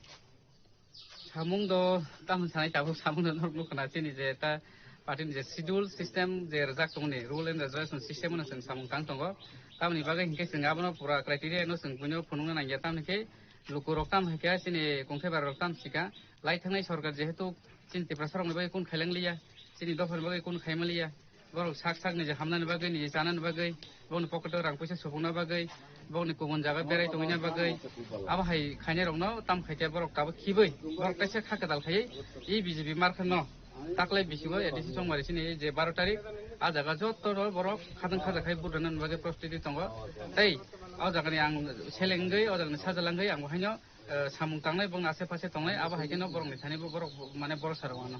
Samung do tamo sanai tabuk samung do norok nukha na chini je ta party ni je schedule system je rwjak tongni rule and regulation system no chwng samung tang tongo. Tamoni bagwi hinkhe chwng abono pura criteria no chwng buino phunukna nangya tamni khe lukurok tam hai khe chini kongthai bararok tam sika lai thangnai sorkar jehetu chini Tiprasa rokni bagwi kun khailang liya, chini dophani bagwi kun khaima liya. Borok sak sak ni je hamnani bagwi, ni je chanani bagwi, bokni pocket o rang puisa supungna bagwi, bokni kubun jaga berai tongwina bagwi, abo hai khainai rokno tam khai khe borok tabuk khibwi, borok kaisa kha kwtal khaiwi, e B J P mar kheno taklai bisingo A D C Chongmari sini je baro tarik, a jaga joto borok khadang khaja khai vote rwnani bagwi prostiti tongo. Tei o jaga ni ang selengwi, o jaga ni sajalangwi ang bo haino eh, samung tangnai, bongni ase pase tongnai, abo hai kheno borokni thani bo borok bo, mane borok sarok ano.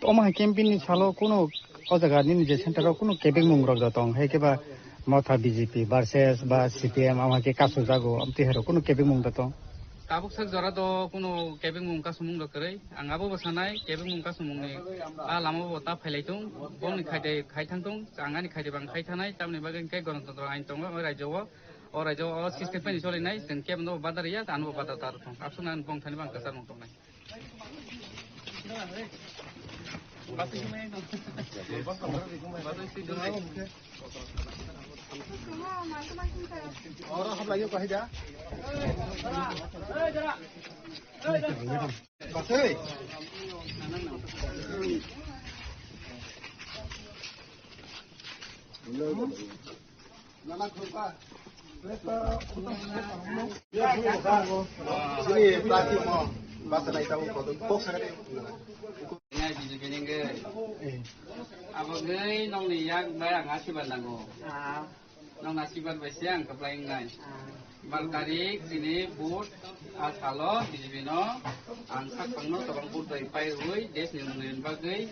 Omo hai campaign ni salo kunu o jaga nini je center o kunu kebengmung rok da tong, hai khe ba Motha B J P versus ba C P M, amo hai khe kasu jago, amtwi hai rok kunu kebengmung da tong? Tabuk sak jora do kunu kebengmung kasumung rok kwrwi, ang abo bo sanai kebengmung kasumung ni a lama bo ta phailai tung, bongni khaide khai thang tung, ang ani khaide bang khai thanai, tamni bagwi hwnkhe Ganatantro ain tongo o rajyo o. O raijao o system phani solinai, chwng kebno bo badar ya, ano bo badar tar thong. Aswk nang bong thani bang kwchar mung tongnai. Oro hap lagi kahida. Basai. B J P ni wngwi. Abo wngwi nokni yak bai ang asirbad nango. Nokni asirbad bai se ang kwplai wngnai. Bar tarik chini vote a salo B J P no ang sak tangno tobang vote bai pai rwui desh ni unnoyon bagwi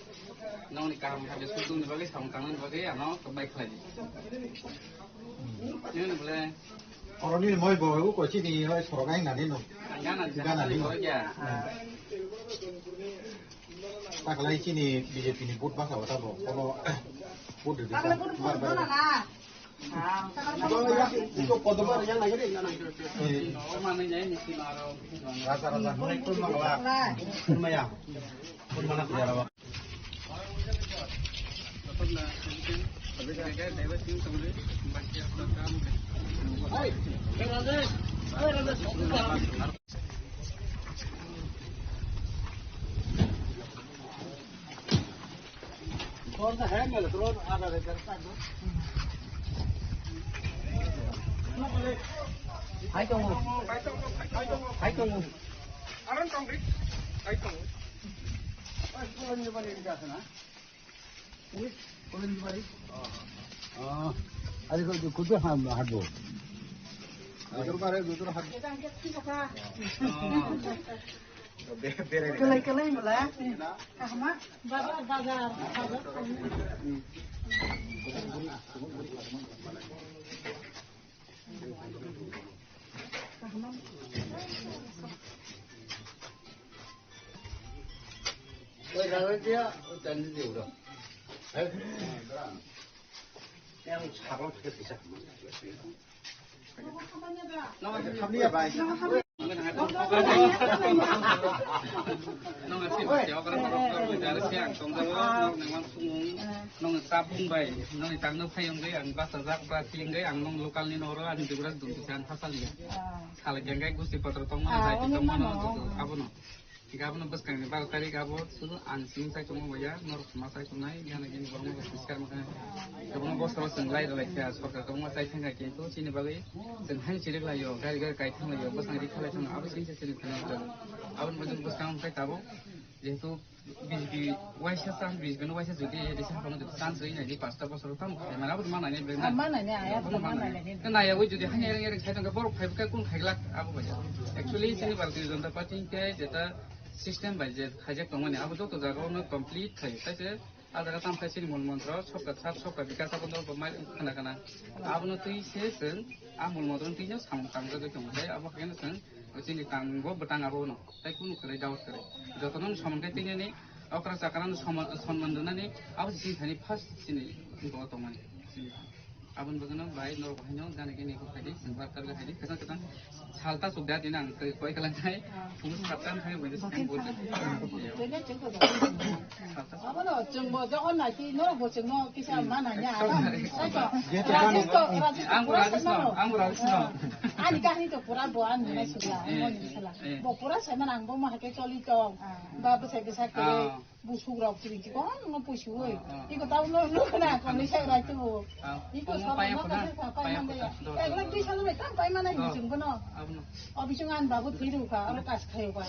nokni kaham hamya sukdukni bagwi samung tangnani bagwi ano kwplai khlai di. Nini bole Oroni moi bo u ko chini hoi sorok ai nani no. Gana di. Gana di. Sorok ya. Taklai chini B J P ni vote basa wata bo. Kono vote de. Taklai vote bar bar. Bar bar. Raja raja. Maya. Hai tongo. Hai tongo. Aran tong ri. Hai tongo. Kolonji bari. Ah, ari ko kutu ham hadbo. Gudur bare gudur hadbo. Kalai kalai mula. Kahma bazar bazar bazar. Oi, rara dia, oi, tadi dia udah. Eh, yang sabang kita bisa. Nong asli pasti okra okra dari siang tong jabo nong nang sung nong sabung bai nong tang no phai ong ang basa jak ba ting ang nong local ni noro ani dugras dum bisa ang hasal ya. Sala jenggai gusti potro tongmano, ah, jai tongmano, abono. Abono bwskangni baro tarik abo sudu ang sini sai tongma baya, norok ma sai tongnai, gana gini borok ma bwskang ma kha. Abono bosta bwskang lai lai kha, sorkar tongma sai thangkha, kintu chini bagwi chwng haino chirik lai yo, gari gari kai thang lai yo, bwskang ri khalai thang, abo sini se chini thang lai. Aboni bagwi bwskang sai tabo, jehetu B J P waisa chance, B J P no waisa jodi election haphangno jodi chance rwi nai di, pasta bosor tamo khai mane abo manai nai bwrwi na. Ah, manai nai, aya, abo manai nai. Nai abo jodi hanya ereng ereng khai tongkha borok phai bwkha kun khai glak abo bai. Actually chini Bharatiya Janata Party hwnkhe jeta system bai je khaijak tongmani abo joto jaga ono complete khai. Taise a jaga tam khai chini mol montro sobka sat sobka bikas abo no bo mai khana khana. Abono twi se chwng a mol montro twi no samung tangjagwi tongo. Tai abo khe no chwng chini tang bo bwtang abo no. Tai kunu kwrwi doubt kwrwi. Jotono soman khe tinini okra chakrano soman, sonman rwnani abo se chini thani first chini bo tongmani. Chini aboni bagwino bai norok haino gana gini kok khaidi, chwng barkar khaidi, kwchang kwchang salta chukda dina ang koi kalang khai, phung satta khai bai. Abono chwngbo jokhon naikhe norokbo chwngno kisa mananya. Rajesh to, Rajesh to pura saimano. Ang Rajesh no. Ani kahini to pura bo ani nai sula, ani sula. Bo pura saimano ang bo ma hake choli tong. Ba bwsai bwsai khe busuk rok chiri chiri kono no pusi oi. Iko tau no no kana ko ni sai rai tu. Iko sa no ka sa pai man de. Ek lakh dui lakh bai tam pai mana hin chwngbo no. Obising an babu thiru ka, aro kas khayo ka.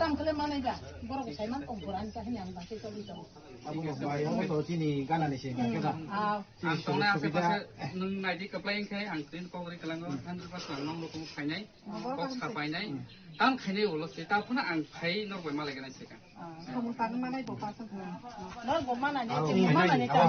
Tam khle manai ba. Borok saiman kong pura ani kahini ang ba se choli tong. Abo bai abo to chini gana ni se na keda. Ah. Ang tongnai aswk aswk nwng naidi kwplai wngkhe ang tini kok ri kwlango hundred percent ang nong nukhungo phainai. Kok sa painai. Tam khainai ulo se ta phano ang phai norok bai malai gana se ka. Samung tangwi manai bo pasuk. Norok bo manai ne, chini manai ne ta.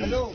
Hello.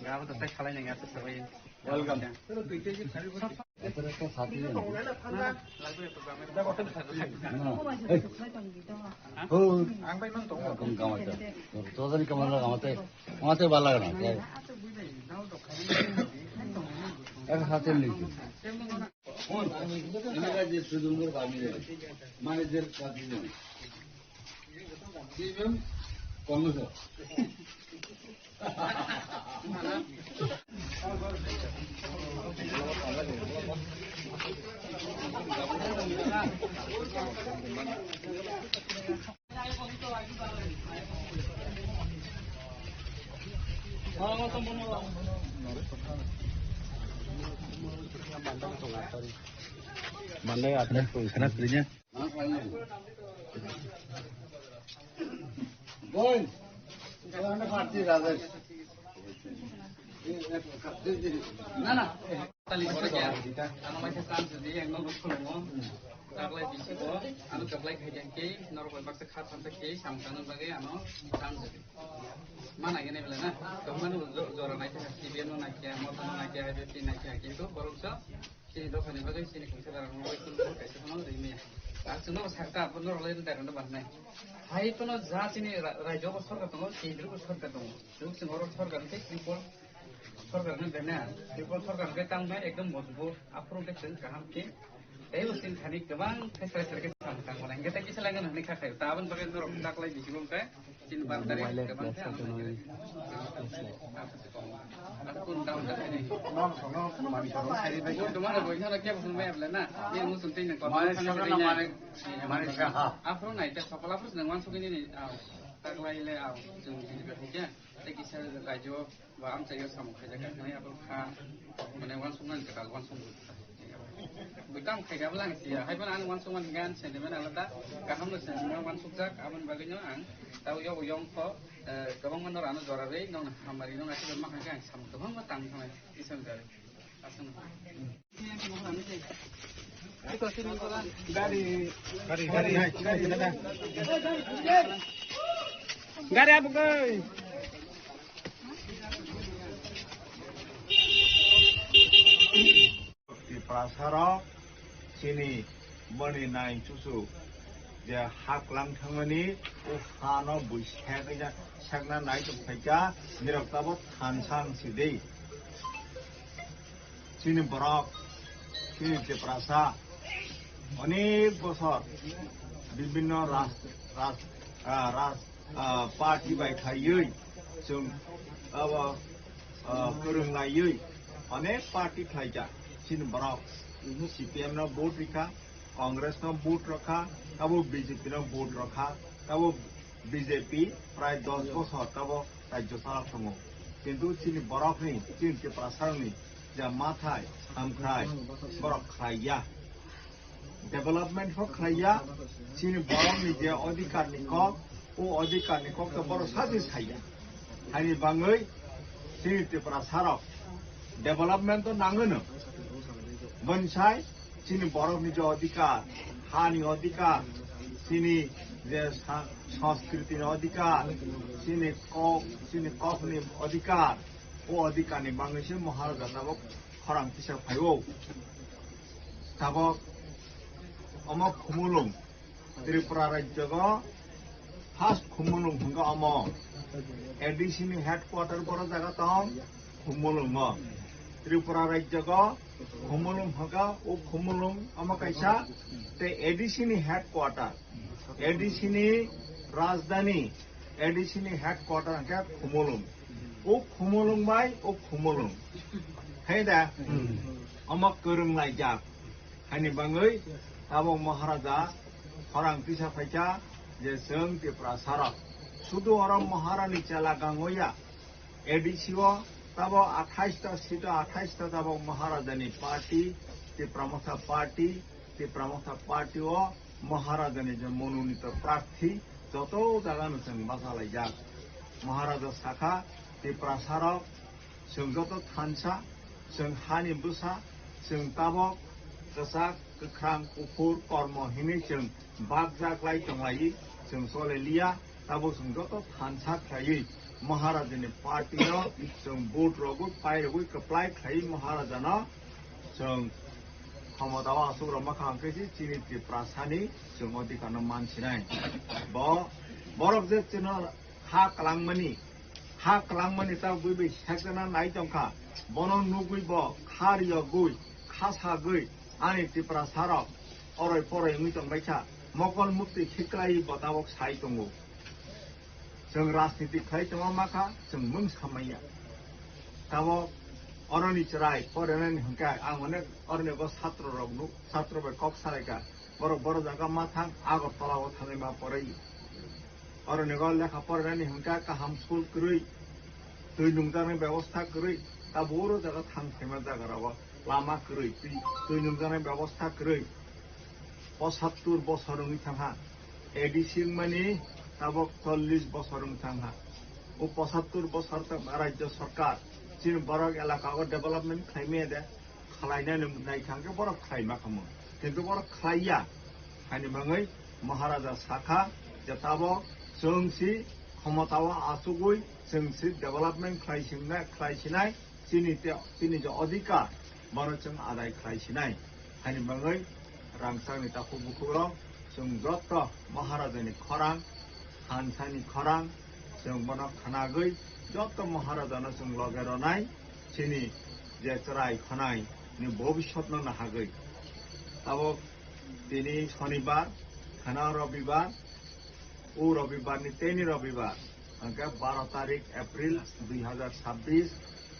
Gabo to tai khalai nang ya to sabai. Welcome. Ang bai man tong. Welcome kamata. Todani kamala kamata. Kamata bala kana. Ek hate ni. Ini kan dia sudumur kami ni. Manager kami ni. Sibem kono sa. Mandai atlet ko khana prinya. Boy, wala na party rajas. Na na. Tali ko ya. Ano mai sa san sa di ang no ko mo. Taklai bisi ko. Ano taklai khai jang ke. Nor ko baksa khat san sa ke. Sam kan bage ano san sa di. Mana gini bela na. Kamu mana jora naik ke. Sibian no naik ke. Motor no naik ke. Hai beti naik ke. Kintu borok sa. Chini dophani bagwi chini kungsa darang rok bai khulumkha kaisa phano rimaya. Ang chwngno sakha, abo norok lai darang no banai. Hai phano ja chini ra-, rajyo bo sorkar tongo, kendro bo sorkar tongo. Chwng chwng oro sorkar hwnkhe triple sorkar hwnwi bena. Triple sorkar hwnkhe tamo ekdom mojbut. Aphuru hwnkhe chwng kaham khe. Tei bo chini thani kwbang khe sere sere khe samung tangmani. Hwnkhe tei kisa lai nang hwnwi kha khaio. Ta aboni bagwi norok taklai bisingo hwnkhe. Chini bandari, bandari. Aku pun tahu tak ini. Gua kemana, boy? Sana kya, bosan, boy, apa, na? Ini musim ini, kalau mari sana sana ini, mari, ini, mari saha. Apa, na, itu sekolah, apa, sedang masuk ini, nih. Ah, tak lain, le, ah, jung, jung, jung, ya. Kita kisah, kajo, ba, am, saya sama, kerja, kan, apa, ka, mana, wansuk, nan, kata, wansuk. Bwtang khaikha bwlang siya. Hai phano ani wansukmani gan sentiment alada. Kaham no sentiment wansukjak. Aboni bagwi no ang tao yogo yong kho, eh, kwbangma norok ano jora rwi nokni hamari no naisik ma khankhe ang samung kwbangma tang thangnai Iswrani jora. Aswk no. Gari, gari, gari, gari, gari, gari. Gari apa koi? Tiprasarok chini boni nai chuchuk je haklang thangmani o hano bui sekna, sekna nai tong phaikha, nirok tabok thansa wng si di. Chini borok Chini Tiprasa onek bosor bibhinno ras-, ras-, ah, ras-, ah, party bai khaiwi chwng abo, ah, kwrwng laiwi onek party khlaijak. Chini borok C P M no vote rikha, Congress no vote rokha, abo B J P no vote rokha, abo B J P prai dos bosor tabo rajyo chalok tongo. Kintu chini borokni, chini Tiprasarokni je mathai, hamkhrai, borok khlaiya. Development kok khlaiya, chini borokni je odhikar ni kok, o odhikar ni kok to borok sachi saiya. Haini bangwi chini Tiprasarok development to nangwino. Bonsai chini borokni je odhikar, hani odhikar, chini je sa-, sanskriti ni odhikar, chini kok, chini kokni odhikar, o odhikar ni bangwi se Maharaja tabok khorang kisa phaio. Tabok omo Khumulwng, Tripura rajyogo first Khumulwng hwnkha omo. A D C ni headquarter boro jaga tong Khumulwngo. Tripura rajyogo Khumulwng hwnkha, o Khumulwng omo kaisa, tei A D C ni headquarter, A D C ni rajdhani, A D C ni headquarter hwnkhe Khumulwng. O Khumulwng bai o Khumulwng. Hai da? Omo kwrwng laijak. Haini bangwi tabok Maharaja khorang tisa phaikha je chwng Tiprasarok sudu oro Maharani chela gangoya. A D C o tabok athais ta seat o athais ta tabok Maharajani party, Tipra Motha party, Tipra Motha party o Maharajani je mononito prarthi joto jagano chwng bachalaijak. Maharaja sakha, Tiprasarok, chwng joto thansa, chwng hani bwsa, chwng tabok kwchak, kwkhrang, kuphur, kormo hinwi chwng bakjak lai tonglaiwi chwng choleliya. Tabok chwng joto thansa khlaiwi Maharajani party no chwng vote rogwi, pai rogwi, kwplai khlaiwi Maharajano chwng khomotao aswk rwma kha hwnkhe se chini Tiprasani chwng odhikar no mansinai. Bo, borok je chwngno ha kwlangmani, ha kwlangmani ta bui bai sekjana nai tongkha, bono nugwi bo kha riyogwi, kha sagwi ani Tiprasarok oroi poroi wngwi tongbaikha, mokol muktwi khiklaiwi bo tabok sai tongo. Chwng rajniti khlai tongma makha, chwng mung samaiya. Tabok oroni chwrai porinani hwnkhe ang onek oroni bo satro rok nuk, satro bai kok salaikha. Borok, borok jaga ma thang, Agartala o thangwi ma porai. Oroni go lekha porinani hwnkhe kaham school kwrwi, twi nungjaknai bebosta kwrwi, tabuk oro jaga thang phaima jaga rogo lama kwrwi, twi, twi nungjaknai bebosta kwrwi. Pochattur bosor wngwi thangha, A D C wngmani tabok chollish bosor wngwi thangha. O pochattur bosor ta rajya sarkar chini borok elaka o development khlaimaya de? Khlainani naikha hwnkhe borok khlai ma khamu, kintu borok khlaiya. Haini bangwi Maharaja sakha je tabok chwng si khomotao achugwi chwng si development khlai sinai, khlai sinai, chini te, chini je odhikar bono chwng adai khlai sinai. Haini bangwi rangchakni takhuk bukhukrok chwng joto Maharajani khorang, thansani khorang, chwng bono khnagwi joto Maharajano chwng loge ronai. Chini je chwrai khonai ni bobiswtno nahagwi. Tabok tini Shonibar, khana Robibar, o Robibar ni teni Robibar, hwnkhe baro tarik April dui hazar chabbish,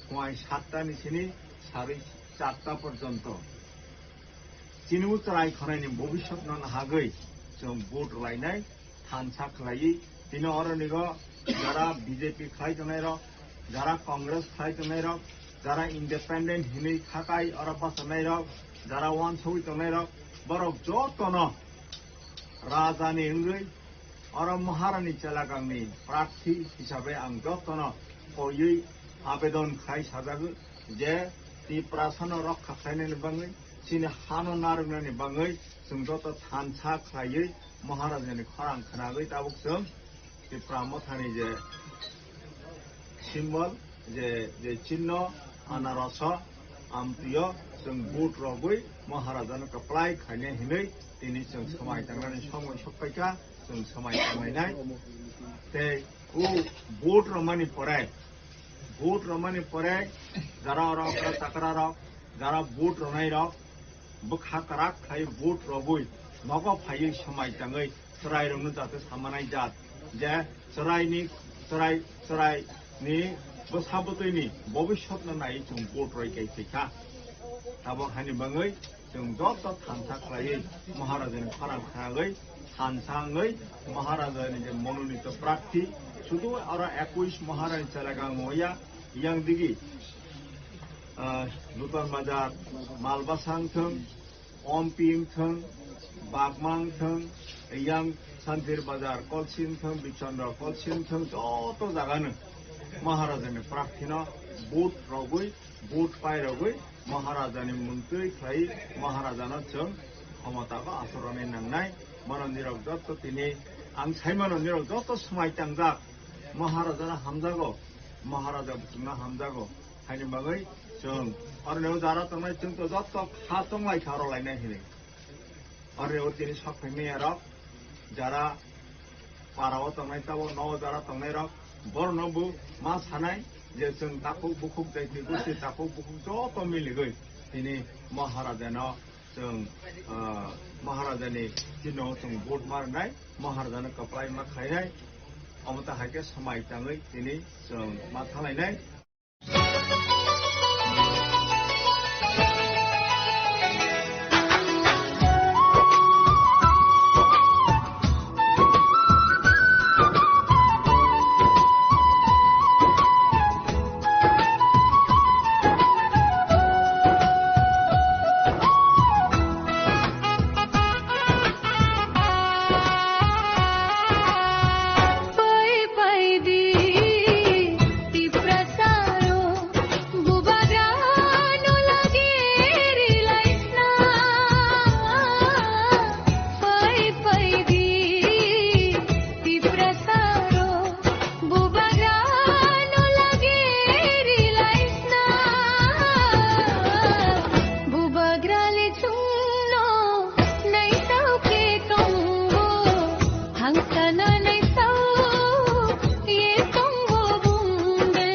phuai satta ni sini sari charta porjonto. Chini o chwrai khonai ni bobiswtno nahagwi chwng vote rwlainai. Thansa khlaiwi tini oronigo jara B J P khlai tongnairok, jara Congress khlai tongnairok, jara independent hinwi khakai oro bachanairok, jara uansugwi tongnairok, borok jotono rajani wngwi oro Maharani chelagangni prarthi hisabe ang jotono koiwi abedon khlai sajago je Tiprasano rokha khlainani bangwi, chini hano narwknani bangwi chwng joto thansa khlaiwi Maharajani khorang khnagwi tabuk chwng Tipra Mothani je symbol, je, je chinno, anaraso, amtwio chwng vote rogwi Maharajano kwplai khainai hinwi tini chwng swmai tangnani somoi sokphaikha, chwng swmai tanglainai. Tei o vote romani pore, vote romani pore jara oro okra chakra rok, jara vote ronai rok, bwkha kwrak khai vote rogwi nogo phaiwi swmai tangwi chwrairokno jate samanai jat je chwraini, chwrai, chwraini bwsa bwtwini bobiswtno naiwi chwng vote roi kai phaikha. Tabok hani bangwi chwng joto thansa khlaiwi Maharajani khorang khnagwi thansa wngwi Maharajani je mononito prarthi, sudu oro ekush Maharani chelagang moya, yang digi, ah, Nutan Bazar, Malbasa wngthwng, Ompi wngthwng, Bagma wngthwng, yang Santir Bazar Kolsi wngthwng, Bichandra Kolsi wngthwng, joto jagano Maharajani prarthino vote rogwi, vote pai rogwi Maharajani muntwi khlai Maharajano chwng khomotao aswk rwna nangnai. Bono nirok joto tini ang saimano nirok joto swmai tangjak Maharajano hamjago, Maharaja bwswkno hamjago. Haini bagwi chwng oro neo jara tongnai chwng to joto kha tonglaikha oro lainai hinwi. Oro neo tini sok phaimaya rok jara para o tongnai tabo no jara tongnai rok borno bo ma sanai je chwng takhuk bukhuk jaiti gosti takhuk bukhuk joto miligwi tini Maharajano chwng, ah, Maharajani chino chwng vote marnai, Maharajano kwplai ma khainai, omo ta hai khe swmai tangwi tini chwng ma thanglainai. Tiprasaro, bubagrano lage rilaisna, bubagrale chwngno naisao khe tongo, hangkana naisao ye tongo bumde.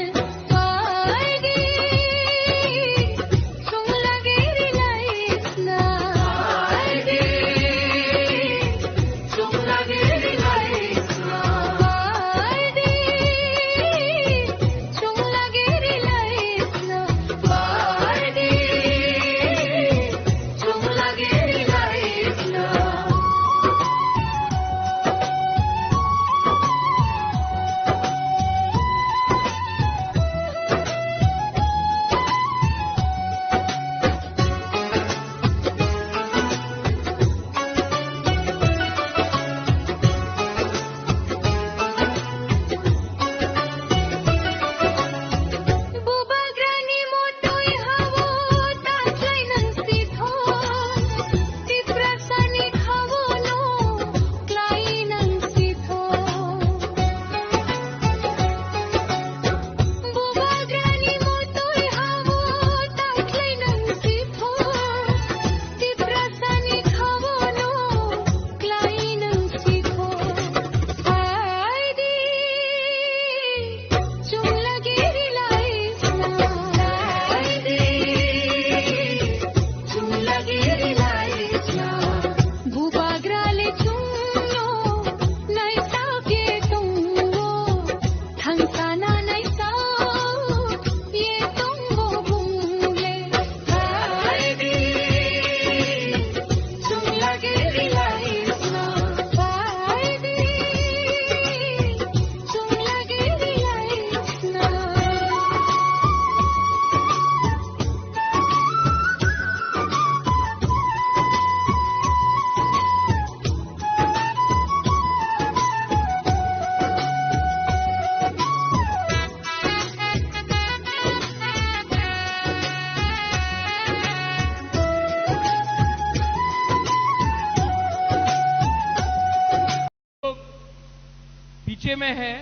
पीछे में है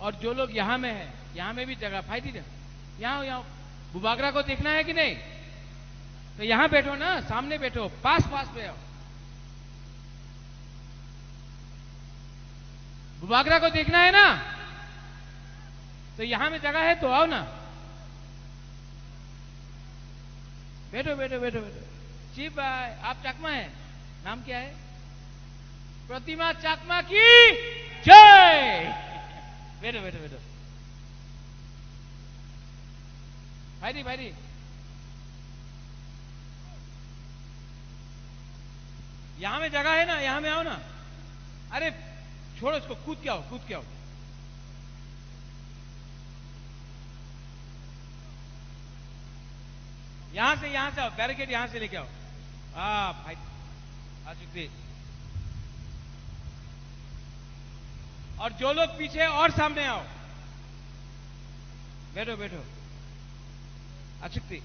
और जो लोग यहाँ में है, यहाँ में भी जगह, फायदे दे। यहाँ, यहाँ बुबागरा को देखना है कि नहीं? तो यहाँ बैठो ना, सामने बैठो, पास, पास पे आओ। बुबागरा को देखना है ना, तो यहाँ में जगह है तो आओ ना। बैठो, बैठो, बैठो, बैठो। जी भाई, आप चकमा है? नाम क्या है? प्रतिमा चकमा की जय। बैठो, बैठो, बैठो। भाई दी, भाई दी। यहाँ में जगह है ना, यहाँ में आओ ना। अरे, छोड़ो इसको, कूद के आओ, कूद के आओ। यहाँ से, यहाँ से आओ, बैरिकेड यहाँ से लेके आओ। हाँ भाई, आ चुकी। और जो लोग पीछे हैं, और सामने आओ। बैठो, बैठो। आ चुकी।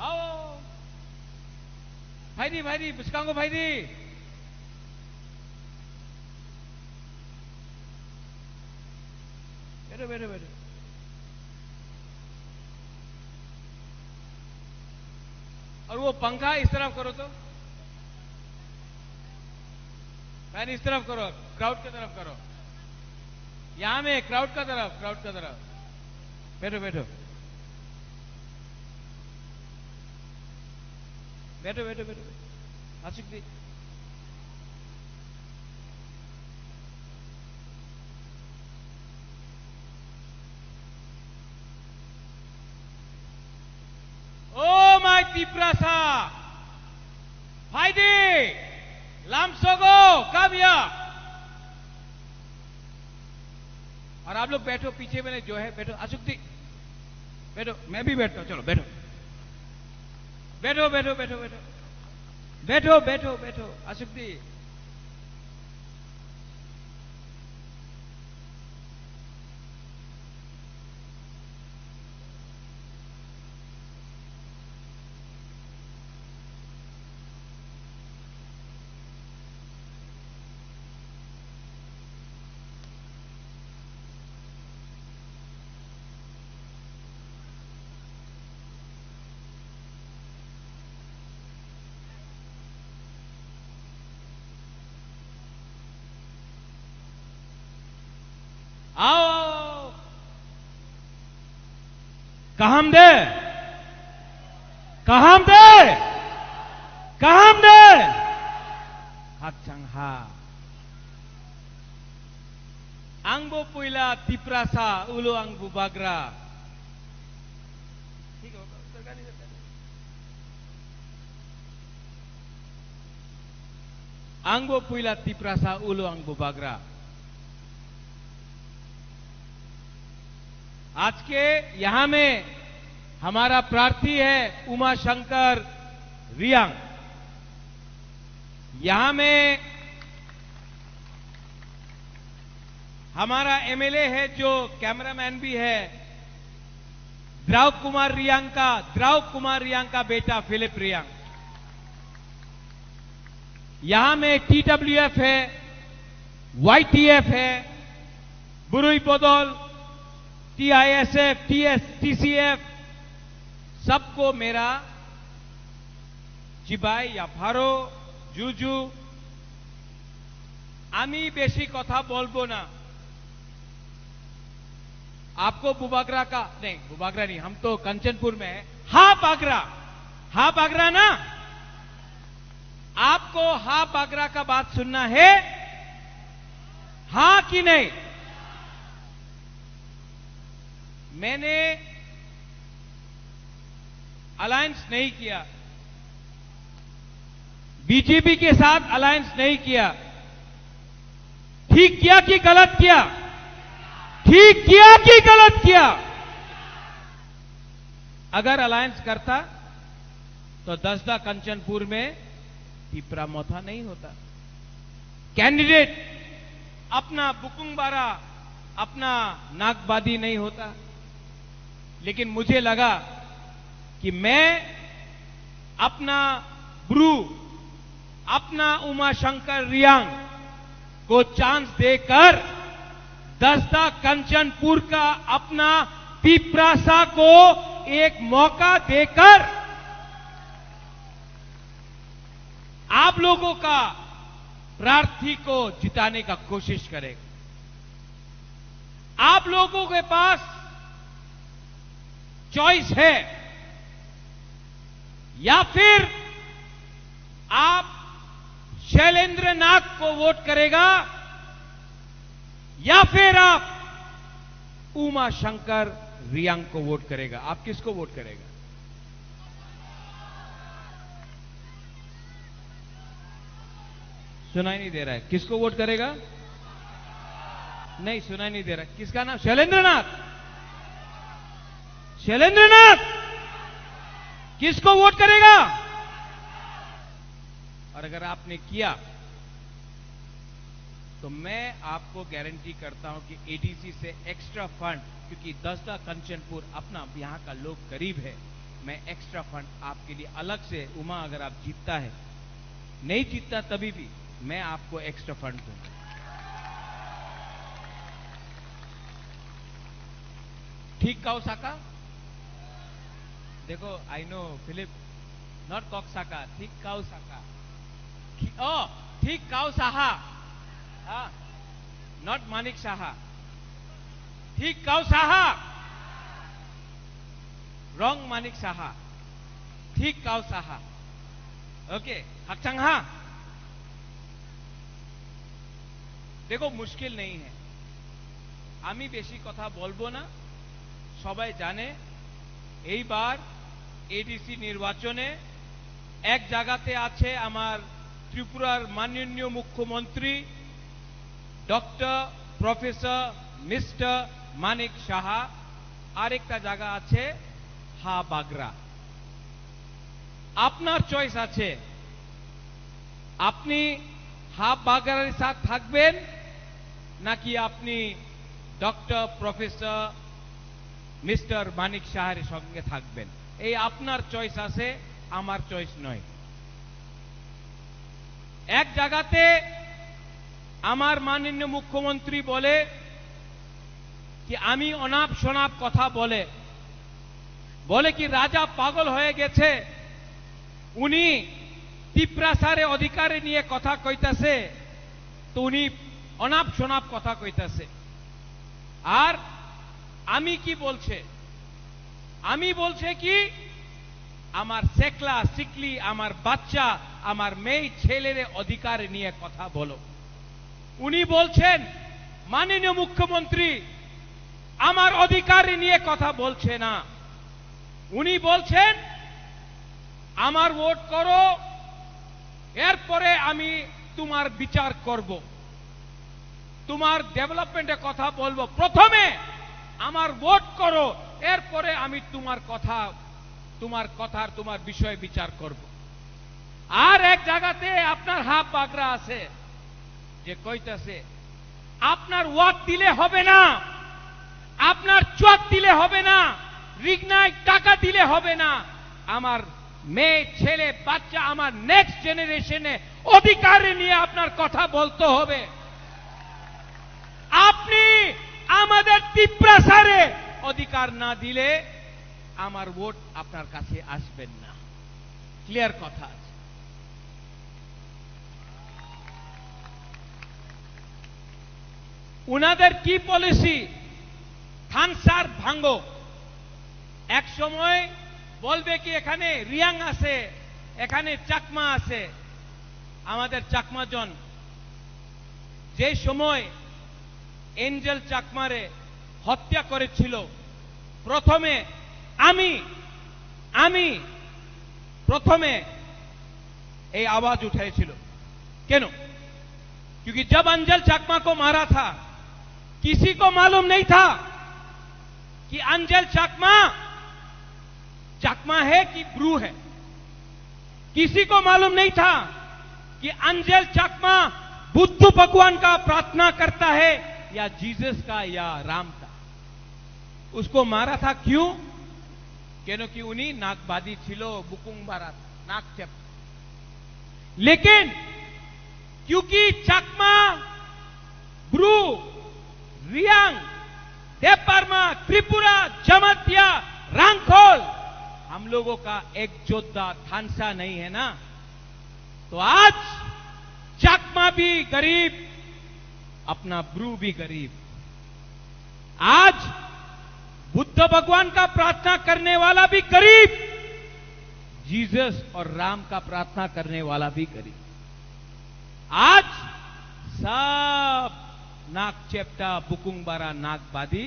आओ। भाई दी, भाई दी, बुसकांगो भाई दी। बैठो, बैठो, बैठो। और वो पंखा इस तरफ करो तो। फैन इस तरफ करो, क्राउड की तरफ करो। यहाँ में क्राउड का तरफ, क्राउड का तरफ। बैठो, बैठो। बैठो, बैठो, बैठो, बैठो। आशिक जी। ओ माय तिप्रासा, भाई दी, लामसोगो, come here। और आप लोग बैठो, पीछे में जो है, बैठो, आशुक दी, बैठो, मैं भी बैठता हूँ, चलो, बैठो। बैठो, बैठो, बैठो, बैठो। बैठो, बैठो, बैठो, आशुक दी। Ao, ao, ao. Kaham de? Kaham de? Kaham de? Hakchang ha. Ang bo puila Tiprasa, ulo ang Bubagra. Ang bo puila Tiprasa, ulo ang Bubagra. आज के यहाँ में हमारा प्रार्थी है उमा शंकर रियांग। यहाँ में हमारा एमएलए है, जो कैमरामैन भी है, द्राव कुमार रियांग का, द्राव कुमार रियांग का बेटा फिलिप रियांग। यहाँ में टीडब्ल्यूएफ है, वाईटीएफ है, बुरुई बदल, टीआईएसएफ, टीएस, टीसीएफ, सबको मेरा चिबाई या फारो, जुजु, আমি বেশি কথা বলবো না। आपको बुबागरा का, नहीं, बुबागरा नहीं, हम तो कंचनपुर में है। हाँ बागरा, हाँ बागरा ना? आपको हाँ बागरा का बात सुनना है, हाँ कि नहीं? मैंने अलायंस नहीं किया, बीजेपी के साथ अलायंस नहीं किया। ठीक किया कि गलत किया? ठीक किया कि गलत किया? अगर अलायंस करता तो दसदा कंचनपुर में तिपरा मोथा नहीं होता। कैंडिडेट अपना बुकुंगबारा, अपना नागबादी नहीं होता। लेकिन मुझे लगा कि मैं अपना ब्रू, अपना उमा शंकर रियांग को चांस देकर, दसदा कंचनपुर का अपना तिपरासा को एक मौका देकर, आप लोगों का प्रार्थी को जिताने का कोशिश करेगा। आप लोगों के पास चॉइस है, या फिर आप शैलेंद्र नाथ को वोट करेगा, या फिर आप उमा शंकर रियांग को वोट करेगा। आप किसको वोट करेगा? सुनाई नहीं दे रहा है। किसको वोट करेगा? नहीं, सुनाई नहीं दे रहा। किसका नाम? शैलेंद्र नाथ। शैलेंद्र नाथ, किसको वोट करेगा? और अगर आपने किया, तो मैं आपको गारंटी करता हूं कि एडीसी से एक्स्ट्रा फंड, क्योंकि दसदा कंचनपुर अपना, यहाँ का लोग गरीब है, मैं एक्स्ट्रा फंड आपके लिए अलग से, उमा, अगर आप जीतता है, नहीं जीतता तभी भी, मैं आपको एक्स्ट्रा फंड दूंगा। ठीक का हो सका? देखो, I know, Philip, not Kok Saka, Thik Kau Saka. Thi-, oh, Thik Kau Saha. Ah, not Manik Saha. Thik Kau Saha. Wrong Manik Saha. Thik Kau Saha. Okay, Hakchang Ha. দেখো, মুশকিল নেই হ্যাঁ, আমি বেশি কথা বলবো না। সবাই জানে, এইবার এডিসি নির্বাচনে এক জায়গাতে আছে আমার ত্রিপুরার মাননীয় মুখ্যমন্ত্রী ডক্টর প্রফেসর মিস্টার মানিক সাহা, আরেকটা জায়গা আছে হা বাগরা। আপনার চয়েস আছে, আপনি হাফ বাগানের সাথে থাকবেন, নাকি আপনি ডক্টর প্রফেসর মিস্টার মানিক সাহার সঙ্গে থাকবেন, এই আপনার চয়েস আছে, আমার চয়েস নয়। এক জায়গাতে আমার মাননীয় মুখ্যমন্ত্রী বলে কি আমি অনাপ শনাপ কথা বলে, বলে কি রাজা পাগল হয়ে গেছে, উনি তিপ্রাসারে অধিকারে নিয়ে কথা কইতাছে, তো উনি অনাপ শনাপ কথা কইতাছে। আর আমি কি বলছে, আমি বলছে কি আমার সেকলা সিকলি, আমার বাচ্চা, আমার মেয়ে ছেলেরে অধিকারে নিয়ে কথা বলো। উনি বলছেন, মাননীয় মুখ্যমন্ত্রী, আমার অধিকার নিয়ে কথা বলছে না। উনি বলছেন, আমার ভোট করো, এরপরে আমি তোমার বিচার করব, তোমার ডেভেলপমেন্টে কথা বলবো। প্রথমে আমার ভোট করো, এরপরে আমি তোমার কথা, তোমার কথার, তোমার বিষয়ে বিচার করব। আর এক জায়গাতে আপনার হাফ বাগরা আছে, যে কইতাছে, "আপনার ওয়াট দিলে হবে না, আপনার চুয়াট দিলে হবে না, রিগনায় টাকা দিলে হবে না, আমার মেয়ে, ছেলে, বাচ্চা, আমার নেক্সট জেনারেশনে অধিকার নিয়ে আপনার কথা বলতে হবে। আপনি আমাদের তিপ্রাসারে অধিকার না দিলে আমার ভোট আপনার কাছে আসবেন না।" ক্লিয়ার কথা আছে। উনাদের কি পলিসি? থানসার ভাঙ্গো। এক সময় বলবে কি এখানে রিয়াং আছে, এখানে চাকমা আছে। আমাদের চাকমা জন যে সময় এঞ্জেল চাকমারে হত্যা করেছিল, প্রথমে আমি, আমি প্রথমে এই আওয়াজ উঠেছিল। কেন? क्योंकि जब अंजल चाकमा को मारा था, किसी को मालूम नहीं था कि अंजल चाकमा चाकमा है कि ब्रू है। किसी को मालूम नहीं था कि अंजल चाकमा बुद्ध भगवान का प्रार्थना करता है या जीसस का या राम का। उसको मारा था क्यों? কেন কি উনি নাকবাদী ছিল, বুকুং বারাত, নাক চেপ। लेकिन क्योंकि चाकमा, ब्रू, रियांग, देबबर्मा, त्रिपुरा, जमातिया, रांखोल, हम लोगों का एक जोद्धा थानसा नहीं है ना, तो आज चाकमा भी गरीब, अपना ब्रू भी गरीब। आज बुद्ध भगवान का प्रार्थना करने वाला भी गरीब, जीसस और राम का प्रार्थना करने वाला भी गरीब। आज सब नाक चेप्टा बुकुंग बारा नाक बादी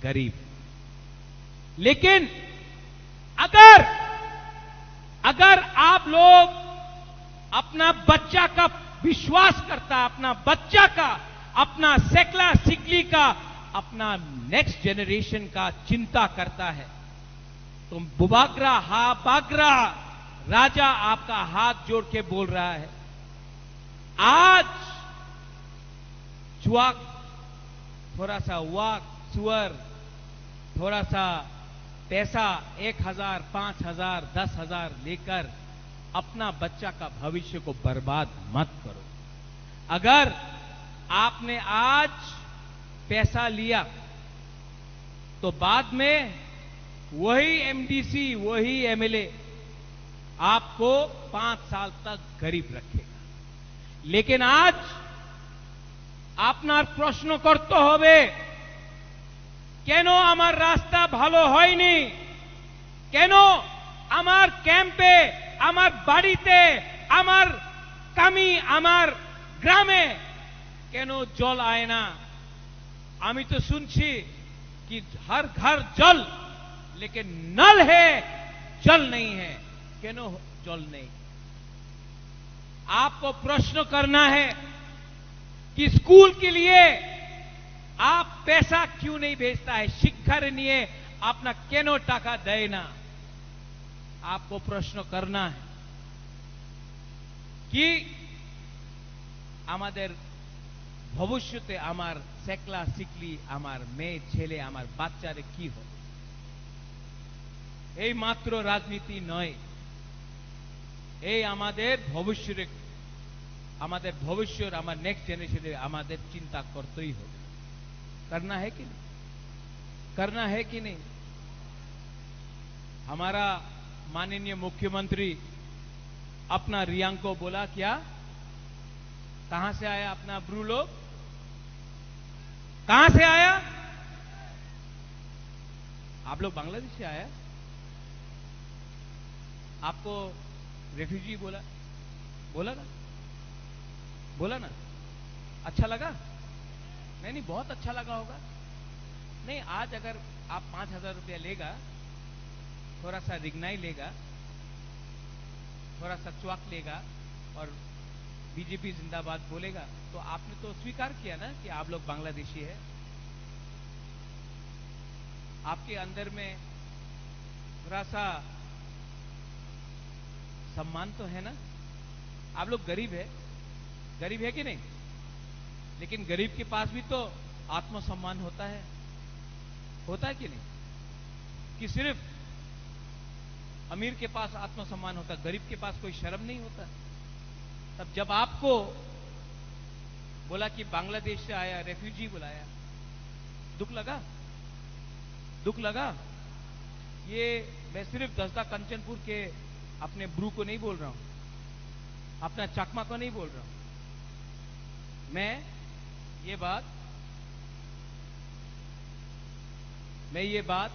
गरीब। लेकिन अगर, अगर आप लोग अपना बच्चा का विश्वास करता, अपना बच्चा का, अपना सेकला सिकली का, अपना नेक्स्ट जनरेशन का चिंता करता है, तो बुबागरा, हा बागरा, राजा आपका हाथ जोड़ के बोल रहा है, आज चुवाक, थोड़ा सा वाक, सुअर, थोड़ा सा पैसा, एक हजार, पाँच हजार, दस हजार लेकर अपना बच्चा का भविष्य को बर्बाद मत करो। अगर आपने आज पैसा लिया, तो बाद में वही एमडीसी, वही एमएलए आपको पाँच साल तक गरीब रखेगा। लेकिन आज আপনার প্রশ্ন করতে হবে, কেন আমার রাস্তা ভালো হয়নি? কেন আমার ক্যাম্পে, আমার বাড়িতে, আমার কামি, আমার গ্রামে কেন জল আয় না? আমি তো শুনছি কি হর ঘর জল, লেকিন নল হে, জল নেই হে। কেন জল নেই? आपको प्रश्न करना है कि स्कूल के लिए आप पैसा क्यों नहीं भेजता है, शिक्षा ऋण ये अपना केनो टाका देना। आपको प्रश्न करना है कि আমাদের ভবিষ্যতে আমার সেকলা সিকলি, আমার মেয়ে ছেলে, আমার বাচ্চারে কি হবে? এই মাত্র রাজনীতি নয়, এই আমাদের ভবিষ্যতে, আমাদের ভবিষ্যৎ, আমার নেক্সট জেনারেশনে আমাদের চিন্তা করতেই হবে। करना है कि नहीं? करना है कि नहीं? हमारा माननीय मुख्यमंत्री अपना रियांग को बोला क्या? कहां से आया अपना ब्रू लोग? कहां से आया? आप लोग बांग्लादेश से आया? आपको रेफ्यूजी बोला, बोला ना? बोला ना? अच्छा लगा? नहीं, नहीं, बहुत अच्छा लगा होगा। नहीं, आज अगर आप पाँच हज़ार रुपया लेगा, थोड़ा सा रिगनाई लेगा, थोड़ा सा च्वाक लेगा और बीजेपी जिंदाबाद बोलेगा, तो आपने तो स्वीकार किया ना कि आप लोग बांग्लादेशी है। आपके अंदर में थोड़ा सा सम्मान तो है ना? आप लोग गरीब है, गरीब है कि नहीं? लेकिन गरीब के पास भी तो आत्मसम्मान होता है, होता है कि नहीं? कि सिर्फ अमीर के पास आत्मसम्मान होता, गरीब के पास कोई शर्म नहीं होता। तब जब आपको बोला कि बांग्लादेश से आया, रेफ्यूजी बुलाया, दुख लगा? दुख लगा? ये मैं सिर्फ दसदा कंचनपुर के अपने ब्रू को नहीं बोल रहा हूं, अपना चकमा को नहीं बोल रहा हूं। मैं ये बात, मैं ये बात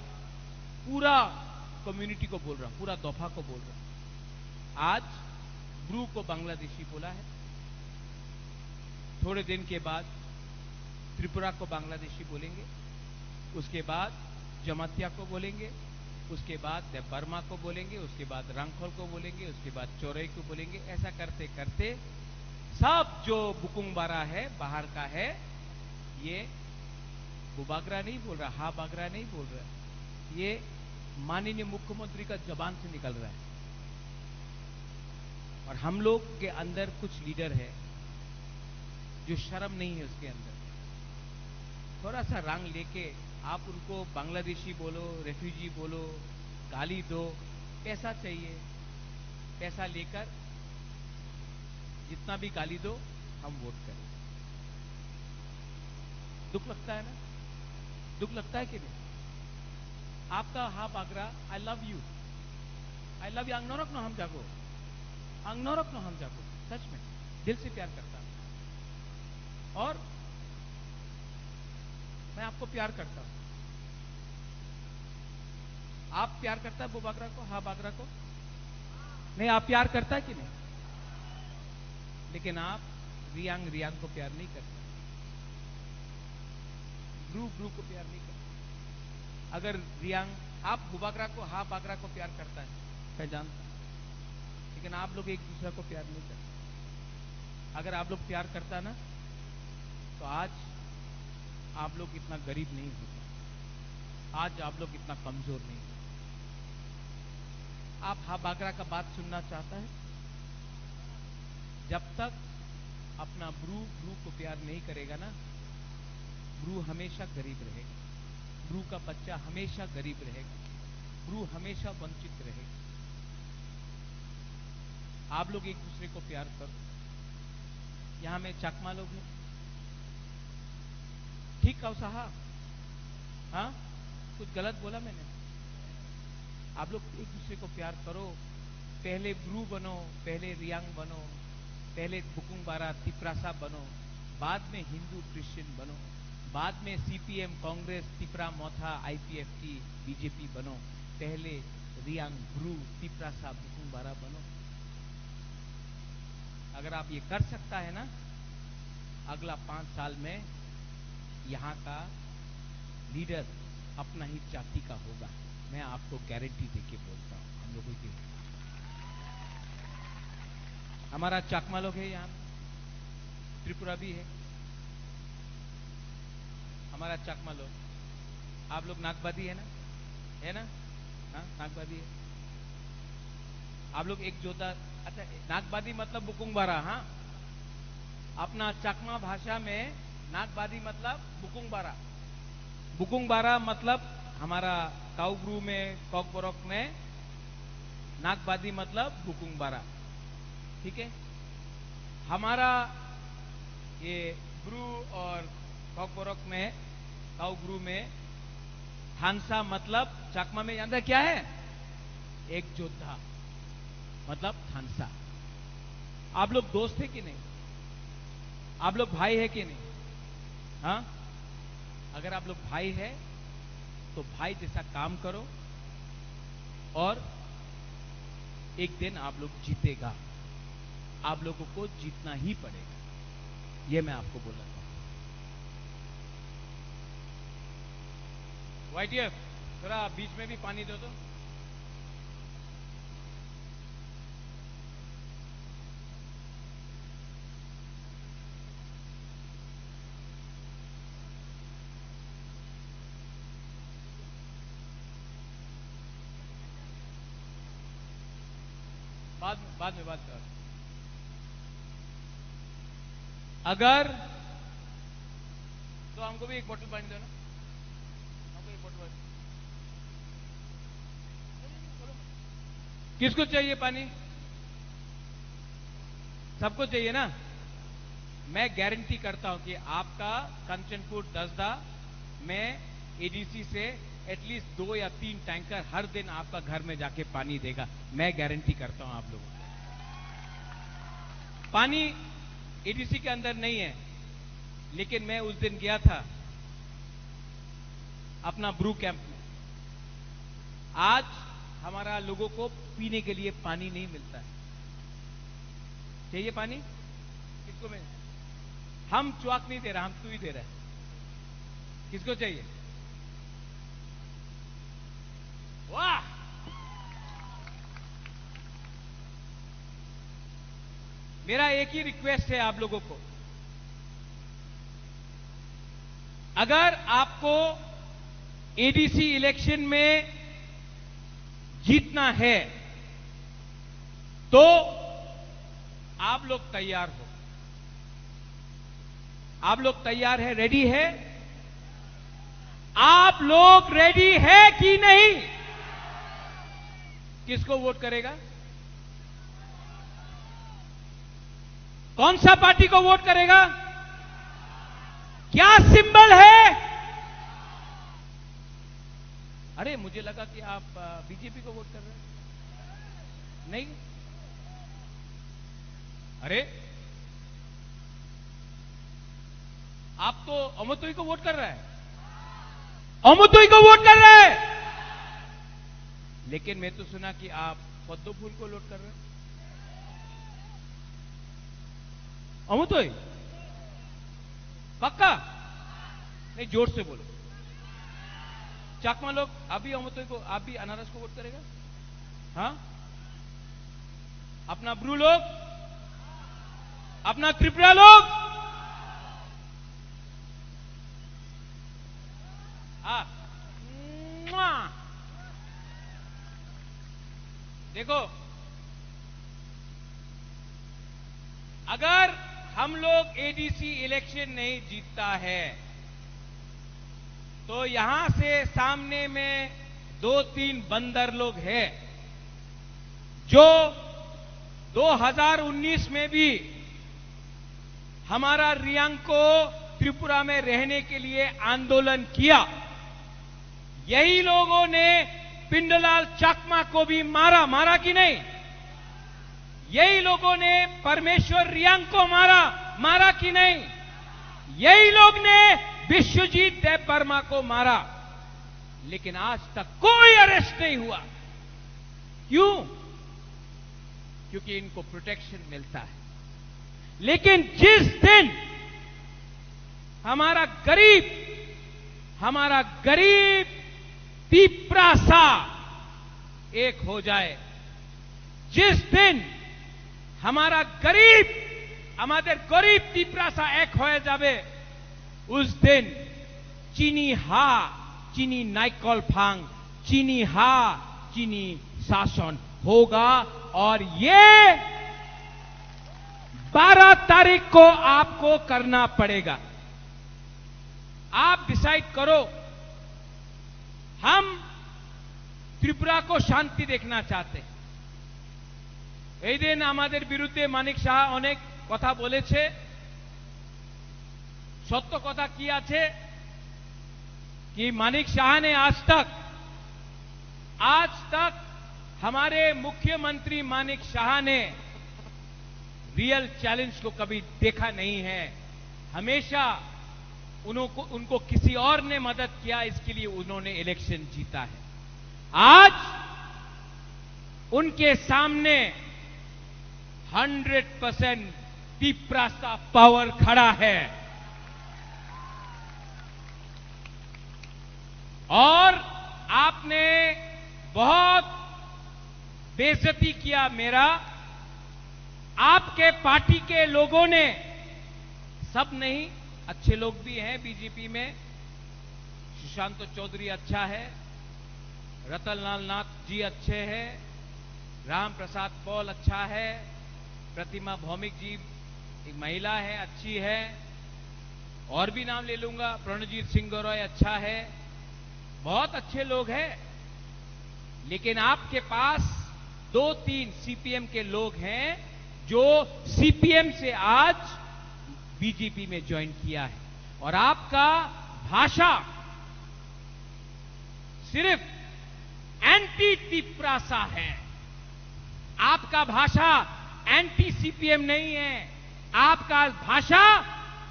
पूरा कम्युनिटी को बोल रहा हूं, पूरा दोफा को बोल रहा हूं। आज ब्रू को बांग्लादेशी बोला है, थोड़े दिन के बाद त्रिपुरा को बांग्लादेशी बोलेंगे, उसके बाद जमातिया को बोलेंगे, उसके बाद देबबर्मा को बोलेंगे, उसके बाद रांखल को बोलेंगे, उसके बाद चोरई को बोलेंगे। ऐसा करते करते सब जो बुकुंग बारा है, बाहर का है, ये बुबागरा नहीं बोल रहा, हा बागरा नहीं बोल रहा, ये माननीय मुख्यमंत्री का जबान से निकल रहा है। और हम लोग के अंदर कुछ लीडर है जो शर्म नहीं है उसके अंदर। थोड़ा सा रंग लेके आप उनको बांग्लादेशी बोलो, रेफ्यूजी बोलो, गाली दो, पैसा चाहिए, पैसा लेकर जितना भी गाली दो, हम वोट करें। दुख लगता है ना? दुख लगता है कि नहीं? आपका हा Bagra, I love you, I love you, ang norok no hamjago, ang norok no hamjago, सच में, दिल से प्यार करता हूँ। और मैं आपको प्यार करता हूं। आप प्यार करता है बुबागरा को, हाँ बागरा को? नहीं, आप प्यार करता है कि नहीं? लेकिन आप रियांग, रियांग को प्यार नहीं करता, ब्रू, ब्रू को प्यार नहीं करता। अगर रियांग, आप बुबागरा को, हाँ बागरा को प्यार करता है, मैं जानता हूं, लेकिन आप लोग एक दूसरा को प्यार नहीं करते। अगर आप लोग प्यार करता ना, तो आज आप लोग इतना गरीब नहीं होता, आज आप लोग इतना कमजोर नहीं होता। आप हा बागरा का बात सुनना चाहता है? जब तक अपना ब्रू, ब्रू को प्यार नहीं करेगा ना, ब्रू हमेशा गरीब रहेगा, ब्रू का बच्चा हमेशा गरीब रहेगा, ब्रू हमेशा वंचित रहेगा। आप लोग एक दूसरे को प्यार करो। यहाँ में चकमा लोग हैं, ठीक कहो साहब? हाँ, कुछ गलत बोला मैंने? आप लोग एक दूसरे को प्यार करो। पहले ब्रू बनो, पहले रियांग बनो, पहले बुकुंगबारा तिप्रासा बनो, बाद में हिंदू क्रिश्चियन बनो, बाद में सीपीएम, कांग्रेस, तिप्रा मोथा, आईपीएफटी, बीजेपी बनो। पहले रियांग, ब्रू, तिप्रासा, बुकुंगबारा बनो। अगर आप ये कर सकता है ना, अगला पांच साल में यहाँ का लीडर अपना ही जाति का होगा। मैं आपको गारंटी देके बोलता हूँ, हम लोगों की, हमारा चाकमा लोग है यहाँ, त्रिपुरा भी है, हमारा चाकमा लोग। आप लोग नागबादी है ना? है ना? हाँ, नागबादी है। आप लोग एक जोधा, अच्छा, नागबादी मतलब बुकुंगबारा, हाँ? अपना चकमा भाषा में नागबादी मतलब बुकुंगबारा। बुकुंगबारा मतलब हमारा काउब्रू में, कॉकबोरोक में, नागबादी मतलब बुकुंगबारा। ठीक है? हमारा ये ब्रू और कॉकबोरोक में, काउब्रू में, थानसा मतलब चकमा में जानते हैं क्या है? एक योद्धा, मतलब थानसा। आप लोग दोस्त है कि नहीं? आप लोग भाई है कि नहीं? हाँ, अगर आप लोग भाई है तो भाई जैसा काम करो और एक दिन आप लोग जीतेगा, आप लोगों को जीतना ही पड़ेगा, ये मैं आपको बोलना चाहता हूँ। वाईटीएफ, थोड़ा बीच में भी पानी दे दो। बाद में, बाद में बात कर। अगर, तो हमको भी एक बोतल पानी दो ना, हमको एक बोतल पानी। किसको चाहिए पानी? सबको चाहिए ना? मैं गारंटी करता हूं कि आपका कंचनपुर दसदा में एडीसी से एटलीस्ट दो या तीन टैंकर हर दिन आपका घर में जाके पानी देगा। मैं गारंटी करता हूं आप लोगों को। पानी एडीसी के अंदर नहीं है, लेकिन मैं उस दिन गया था अपना ब्रू कैंप में। आज हमारा लोगों को पीने के लिए पानी नहीं मिलता है। चाहिए पानी? किसको में? हम च्वाक नहीं दे रहा, हम तू ही दे रहा है। किसको चाहिए? वाह! मेरा एक ही रिक्वेस्ट है आप लोगों को, अगर आपको एडीसी इलेक्शन में जीतना है तो आप लोग तैयार हो, आप लोग तैयार है, रेडी है? आप लोग रेडी है कि नहीं? किसको वोट करेगा? कौन सा पार्टी को वोट करेगा? क्या सिंबल है? अरे, मुझे लगा कि आप बीजेपी को वोट कर रहे हैं। नहीं? अरे, आप तो अमतोई को वोट कर रहे हैं, अमतोई को वोट कर रहे हैं, लेकिन मैं तो सुना कि आप पद्म फूल को वोट कर रहे हैं। अमतोई, पक्का? नहीं, जोर से बोलो। चाकमा लोग अभी अमतोई को, आप भी अनारस को वोट करेगा? हाँ, अपना ब्रू लोग, अपना त्रिपुरा लोग, हाँ। मुआ। देखो, अगर हम लोग एडीसी इलेक्शन नहीं जीतता है, तो यहां से सामने में दो तीन बंदर लोग हैं, जो दो हज़ार उन्नीस में भी हमारा रियांग को त्रिपुरा में रहने के लिए आंदोलन किया। यही लोगों ने पिंडलाल चाकमा को भी मारा, मारा कि नहीं? यही लोगों ने परमेश्वर रियांग को मारा, मारा कि नहीं? यही लोग ने विश्वजीत देव वर्मा को मारा, लेकिन आज तक कोई अरेस्ट नहीं हुआ। क्यों? क्योंकि इनको प्रोटेक्शन मिलता है। लेकिन जिस दिन हमारा गरीब, हमारा गरीब तिप्रासा एक हो जाए, जिस दिन हमारा गरीब, আমাদের গরিব তিপ্রাসা এক হয়ে যাবে, उस दिन चीनी हा, चीनी नाइकल फांग, चीनी हा, चीनी शासन होगा। और ये बारह तारीख को आपको करना पड़ेगा। आप डिसाइड करो। हम त्रिपुरा को शांति देखना चाहते हैं। এই দিন আমাদের বিরুদ্ধে মানিক সাহা অনেক কথা বলেছে। সত্য কথা কি আছে? कि मानिक शाह ने आज तक, आज तक हमारे मुख्यमंत्री मानिक शाह ने रियल चैलेंज को कभी देखा नहीं है। हमेशा उन्हों को, उनको किसी और ने मदद किया, इसके लिए उन्होंने इलेक्शन जीता है। आज उनके सामने हंड्रेड परसेंट तिप्रासा पावर खड़ा है। और आपने बहुत बेइज्जती किया मेरा। आपके पार्टी के लोगों ने, सब नहीं, अच्छे लोग भी हैं बीजेपी में, सुशांत चौधरी अच्छा है, रतनलाल नाथ जी अच्छे हैं, राम प्रसाद पॉल अच्छा है, प्रतिमा भौमिक जी एक महिला है, अच्छी है, और भी नाम ले लूंगा, प्रणजीत सिंह गौरव अच्छा है, बहुत अच्छे लोग हैं। लेकिन आपके पास दो तीन सीपीएम के लोग हैं जो सीपीएम से आज बीजेपी में ज्वाइन किया है। और आपका भाषा सिर्फ एंटी तिप्रासा है। आपका भाषा एंटी सीपीएम नहीं है, आपका भाषा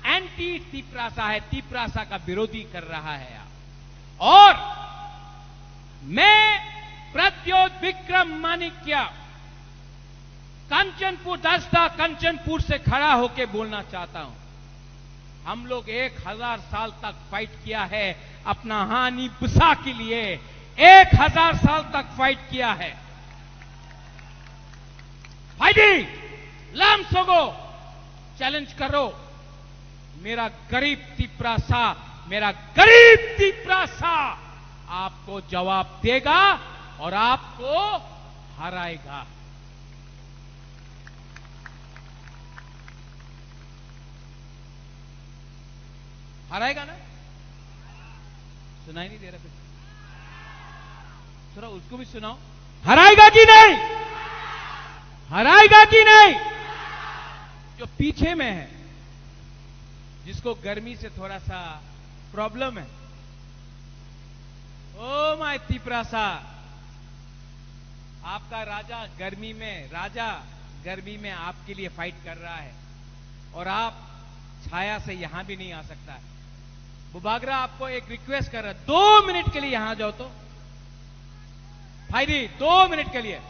एंटी तिप्रासा है, तिप्रासा का विरोधी कर रहा है आप। और मैं प्रद्योत विक्रम माणिक्य कंचनपुर, दसदा कंचनपुर से खड़ा होके बोलना चाहता हूं, हम लोग एक हज़ार साल तक फाइट किया है अपना हानि बुसा के लिए, एक हज़ार साल तक फाइट किया है। फाइटिंग, लाम सोगो, चैलेंज करो। मेरा गरीब तिप्रासा, मेरा गरीब तिप्रासा आपको जवाब देगा और आपको हराएगा। हराएगा ना? सुनाई नहीं दे रहा कुछ। थोड़ा उसको भी सुनाओ। हराएगा कि नहीं? हराएगा कि नहीं? जो पीछे में है, जिसको गर्मी से थोड़ा सा प्रॉब्लम है, ओ माय तिप्रासा, आपका राजा गर्मी में, राजा गर्मी में आपके लिए फाइट कर रहा है और आप छाया से यहां भी नहीं आ सकता है। बुबागरा आपको एक रिक्वेस्ट कर रहा है, दो मिनट के लिए यहां आ जाओ तो। भाई जी, दो मिनट के लिए।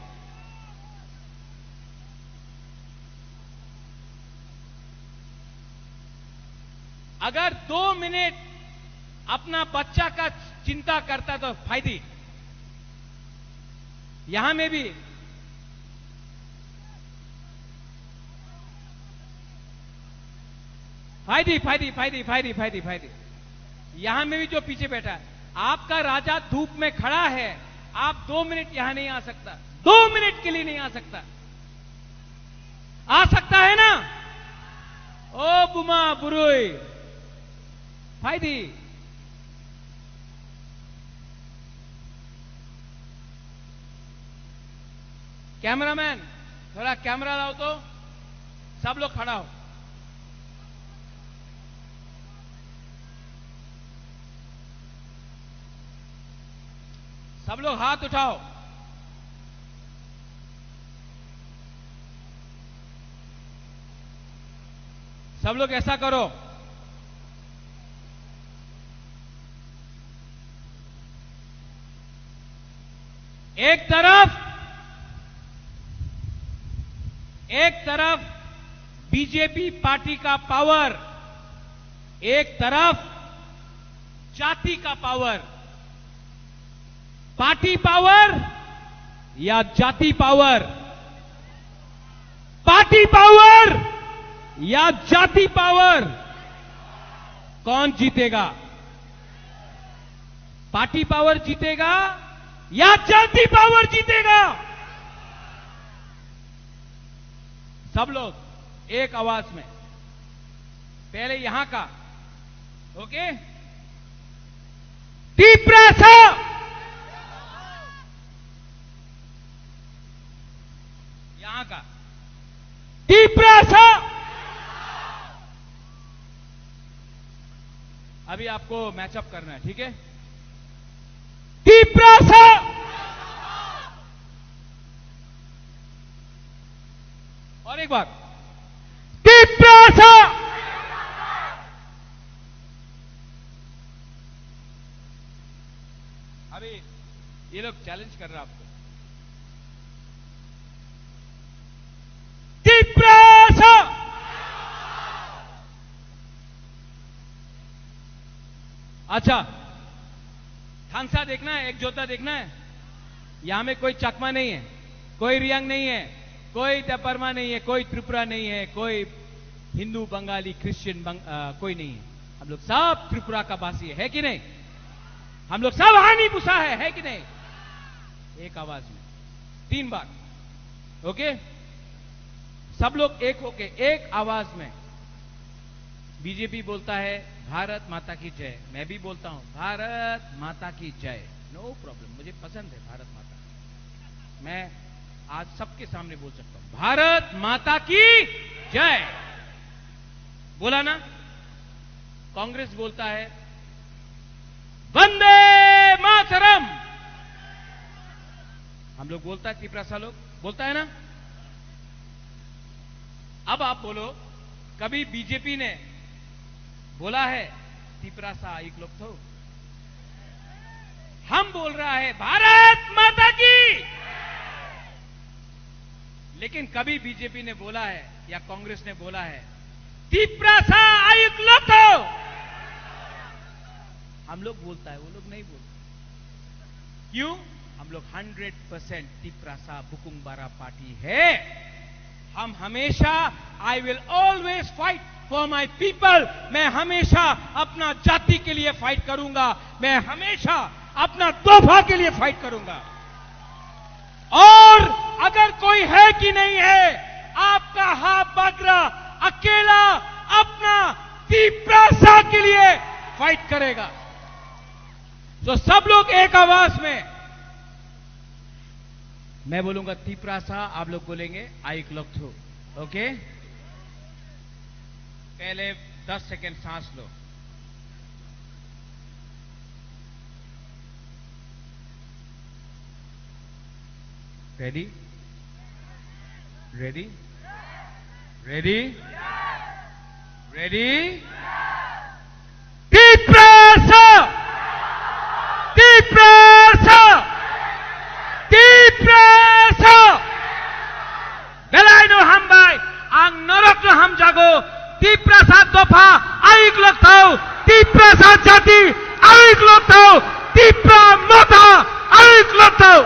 अगर दो मिनट अपना बच्चा का चिंता करता तो भाई जी, यहां में भी फायदी, फायदी, फायदी, फायदी, फायदी, फायदी। यहां में भी जो पीछे बैठा है, आपका राजा धूप में खड़ा है, आप दो मिनट यहां नहीं आ सकता, दो मिनट के लिए नहीं आ सकता। आ सकता है ना? ओ बुमा बुरुई, फायदी। कैमरामैन, थोड़ा कैमरा लाओ तो। सब लोग खड़ा हो। सब लोग हाथ उठाओ। सब लोग ऐसा करो। एक तरफ, एक तरफ बीजेपी पार्टी का पावर, एक तरफ जाति का पावर। पार्टी पावर या जाति पावर? पार्टी पावर या जाति पावर? कौन जीतेगा? पार्टी पावर जीतेगा या जाति पावर जीतेगा? सब लोग एक आवाज में, पहले यहां का, ओके? तिप्रसा, यहां का, तिप्रसा। अभी आपको मैचअप करना है, ठीक है? तिप्रसा। और एक बार, तिप्रसा। अभी ये लोग चैलेंज कर रहे हैं आपको। तिप्रसा। अच्छा, थांसा देखना है, एक जोता देखना है। यहां में कोई चकमा नहीं है, कोई रियांग नहीं है, कोई देबबर्मा नहीं है, कोई त्रिपुरा नहीं है, कोई हिंदू, बंगाली, क्रिश्चियन, बंग-, अ, कोई नहीं है। हम लोग सब त्रिपुरा का वासी है कि नहीं? हम लोग सब हानी पुसा है, है कि नहीं? एक आवाज में तीन बार। ओके, सब लोग एक होके एक आवाज में। बीजेपी बोलता है भारत माता की जय, मैं भी बोलता हूं भारत माता की जय, नो प्रॉब्लम, मुझे पसंद है भारत माता। मैं आज सबके सामने बोल सकता हूं भारत माता की जय। बोला ना? कांग्रेस बोलता है वंदे मातरम। हम लोग बोलता है, तिपरासा लोग बोलता है ना? अब आप बोलो, कभी बीजेपी ने बोला है तिपरासा आयुक लोग तो? हम बोल रहा है भारत माता की। लेकिन कभी बीजेपी ने बोला है या कांग्रेस ने बोला है तिपरासा आयुक लोग तो? हम लोग बोलता है, वो लोग नहीं बोलता। क्यों? हम लोग हंड्रेड परसेंट तिपरासा बुकुंगबारा पार्टी है। हम हमेशा, I will always fight for my people, मैं हमेशा अपना जाति के लिए फाइट करूंगा, मैं हमेशा अपना दोफा के लिए फाइट करूंगा। और अगर कोई है कि नहीं है आपका हा बागरा अकेला अपना तिपरासा के लिए फाइट करेगा, तो सब लोग एक आवाज में, मैं बोलूंगा तिपरासा, आप लोग बोलेंगे आयुक लोग थू। ओके, पहले दस सेकंड सांस लो। Ready? Ready? Ready? Ready? Tiprasa! Tiprasa! Tiprasa! Belai no hambai, ang norok no hamjago, Tiprasa dopha ayuk lok thau, Tiprasa jati ayuk lok thau, Tipra motha ayuk lok thau.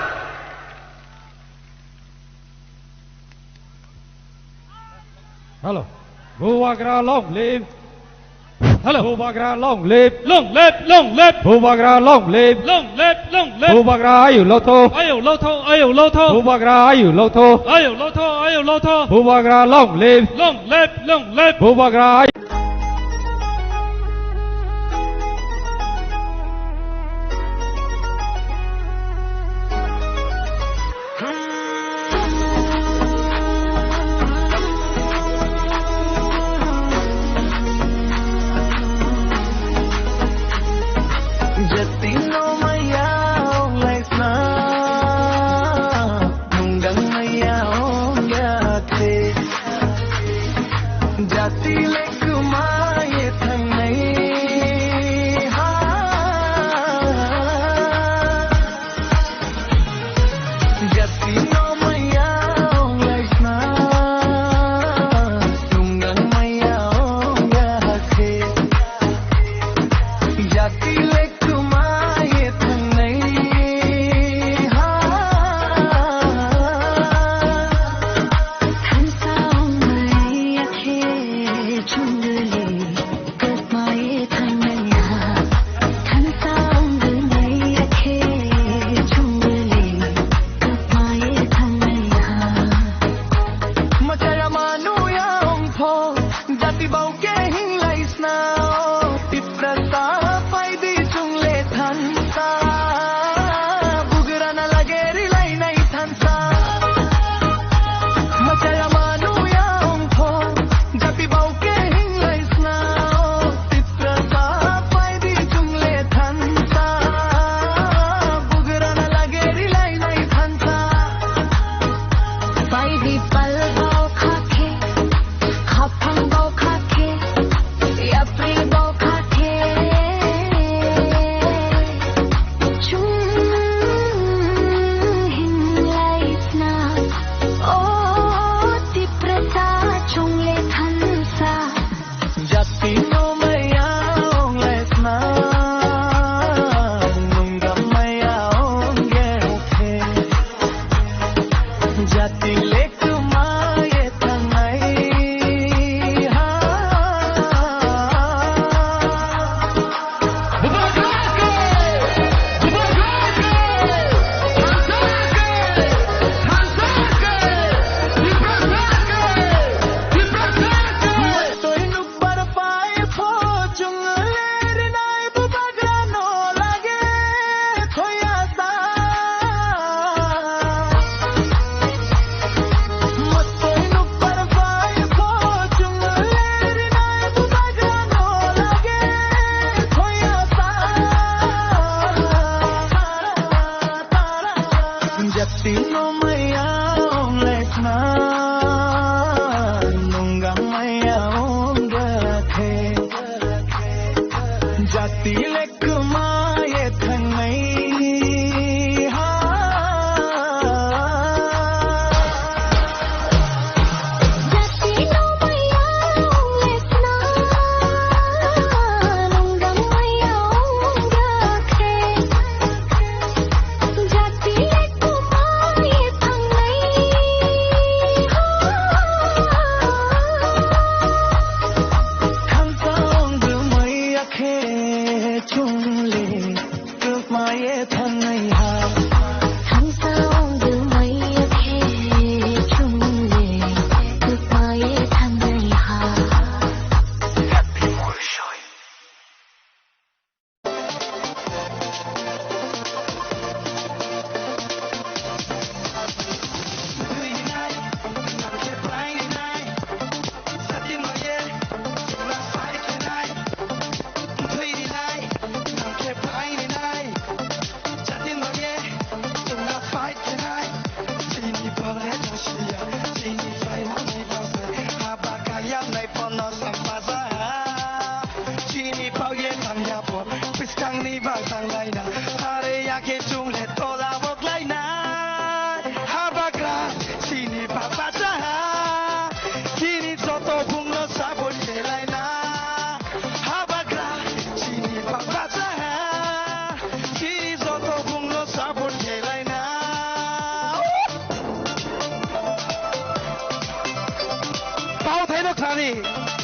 Hello. Bubagra long live. Hello. Bubagra long live. Long live, long live. Bubagra long live. Long live, long live. Bubagra ayu lotho. Ayu lotho, ayu lotho. Bubagra ayu lotho. Ayu lotho, ayu lotho. Bubagra long live. Long live, long live. Bubagra ayu. Jati no maya ong laisna, nungdang maya ong yakhe. Jati le kwmai thangnai ha. Jati no maya ong laisna, nungdang maya ong yakhe. Jati le kwmai thangnai ha. Thansa ong maya khe chungli. Kwmai thangnai ha, thansa ongwi nai ya khe chungli. Kwmai thangnai ha. Machaya manu ya ongpho, jati bau ke hinglai sna. Tiprasa paidi chungle thansa, bugrana lage rilai nai thansa. Machaya manu ya ongpho, jati bau ke hinglai sna. Tiprasa paidi chungle thansa, bugrana lage rilai nai thansa. Paidi pal bau khakhe, khaphang bau khakhe, yapri bau khakhe. Chung hinglai sna, o Tiprasa chungle thansa. Jati no maya ong laisna, nungdang maya ong yakhe. Jati le kwmai thangnai ha. Jati no maya ong laisna, nungdang maya ong yakhe. Jati le kwmai thangnai ha.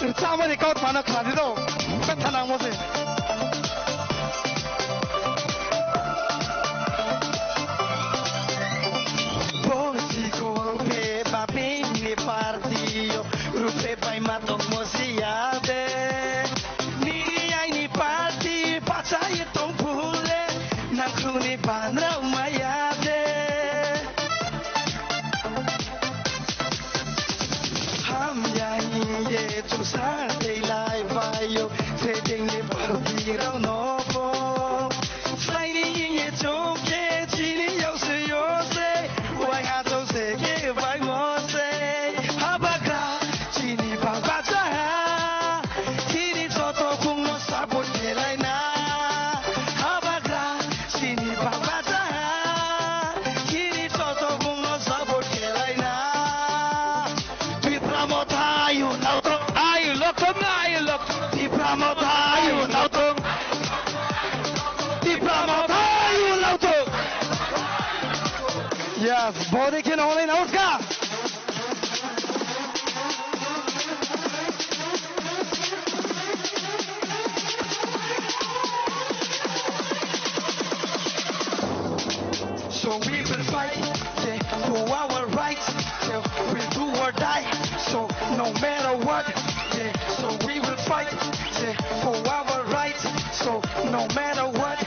Chamani kau mano khladi do. Betha nangmo se. Bosi kol pe ba bini party yo. Rupe bai ma tong mo si ya de. Nini aini party pacha ye tong pule. Nang khuni ban rau ma ya de. Hamya hingye chuksa tei lai baio, sedengni party rokno bo. Saini hingye chukhe chini yose yose, wai ha chose ke bai mose. Habagra chini baba cha. Chini joto bungno support khlaina. Habagra chini baba cha. Chini joto bungno support khlaina. Tipra Motha ayu lauto. Ayu lokthong, ayu lokthong. Tipra Motha ayu lauto. Tipra Motha ayu lauto. Yes, body can only nauska. So we will fight, yeah, for our rights, yeah, we'll do or die. So no matter what, yeah, so we will fight, yeah, for our rights. So no matter what,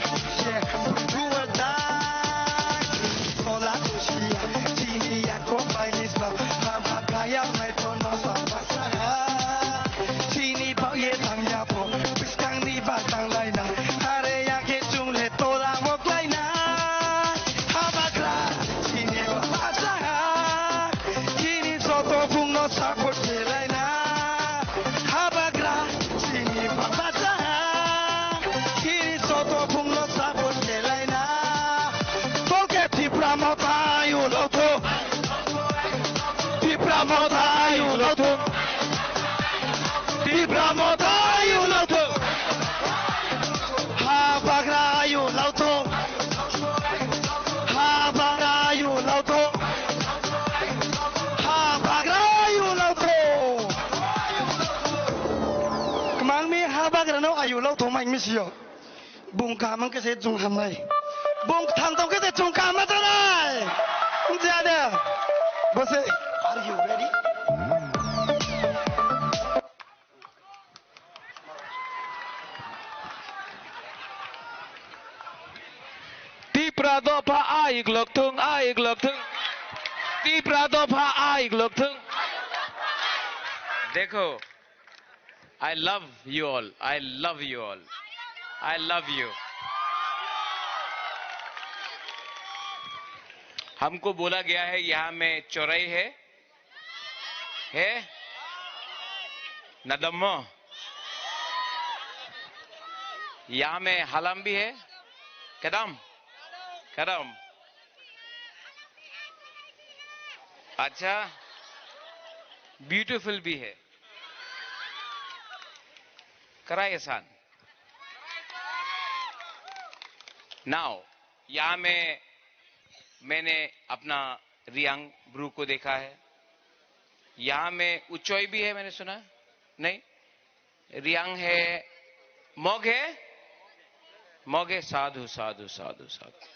yeah, we do or die. Tola kusia, chini ya kombai ni slam, ham ha kaya mai tono sa pasara. Chini bak ye tang ya po, piskang ni bak tang lai na. Are ya ke chung le tola mo klai na. Habagra, chini bak pasara. Chini joto bungno support khlaina. Habagra, chini baba cha. Chini joto bungno support khlaina. Tolke Tipra Motha ayu lauto. Tipra Motha ayu lauto. Tipra Motha ayu lauto. Habagra ayu lauto. Habagra ayu lauto. Habagra ayu lauto. Kwmangmi habagrano ayu lauto mai misio. Bung kaham khe se chung hamnai. Bung thangtong khe se chung kaham chanai. Jade. Bose. Are you ready? Tipra dopha aik lokthung, aik lokthung. Tipra dopha aik lokthung. Dekho, I love you all, I love you all, I love you. हमको बोला गया है, यहाँ में चौराही है, है ना दम्मो? यहाँ में हलम भी है, कदम, कदम। अच्छा, ब्यूटीफुल भी है। कराए एहसान। नाउ, यहाँ में मैंने अपना रियांग ब्रू को देखा है। यहाँ में उचोई भी है, मैंने सुना? नहीं? रियांग है, मग है? मग है, साधु, साधु, साधु, साधु।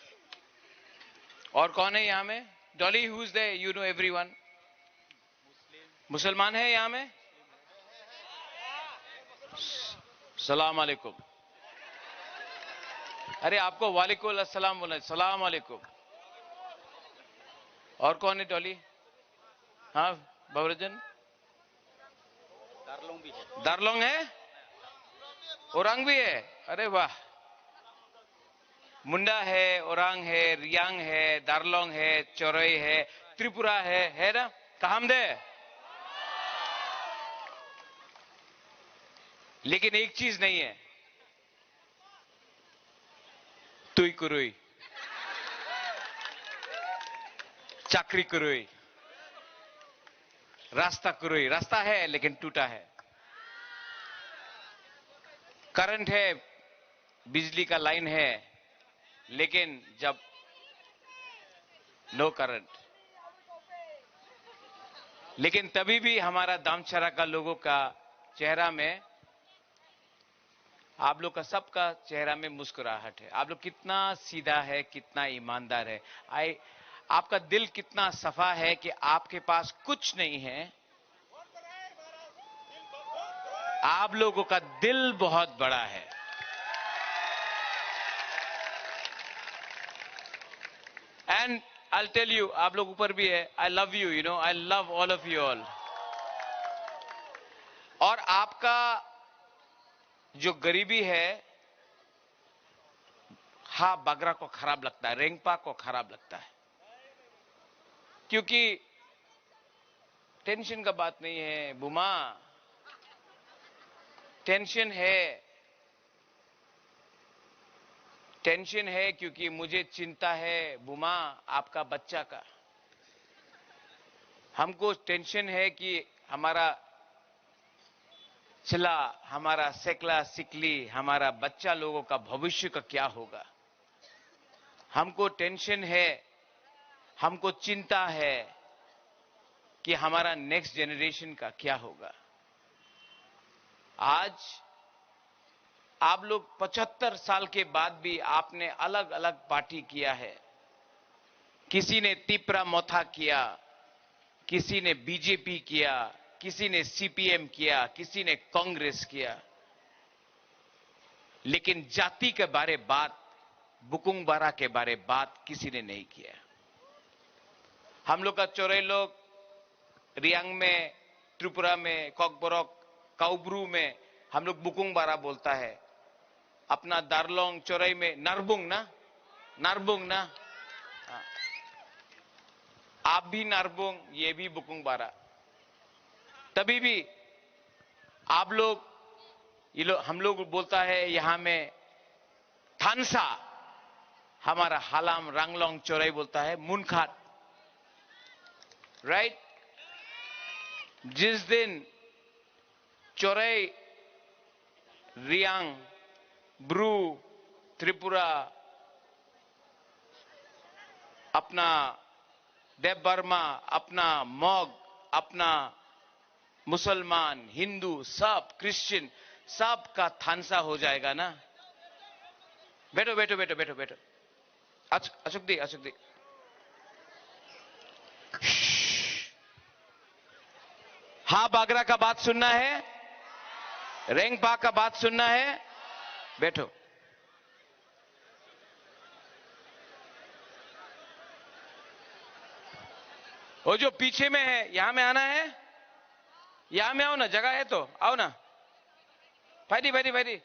और कौन है यहाँ में? Dolly, who is there? You know everyone. मुसलमान है यहाँ में? सलाम अलैकुम। अरे, आपको वालेकुम अस्सलाम बोलना है, सलाम अलैकुम। और कौन है डॉली? हाँ, बाबराजन? दारलोंग भी है। दारलोंग है? औरंग भी है? अरे वाह। मुंडा है, औरंग है, रियांग है, दारलोंग है, चोरई है, त्रिपुरा है, है ना? कहाम दे? लेकिन एक चीज नहीं है। Tui kwrwi. Chakri kwrwi. Rasta kwrwi. Rasta hai, lekin tuta hai. Current hai, bijli ka line hai, lekin jab no current. लेकिन तभी भी हमारा दामचरा का लोगों का चेहरा में, आप लोग का, सबका चेहरा में मुस्कुराहट है। आप लोग कितना सीधा है, कितना ईमानदार है। आई, आपका दिल कितना सफा है कि आपके पास कुछ नहीं है, आप लोगों का दिल बहुत बड़ा है। And I'll tell you, आप लोग ऊपर भी है, I love you, you know, I love all of you all. और आपका जो गरीबी है, हा बागरा को खराब लगता है, रेंगपा को खराब लगता है, क्योंकि टेंशन का बात नहीं है बुमा, टेंशन है, टेंशन है क्योंकि मुझे चिंता है बुमा, आपका बच्चा का। हमको टेंशन है कि हमारा चला, हमारा सेकला सिकली, हमारा बच्चा लोगों का भविष्य का क्या होगा। हमको टेंशन है, हमको चिंता है कि हमारा नेक्स्ट जनरेशन का क्या होगा। आज आप लोग पचहत्तर साल के बाद भी आपने अलग-अलग पार्टी किया है। किसी ने तिपरा मोथा किया, किसी ने बीजेपी किया, किसी ने सीपीएम किया, किसी ने कांग्रेस किया, लेकिन जाति के बारे बात, बुकुंग बारा के बारे बात किसी ने नहीं किया। हम लोग का चोरई लोग रियांग में, त्रिपुरा में, ककबरक, काउब्रू में हम लोग बुकुंग बारा बोलता है। अपना दारलोंग चोरई में नारबुंग ना, नारबुंग ना। हाँ। आप भी नारबुंग, ये भी बुकुंग बारा। तभी भी आप लोग, ये लोग, हम लोग बोलता है यहाँ में थानसा, हमारा हालाम रांगलोंग चोरई बोलता है मुनखाट। राइट? जिस दिन चोरई, रियांग, ब्रू, त्रिपुरा, अपना देबबर्मा, अपना मग, अपना मुसलमान, हिंदू, सब क्रिश्चियन, सब का थानसा हो जाएगा ना। बैठो, बैठो, बैठो, बैठो, बैठो। अच-, अचुक दी, अचुक दी। हा बागरा का बात सुनना है, रेंगपा का बात सुनना है, बैठो। वो जो पीछे में है, यहाँ में आना है, यहाँ में आओ ना, जगह है तो आओ ना। भाई दी, भाई दी, भाई दी,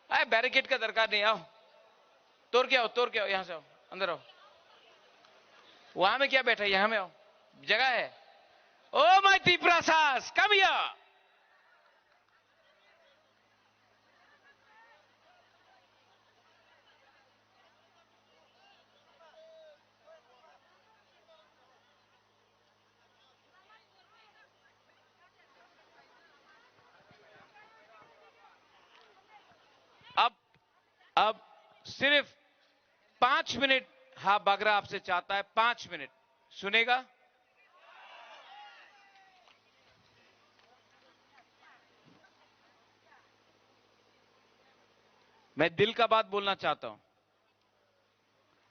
अरे बैरिकेड का दरकार नहीं, आओ। तोड़ के आओ, तोड़ के आओ, यहाँ से आओ, अंदर आओ। वहां में क्या बैठा है, यहाँ में आओ, जगह है। ओ माय तिप्रासास, कम हियर। अब, अब सिर्फ पांच मिनट हा बागरा आपसे चाहता है, पांच मिनट सुनेगा। मैं दिल का बात बोलना चाहता हूं।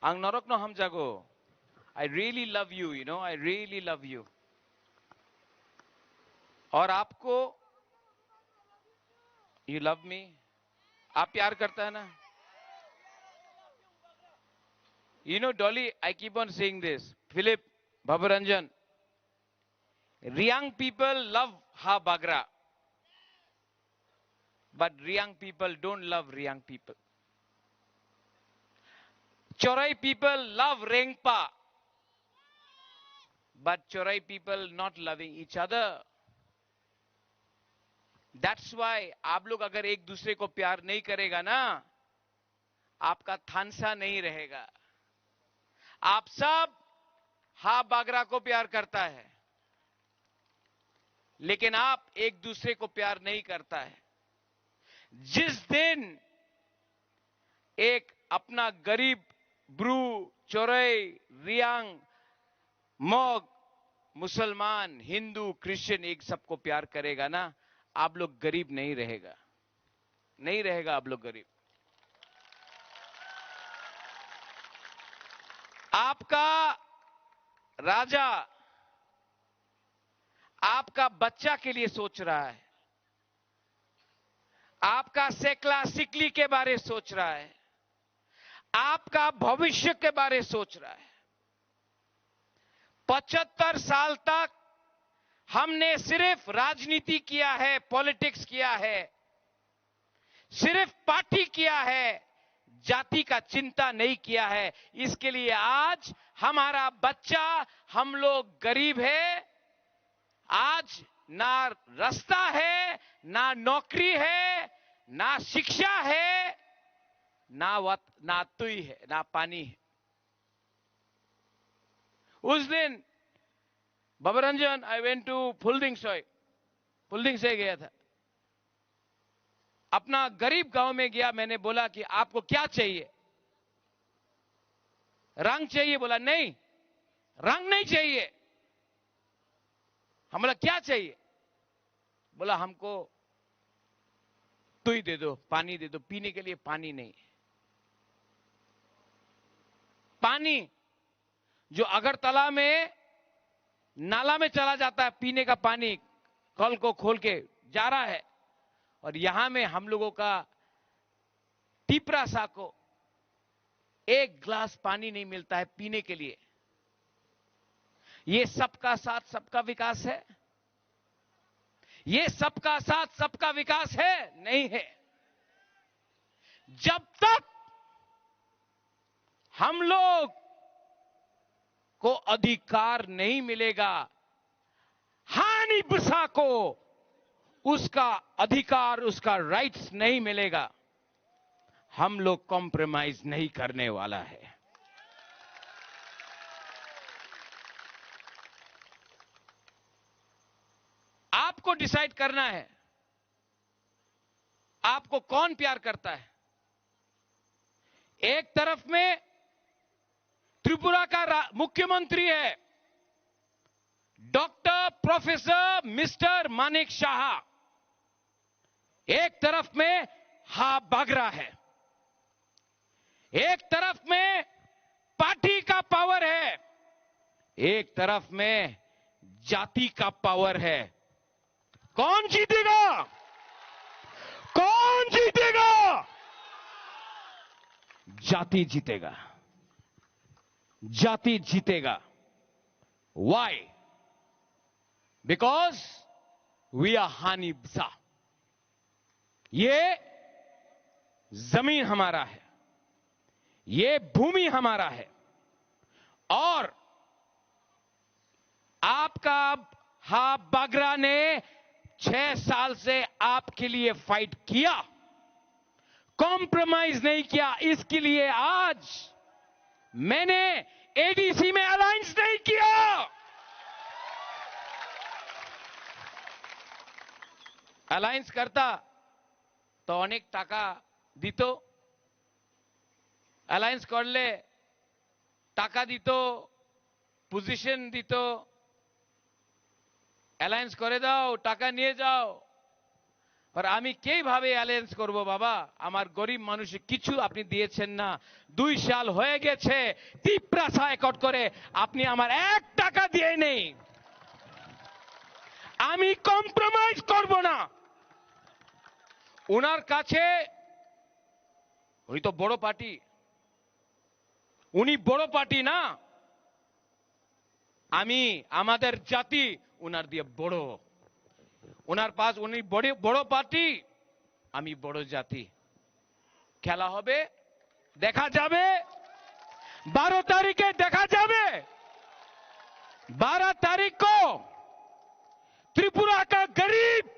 Ang norokno hamjago. I really love you, you know, I really love you. और आपको, you love me? आप प्यार करता है ना? You know, Dolly, I keep on saying this. Philip, Baburanjan, Riang people love Ha Bagra, but Riang people don't love Riang people. Chorai people love Rengpa, but Chorai people not loving each other. That's why आप लोग अगर एक दूसरे को प्यार नहीं करेगा ना, आपका थानसा नहीं रहेगा। आप सब हा बागरा को प्यार करता है, लेकिन आप एक दूसरे को प्यार नहीं करता है। जिस दिन एक अपना गरीब ब्रू, चोरई, रियांग, मग, मुसलमान, हिंदू, क्रिश्चियन, एक सबको प्यार करेगा ना, आप लोग गरीब नहीं रहेगा, नहीं रहेगा आप लोग गरीब। आपका राजा आपका बच्चा के लिए सोच रहा है, आपका सेकला सिकली के बारे सोच रहा है, आपका भविष्य के बारे सोच रहा है। पचहत्तर साल तक हमने सिर्फ राजनीति किया है, पॉलिटिक्स किया है, सिर्फ पार्टी किया है, जाति का चिंता नहीं किया है। इसके लिए आज हमारा बच्चा, हम लोग गरीब है। आज ना रास्ता है, ना नौकरी है, ना शिक्षा है, ना वत-, ना तुई है, ना पानी है। उस दिन, बाबा रंजन, I went to फुलदिंग सोय, फुलदिंग से गया था। अपना गरीब गांव में गया, मैंने बोला कि आपको क्या चाहिए, रंग चाहिए? बोला, नहीं, रंग नहीं चाहिए। हम बोला, क्या चाहिए? बोला, हमको तुई दे दो, पानी दे दो, पीने के लिए पानी नहीं। पानी जो अगरतला में नाला में चला जाता है, पीने का पानी कल को खोल के जा रहा है, और यहां में हम लोगों का तिपरासा को एक ग्लास पानी नहीं मिलता है पीने के लिए। ये सबका साथ सबका विकास है? ये सबका साथ सबका विकास है? नहीं है। जब तक हम लोग को अधिकार नहीं मिलेगा, हानि बसा को उसका अधिकार, उसका राइट्स नहीं मिलेगा, हम लोग कॉम्प्रोमाइज नहीं करने वाला है। आपको डिसाइड करना है, आपको कौन प्यार करता है। एक तरफ में त्रिपुरा का रा-, मुख्यमंत्री है डॉक्टर प्रोफेसर मिस्टर मानिक साहा, एक तरफ में हा बागरा है, एक तरफ में पार्टी का पावर है, एक तरफ में जाति का पावर है। कौन जीतेगा? कौन जीतेगा? जाति जीतेगा, जाति जीतेगा। Why? Because we are हानि बसा। ये जमीन हमारा है, ये भूमि हमारा है, और आपका हा बागरा ने छह साल से आपके लिए फाइट किया, कॉम्प्रोमाइज नहीं किया। इसके लिए आज मैंने एडीसी में अलायंस नहीं किया। অ্যালায়েন্স করতা তো অনেক টাকা দিত, অ্যালায়েন্স করলে টাকা দিত, পজিশন দিত, অ্যালায়েন্স করে দাও, টাকা নিয়ে যাও। আর আমি কিভাবে অ্যালায়েন্স করব বাবা? আমার গরিব মানুষে কিছু আপনি দিয়েছেন না। দুই সাল হয়ে গেছে, তিপ্রাসা অ্যাকর্ড করে আপনি আমার এক টাকা দিয়ে নেই। আমি কম্প্রোমাইজ করব না। ওনার কাছে, উনি তো বড় পার্টি, উনি বড় পার্টি না, আমি, আমাদের জাতি ওনার দিয়ে বড়। ওনার পাশ, উনি বড়, বড় পার্টি, আমি বড় জাতি। খেলা হবে, দেখা যাবে, বারো তারিখে দেখা যাবে। बारह तारीख को त्रिपुरा का गरीब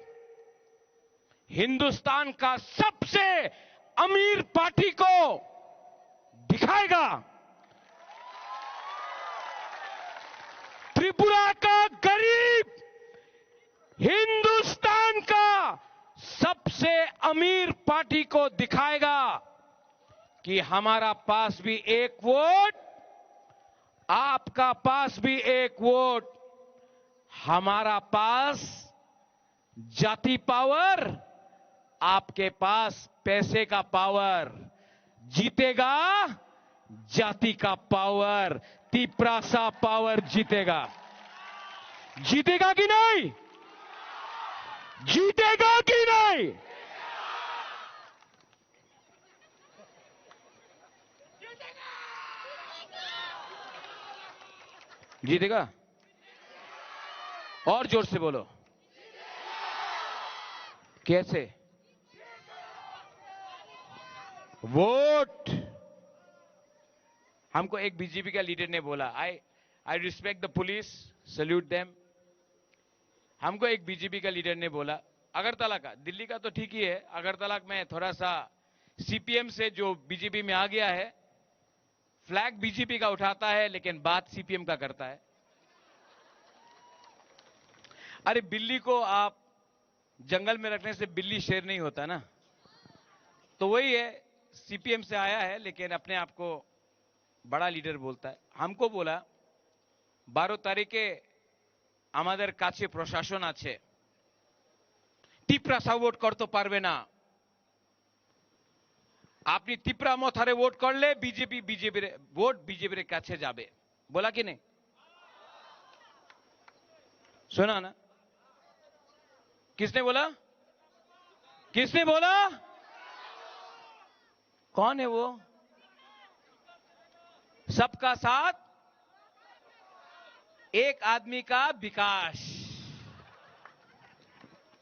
हिंदुस्तान का सबसे अमीर पार्टी को दिखाएगा। त्रिपुरा का गरीब हिंदुस्तान का सबसे अमीर पार्टी को दिखाएगा कि हमारा पास भी एक वोट, आपका पास भी एक वोट, हमारा पास जाति पावर, आपके पास पैसे का पावर, जीतेगा जाति का पावर, तिपरासा पावर जीतेगा। जीतेगा कि नहीं? जीतेगा कि नहीं? जीतेगा। और जोर से बोलो। कैसे? वोट। हमको एक बीजेपी का लीडर ने बोला, I I respect the police, salute them. हमको एक बीजेपी का लीडर ने बोला, अगरतला का, दिल्ली का तो ठीक ही है, अगरतला में थोड़ा सा सीपीएम से जो बीजेपी में आ गया है, फ्लैग बीजेपी का उठाता है लेकिन बात सीपीएम का करता है। अरे, बिल्ली को आप जंगल में रखने से बिल्ली शेर नहीं होता ना। तो वही है, सीपीएम से आया है लेकिन अपने आप को बड़ा लीडर बोलता है। हमको बोला, বারো তারিখে আমাদের কাছে প্রশাসন আছে, তিপ্রাসা ভোট করতে পারবে না। আপনি তিপ্রা মথারে ভোট করলে বিজেপি, বিজেপির ভোট বিজেপির কাছে যাবে। बोला कि नहीं? सुना ना? किसने बोला? किसने बोला? कौन है वो? सबका साथ, एक आदमी का विकास।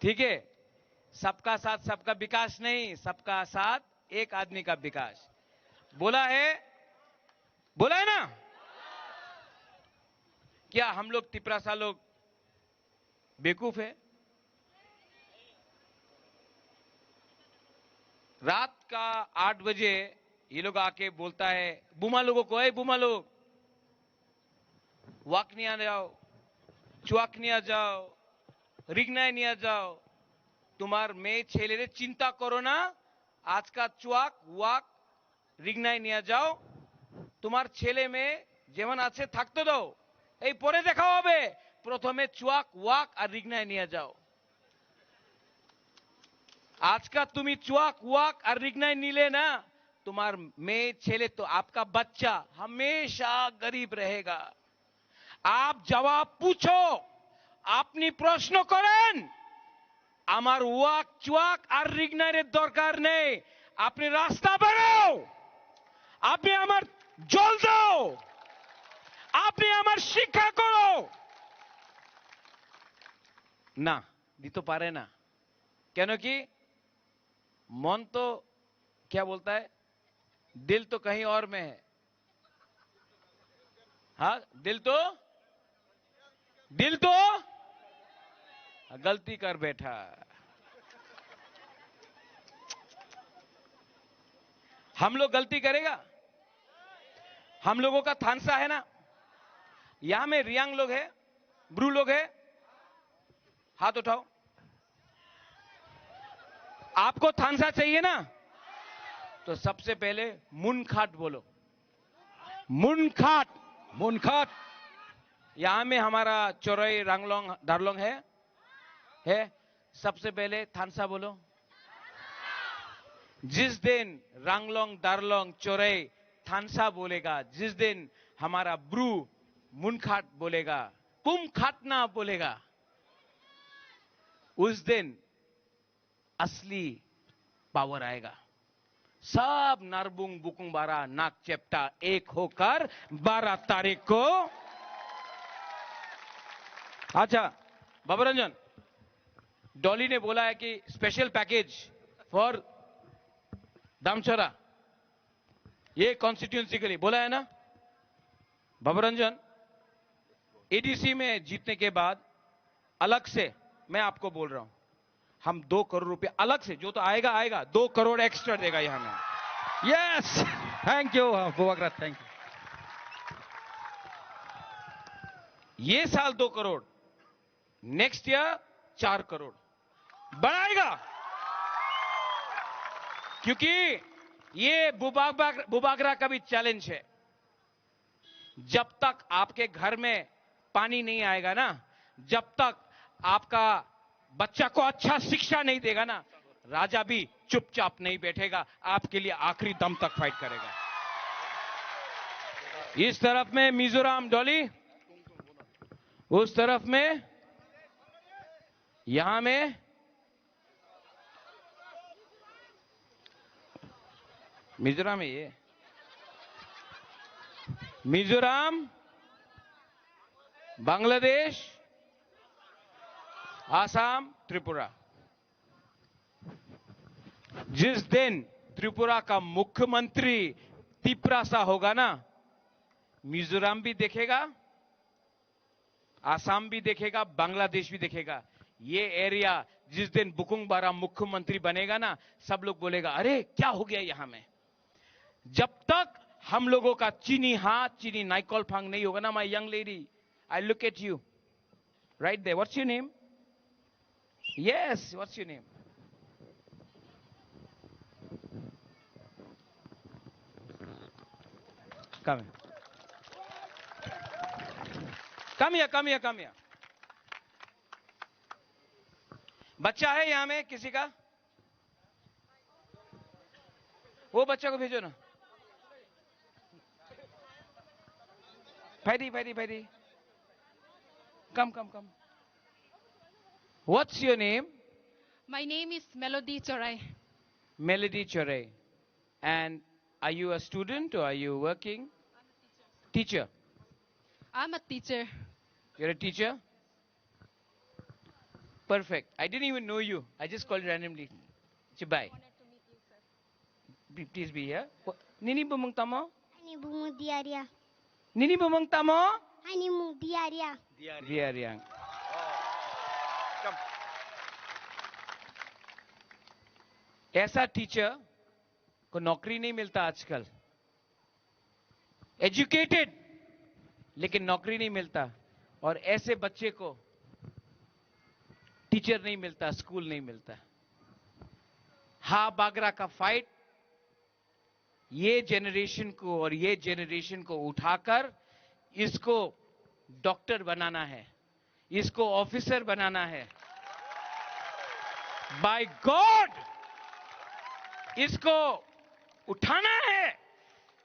ठीक है, सबका साथ सबका विकास नहीं, सबका साथ एक आदमी का विकास। बोला है, बोला है ना? क्या हम लोग तिपरासा लोग बेवकूफ है? रात का आठ बजे ये लोग आके बोलता है बुमा लोगों को, ए बुमा लोग, वाक নিয়ে যাও, চুয়াক নিয়ে যাও, রিগনাই নিয়ে যাও। তোমার মেয়ে ছেলেরে চিন্তা করো না, আজকা চুয়াক ওয়াক রিগনাই নিয়ে যাও। তোমার ছেলে মেয়ে যেমন আছে থাকতে দাও, এই পরে দেখা হবে। প্রথমে চুয়াক ওয়াক আর রিগনাই নিয়ে যাও। আজকা তুমি চুয়াক ওয়াক আর রিগনাই নিলে না, তোমার মেয়ে ছেলে তো, आपका बच्चा हमेशा गरीब रहेगा। आप जवाब पूछो, আপনি প্রশ্ন করেন। আমার ওয়াক চুয়াক আর রিগনাইরের দরকার নেই। আপনি রাস্তা বানাও, আপনি আমার জল দাও, আপনি আমার শিক্ষা করো। না, দিতে পারে না। কেন কি? মন তো, क्या बोलता है, दिल तो कहीं और में है। हाँ, दिल तो, दिल तो गलती कर बैठा। हम लोग गलती करेगा? हम लोगों का थानसा है ना, यहाँ में रियांग लोग है, ब्रू लोग है, हाथ उठाओ। आपको थानसा चाहिए ना, तो सबसे पहले मुनखाट बोलो। मुनखाट। मुनखाट। यहाँ में हमारा चोरई रांगलोंग दारलोंग है, है। सबसे पहले थानसा बोलो। जिस दिन रांगलोंग दारलोंग चोरई थानसा बोलेगा, जिस दिन हमारा ब्रू मुनखाट बोलेगा, कुमखाटना बोलेगा, उस दिन असली पावर आएगा। सब नारबुंग बुकुंग बारा नाक चेप्टा एक होकर बारह तारीख को। अच्छा, बाबा रंजन, डॉली ने बोला है कि स्पेशल पैकेज फॉर दामचोरा, ये कॉन्स्टिट्यूएंसी के लिए बोला है ना? बाबा रंजन, एडीसी में जीतने के बाद अलग से, मैं आपको बोल रहा हूं, हम दो करोड़ रुपया अलग से, जो तो आएगा आएगा, दो करोड़ एक्स्ट्रा देगा यहाँ में। यस, थैंक यू बुबाग्रा, थैंक यू। ये साल दो करोड़, नेक्स्ट ईयर चार करोड़ बढ़ाएगा, क्योंकि ये बुबाग्रा, बुबाग्रा का भी चैलेंज है। जब तक आपके घर में पानी नहीं आएगा ना, जब तक आपका बच्चा को अच्छा शिक्षा नहीं देगा ना, राजा भी चुपचाप नहीं बैठेगा, आपके लिए आखिरी दम तक फाइट करेगा। इस तरफ में मिजोरम डोली, उस तरफ में, यहां में मिजोरम है ये। मिजोरम, बांग्लादेश, आसाम, त्रिपुरा। जिस दिन त्रिपुरा का मुख्यमंत्री तिपरासा होगा ना, मिजोरम भी देखेगा, आसाम भी देखेगा, बांग्लादेश भी देखेगा। ये एरिया, जिस दिन बुकुंग बारा मुख्यमंत्री बनेगा ना, सब लोग बोलेगा, "अरे, क्या हो गया यहाँ में?" जब तक हम लोगों का चीनी हाथ, चीनी नाइकोल फांग नहीं होगा ना, my young lady, I look at you right there. What's your name? Yes, what's your name? Come here. Come here, come here, come here. बच्चा है यहाँ में किसी का? वो बच्चा को भेजो ना। भाई, भाई, भाई। Come, come, come. What's your name? My name is Melody Chorai. Melody Chorai. And are you a student or are you working? Teacher. I'm a teacher. You're a teacher? Perfect. I didn't even know you. I just called randomly. Chibai. Please be here. Nini bumung tamo? Ani bumung Diaria. Nini bumung tamo? Ani mung Diaria. Diaria. ऐसा टीचर को नौकरी नहीं मिलता आजकल। एजुकेटेड, लेकिन नौकरी नहीं मिलता। और ऐसे बच्चे को टीचर नहीं मिलता, स्कूल नहीं मिलता। हा बागरा का फाइट ये जनरेशन को और ये जनरेशन को उठाकर इसको डॉक्टर बनाना है, इसको ऑफिसर बनाना है। बाय गॉड, इसको उठाना है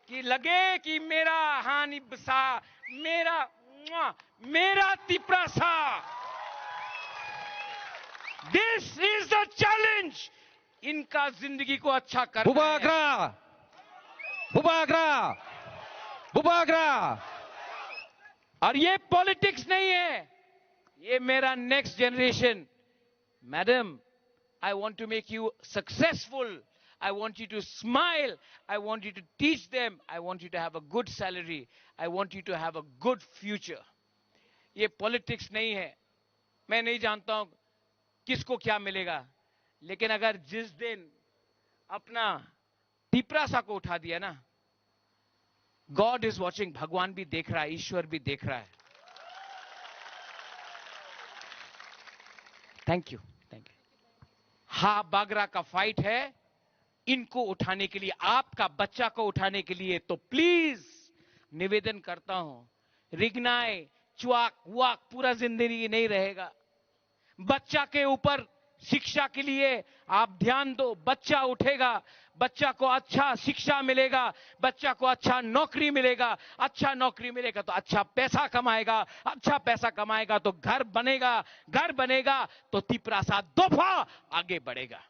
कि लगे कि मेरा हानि बसा, मेरा, मेरा Tiprasa. This is the challenge. इनका जिंदगी को अच्छा करना है। Bubagra! Bubagra! Bubagra! और ये पॉलिटिक्स नहीं है, ये मेरा next generation. Madam, I want to make you successful. I want you to smile. I want you to teach them. I want you to have a good salary. I want you to have a good future. ये पॉलिटिक्स नहीं है। मैं नहीं जानता हूं किसको क्या मिलेगा, लेकिन अगर जिस दिन अपना तिपरासा को उठा दिया ना, गॉड इज वॉचिंग, भगवान भी देख रहा है, ईश्वर भी देख रहा है। Thank you, thank you. हा बागरा का फाइट है, इनको उठाने के लिए, आपका बच्चा को उठाने के लिए। तो प्लीज निवेदन करता हूं, रिगनाय, च्वाक वाक पूरा जिंदगी नहीं रहेगा। बच्चा के ऊपर शिक्षा के लिए आप ध्यान दो। बच्चा उठेगा, बच्चा को अच्छा शिक्षा मिलेगा, बच्चा को अच्छा नौकरी मिलेगा, अच्छा नौकरी मिलेगा तो अच्छा पैसा कमाएगा, अच्छा पैसा कमाएगा तो घर बनेगा, घर बनेगा तो तिपरासा दोफा आगे बढ़ेगा।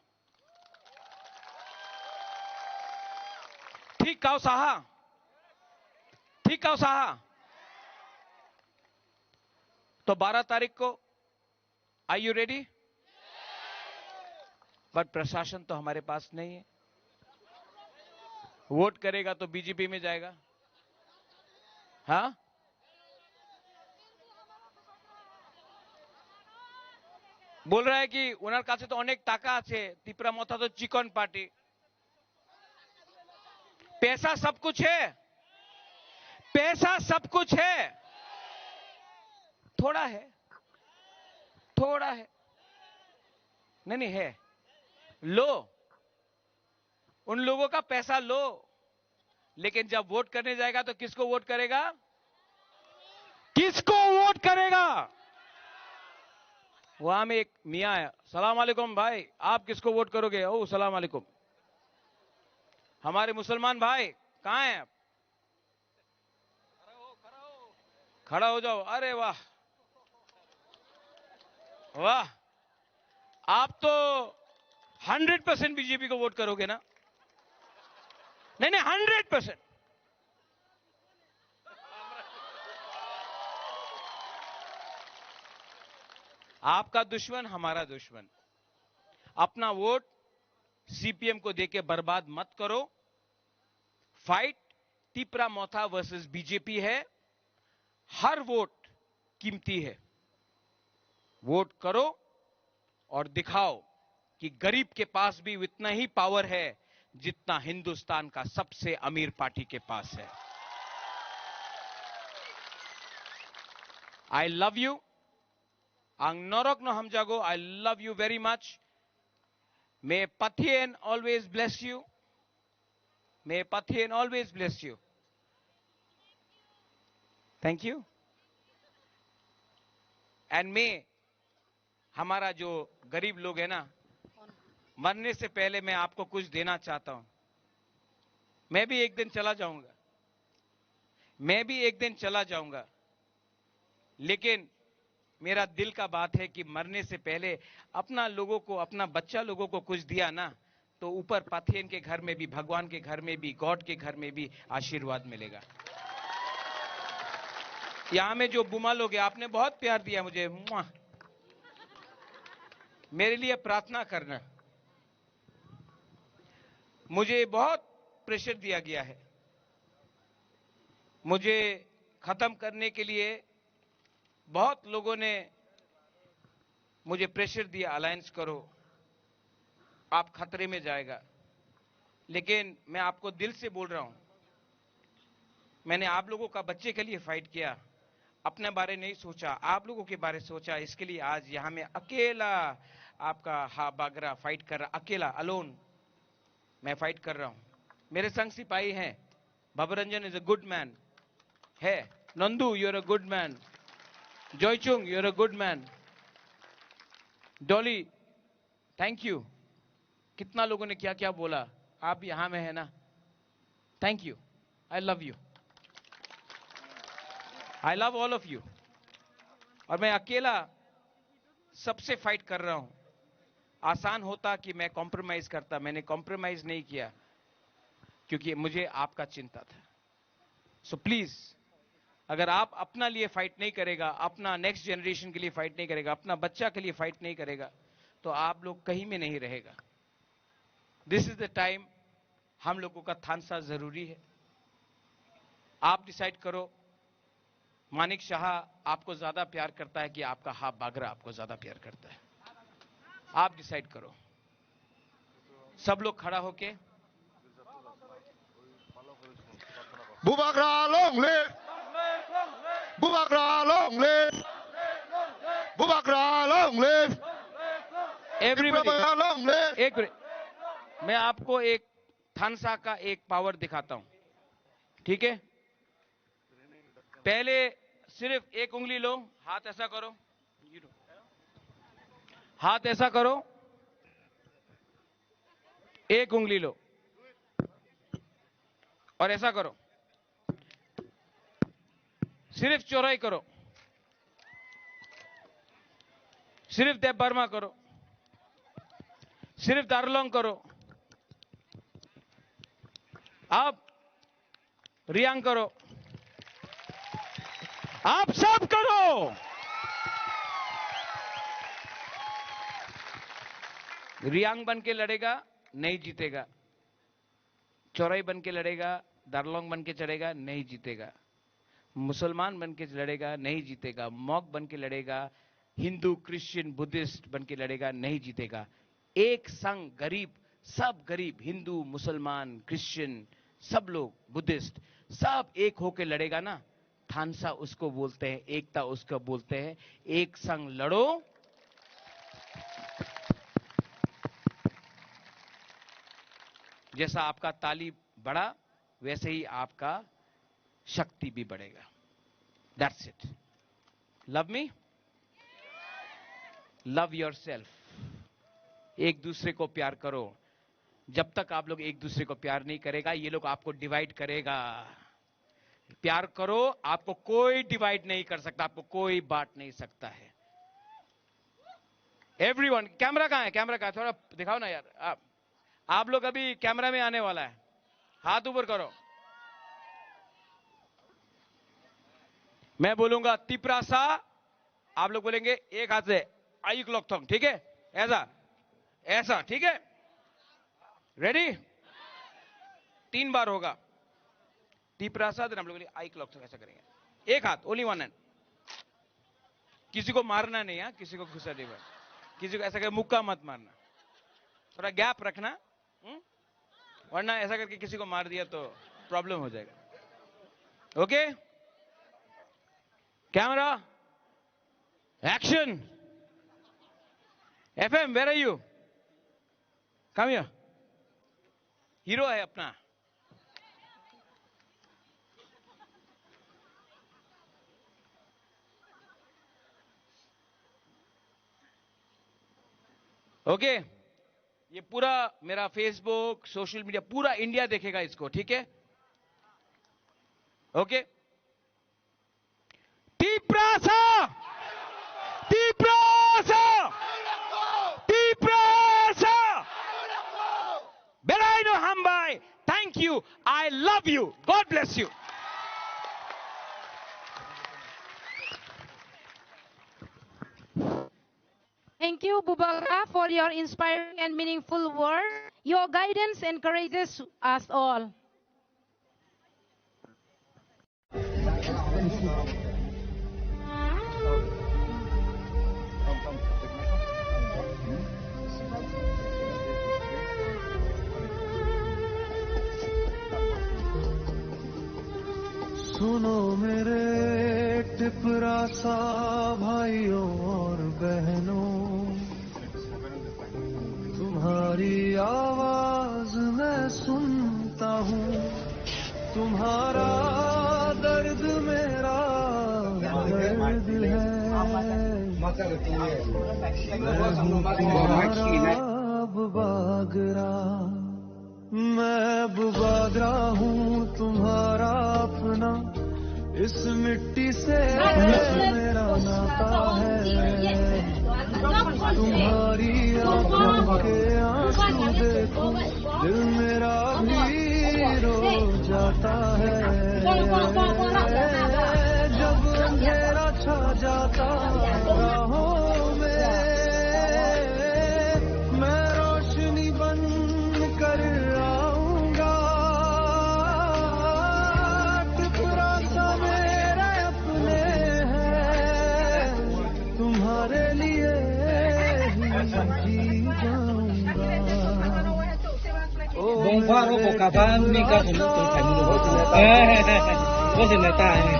ठीक काउ साहा, ठीक काउ साहा। तो बारह तारीख को, are you ready? पर प्रशासन तो हमारे पास नहीं है। वोट करेगा तो बीजेपी में जाएगा। हाँ, बोल रहा है कि उनर काछे तो अनेक टाका आछे, तिपरा मथा तो चिकन पार्टी। पैसा सब कुछ है, पैसा सब कुछ है, थोड़ा है, थोड़ा है, नहीं, नहीं है, लो, उन लोगों का पैसा लो, लेकिन जब वोट करने जाएगा तो किसको वोट करेगा? किसको वोट करेगा? वहां में एक मियाँ है, सलाम वालेकुम भाई, आप किसको वोट करोगे? ओ सलाम वालेकुम। हमारे मुसलमान भाई कहाँ हैं आप? खड़ा हो जाओ। अरे वाह, वाह, आप तो हंड्रेड परसेंट बीजेपी को वोट करोगे ना? नहीं, नहीं, हंड्रेड परसेंट। आपका दुश्मन हमारा दुश्मन। अपना वोट सीपीएम को देके बर्बाद मत करो। फाइट तिपरा मोथा वर्सेस बीजेपी है। हर वोट कीमती है। वोट करो और दिखाओ कि गरीब के पास भी उतना ही पावर है जितना हिंदुस्तान का सबसे अमीर पार्टी के पास है। I love you. Ang norok no hamjago. I love you very much. May Pathian always bless you. May Pathian always bless you. Thank you. And may हमारा जो गरीब लोग है ना, मरने से पहले मैं आपको कुछ देना चाहता हूं। मैं भी एक दिन चला जाऊंगा, मैं भी एक दिन चला जाऊंगा, लेकिन मेरा दिल का बात है कि मरने से पहले अपना लोगों को, अपना बच्चा लोगों को कुछ दिया ना, तो ऊपर पाथियन के घर में भी, भगवान के घर में भी, गॉड के घर में भी आशीर्वाद मिलेगा। यहाँ में जो बुमा लोग हैं, आपने बहुत प्यार दिया मुझे, मुआ। मेरे लिए प्रार्थना करना। मुझे बहुत प्रेशर दिया गया है। मुझे खत्म करने के लिए बहुत लोगों ने मुझे प्रेशर दिया, अलायंस करो, आप खतरे में जाएगा। लेकिन मैं आपको दिल से बोल रहा हूं, मैंने आप लोगों का बच्चे के लिए फाइट किया, अपने बारे नहीं सोचा, आप लोगों के बारे सोचा। इसके लिए आज यहां में अकेला आपका हा बागरा फाइट कर रहा, अकेला, अलोन मैं फाइट कर रहा हूं। मेरे संग सिपाही हैं, Baba Ranjan is a good man, है, Nandu, you are a good man, Joychung, you are a good man, Dolly, thank you. कितना लोगों ने क्या क्या बोला, आप यहां में है ना। Thank you. I love you. I love all of you. और मैं अकेला सबसे फाइट कर रहा हूं। आसान होता कि मैं कॉम्प्रोमाइज करता, मैंने कॉम्प्रोमाइज नहीं किया, क्योंकि मुझे आपका चिंता था। सो प्लीज, अगर आप अपना लिए फाइट नहीं करेगा, अपना नेक्स्ट जनरेशन के लिए फाइट नहीं करेगा, अपना बच्चा के लिए फाइट नहीं करेगा, तो आप लोग कहीं में नहीं रहेगा। This is the time. हम लोगों का थानसा जरूरी है। आप डिसाइड करो, मानिक शाह आपको ज्यादा प्यार करता है कि आपका हा बागरा आपको ज्यादा प्यार करता है? आप डिसाइड करो। सब लोग खड़ा होके। Bubagra long live! Bubagra long live! Bubagra long live! Everybody, Bubagra long live! एक मिनट, मैं आपको एक थानसा का एक पावर दिखाता हूं, ठीक है? पहले सिर्फ एक उंगली लो, हाथ ऐसा करो, हाथ ऐसा करो, एक उंगली लो और ऐसा करो, सिर्फ चौराई करो, सिर्फ देव वर्मा करो, सिर्फ दारलोंग करो। अब रियांग करो, आप सब करो। रियांग बन के लड़ेगा, नहीं जीतेगा। चौराई बन के लड़ेगा, दारलोंग बन के चढ़ेगा, नहीं जीतेगा। मुसलमान बन के लड़ेगा, नहीं जीतेगा। मॉग बन के लड़ेगा, हिंदू, क्रिश्चियन, बुद्धिस्ट बन के लड़ेगा, नहीं जीतेगा। एक संग गरीब, सब गरीब, हिंदू, मुसलमान, क्रिश्चियन, सब लोग, बुद्धिस्ट, सब एक होके लड़ेगा ना, थानसा उसको बोलते हैं, एकता उसको बोलते हैं। एक संग लड़ो। जैसा आपका ताली बढ़ा, वैसे ही आपका शक्ति भी बढ़ेगा। That's it. Love me? Love yourself, एक दूसरे को प्यार करो। जब तक आप लोग एक दूसरे को प्यार नहीं करेगा, ये लोग आपको डिवाइड करेगा। प्यार करो, आपको कोई डिवाइड नहीं कर सकता, आपको कोई बांट नहीं सकता है। एवरीवन, कैमरा कहाँ है? कैमरा कहाँ है? थोड़ा दिखाओ ना यार। आप आप लोग अभी कैमरा में आने वाला है, हाथ ऊपर करो। मैं बोलूंगा तिप्रासा, आप लोग बोलेंगे एक हाथ से, आयुक लॉकथोंग, ठीक है? ऐसा, ऐसा, ठीक है? रेडी? तीन बार होगा। तिप्रासा, देन हम लोग बोलेंगे आयुक लॉकथोंग, ऐसा करेंगे। एक हाथ, ओनली वन हैंड। किसी को मारना नहीं है, किसी को गुस्सा नहीं बस। किसी को ऐसा करके मुक्का मत मारना, थोड़ा गैप रखना। हम्म? वरना ऐसा करके किसी को मार दिया तो प्रॉब्लम हो जाएगा। Okay, camera, action. FM, where are you? Come here. Hero है अपना। ओके, ये पूरा मेरा फेसबुक, सोशल मीडिया, पूरा इंडिया देखेगा इसको, ठीक है? ओके, तिप्रासा, तिप्रासा, Tiprasa. Belaino hambai, thank you, I love you, God bless you. Thank you, Bubagra, for your inspiring and meaningful words. Your guidance encourages us all. सुनो मेरे टिपरासा भाइयों और बहनों, तुम्हारी आवाज मैं सुनता हूँ, तुम्हारा दर्द मेरा दर्द है। मैं हूँ तुम्हारा अब बागरा, मैं अब बागरा हूँ तुम्हारा अपना। इस मिट्टी से मेरा नाता है। तुम्हारी आंखों के आंसू देखो, दिल मेरा भी रो जाता है। जब अंधेरा छा जाता राहों में, मैं रोशनी बन कर आऊंगा। टुकड़ा सा मेरे अपने हैं, तुम्हारे लिए ही जी जाऊंगा। Bongpharo bo kapan ni ka sini tu kami ni bo sini ta. Bo sini ta ni.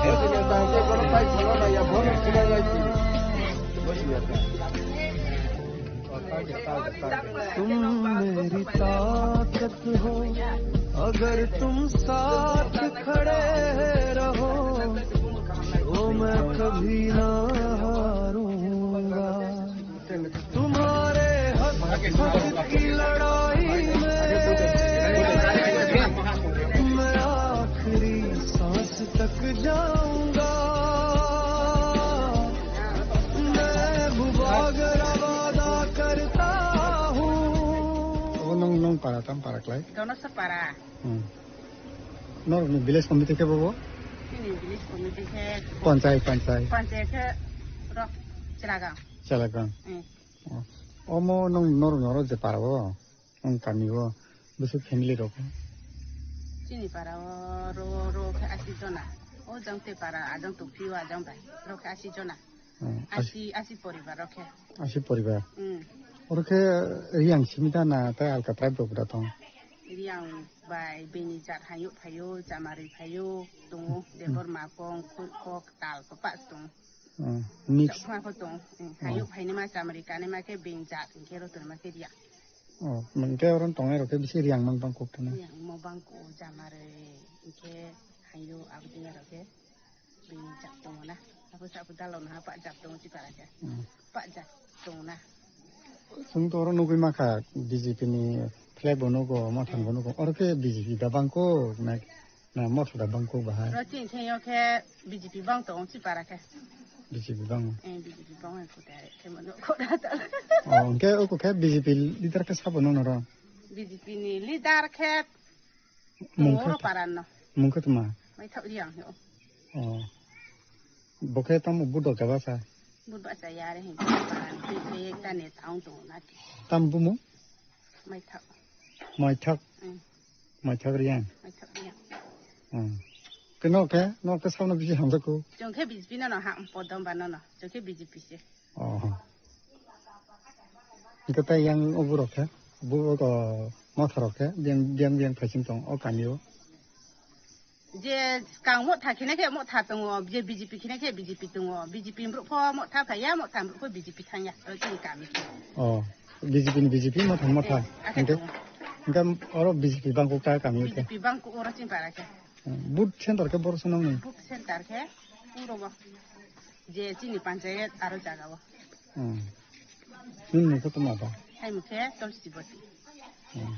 तुम मेरी ताकत हो, अगर तुम साथ खड़े रहो, तो मैं कभी ना हारूंगा। तुम्हारे हक, हक की लड़ाई में मैं आखिरी सांस तक जाऊंगा। मैं बुबागरा वादा करता हूँ। O nong, nong para tam para klai? Dono sa para. Hmm. Nor ni village committee ke bobo? Ini village committee ke. Panchayat, panchayat. Panchayat ke rok Chelagang. Chelagang. Hmm. Oh. Omo nong nor noro je para bo? Nong kami bo? Bisi family rok? Chini para o ro, ro ke asi jona. O jang te para, ajang tu piwa ajang bai. Ro ke asi jona. Hmm. Asi, asi poribar rok khe. Asi poribar. Hmm. Oro khe Riang simi da na tei alka tribe rok da tong? Riang bai bini jat hayo phayo, Chamari phayo, tongo, hmm, Debor Makong, Khulkok, Tal, Kopa tong. Hmm. Mix. Chakma pho tong. Hmm. Hayo, oh, phaini ma Chamari kani ma khe bini jat, hingkhe ro tong ma khe Riang. Oh, hingkhe oro tong ai rok khe bisi Riang mang tong kok thana. Riang mo bang ko Chamari, hingkhe hayo abdi rok khe bini jat tongo na. Bwsa bo dalok no ha pajak tongo Tipra khe. Hmm. Pajak tongo na. Chwng to oro nugwi mankha B J P ni flag bo nugo, Motha ni bo nugo. Oro khe B J P da bangkuk na, na Motha da bangkuk bahai? Oro chini thengyo khe B J P bang tongo Tipra khe. B J P bang. Eh, B J P bang hai kutai khe mano kora ta. Oh, hwnkhe oko khe B J P leader khe sabo nono ro? B J P ni leader khe Mung khe oro ta-, paran no. Mung khe tma? Mai thak yang yo. Oh. Bo khe tamo budok jaba sa? Budok sa yare hin paran khe khe ta ne taung to na ki. Tam bumu? Mai thak. Mai thak. Mm. Mai thak riyan. Mai thak riyan. Hmm. Ke no ke, no ke sabno bisi hamjak ko. Chong khe B J P no no ha podom ba no no. Chong khe B J P se. Oh. Hwnkhe tei yang oborok khe, bo, o, Motharok khe, biyang, biyang, biyang phaising tong o kamio. Je kang Motha khina khe Motha tongo, je B J P khina khe B J P tongo, B J P borok pho Motha phaiya, Motha borok pho B J P thangya, o chini kami. Oh, B J P ni B J P, Motha ni Motha. Eh, akhe hwnkhe, tongo. Hwnkhe oro B J P bangkuk ta kamio khe. B J P bangkuk oro chini para khe. Hmm, booth center khe boro se nangni? Booth center khe puro bo. Je chini panchayat aro jaga o. Hmm. Nini mung khe tamo ba? Hai mung khe Tulsi Boti. Hmm.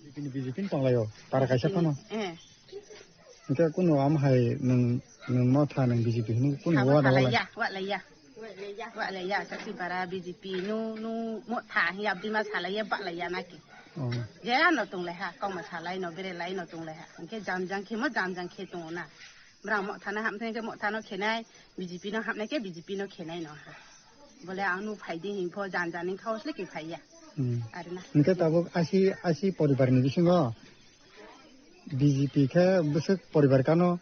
B J P ni, B J P ni tonglaio, para kaisa phano. Eh. Hwnkhe kuno am hai nwng, nwng Motha nwng B J P hwnwi kuno wada wala. Wa laiya, wa laiya. Wa laiya, sasi para B J P nu, nu Motha hi abdi ma salaiya, ba laiya naki. Oh. Je ano tonglaiha, kok ma salai no, bere lai no tonglaiha. Hwnkhe jam jang khe mo jam jang khe tongo na. Bwrang Motha no hapnai khe Motha no khenai, B J P no hapnai khe B J P no khenai no ha. Bole ang nuk phai di hing pho jan jan ni khaos le ki phai ya. Hmm. Ari na. Hwnkhe tabuk asi, asi poribar ni bisingo B J P khe bwswk poribar kano?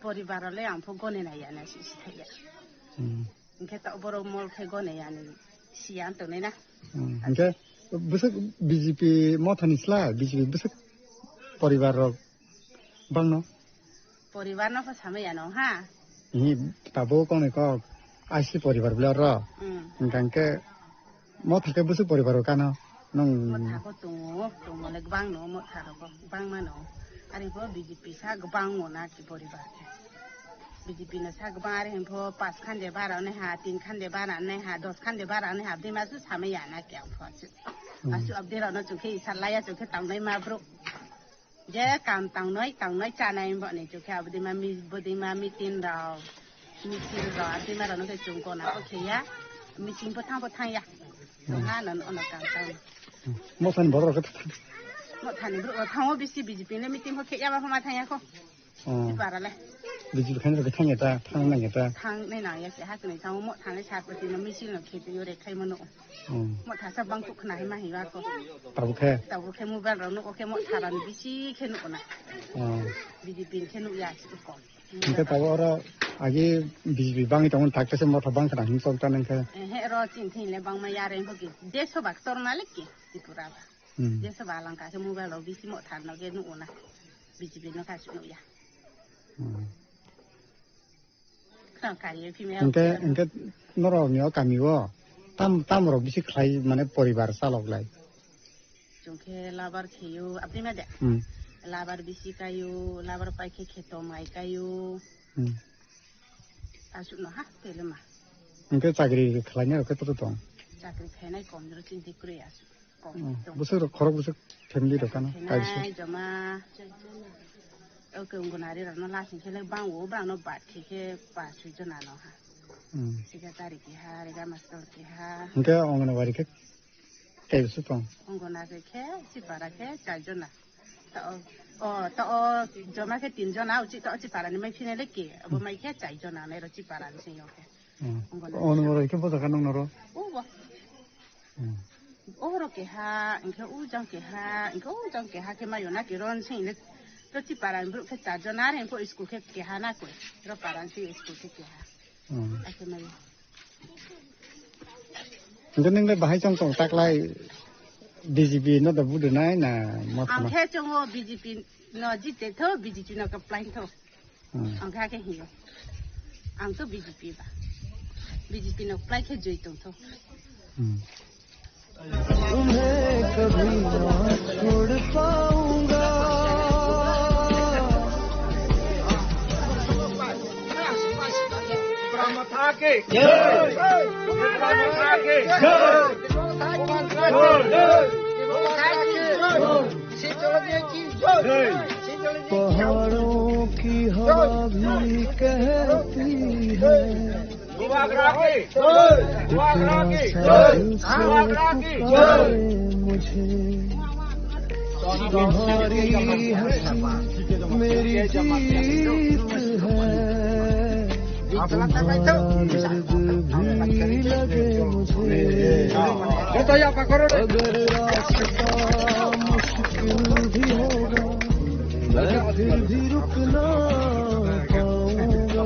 Poribar le ang pho gone nai ya na si si thai ya. Hmm. Hwnkhe to borok mol khe gone ya ni si ya tongnai na. Hmm. Hwnkhe bwswk B J P Motha ni slai B J P bwswk poribar rok bangno? Poribar no kho samaya no ha. Ni tabuk kok ni kok asi poribar bwle oro. Hmm. Hwnkhe Motha khe bwswk poribar o kano? Nwng Motha kho tongo, tongo le gwbang no Motha rok gwbang mano. Ari bo B J P sa gwbang mo na ki poribar khe. B J P no sa gwbang ari hwn pho pas khan de bara ne ha, tin khan de bara ne ha, dos khan de bara ne ha, abdi ma su samaya na ki ang pho asu. Hmm. Asu abdi rok no chukhe isa laya chukhe tangnai ma bro. Je kam tangnoi, tangnoi chanai bo ni chukhe abdi ma mi, bodi ma meeting rok, misil rok, abdi ma rok no khe chung kona ko khe ya, meeting bo thang bo thang ya. Hmm. Tongha no ono kam tang. Motha ni borok rok khe thang. Motha ni borok rok thango bisi B J P ni meeting bo khe ya ba ma thang ya ko. Oh. Tipra le. B J P khaina rok khe thang ya ta, thang nang ya ta. Thang nai nang ya se ha khnai thango Motha ni sar pati no misil no khe twi yo re khai mano. Hmm. Motha sa bang kuk khna hai ma hai ba ko. Tabuk khe? Tabuk khe mobile rok nuko khe Motha rok ni bisi khe nuko na. Hmm. B J P ni khe nuk ya si ko. Hwnkhe tabuk oro agi B J P bangwi tongmani tak tese Motha bang khna hwn chok ta nang khe. Eh, he ro chini thing le bang ma ya re ho ki. Desh bak tor na le ki Tripura ba. Hmm. Desh ba lang ka khe mobile rok bisi Motha no khe nuko na. B J P no kha si nuk ya. Hmm. Khna kariwi phimya. Hwnkhe, hwnkhe norokni o kamio tam, tam rok bisi khlai mane poribar chalok lai? Chwng khe labar kheyo, abdi ma de? Hmm. Labar bisi kayo, labar pai khe kheto mai kayo. Hmm. Aswk no ha, tele ma. Hwnkhe chakri khlainai rok khe to tong? Chakri khainai kom jora chini kwrwi aswk. Kom. Hmm. Tong. Bwswk rok khorok bwswk family rok kano? Khenai kaisa. Joma. Oke, Anganwadi rok no lasing khe le bang o, bang no bat khe khe pa sui jona no ha. Hmm. Secretary keha, rega master keha. Hwnkhe Anganwadi khe kaisa tong? Anganwadi khe, Chipara khe char jona. To, o, to o joma khe tin jona, uchi to Chipara ni mai phine le ke, abo mai khe char jona nai ro Chipara ni sing yo khe. Hmm. Anganwadi. Anganwadi khe bo jaga nang noro? O bo. Hmm. Oro keha, hwnkhe o jang keha, hwnkhe o jang keha khe mayo na ke ron sing le. To Chipara ni bru khe char jona, are hwnkhe school khe keha na koi. Ro Paran si school khe keha. Hmm. Ake mayo. Hwnkhe nung le bahai chong tong taklai B J P no da budunai na Motha no? Ang khe chongo B J P no jite tho, B J P no kaplai tho. Hmm. Ang kha khe hiyo. Ang to B J P ba. B J P no plai khe joi tong tho. Hmm. तुम्हें कभी ना छोड़ पाऊंगा। पहाड़ों की हवा भी कहती है, तेरा सा दिल से पुकारे मुझे। तुम्हारी हंसी मेरी जीत है, तुम्हारा दर्द भी लगे मुझे। अगर रास्ता मुश्किल भी होगा, मैं फिर भी रुक ना पाऊंगा।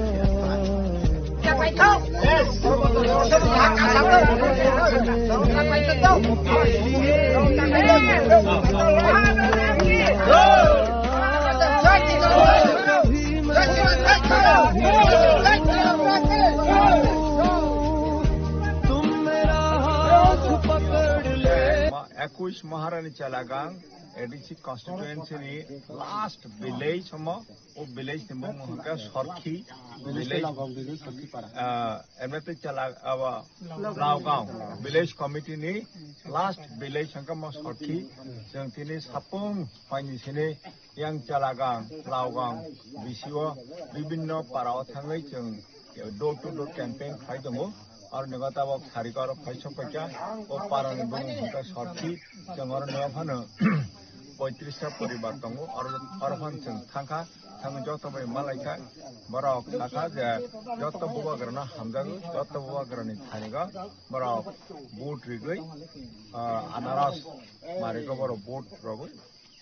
Ekwis Maharani Chalagang, A D C constituency ni last village omo, o village ni bumung hwnkhe Sorkhi village, ah, M F T Chala-, abo Laogaon village committee ni last village hwnkhe omo Sorkhi. Chwng tini sapung phaini sini yang Chalagang, Laogaon, B C O bibinno para o thangwi chwng door to door campaign khlai tongo. Aro ni gota bo sari ko aro phai sok paikha, o para ni bumung hwnkhe Sorkhi, chwng oro ni phano poitris ta poribar tongo, aro, aro phano chwng thangkha, thangwi joto bai malaikha, borok sakha je joto bubagrano hamjago, joto bubagrani thanigo borok vote rigwi, ah, anaras marigo borok vote rogwi.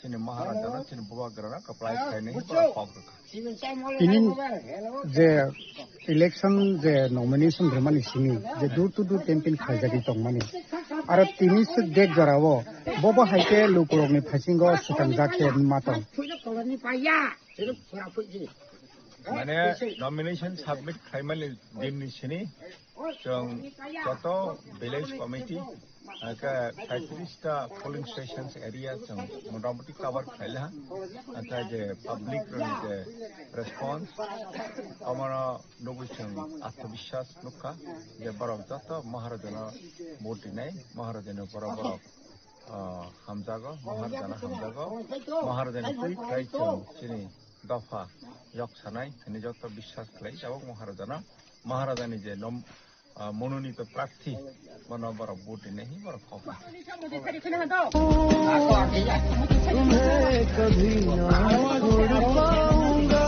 Chini Maharajano, chini Bubagrano kwplai khlainai borok kok rwkha. Tini je election je nomination rwmani simi je door to door campaign khlaijagwi tongmani. Aro tini swk dek jorao bobo hai khe lukurokni phasingo swkangjak khe ma tong. Mane nomination submit khlaimani dinni sini chwng joto village committee, hwnkhe saitris ta polling stations area chwng motamoti cover khlai laha. Hwnkhe je public rokni je response, omono nugwi chwng atmabiswas nukha je borok joto Maharajano vote rinai, Maharajani borok borok, ah, hamjago, Maharajano hamjago, Maharajani twi khlai chwng chini dopha yok sanai hwnwi joto biswas khlai tabuk Maharajano, Maharajani je nom-, ah, mononito prarthi, bono borok vote rinai hwnwi borok kok. तुम्हें कभी ना छोड़ पाऊंगा।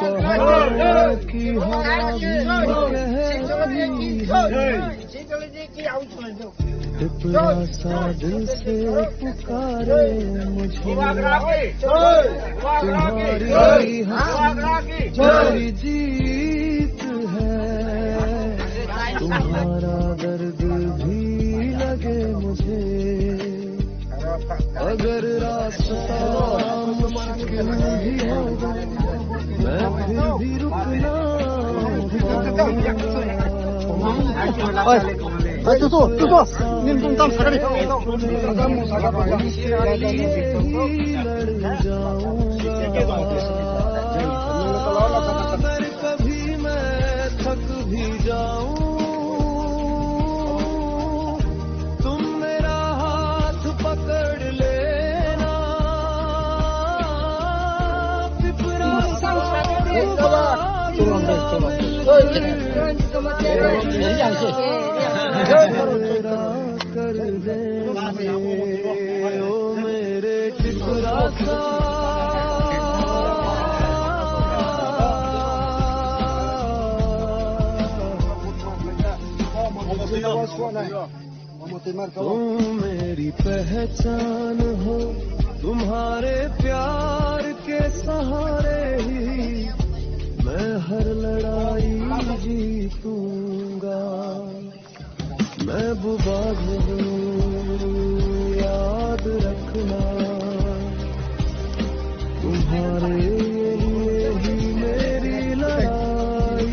पहाड़ों की हवा भी कह रही है, टिपरा सा दिल से पुकारे मुझे। तुम्हारी हंसी मेरी जीत है, तुम्हारा दर्द भी लगे मुझे। अगर रास्ता मुश्किल भी होगा, मैं फिर भी रुकना। Oi, oi, tutu, tutu. Nin kung tam sakali. अगर कभी मैं थक भी जाऊं, तुम मेरा हाथ पकड़ लेना। पिपरा सा तेरा कर दे, ओ मेरे पिपरा सा। तुम मेरी पहचान हो, तुम्हारे प्यार के सहारे ही मैं हर लड़ाई जीतूंगा। महबूबा हूँ, याद रखना, तुम्हारे लिए ही मेरी लड़ाई।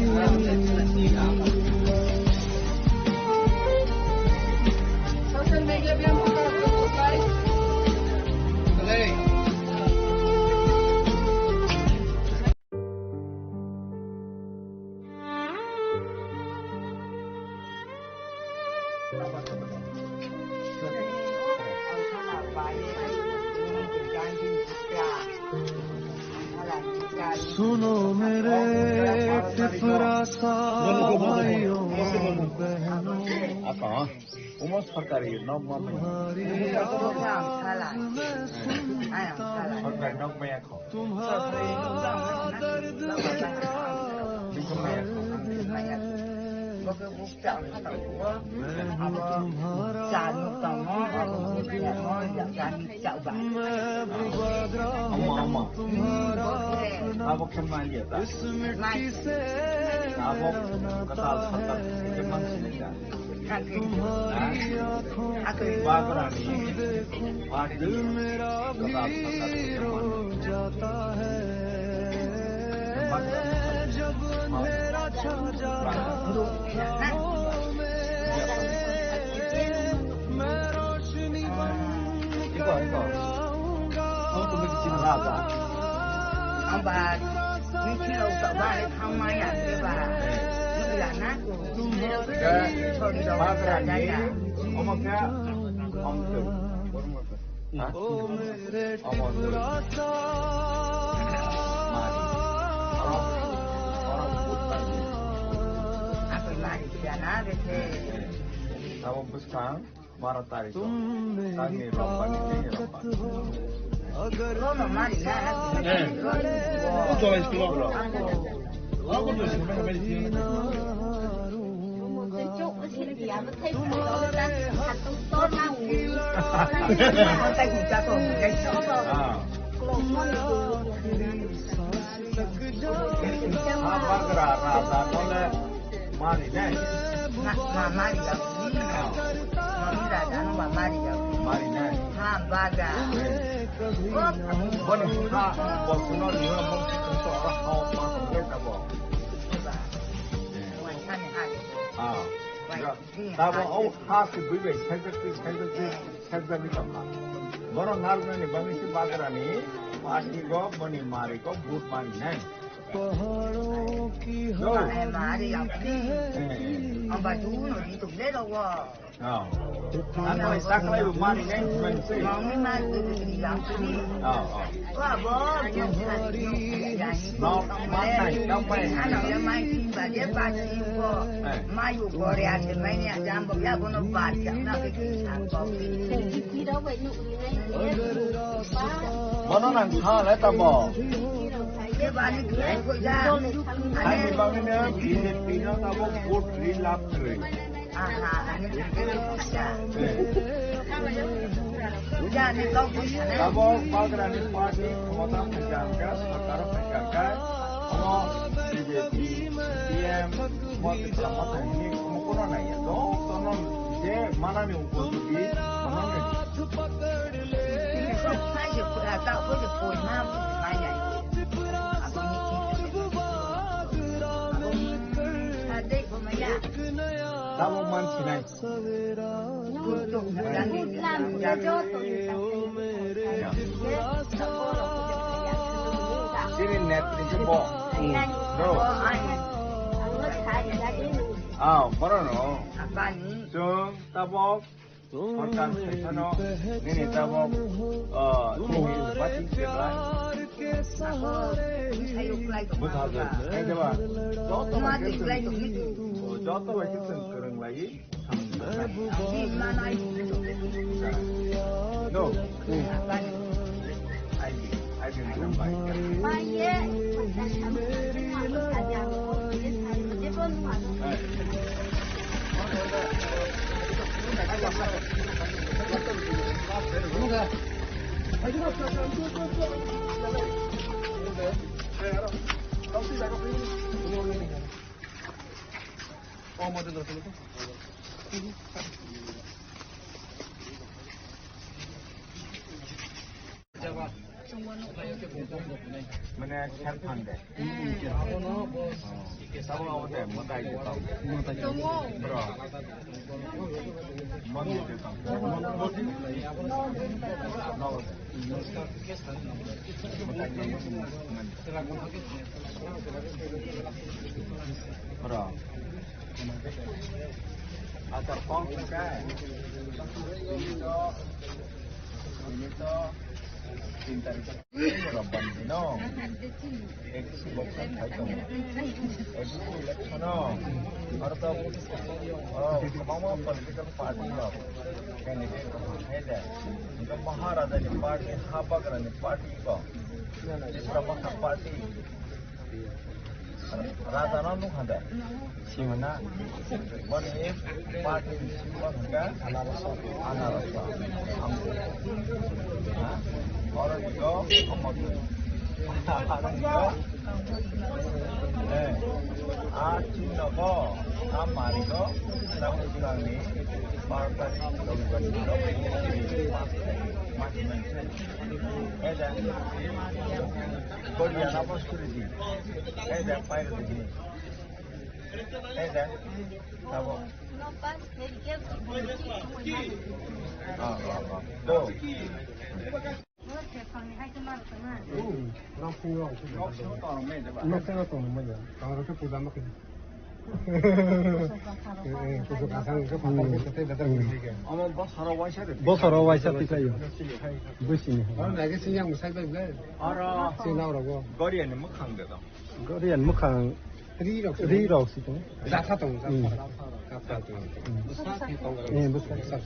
सुनो मेरे टिफरा सा भाइयों बहनों। Asa, omo sarkari nok ma maya. Sarkari nok maya kho. Bisi maya kho. Omo, omo. Abo khe maliya ta. Abo kwtal sarkar khe mansinai ta. Bagrani party kwtal sarkar khe mansinai. Abo bwskang bara tarikh o, tangni robbani tini robba. Ah. Bagra raja nole mari nai. Ma, ma, mari ya. Mami raja no ma mari ya. Mari nai. Ha, baga. Boni ha, bosno niyo mong to ha ma ko le tabo. Wai kani ha. Ah. Tabo o ha si bui bai sai jak ti sai jak ti sai jak ni tabo. Boro narnani bangni si bagrani party go boni mari go but mari nai. Bono nang tha le tamo. Ani bagwi no B J P no tamo vote ri lab kwrwi. Tamo bagrani party khomota phaikha khe, sarkar phaikha khe, omo B J P, C P M, Motwi khlama thangni omo kono naiya. Jotono je manani upojogwi manani. Tabuk mansinai. Chini netri se bo. Bro. Ah, boro no. Chwng tabuk sorkar phaisano nini tabuk, ah, chini bati se klai. Bwtharjak. Khe jeba. Joto bai khe chwng, joto bai khe chwng kwrwng lai. No. Mane, self fund de. Sabo abo de, mwtai de tong. Bro. Moni de tong. Bro. Atar kong ka. Ini to. Ini to. Rabban dino. Ek election khai tongo. Ek election o. Aro to, oh, kwbangma political party rok. Candidate rok hai de. Hingke Maharaja ni party, Habagra ni party rok. Tripura Motha party. Raja no nukha de. Simana. Boni party ni simo hingka anarasa. Anarasa. Ha? Oro niko omo tu. Oro niko. Eh. A chino bo. A mari bo. Tamu tulangni. Party ni. Mati mati. Eh, da. Korea na bo suri di. Eh, da, pair di. Eh, da. Sabo. Ah, ah, ah. Do. Omo bosoro waisa de. Bosoro waisa tiklaio. Buisini. Oro Goriani mwkhang de dong. Goriani mwkhang ri rok si tong. Jatha tong. Hmm. Jatha tong. Hmm. Bwsa khe tong. Eh, bwsa.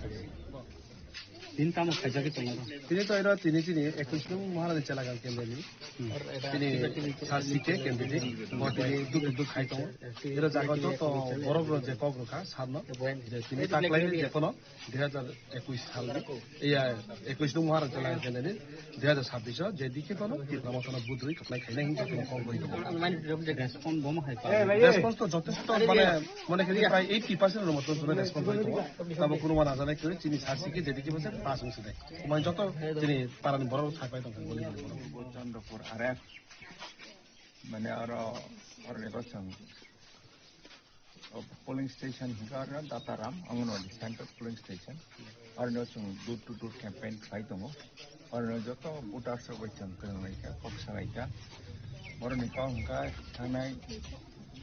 Tini tamo khaijagwi tongo. Tini to ero tini chini ekwis nung Maharani Chelagang kendeni. Tini sar sike kendeni. Bo tini duk duk khai tongo. Ero jaga joto borok rok je kok rokha sabno. Je tini taklai je kono dui hajar ekwis sal. Iya, ekwis nung Maharani Chelagang kendeni. Dui hajar sabbish o je dikhe kono Tipra Motha no budrui kaplai khainai hinwi joto kok roi tongo. Response to jotesto mane, mane khe prai eighty percent rok moto response roi tongo. Tamo kuno wana jane khe chini sar sike je dikhe bose pass wngse dai. Omo joto chini parani borok thai pai tong kha goli goli borok. Chandapur R F, mane oro, oro ni gosong, o polling station hingka oro Dataram, Anganwadi center polling station. Oro no chwng door to door campaign khlai tongo. Oro no joto voters rok bai chwng kwrwng lai kha, kok salai kha. Borok ni kok hingka thangnai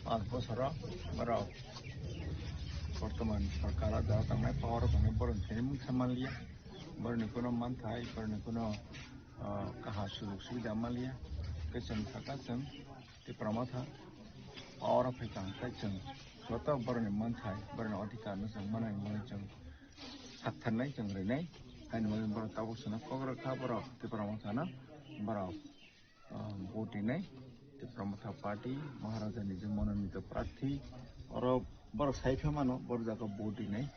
panch bosoro borok bortoman sorkar o da tangnai, power o tangnai borok ni thani mungsa manliya. Borok ni kuno manthai, borok ni kuno, ah, kaha sujog subida manliya. Khe chwng saka chwng Tipra Motha power o phai tang khe chwng joto borok ni manthai, borok ni adhikar no chwng manai manwi chwng saktharnai chwng rinai. Haini bagwi borok tabuk chwngno kok rwkha borok Tipra Motha no borok ah, vote rinai, Tipra Motha Party, Maharaja ni je mononito prarthi, oro borok sai khe mano, borok jaga vote rinai,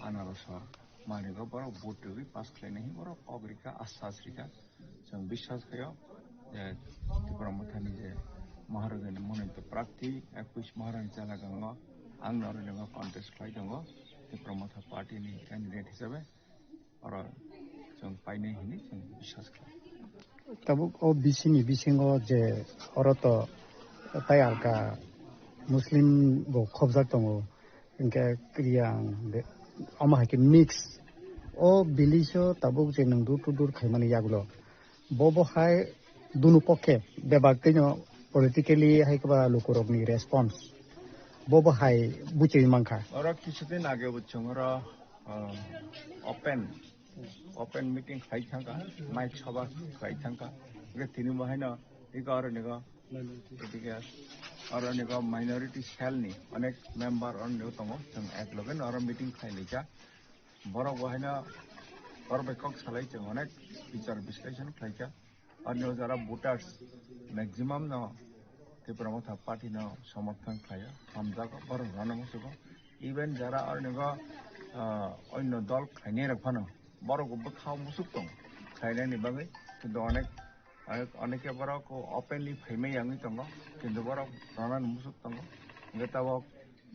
anarasa manwi go borok vote rwgwi pass khlainai hinwi borok kok rikha, asas rikha. Chwng biswas khaio je Tipra Motha ni je Maharaja ni mononito prarthi, ekwis Maharani Chelagang o ang norok ni contest khlai tongo, Tipra Motha Party ni candidate hisabe. Oro chwng painai hinwi chwng biswas khlai. Tabuk o bisini bisingo je oro to tai alka Muslim bo khobjak tongo, hinkhe Kriang de, omo hai khe mix. O village o tabuk je nwng door to door khaimani yagulo, bo bo hai dunu pokhe bebak tei no politically hai khe ba lukurokni response bo bo hai buchwi mankha. Oro kisudin age bo chwng oro ah, open, open meeting khlai thangkha, mic sabha khlai thangkha. Hingke tini bo haino iko aro nigo, gotike aro nigo minority cell ni onek member aro nigo tongo, chwng ek loge no aro meeting khlai laikha. Borok bo haino oro bai kok salai chwng onek bichar bisleshon khlaikha. Ani o jara voters maximum no Tipra Motha Party no somorthon khlaio, hamjago, borok rano musugo. Even jara ani go, ah, onno dol khlainai rok phano borok bo bwkha musuk tongo khlainani bagwi, kintu onek, onek, oneke borok openly phaimai yangwi tongo, kintu borok rano musuk tongo. Hingke tabok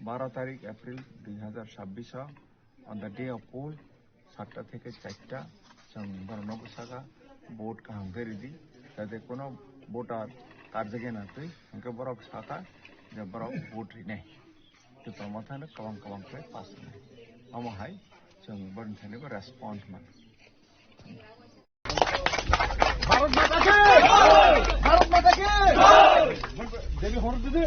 baro tarik April dui hazar sabbish o, on the day of poll, satta theke charta, chwng borokno bwsakha vote kaham khe ridi, jate kuno voter karjak ya natwi, hwnkhe borok sakha je borok vote rinai. Tipra Motha no kwbang kwbang khe pass wngnai. Omo hai chwng borokni thani bo response mano. Bharat माता की जय! भारत माता की जय! देवी हर दीदी।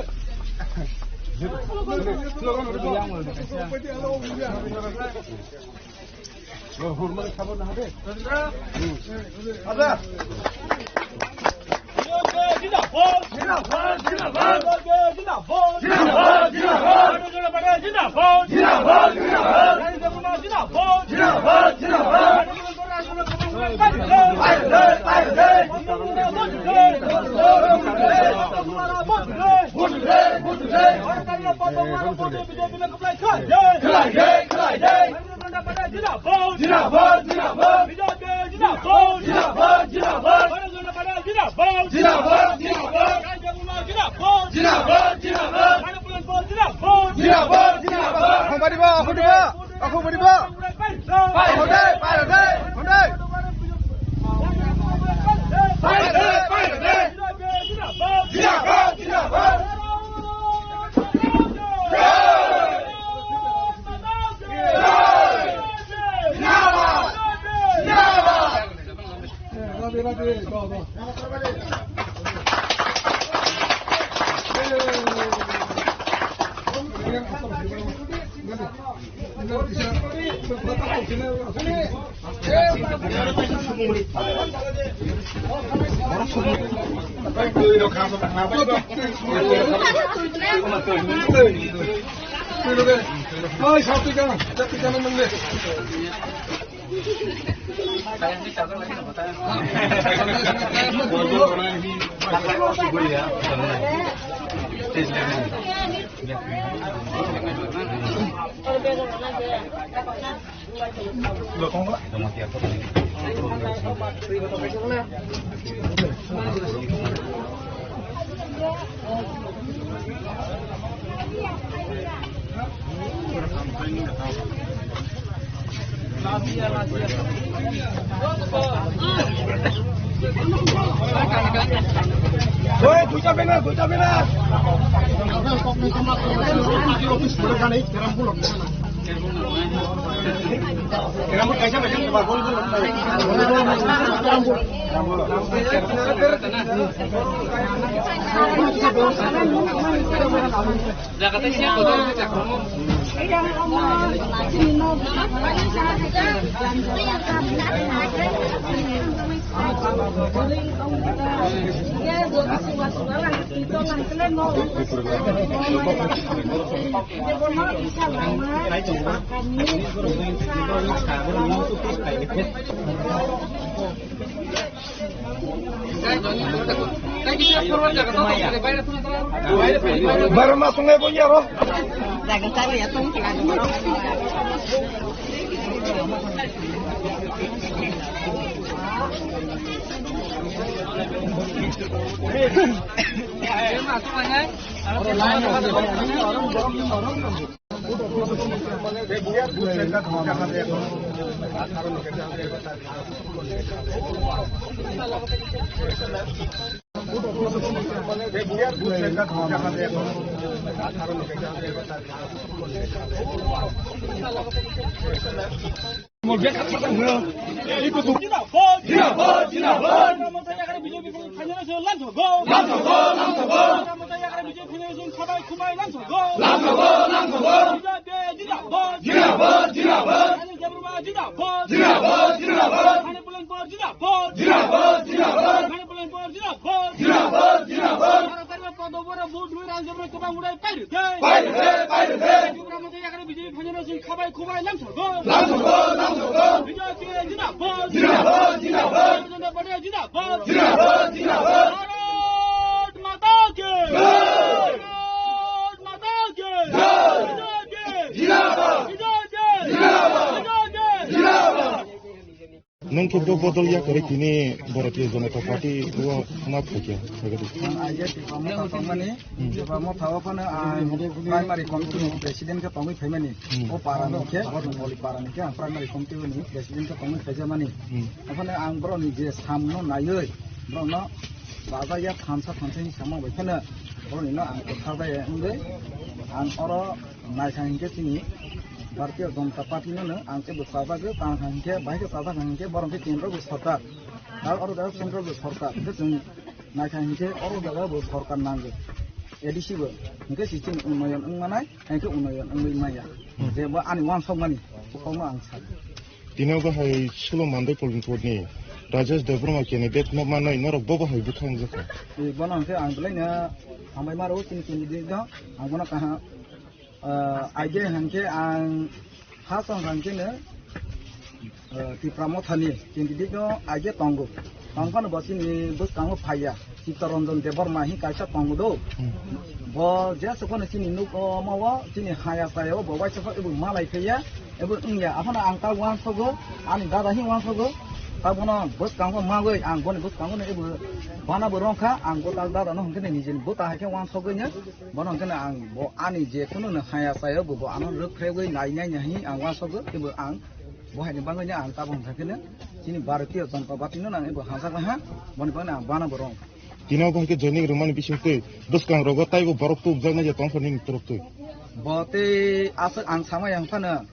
Oi, duita banner, duita banner. Barma sungai punya roh. Pai rwdi, pai rwdi. Pai rwdi, pai rwdi. Pai rwdi. Khabai khubai lamsogo. Lamsogo, lamsogo. B J P zindabad. Zindabad, zindabad. Bharatiya Janata Party zindabad. Zindabad, zindabad. Bharat Mata ki. Jai. Bharat Mata ki. Jai. B J P. Zindabad. B J P. Zindabad. B J P. Zindabad. Nwng khe bo bodol ya kwrwi tini Bharatiya Janata Party o khna phaikha, sagadi. Ang aje Tipra Motha tongmani, Tipra Motha o phano ang primary committee ni president khe tongwi phaimani. Hmm. O para ni khe, Bodolpoli para ni khe ang primary committee ni president khe tongwi phaijakmani. Hmm. Ophano ang borok ni je samung no naiwi, borok no baja ya thansa thansa ni samung bai phano borok ni no ang kwtha bai wngwi ang oro Naikha hinkhe chini Bharatiya Janata Party no ang tei bwsajagwi, tang kha hinkhe, bahai khe chajak kha hinkhe, borok khe kendro bo sorkar, aro oro jaga central bo sorkar, hinkhe chwng naikha hinkhe oro jaga bo sorkar nango, A D C bo, hinkhe se chini unnoyon wng manai, hinkhe unnoyon wngwi maya, je bo ani uansukmani, kokno ang sakha. Tini bo hai Sulo Mandai polling court ni Rajesh Debbarma candidate no manwi norok bo bo hai bwkha wngjakha. Tei bono hwnkhe ang belai no hambai maro chini candidate no ang bono kaham, ah, aige hwnkhe ang ha tong hwnkhe no, ah, Tipra Motha ni candidate no aige tongo. Tongphano bo chini bwskango phaiya. Chittaranjan Debbarma hi kaisa tongo do. Hmm. Bo je sokono chini nuk o ma o chini haya saya o bo waisa khe ebo malai phaiya, ebo wngya. Aphano ang ta uansogo, ani dada hi uansogo. Ta bono bwskango magwi ang boni bwskango no ebo bana bo rongkha, ang bo ta dada no hwnkhe nijini bo ta hai khe uansogwi no. Bono hwnkhe ang bo ani je kunu no haya saya o bo, bo ano rwk phregwi nai nai nai hi ang uansogo, ebo ang bo hai ni bagwi no ang ta bo hwnkha khe no. Chini Bharatiya Janata Party no nang ebo hamjak ha, boni bagwi ang bana bo rong. Tino bo hai khe joining rwmani bisingtwi bwskang rogo taibo borok tubujak nai je tongkha nini torok twi. Bo tei aswk ang sama yang phano,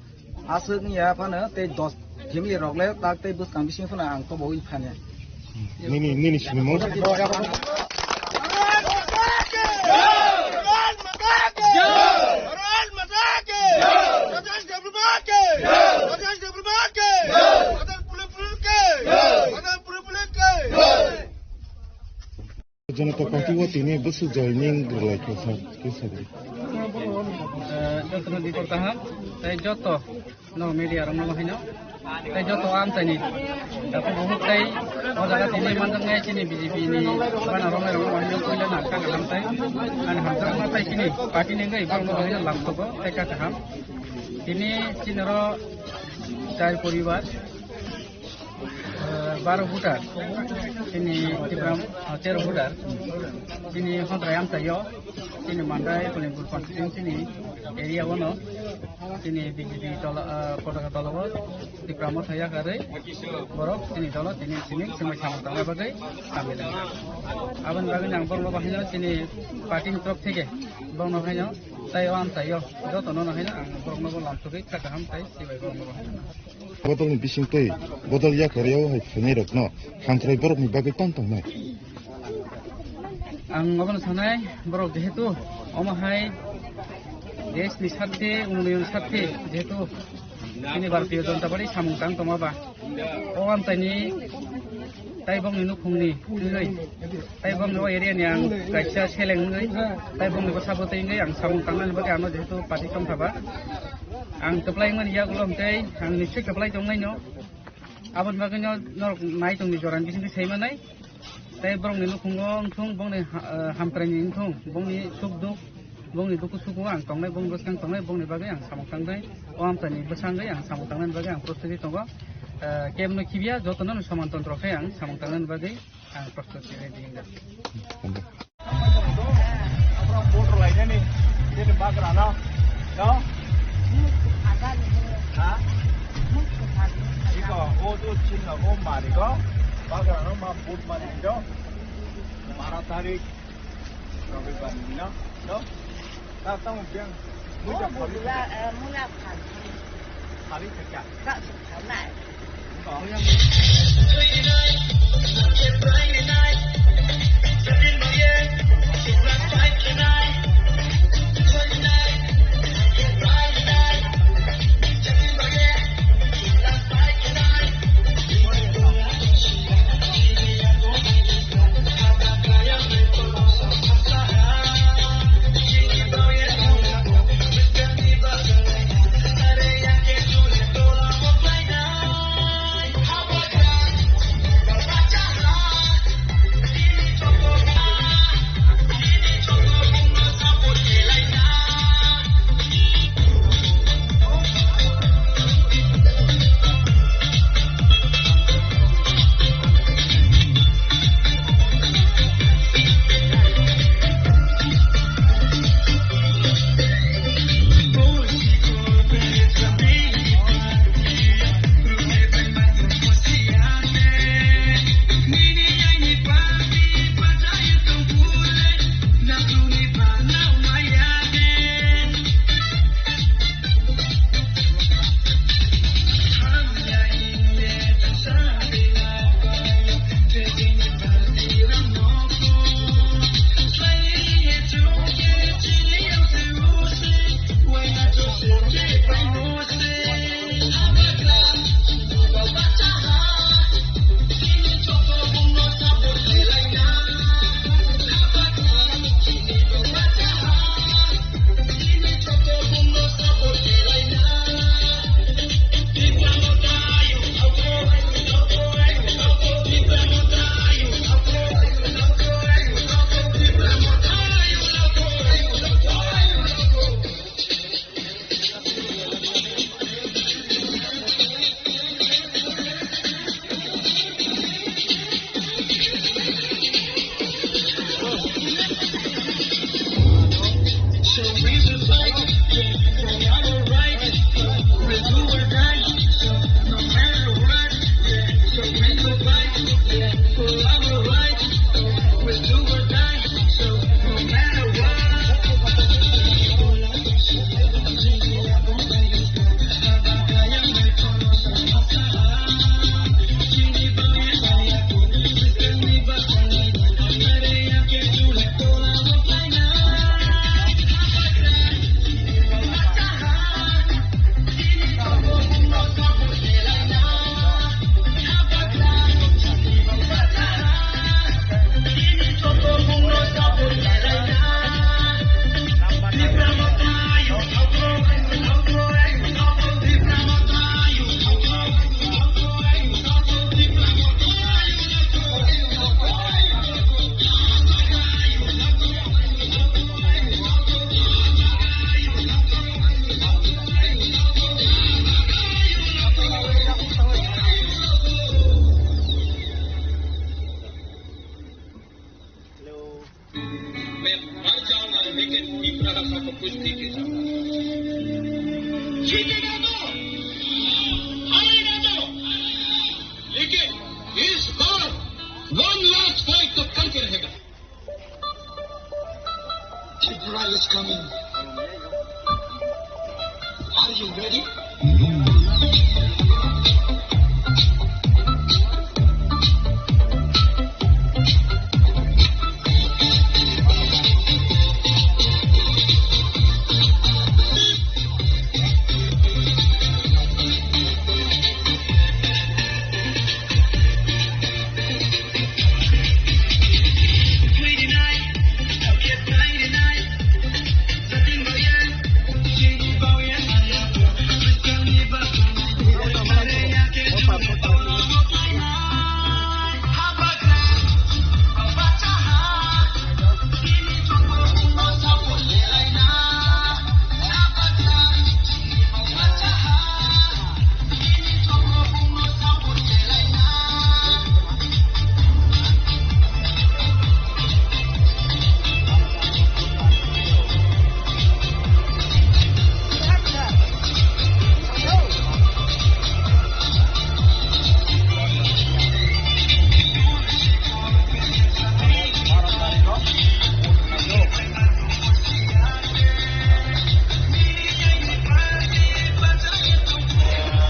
aswk ni ya phano tei dos family rok le tak tei bwskang bising phano ang tobo wi phane. Nini, nini sinimung? Janata Party o tini bwswk joining rwlai kha sa, khe sa di. Eh, jotono dikor kaham, tei joto no media rok no haino, tei joto amchaini dakhuk bukhuk tei o jaga tini manjaknai chini B J P ni bana romai rok no haino puila nang kha kaham tei ani hamjakma tei chini party ni wngwi borok no haino lamsogo tei kha kaham. Tini chini oro char poribar, eh, baro voter, chini Tipra, eh, tero voter, chini Hondrai amchaio, chini Mandai Kolimpur constituency ni area o no, chini B J P dola, eh, potaka dola o Tipra Motha yakarwi borok chini dolo tini simi simi samung tangna bagwi sambil wngkha. Aboni bagwi ang borokno bahaino chini party ni torok theke borokno haino tei o amchaio jotono no haino ang borokno bo lamsogwi kha kaham tei sibai borokno bo haino. Bodolni bisingtwi bodol yakarwi o hai phainairokno hamkrai borokni bagwi tong tongnai. Ang obono sanai, borok jehetu omo hai desh ni sarthe, unnoyon sarthe, jehetu chini Bharatiya Janata Party samung tang tongma ba, o amchaini tai bongni nukhungni wngwi, tai bongni o area ni ang kaisa seleng wngwi, tai bongni bwsa bwtwi wngwi ang samung tangnani bagwi ano jehetu party tongkha ba, ang kwplai wngmani yagulo hwnkhe ang nischoi kwplai tongnaino. Aboni bagwino norok nai tongni jorani bisingtwi sai manai. Tei borokni nukhungo wngthung, bongni ha-, eh, hamkraini wngthung, bongni suk duk, bongni dukhu suku ang tongnai, bongni bwskang tongnai, bongni bagwi ang samung tangnai, o amchaini bwsangwi ang samung tangnani bagwi ang prostuti tongo. Eh, kebno khibiya, jotono soman tontro khe ang samung tangnani bagwi ang prostuti ready wngkha. Abra vote lainani, nini bagrano, no? Ha? Iko, o tu chinna, o mari ko, bagrano ma vote mari ko. Bara tarik, Rabibar ni, no? No? Ta tamo biang, muja phali. Muja, eh, muja phali. Phali kya? Ka phali. जीतेगा तो, हारेगा तो, लेकिन इस बार one last fight तो करके रहेगा। Tripura is coming. Are you ready?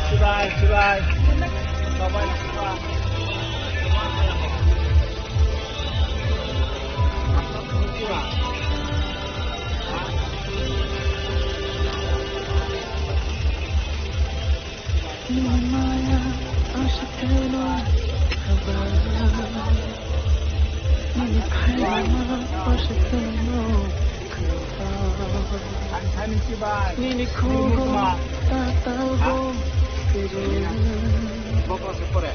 Chibai, chibai. Chibai, chibai. Nini kogo tatal bo kere.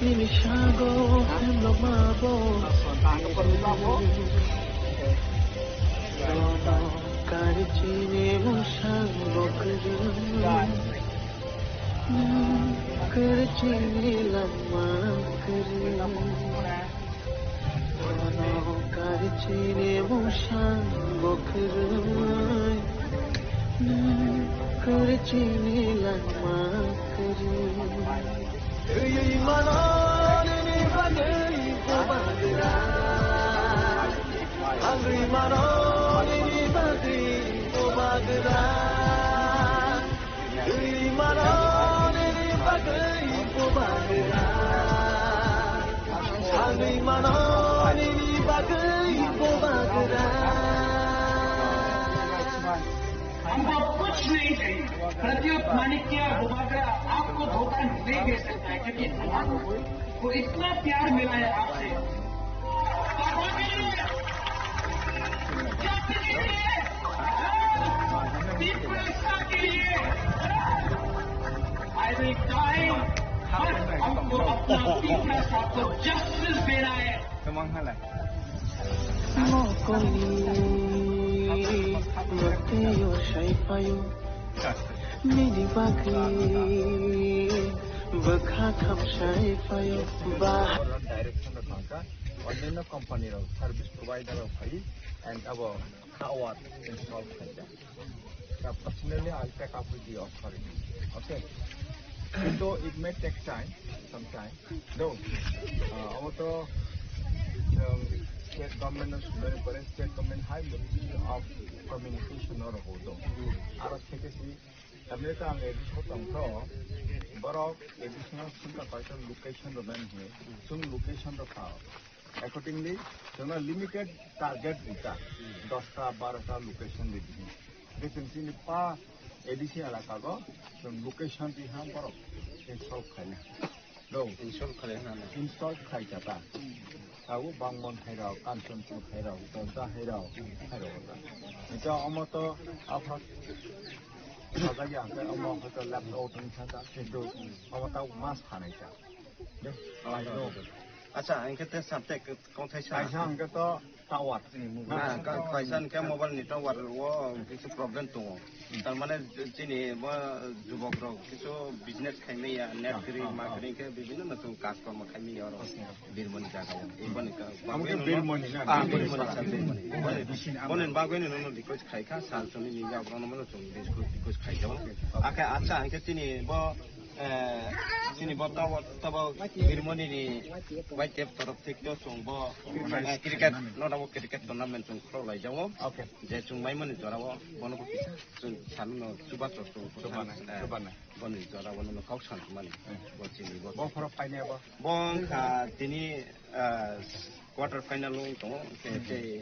Nini sago hemlok ma bo. Dono kari chini musang bo kere. Nang kari chini lama kere. Ano kari chini musang bo kwrwi. Nang kari chini lama kwrwi. Twi mano nini bagwi bo bagra. Tangwi mano nini bagwi bo bagra. Twi mano nini bagwi bo bagra. Tangwi mano nini bagwi bo bagra. हमको कुछ नहीं चाहिए। प्रद्युत माणिक्य बुबागरा आपको धोखा नहीं दे सकता है, क्योंकि हमारे वो इतना प्यार मिला है आपसे। क्या के लिए? तीन पैसा के लिए। I will die। बस हमको अपना तीन पैसा को जस्टिस देना है। Mokoli, roteo sai payo. Nini bagwi bwkha khamsai payo ba. Direction rok thangkha, onyaino company rok, service provider rok phai, and abo tower install khaijak. Personally, I'll take up with the authority. Okay? Kintu it may take time, some time. Though, uh, abo to, um, state government no sundari pore, state government hai Ministry of Communication no rw do. Aro theke si America ang A D C tongtho, borok A D C no sumka kaisa location rwmani hwnwi, chwng location rwkha. Accordingly, chwngno limited target rikha, dosta, barota location ridi. Hwnkhe chwng chini pa A D C elaka go chwng location riha borok install khaina. Do. Install khaina. Install khaikha ta. Abo Bangmon khairok, Kanchanpur khairok, Jodha khairok, khairok ta. Hwnkhe omo to aphak sajagya hwnkhe omo hoito laptop wngkha ta, kintu omo ta mas hanai ta. De, alai do. Acha, hingke te sir te kongthai sa. Kaisa hingke to tower chini mobile. Na, ka-, kaisa hingke mobile ni tower o kisa problem tongo. Tar mane chini bo jubok rok kisu business khai maya, net kri, ma kri hingke bibhinno no chwng kaj kormo khai maya oro. Birmoni jaga o. Iboni ka-, Amo khe bagwi no, Birmoni na, ah, Birmoni Birmoni sara. Birmoni. Boni, boni bagwi no, no request khai kha, sir chwngni ni jaga o no, no chwng request, request khai jago. Akhe acha, hingke chini bo Eh, chini bo tower, tower Birmoni ni Y T F torof thik to chwng bo, eh, cricket, no, no, cricket tournament chwng khulok lai jago. Okay. Je chwng maimani jora o, bono bo kisa chwng sanu no chuba chwng, chuba nai, eh, chuba nai. Boni jora o no kok san mani. Eh. Bo chini bo. Bo phoro final bo. Bo wngkha tini, eh, quarter final wng tongo, ke, ke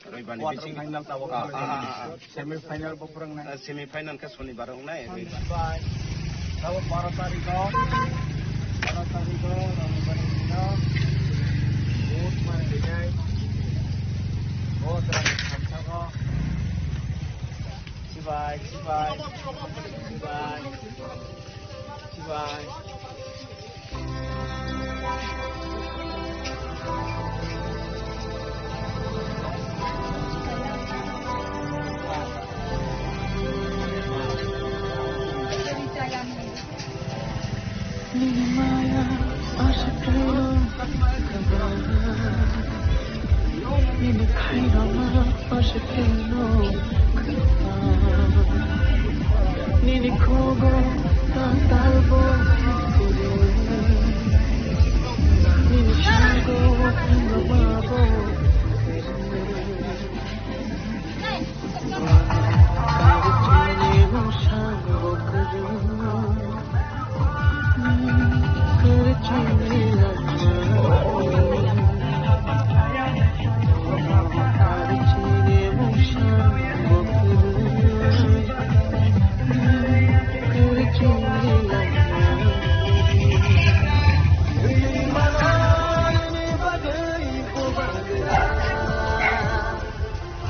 Roibani Quarter bising final tabok. Ah, ah, ah, ah. Semi final bo phwrwngnai. Ah, semi final khe Sonibar wngnai, Roibar. Bye. Tabok baro tarikh o, baro tarikh o Roibani dino vote mai rinai. Vote rani khamsago. Sibai, sibai, sibai, sibai. Nini maya aswk khaino kwbang, nini khairokma aswk khaino kwbang, nini kogo tatalbo kwrwi, nini sago wngmabo kwrwi.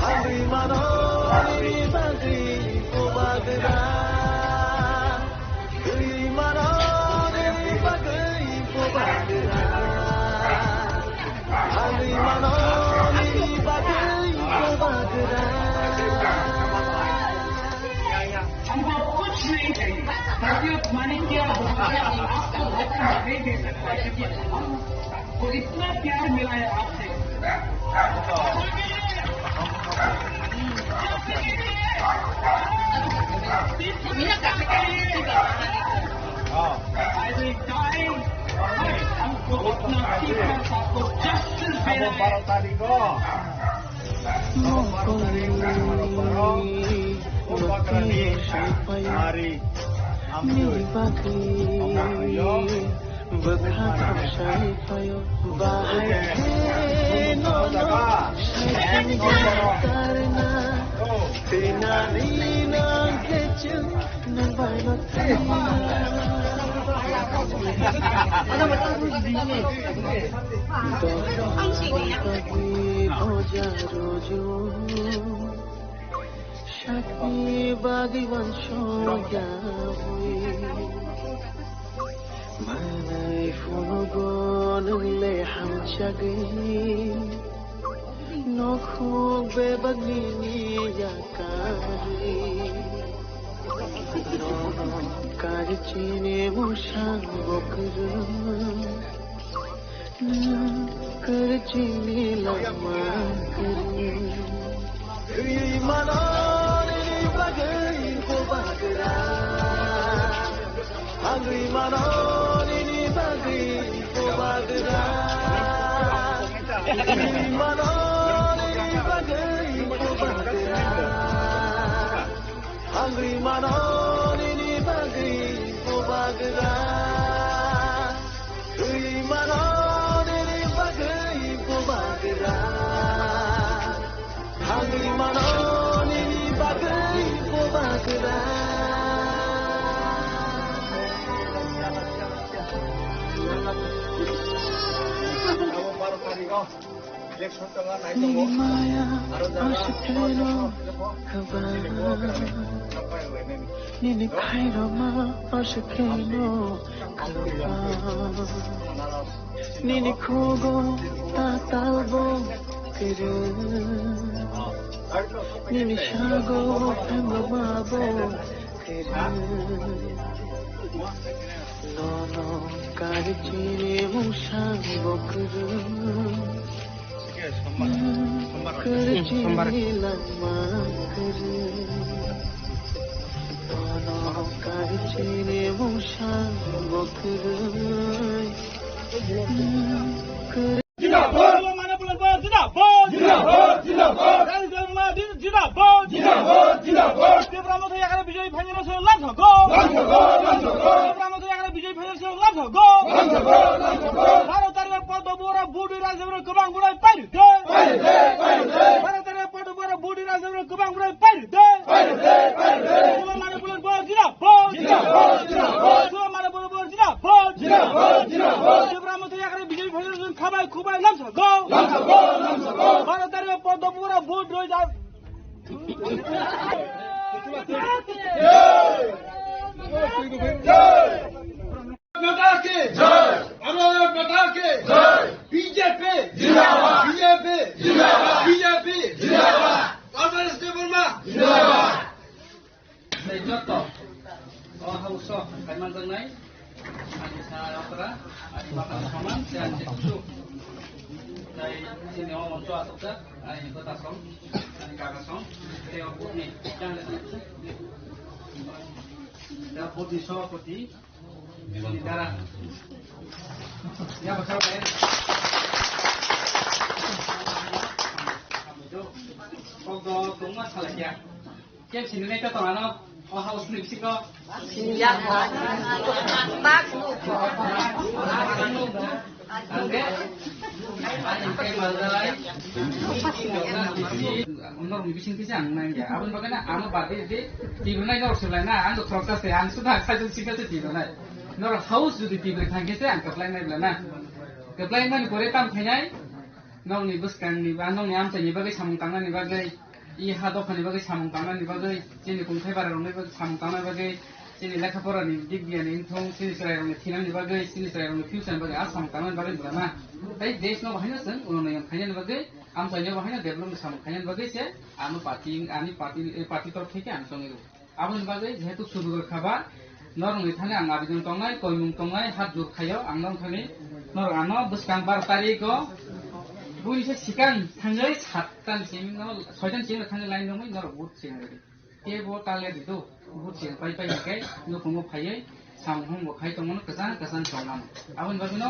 Hangwi mano nini bagwi bubagra. Hangwi mano nini bagwi bubagra. Hangwi mano nini bagwi bubagra. हमको कुछ नहीं चाहिए, ताकि मालिक क्या हो, आपको वतन नहीं दे सकता, क्योंकि हम को इतना प्यार मिला है आपसे। I will die, हमको उतना सीखना, आपको जस्टिस देना है। Mokol ni bwtwi saipayo, nini bagwi bwkha thang saipayo. Bahai khe nono saikhe karna, tei nani nang khe chwng. Sakni bagwi uansukyaui, manwi phunugo nwng le hamjakgwi. Nokhung bebak nini yakarwi, nono kari chini musang bokrwng, nwng kari chini lama kwrwng. Thwi mano nini bagwi bubagra. Hangwi mano nini bagwi bubagra. Hangwi mano nini bagwi bubagra. Hangwi mano nini bagwi bubagra. Hangwi mano nini bagwi bubagra. Hangwi mano nini bagwi bubagra. Abo baro tarikh o election tongo, nai tongo. Nini maya aswk khaino kwbang, nini khairokma aswk khaino kwbang. Nini khogo tatal bo kere. Nini sago phemba ma bo kere. Nono kari chini musang bo kere. Kere chini lama kere. Nono kari chini musang bo kere. Kere. Zindabad! Manipur Police Force zindabad! Zindabad! Zindabad! Rani Sharma zindabad! Zindabad! Zindabad! Tipra Motha Yagra bijoy phainani song lamsokgo! Lamsokgo! Lamsokgo! Tipra Motha Yagra bijoy phainani song lamsokgo! Lamsokgo! Lamsokgo! Baro tarikh Padma Bora Budi Rajabra kwbang bwrwi pairwdi! Pairwdi! Pairwdi! Baro tarikh Padma Bora Budi Rajabra kwbang bwrwi pairwdi! Pairwdi! Pairwdi! Manipur Police Force zindabad! Zindabad! Zindabad! Manipur Police Force zindabad! Zindabad! Zindabad! Tipra Motha Yagra bijoy phainani song khabai khubai lamsokgo! Lamsokgo! Lamsokgo! Baro tarikh Padma Bora Budi Rajab माता की जय। भारत माता की जय। बीजेपी जिंदाबाद। बीजेपी जिंदाबाद। बीजेपी जिंदाबाद। कांग्रेस के वर्मा जिंदाबाद। Tei joto o hauso kaimanjaknai ani sa okra, ani bakhan saman, tei ani kusu. Tei chini o moncho asokjak, ani kwtasong, ani kakasong, tei o butni, tei o butni sopoti, butni dara. Ya, baksa, tei. Kok do, tongma salai ya. Kem sini nai to tongano, o house ni bisingo. Sini ya. Tak. Angke, ani angke malai. Norok ni bising kisa ang nang ya. Aboni bagwi na ano badi di, di bwnai norok se lai na, ang to protest ya, ang sudah sajon sika se di bwnai. Norok house jodi di bwnai thang kisa ang keplai nai bla na. Keplai mani pore tam khainai. Nokni bwskangni ba nokni amchaini bagwi samung tangnani bagwi, i ha dophani bagwi samung tangnani bagwi, chini kungthai bararokni bagwi samung tangnani bagwi, chini lekha porani dik biyani wngthung, chini chwrairokni thinani bagwi, chini chwrairokni future ni bagwi a samung tangnani bagwi bwlana. Tei desh no bahaino chwng unnoi khainani bagwi, amchaini bahaino develop ni samung khainani bagwi se ano party, ani party, party torok theke ang chongwi rw. Aboni bagwi jehetu sudu rwkha ba, norokni thani ang abidon tongnai, koimung tongnai, hat jur khaio, ang norok thani norok ano bwskang bar tarikh o buini se sikang thangwi sattan simi no, soitan simi thangwi line romwi norok vote singrwdi. Kebo talia dido, vote sing pai pai hinkhe nukhungo phaiwi samung bo khai tongmano kwchang kwchang tongmano. Aboni bagwino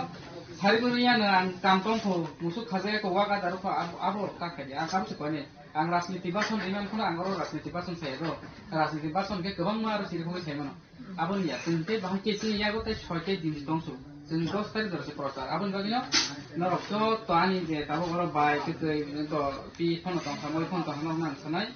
sari bwrwi yano ang kam tongkho, musuk khajaya kok waka daro kho abo, abo ta khaidi, ang kabo se koine. Ang rajniti bason rimani phano ang oro rajniti bason saya do. Rajniti bason khe kwbangma aro siri phogwi sai mano. Aboni ya, chwng tei bahai khe chini yago tei soi tei din tongsu. Chwng dos tarikh jora se prochar. Aboni bagwino norok joto ani je tabuk oro bai tei twi to pi phano tong kha, moi phano tong kha, norok nang sanai.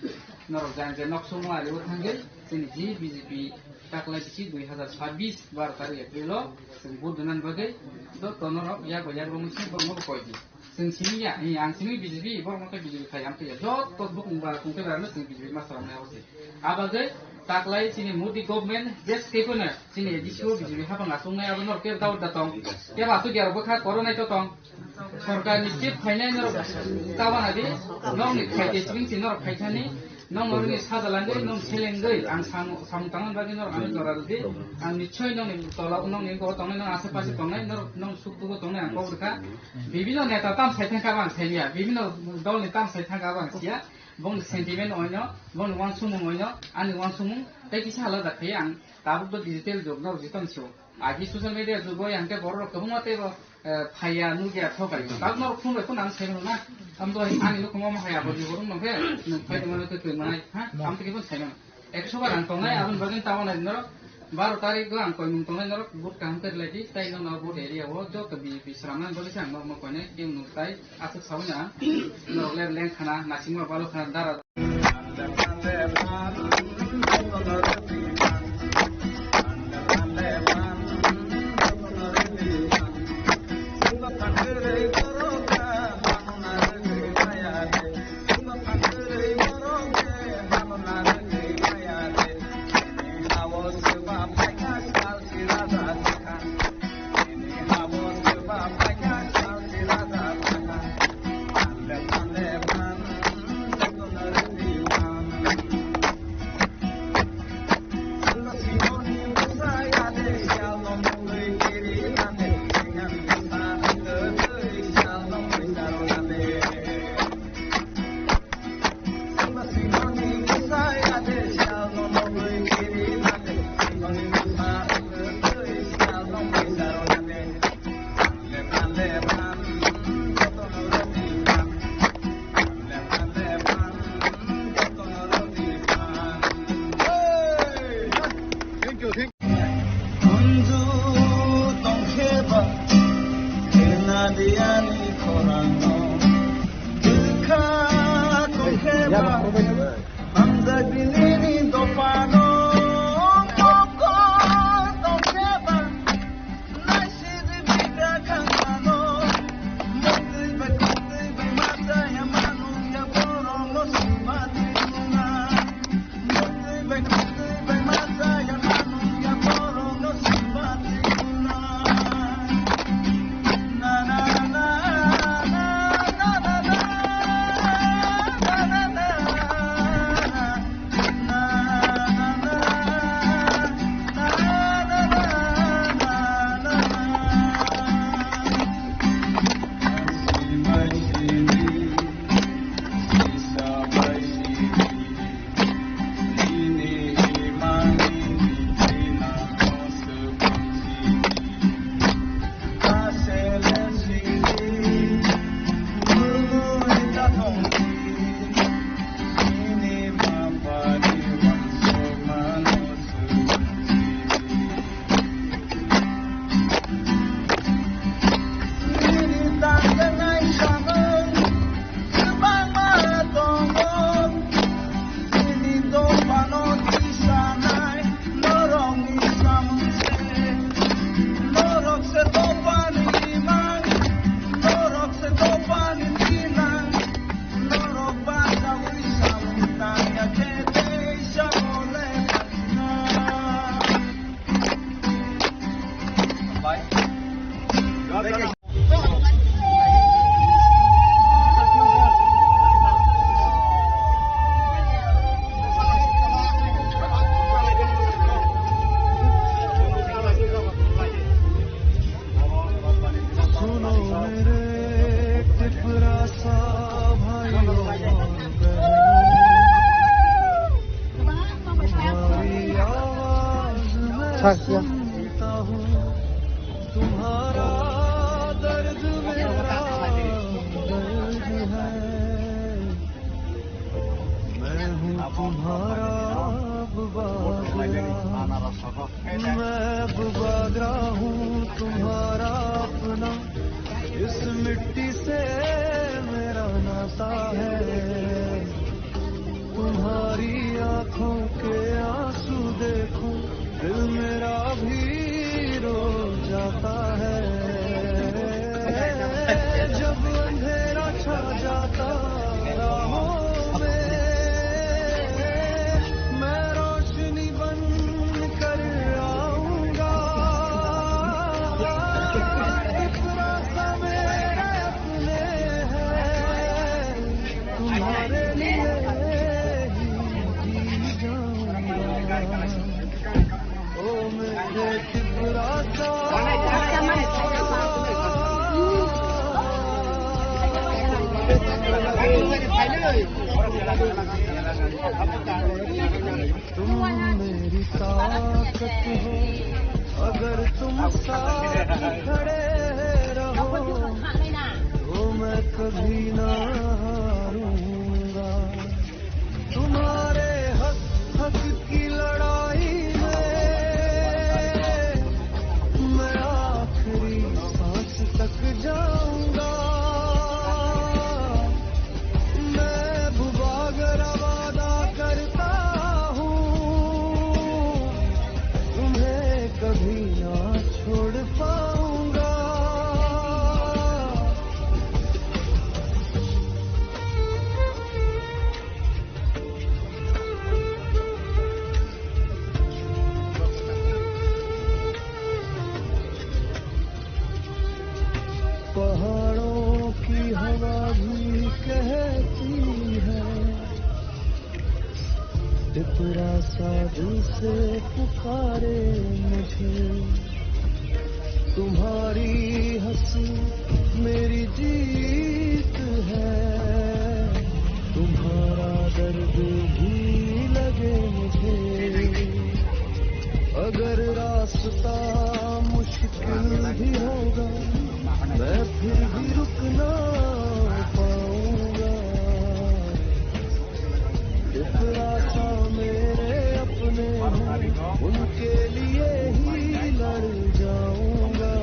Norok jan je nok sumo ari o thangwi chini ji B J P taklai bisi dui hazar sabis baro tarikh April o chwng vote rwnani bagwi joto norok yago yak romwi se borokno bo koi di. Chwng simi ya, eh, ang simi B J P, borok no khe B J P khai, ang khe ya. Joto bukung ba, kung khe ba, chwng B J P ma swrang nai abo se. Abagwi taklai chini Modi government, je state no, chini A D C o B J P hapang asung nai, abo norok kebo ta tong. Kebo asuk ya, rok bwkha koro nai to tong. Sorkar ni chief phainai norok ta wana di, norok ni khai te chwng si norok khai thani, Nong norokni sajalangwi, nong selengwi, ang sam-, samung tangmani bagwi norok ano jora rwdi. Ang nichoi nongni tola, nongni eko tongnai, nong asepase tongnai, norok nong suk dugo tongnai ang kok rwkha. Bibino neta tam sai thangkha abo ang sailiya, bibino dolni tam sai thangkha abo ang siya. Bongni sentiment oino, bongni uansukmung oino, ani uansukmung tei kisa alada khaye ang tabuk do digital jug norok jitoni sio. Agi social media jugo yang khe borok rok kwbangma teibo, eh, phaiya, nukya, thokai. Tabuk norok phone bai phone ang sai mano na. Tamo to ani nukhung omo hai abo ni borok nong khe, nwng phai tongmani twi twi manai, ha? Tamo to khe phone sai mano. Ekso bar ang tongnai, aboni bagwi tamo nai norok baro tarikh o ang koimung tongnai norok vote kaham khe rwlai di, tei nokno vote area o joto B J P swnamnani bagwi se ang norokno koinai, tei nwng tai aswk saui na norok ler leng khana, naisingma balo khana, dara. सुनता हूँ तुम्हारा दर्द, मेरा दर्द है। मैं हूँ तुम्हारा अब बादरा, मैं अब बादरा हूँ तुम्हारा अपना। इस मिट्टी से मेरा नाता है। तुम्हारी आंखों के आंसू देखूं, दिल मेरा भी रो जाता है। जब अंधेरा छा जाता राहों में, मैं रोशनी बन कर आऊंगा। एक रास्ता मेरे अपने हैं, तुम्हारे लिए ही जी जाऊंगा। ओ मेरे टिपरासा, तुम मेरी ताकत हो, अगर तुम साथ खड़े रहो, तो मैं कभी ना हारूंगा। तुम्हारे हक, हक की लड़ाई में मैं आखिरी सांस तक जाऊंगा। महबूबा, अगर वादा करता हूँ, तुम्हें कभी ना छोड़ पाऊंगा। पहाड़ों की हवा भी कहती है, टिपरासा दिल से पुकारे मुझे। तुम्हारी हंसी मेरी जीत है, तुम्हारा दर्द भी लगे मुझे। अगर रास्ता मुश्किल भी होगा, मैं फिर भी रुक ना पाऊंगा। इतना सा मेरे अपने हैं, उनके लिए ही लड़ जाऊंगा।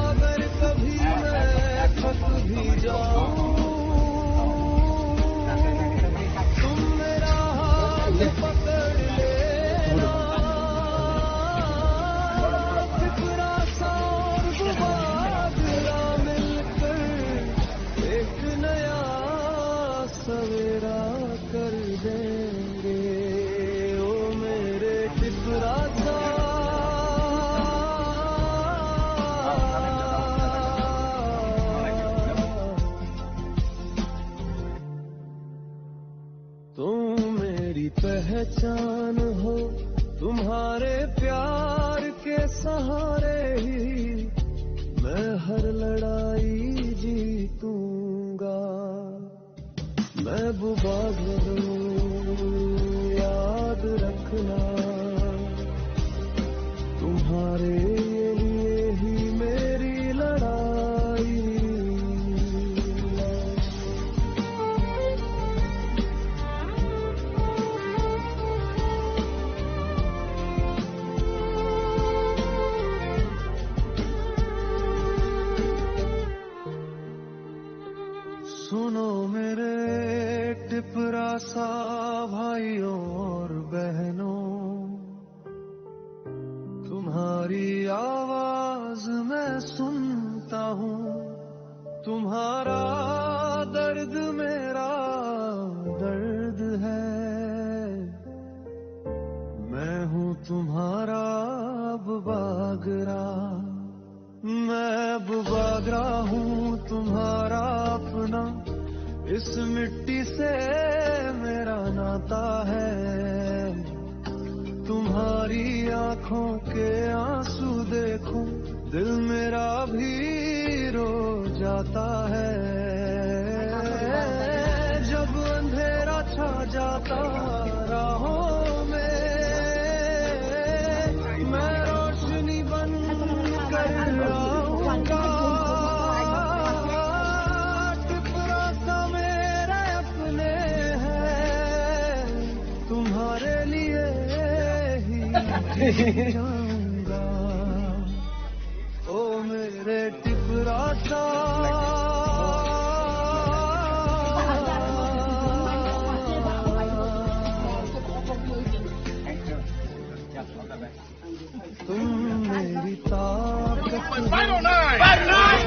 अगर कभी मैं थक भी जाऊं, तुम मेरा हाथ पकड़ लेना। फिक्रा सा और गुबादरा मिलकर एक नया सवेरा कर देंगे, ओ मेरे टिपरासा। तुम मेरी पहचान हो, तुम्हारे प्यार के सहारे ही मैं हर लड़ाई जीतूंगा। महबूबा, जरूर याद रखना, तुम्हारे लिए ही मेरी लड़ाई। सुनो मेरे टिपरासा भाइयों और बहनों, तुम्हारी आवाज मैं सुनता हूँ, तुम्हारा दर्द मेरा दर्द है। मैं हूँ तुम्हारा अब बागरा, मैं अब बागरा हूँ तुम्हारा अपना। इस मिट्टी से मेरा नाता है। तुम्हारी आंखों के आंसू देखूं, दिल मेरा भी रो जाता है। जब अंधेरा छा जाता राहों में, ओ मेरे टिपरासा। तुम मेरी ताकत हो। Pairo nai! Pairo nai!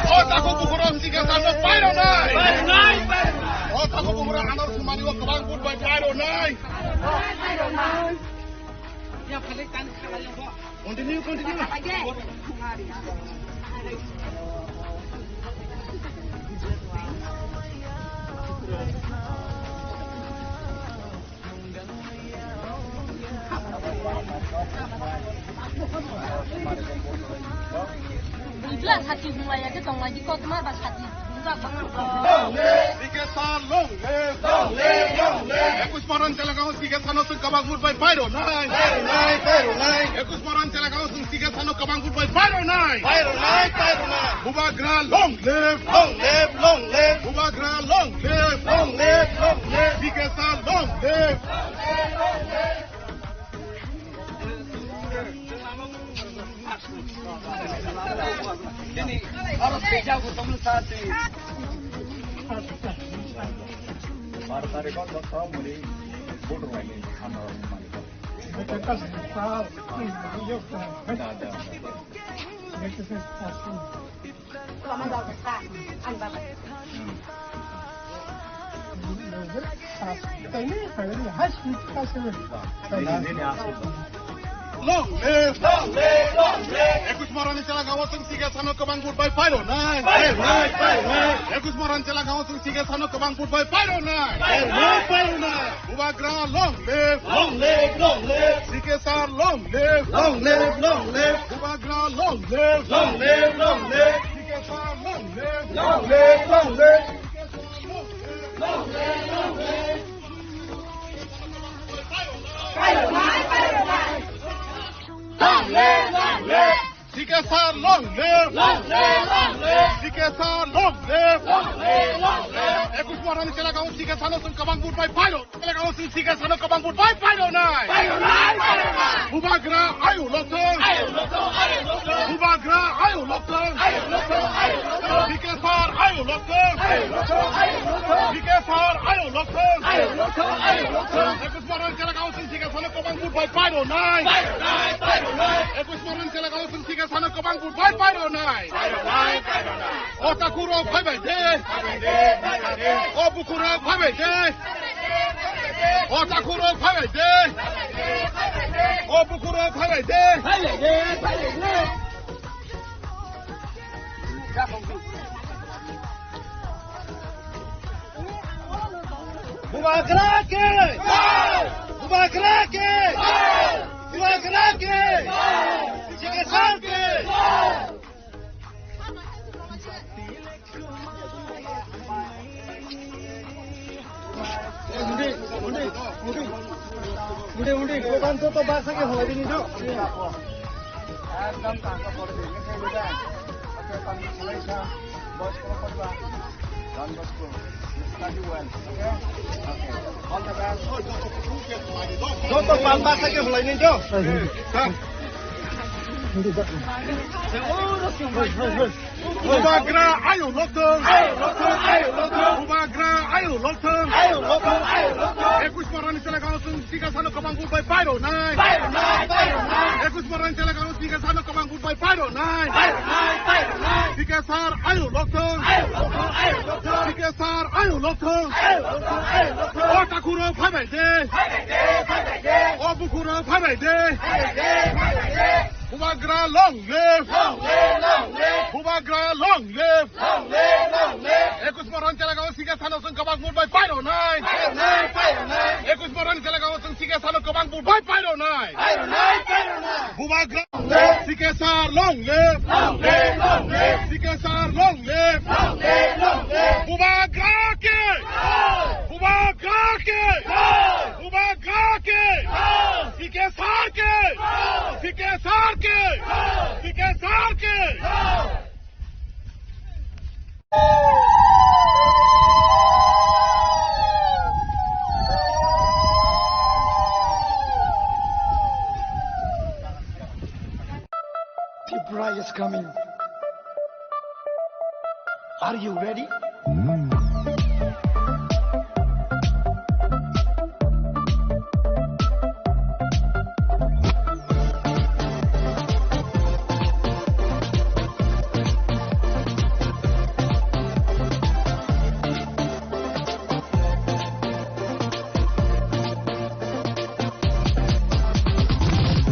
O takhuk bukhurok sikhe sano pairo nai! Pairo nai! Pairo nai! O takhuk bukhurok ano thumani o kwbang vote bai pairo nai! Pairo nai! Continue, continue. Bwla sati hwnlaiya khe tonglaidi koktwma ba sati hwnjak bangma. Sikhe sar long live, long live, long live. Ekush Moron chelagao sikhe sano chwng kwbang vote bai pairo nai. Pairo nai, pairo nai. Ekush Moron chelagao chwng sikhe sano kwbang vote bai pairo nai. Pairo nai, pairo nai. Bubagra long live, long live, long live. Bubagra long live, long live, long live. Sikhe sar long live. Long live! Long live! Long live! Ekush Moron ni chelagao chwng sikhe sano kwbang vote bai pairo nai. Pairo nai, pairo nai. Ekush Moron chelagao chwng sikhe sano kwbang vote bai pairo nai. Pairo nai, pairo nai. Bubagra long live! Long live, long live! Sikhe sar long live! Long live, long live! Bubagra long live! Long live, long live! Sikhe sar long live! Long live, long live! Sikhe sar long live! Long live, long live! Long live, long live! Sikhe sar long live! Long live, long live! Sikhe sar long live! Long live, long live! Ekush Moron ni chelagao sikhe sano chwng kwbang vote bai pairo. Chelagao chwng sikhe sano kwbang vote bai pairo nai. Pairo nai, pairo nai! Bubagra ayo lokthwng! Ayo lokthwng, ayo lokthwng! Bubagra ayo lokthwng! Ayo lokthwng, ayo lokthwng! Sikhe sar ayo lokthwng! Ayo lokthwng, ayo lokthwng! Sikhe sar ayo lokthwng! Ayo lokthwng, ayo lokthwng! Ekush Moron chelagao chwng sikhe sano kwbang vote bai pairo nai. Pairo nai, pairo nai! Ekush Moron chelagao chwng sikhe sano kwbang vote bai pairo nai. Pairo nai, pairo nai! O takhurok phaibai de. Phaibai de, phaibai de. O bukhurok phaibai de. O takhurok phaibai de. O bukhurok phaibai de. Phaibai de, phaibai de. Bubagra ke! Bubagra ke! Bubagra ke! Sikhe sar ke! Undi, undi, undi, undi, undi, dokan joto baksa khe hwnlai bini do. Ekdom tangka pore di, nokhe nokhe. Oke, tangka khlai kha. Bos ko khorba. Don Bosco. Study well. Okay? Okay. All the best. Joto pal baksa khe hwnlai ni do. Bubagra ayo lokthwng. Ayo lokthwng, ayo lokthwng. Bubagra ayo lokthwng. Ayo lokthwng, ayo lokthwng. Ekush Moron ni chelagao chwng sikhe sano kwbang vote bai pairo nai. Pairo nai, pairo nai. Ekush Moron ni chelagao sikhe sano kwbang vote bai pairo nai. Pairo nai, pairo nai. Sikhe sar ayo lokthwng. Ayo lokthwng, ayo lokthwng. Sikhe sar ayo lokthwng. Ayo lokthwng, ayo lokthwng. O takhurok phaibai de. Phaibai de, phaibai de. O bukhurok phaibai de. Phaibai de, phaibai de. Bubagra long live! Long live, long live! Bubagra long live! Long live, long live! Ekush Moron chelagao sikhe sano chwng kwbang vote bai pairo nai! Pairo nai, pairo nai! Ekush Moron chelagao chwng sikhe sano kwbang vote bai pairo nai! Pairo nai, pairo nai! Bubagra long live! Sikhe sar long live! Long live, long live! Sikhe sar long live! Long live, long live! Bubagra ke! Bubagra ke! Bubagra ke! Sikhe sar ke! Sikhe sar ke! Sikhe sar ke! coming. Are you ready?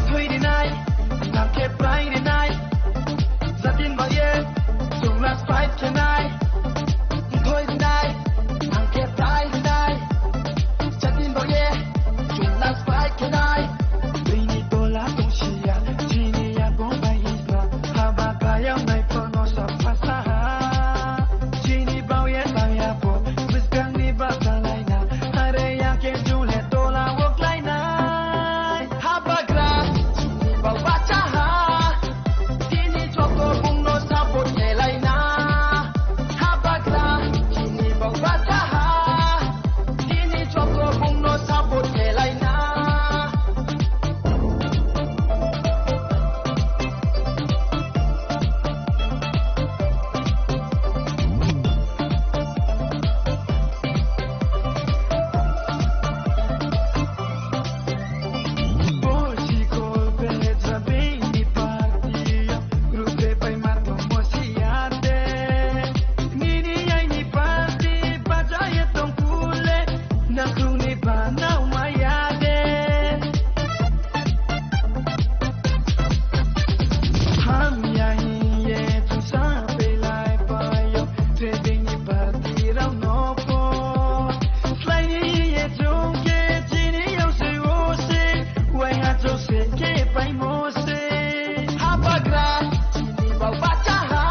Thwi rinai, nang khe plai rinai. Jatin baye, chwng last fight khenai. Thwi rinai, nang khe plai rinai. Jatin baye, chwng last fight khenai. Bini tola tongsiya, chini ya bombai isna. Haba kaya nai kono sa phasa ha. Chini bauye saya po, bwskangni basa laina. Are ya ke jule tola wok lainai. Habagra, chini bau bacha ha. Tini choko bungno support kelaina. Habagra, chini bau bacha ha. Tini choko bungno support kelaina. Nini aini party bajaya tongkule, nakhungni banao maya de. Hamya hiye chwngsa belai payo, trading ni party rao noko. Slai hiye chwngke chini yao se o se, wai ha chwngse ke paimo se. Habagra, chini bau bacha ha.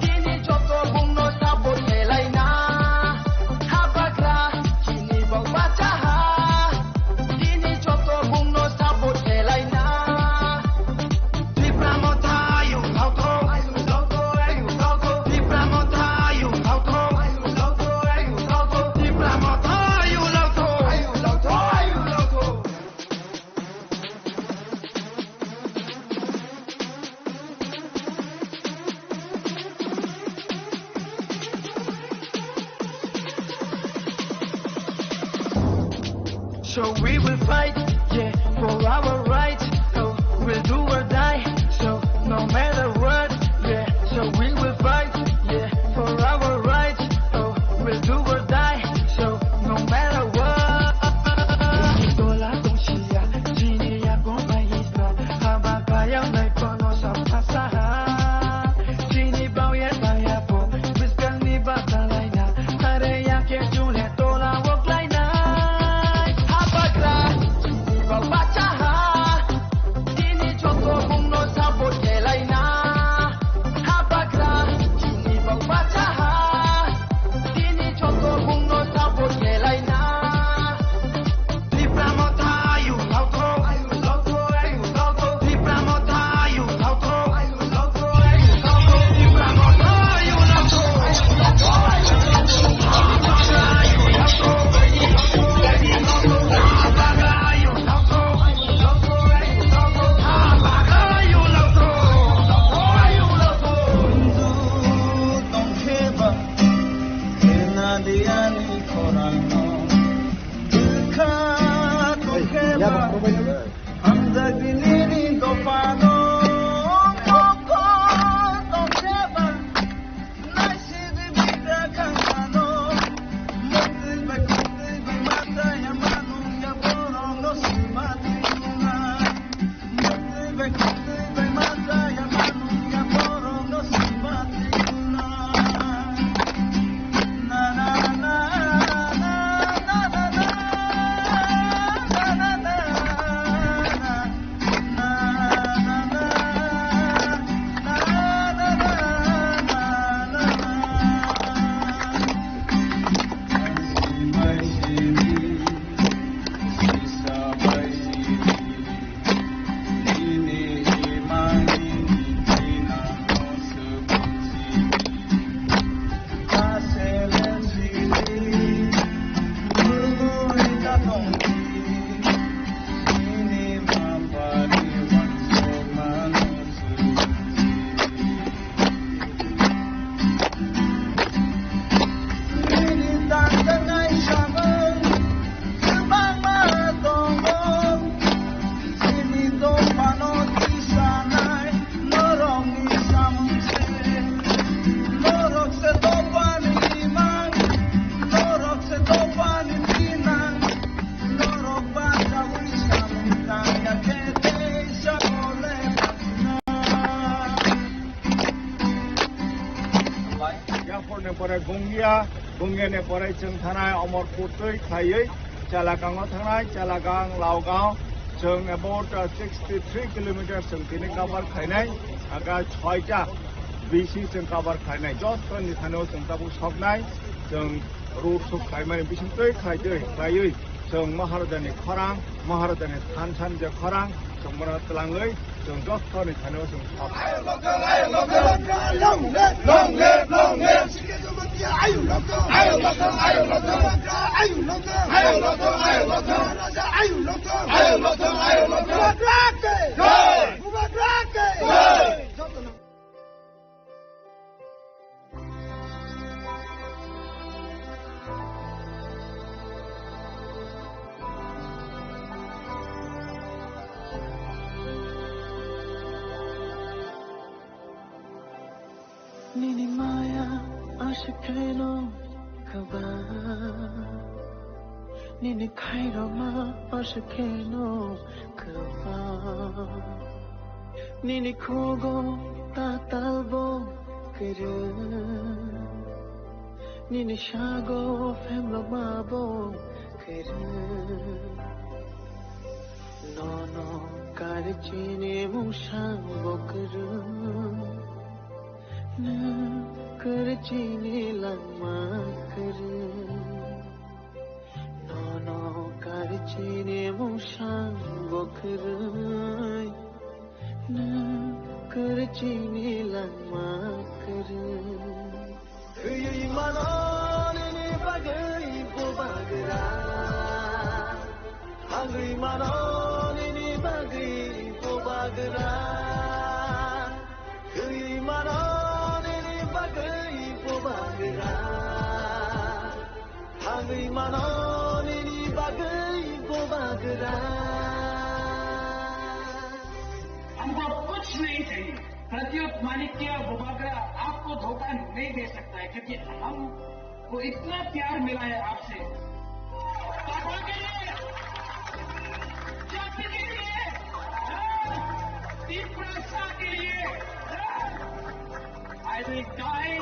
Tini joto bungno support kelaina. Habagra, chini bau bacha ha. Tini joto bungno support kelaina. Tipra motha ayu lauto. Tipra motha ayu lauto. Tipra motha ayu lauto. So we will fight, yeah, for our rights. So we'll do or die. So no matter what, yeah. So we will fight, yeah, for our rights. So we'll do or die. So no matter what. Tola tongsiya, chini ya gomba isna, haba kaya nai kono sa phasa ha. Chini bauye saya po, bwskangni basa laina, are ya ke jule tola wok lainai. Habagra, chini bau bacha ha. Tini joto bungno support kelaina. Habagra, Aporni pore Gungia, Gungiani pore chwng thanai Amarpur twi khlaiwi Chelagango thanai, Chelagang, Laogang, chwng about, uh, sixty three kilometers chwng tini cover khlainai, aka soita B C chwng cover khlainai, jotoni thani-o chwng tabuk soknai, chwng road show khlaimani bisingtwi khlaitwi khlaiwi chwng Maharajani khorang, Maharajani thansa ni je khorang, chwng bono twlangwi chwng jotoni thani-o chwng sok. Long live, long live, long live, long live. Ayu lokto, ayu lokto, ayu lokto. Ayu lokto, ayu lokto, ayu lokto. Raja ayu lokto, ayu lokto, ayu lokto. Bubagra ke. Jai. Bubagra ke. Jai. Nini maya aswk kheno kwbang, nini khairokma aswk kheno kwbang, nini khugo tatalbo kwrwng, nini sago phemrokmabo kwrwng. Nono karwi chini mungsang bo kwrwng, nwng kwrwi chini langma kwrwng. Nono karwi chini mungsang bo kwrwng, nwng kwrwi chini langma kwrwng. Thwiwi mano nini bagwi bubagra, thangwi mano nini bagwi bubagra. Thwiwi mano nini bagwi bubagra, thangwi mano nini bagwi bubagra. हमको कुछ नहीं चाहिए। प्रद्युत माणिक्य बुबागरा आपको धोखा नहीं दे सकता है, क्योंकि हमको इतना प्यार मिला है आपसे। पापा के लिए, जाति के लिए, तीव्रता के लिए, I will die,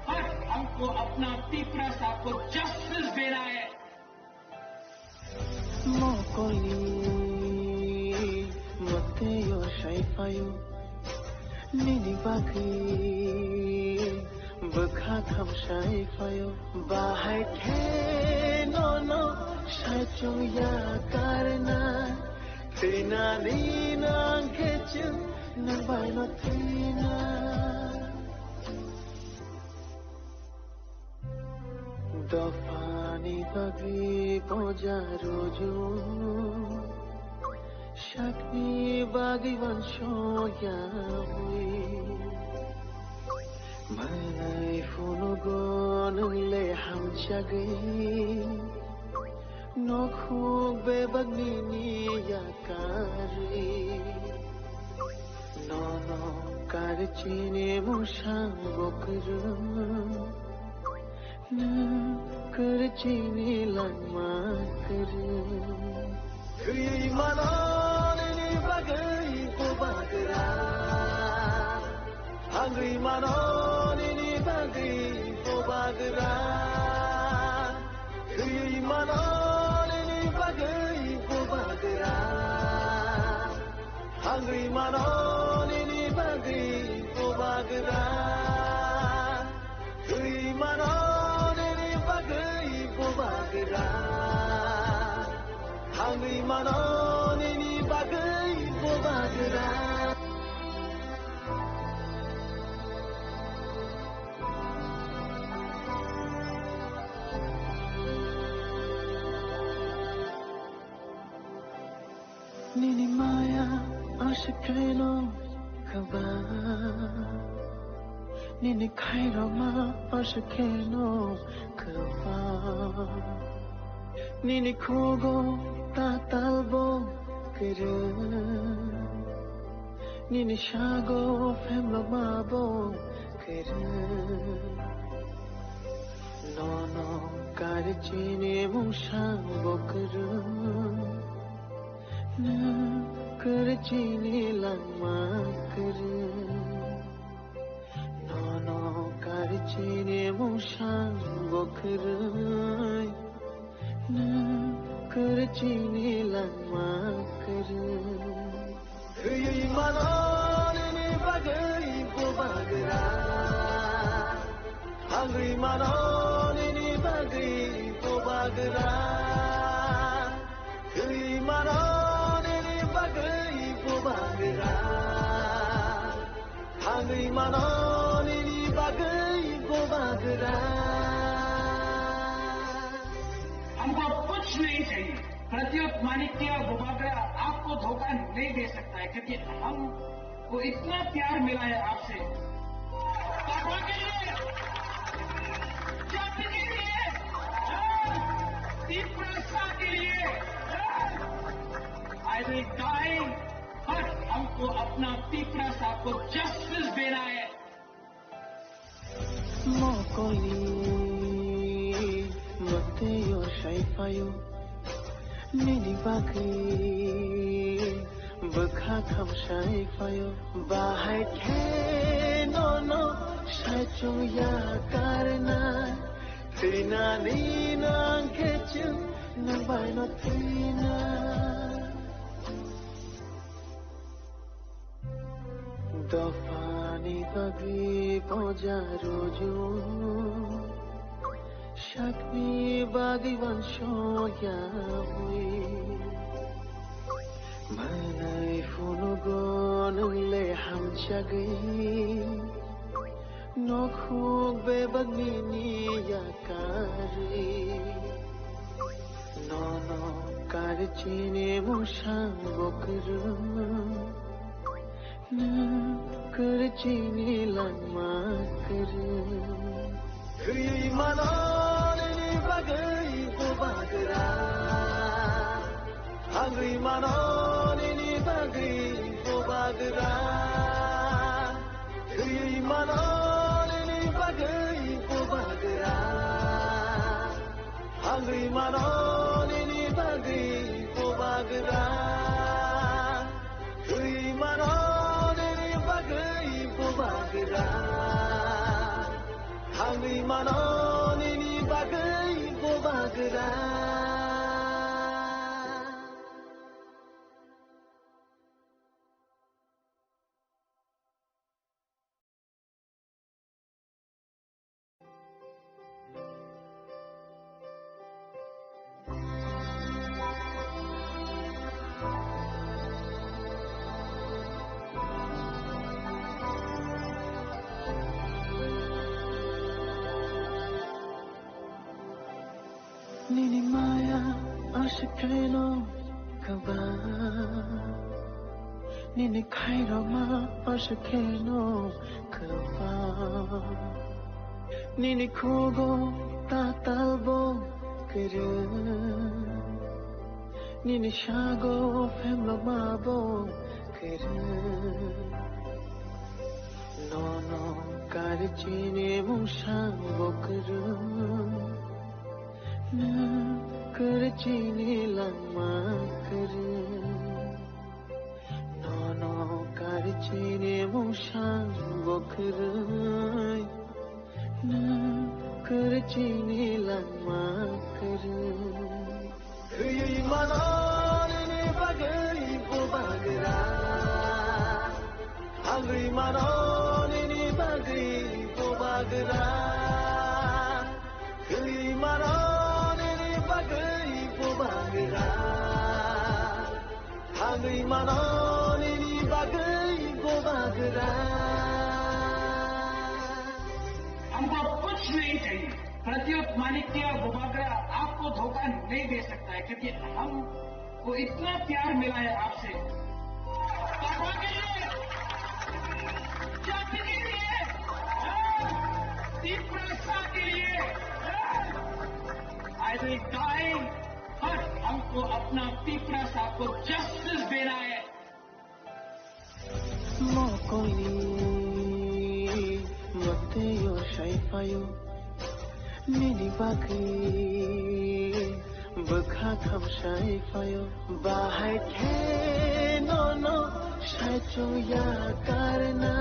but हमको अपना तीव्रता को जस्टिस देना है। Mokolni mwtwi o sai phaio, nini bagwi bwkha tham sai phaio. Bahai khe nono sai chwng ya karna, thwinani nang khe chwng nang bai no thwina. Dophani bagwi boja rujung, sakni bagwi uansuk yaui. Manwi phunugo nwng le hamjagwi, nokhuk bebak nini yakarwi. Nono karwi chini mungsang bo kwrwng, nwng kwrwi chini langma kwrwng. Thwi mano nini bagwi bubagra, thangwi mano nini bagwi bubagra. Thwi mano nini bagwi bubagra, thangwi mano nini bagwi bubagra. Thwi mano nini bagwi bubagra, thangwi mano nini bagwi bubagra. Nini maya aswk kheno kwbang, nini khairokma aswk kheno kwbang, nini khugo tatalbo kwrwng, nini sago phemrokmabo kwrwng. Nono karwi chini mungsang bo kwrwng, nwng kwrwi chini langma kwrwng. Nono karwi chini Mungsang bo kwrwi, nwng kwrwi chini langma kwrwi. Thwiwi mano nini bagwi bubagra, thangwi mano nini bagwi bubagra, thwiwi mano nini bagwi bubagra. Thangwi mano nini bagwi bubagra. हमको कुछ नहीं चाहिए। प्रद्युत माणिक्य बुबागरा आपको धोखा नहीं दे सकता है, क्योंकि हम को इतना प्यार मिला है आपसे। पापा के लिए, जाति के लिए, तीव्रता के लिए, I will die. But हमको अपना तीव्रता को जस्टिस देना है। Mokoli mateo shaifayo, nini bagwi bwkha khamsai fayo. Bahai khe nono saichung ya karna, thinani nang khe chwng nang bai no thina. Dophani bagwi boja ruju, sakni bagwi wansoya bui. Manai phunugo nwng le hamjagwi, nokhuk bebak nini yakarwi. Nono karwi chini mungsang bo kwrwi, nwng kwrwi chini langma kwrwi. Thwi mano nini bagwi bubagra, thangwi mano nini bagwi bubagra. Thwi mano nini bagwi bubagra, thangwi mano nini bagwi bubagra. Thwi mano nini bagwi bubagra, thangwi mano nini bagwi bubagra. Nini maya aswk khaino kwbang, nini khairokma aswk khaino kwbang. Nini khugo tatalbo kwrwi, nini sago phemlokmabo kwrwi. Nono karwi chini mungsang bo kwrwi, nwng kwrwi chini langma kwrwi. Nono karwi chini mungsang bo kwrwi, nwng kwrwi chini langma kwrwi. Thwi mano nini bagwi bubagra, thangwi mano nini bagwi bubagra. Thwi mano nini bagwi bubagra, thangwi mano nini bagwi bubagra. हमको कुछ नहीं चाहिए। प्रद्युत माणिक्य बुबागरा आपको धोखा नहीं दे सकता है, क्योंकि हमको इतना प्यार मिला है आपसे। पापा के लिए, जाति के लिए, तीव्रता के लिए, I will die, but हमको अपना तीव्रता को जस्टिस देना है। Mokoli mateo shaifayo, nini bagwi bwkha khamsai fayo. Bahai khe nono saichung ya karna,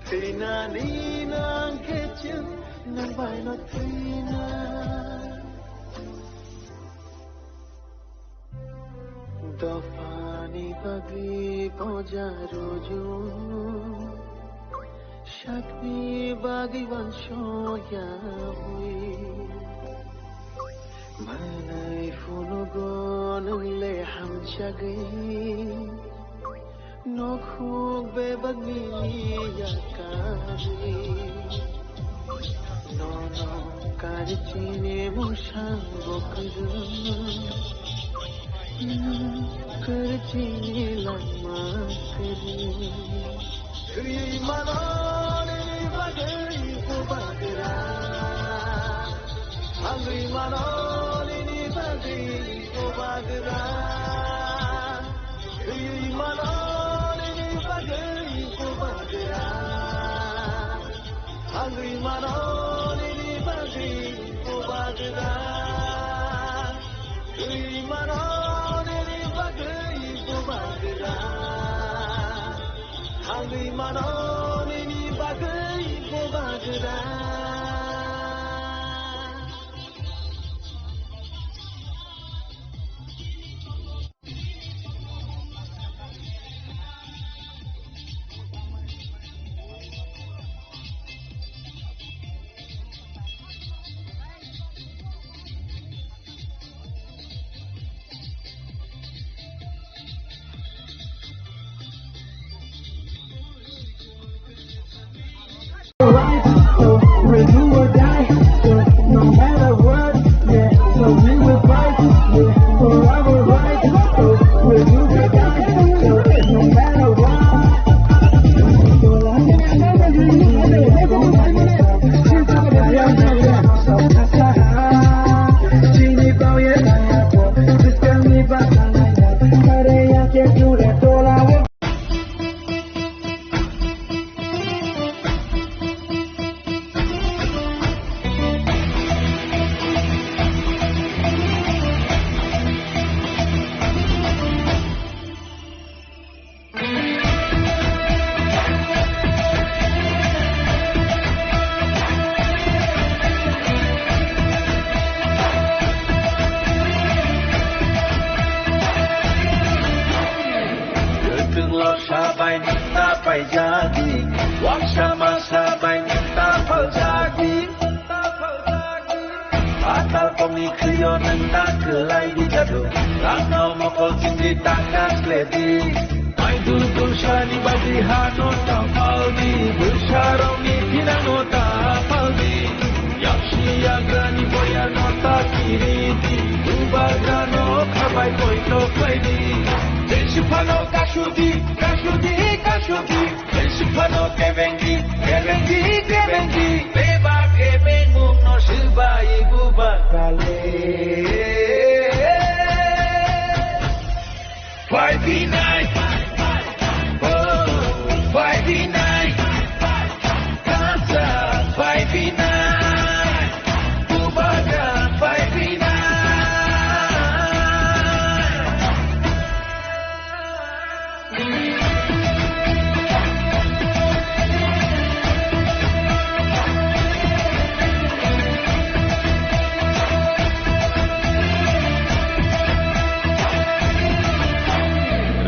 thinani nang khe chwng nang bai Dophani bagwi boja rujung, sakni bagwi wansoya hwi. Manai phunugo nwng le hamjagwi, nokhuk bebakni yakarwi. Nono kari chini musang bo kwrwng, kari chini langma kwrwng. Twi mano nini bagwi bubagra, halwi mano nini bagwi bubagra. Twi mano nini bagwi bubagra. Halwi mano nini bagwi bubagra. Twi mano nini bagwi bubagra. Halwi mano nini bagwi bubagra. Kwthwng lorsa bai nwng ta paijadi, waksa masa bai nwng ta phaljadi. Atal kokni khwlio nwng ta kwlai bijadu, rangno mokol chingdi ta kasledi. Maidul tulsani bagwi hano ta phaldi, bwsarokni thinangno ta phaldi. Yaksi yagrani boyarno ta kiridi, bubagrano khabai poito khlaidi. Jesiphano kasudi, kasudi, kasudi. Jesiphano kebengi, kebengi, kebengi. Beba kebengmungno swbai bubagrale. Phaiphinai, oh, phaiphinai, kansa phaiphinai, bubagra phaiphinai.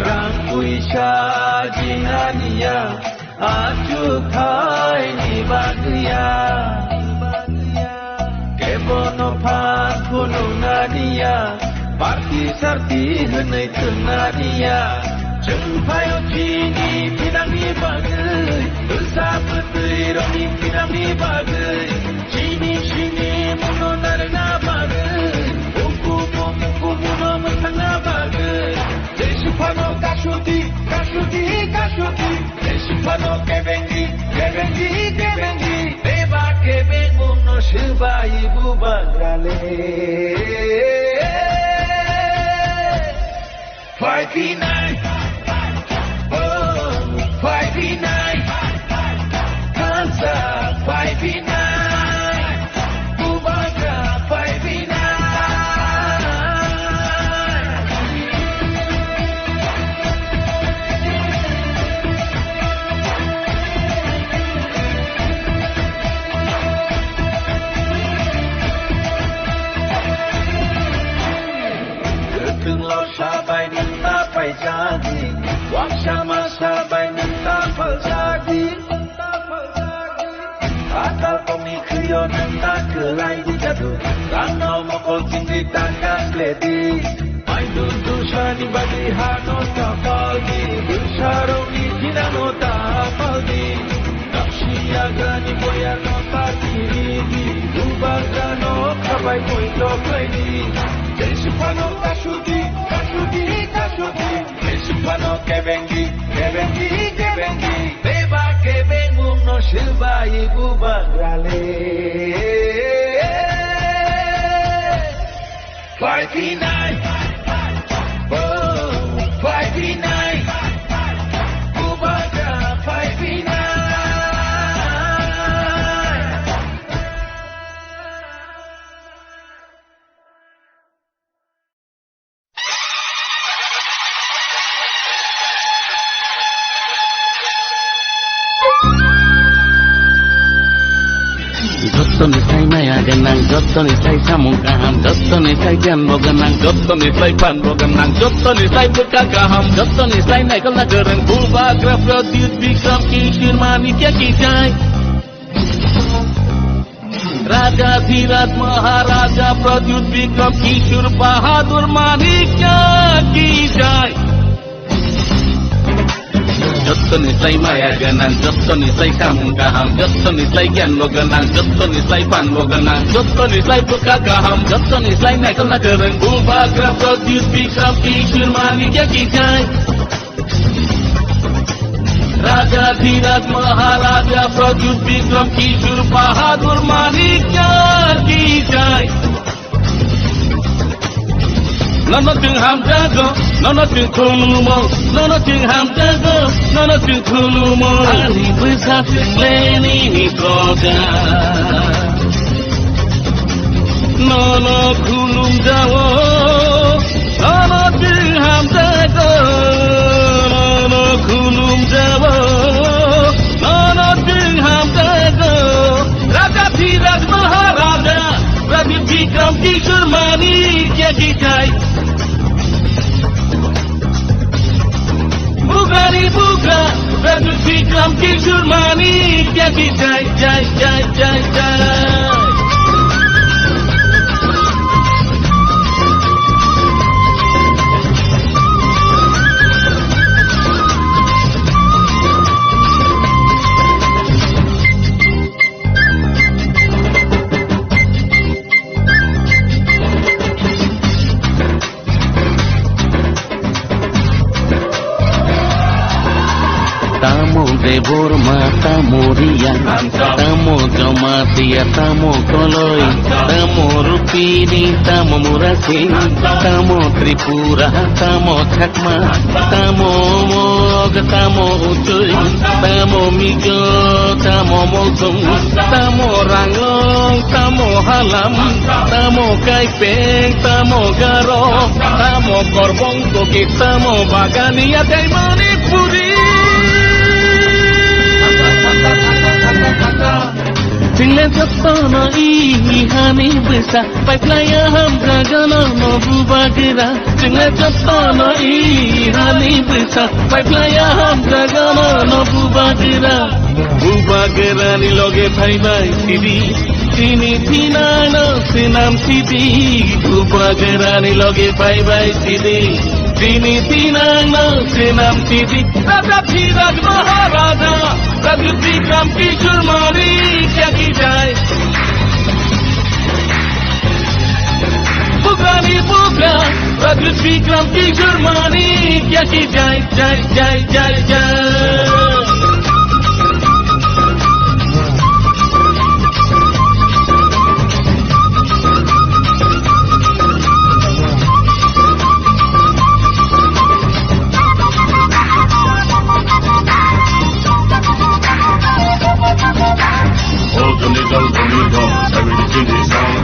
Rang puisa jinaniya, achukhaini bagwiya. Kebono phan phunuknaniya, party sarti hwnwi thwngnaniya. Chwng phaio chini thinangni bagwi, bwsa bwtwi rokni thinangni bagwi. Chini sini muno narwkna bagwi, bukumu mukumu no mwthangna bagwi. Jesiphano kasudi, kasudi, kasudi. Jesiphano kebengi, kebengi, kebengi. Beba kebengmungno swbai bubagrale. Phaiphinai, oh, phaiphinai, kansa phaiphinai, bubagra phaiphinai. Kwthwng lorsa bai nwng Taklai bujadu, rangno mokol chingri tangka kledi. Maidun dusani badi hano sapaldi, dusarokni dinano tapaldi. Napsi yagrani boyano takiridi, bubagrano khabai poito khlaidi. Tei siphano kasudi, kasudi, kasudi. Tei siphano kebengi, kebengi, kebengi. Beba kebengmungno silbai bubagrale. Fight tonight. Oh, fight tonight. Bubagra fight tonight. Jottoni sai maya gwnang, jottoni sai samung kaham, jottoni sai giyan bo gwnang, jottoni sai phan bo gwnang, jottoni sai bwkha kaham, jottoni sai naikolna kwrwng Bubagra Pradyut Bikram Kishore Manikya ki jai. Raja Dhiraj Maharaja Pradyut Bikram Kishore Bahadur Manikya ki jai. Jottoni sai maya gwnang, jottoni sai samung kaham, jottoni sai giyan bo gwnang, jottoni sai phan bo gwnang, jottoni sai bwkha kaham, jottoni sai naikolna kwrwng Bubagra Pradyut Bikram Kishore Manikya ki jai. Raja Dhiraj Maharaja Pradyut Bikram Kishore Bahadur Manikya ki jai. Nono chwng hamjago, nono chwng khulumo, nono chwng hamjago, nono chwng khulumo. Ani bwsa chwng leni ni proja. Nono khulumjao, nono chwng hamjago, nono khulumjao, nono chwng hamjago. Raja Dhiraj Maharaja, Raja Bikram Kishore Manikya ki jai. Bubagrani bubagra, Pradyut Bikram Kishore Manikya ki jai, jai, jai, jai, jai. Tamo Debbarma, tamo Reang, tamo Jamatia, tamo Koloi, tamo Rupini, tamo Murasing, tamo Tripura, tamo Chakma, tamo Mog, tamo Uchoi, tamo Mizo, tamo Molsong, tamo Ranglong, tamo Halam, tamo Kaipeng, tamo Garo, tamo Korbong, Kuki, tamo Bagania tei Manipuri. Chwng le jotono i hani bwsa, paiphlaiya hamjagano no bubagra. Chwng le jotono i hani bwsa, paiphlaiya hamjagano no bubagra. Bubagrani loge phaibai sidi, chini thinangno swnam sidi. Bubagrani loge phaibai sidi, chini thinangno swnam sidi. Raja Dhiraj Maharaja, Raja Bikram Kishore Manikya ki jai. Bubagrani bubagra, Pradyut Bikram Kishore Manikya ki jai, jai, jai, jai, jai. All Tony Dong, Tony Dong, every Chinese song.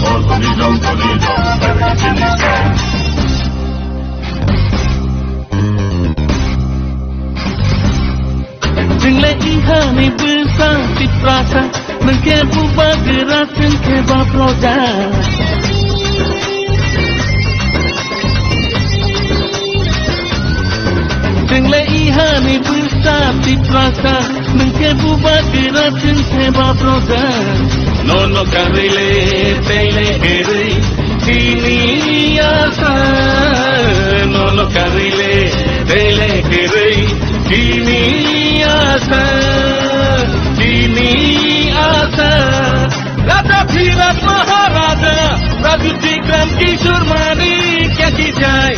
All Tony Dong, Tony Dong, every Chinese song. Chwng le ihani bwsa Tiprasa, nwng khe bubagra, chwng khe ba proja. Chwng le ihani bwsa Tiprasa, nwng khe bubagra, chwng khe ba proja. Nono karwi le tei le kwrwi chini asa, nono karwi le tei le kwrwi chini asa, chini asa. Raja Dhiraj Maharaja, Raju Bikram Kishore Manikya ki jai.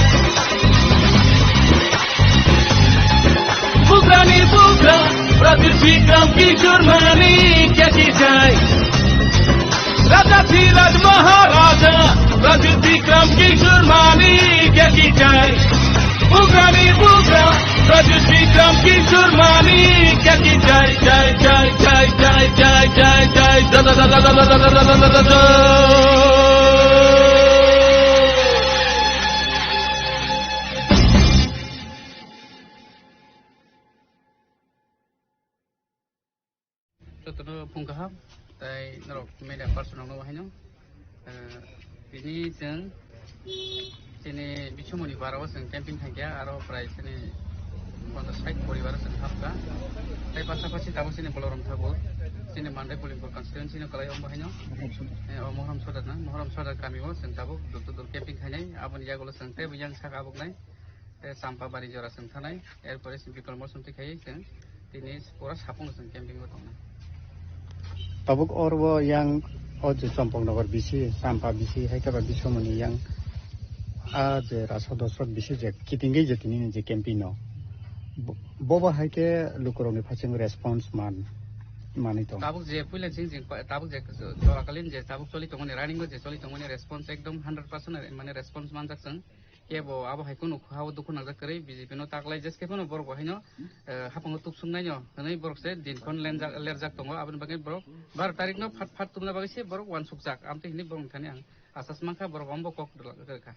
Bugrani bugra, Raju Bikram Kishore Manikya ki jai. Raja Dhiraj Maharaja, Raju Bikram Kishore Manikya ki jai. Bugrani bugra, Raju Bikram Kishore Manikya ki jai, jai, jai. Jotono phung kaham, tai norok media person rokno haino, eh, tini chwng chini bisumoni barao chwng camping khaikha, aro prai chini ponchas sait poribar chwng hamkha. Tai pasapasi tabuk chini Balaram Thakur, chini Mandai Polimpur constituency no kwlai ombo haino, eh, o Mohram Sodar na, Mohram Sodar kami o chwng tabuk dur dur camping khainai, aboni yagulo chwng teibo yang saka abuknai. Tei Champa bari jora chwng thanai, erpore chwng Bikram Mosum twi khai chwng tini pura sapung chwng camping o tongnai. Tabuk oro yang o je Champaknagar bisi, Champa bisi, hai khe ba Biswamoni yang a je rasa dosrok bisi je kitingwi je tini ni je camping no. Bo-, bobo hai khe lukurokni phaching response man, manwi tong. Tabuk je puila chwng, chwng pa-, tabuk je jora kalin je tabuk choli tongmani, running o je choli tongmani response ekdom hundred percent mane response manjak chwng. Kebo abo hai kunu ha o dukhu nangjak kwrwi, B J P no taklai jeskhe phano borok bo haino, eh, haphang o tuksuk nai no hwnwi borok se din khon lenjak, lerjak tongo. Aboni bagwi borok baro tarik no phat phat tubuna bagwi se borok uansukjak. Amtwi hwnwi borok thani ang asas mankha, borok ombo kok rwkha.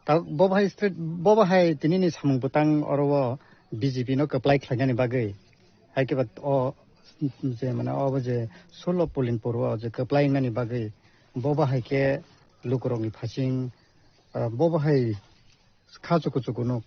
Ta bo bahai straight, bo bahai tini ni samung bwtang oro o B J P no kwplai khlainani bagwi, hai khe ba o je mane obo je sullo Polimpur o je kwplai wngnani bagwi bo bahai khe lukurokni phaching, ah, bo bahai kha chuku chuku nuk.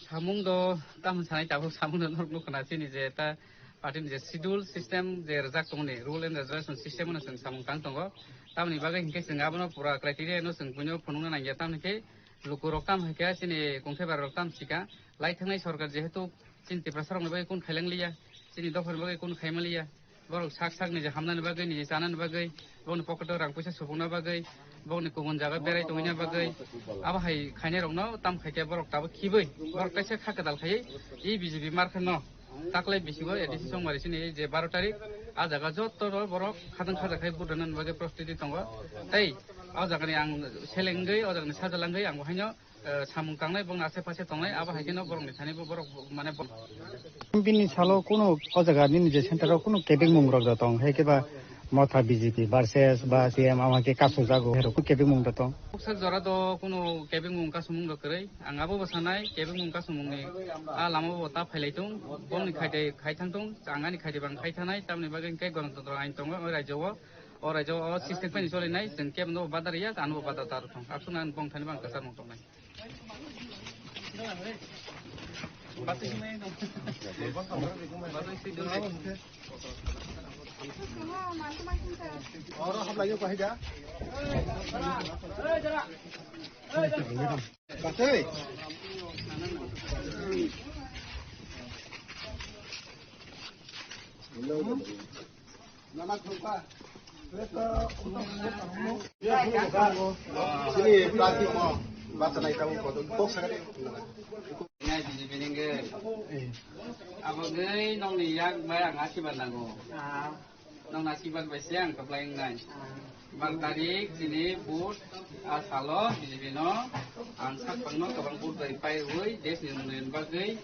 Samung do tamo sanai tabuk samung do norok nukha na chini je ta party ni je schedule system je rwjak tongmani, rule and regulation system no chwng samung tang tongo. Tamoni bagwi hinkhe chwng abono pura criteria no chwng buino phunukna nangya, tamoni khe lukurok tam hai khe chini kongthai bararok tam sika lai thangnai sorkar jehetu chini Tiprasa rokni bagwi kun khailang liya, chini dophani bagwi kun khaima liya. Borok sak sak niji hamnani bagwi, niji chanani bagwi, bokni pocket o rang puisa supungna bagwi, bokni kubun jaga berai tongwina bagwi, abo hai khainai rokno tam khaikhe borok tabuk khibwi, borok kaisa kha kwtal khaiwi, e B J P markha no taklai bisingo A D C chongmari sini je baro tarik, a jaga joto no borok khajang khaja khai vote rwnani bagwi prostiti tongo. Tei o jagani ang selengwi, o jagani sajalangwi ang bo haino eh, samung tangnai, bongni ase pase tongnai, abo hai kheno borokni thani bo borok bo-, mane bo- Bini salo kunu o jaga nini je center o kunu kebeng mung rok da tong, hai khe ba Motha B J P versus ba C M ama khe kasu jago, hai rok kebeng mung da tong. Buksa jora do kunu kebeng mung kasumung rok kwrwi, ang abo bo sanai kebeng mung kasumung ni a lama bo ta phailai tung, bongni khaide khai thang tung, ang ani khaide bang khai thanai, tamni bagwi hwnkhe Ganatantro ain tongo o rajyo o, o rajyo o system phani choli nai, chwng kebo no badar ya, ano bo badar ta rw thong, aswk nang bong thani bang kwchar mung tongnai. Sini plastic mo, basa nai tabuk kotor, box sakani. Nai B J P ni hwnkhe. Abo gwi nokni yak bai ang asirwad nango. Nokni asirwad bai se ang kwplai wngnai. Bar tarik chini vote a salo B J P no ang sak phangno kwbang vote bai pai rwui desh ni unnoyon bagwi,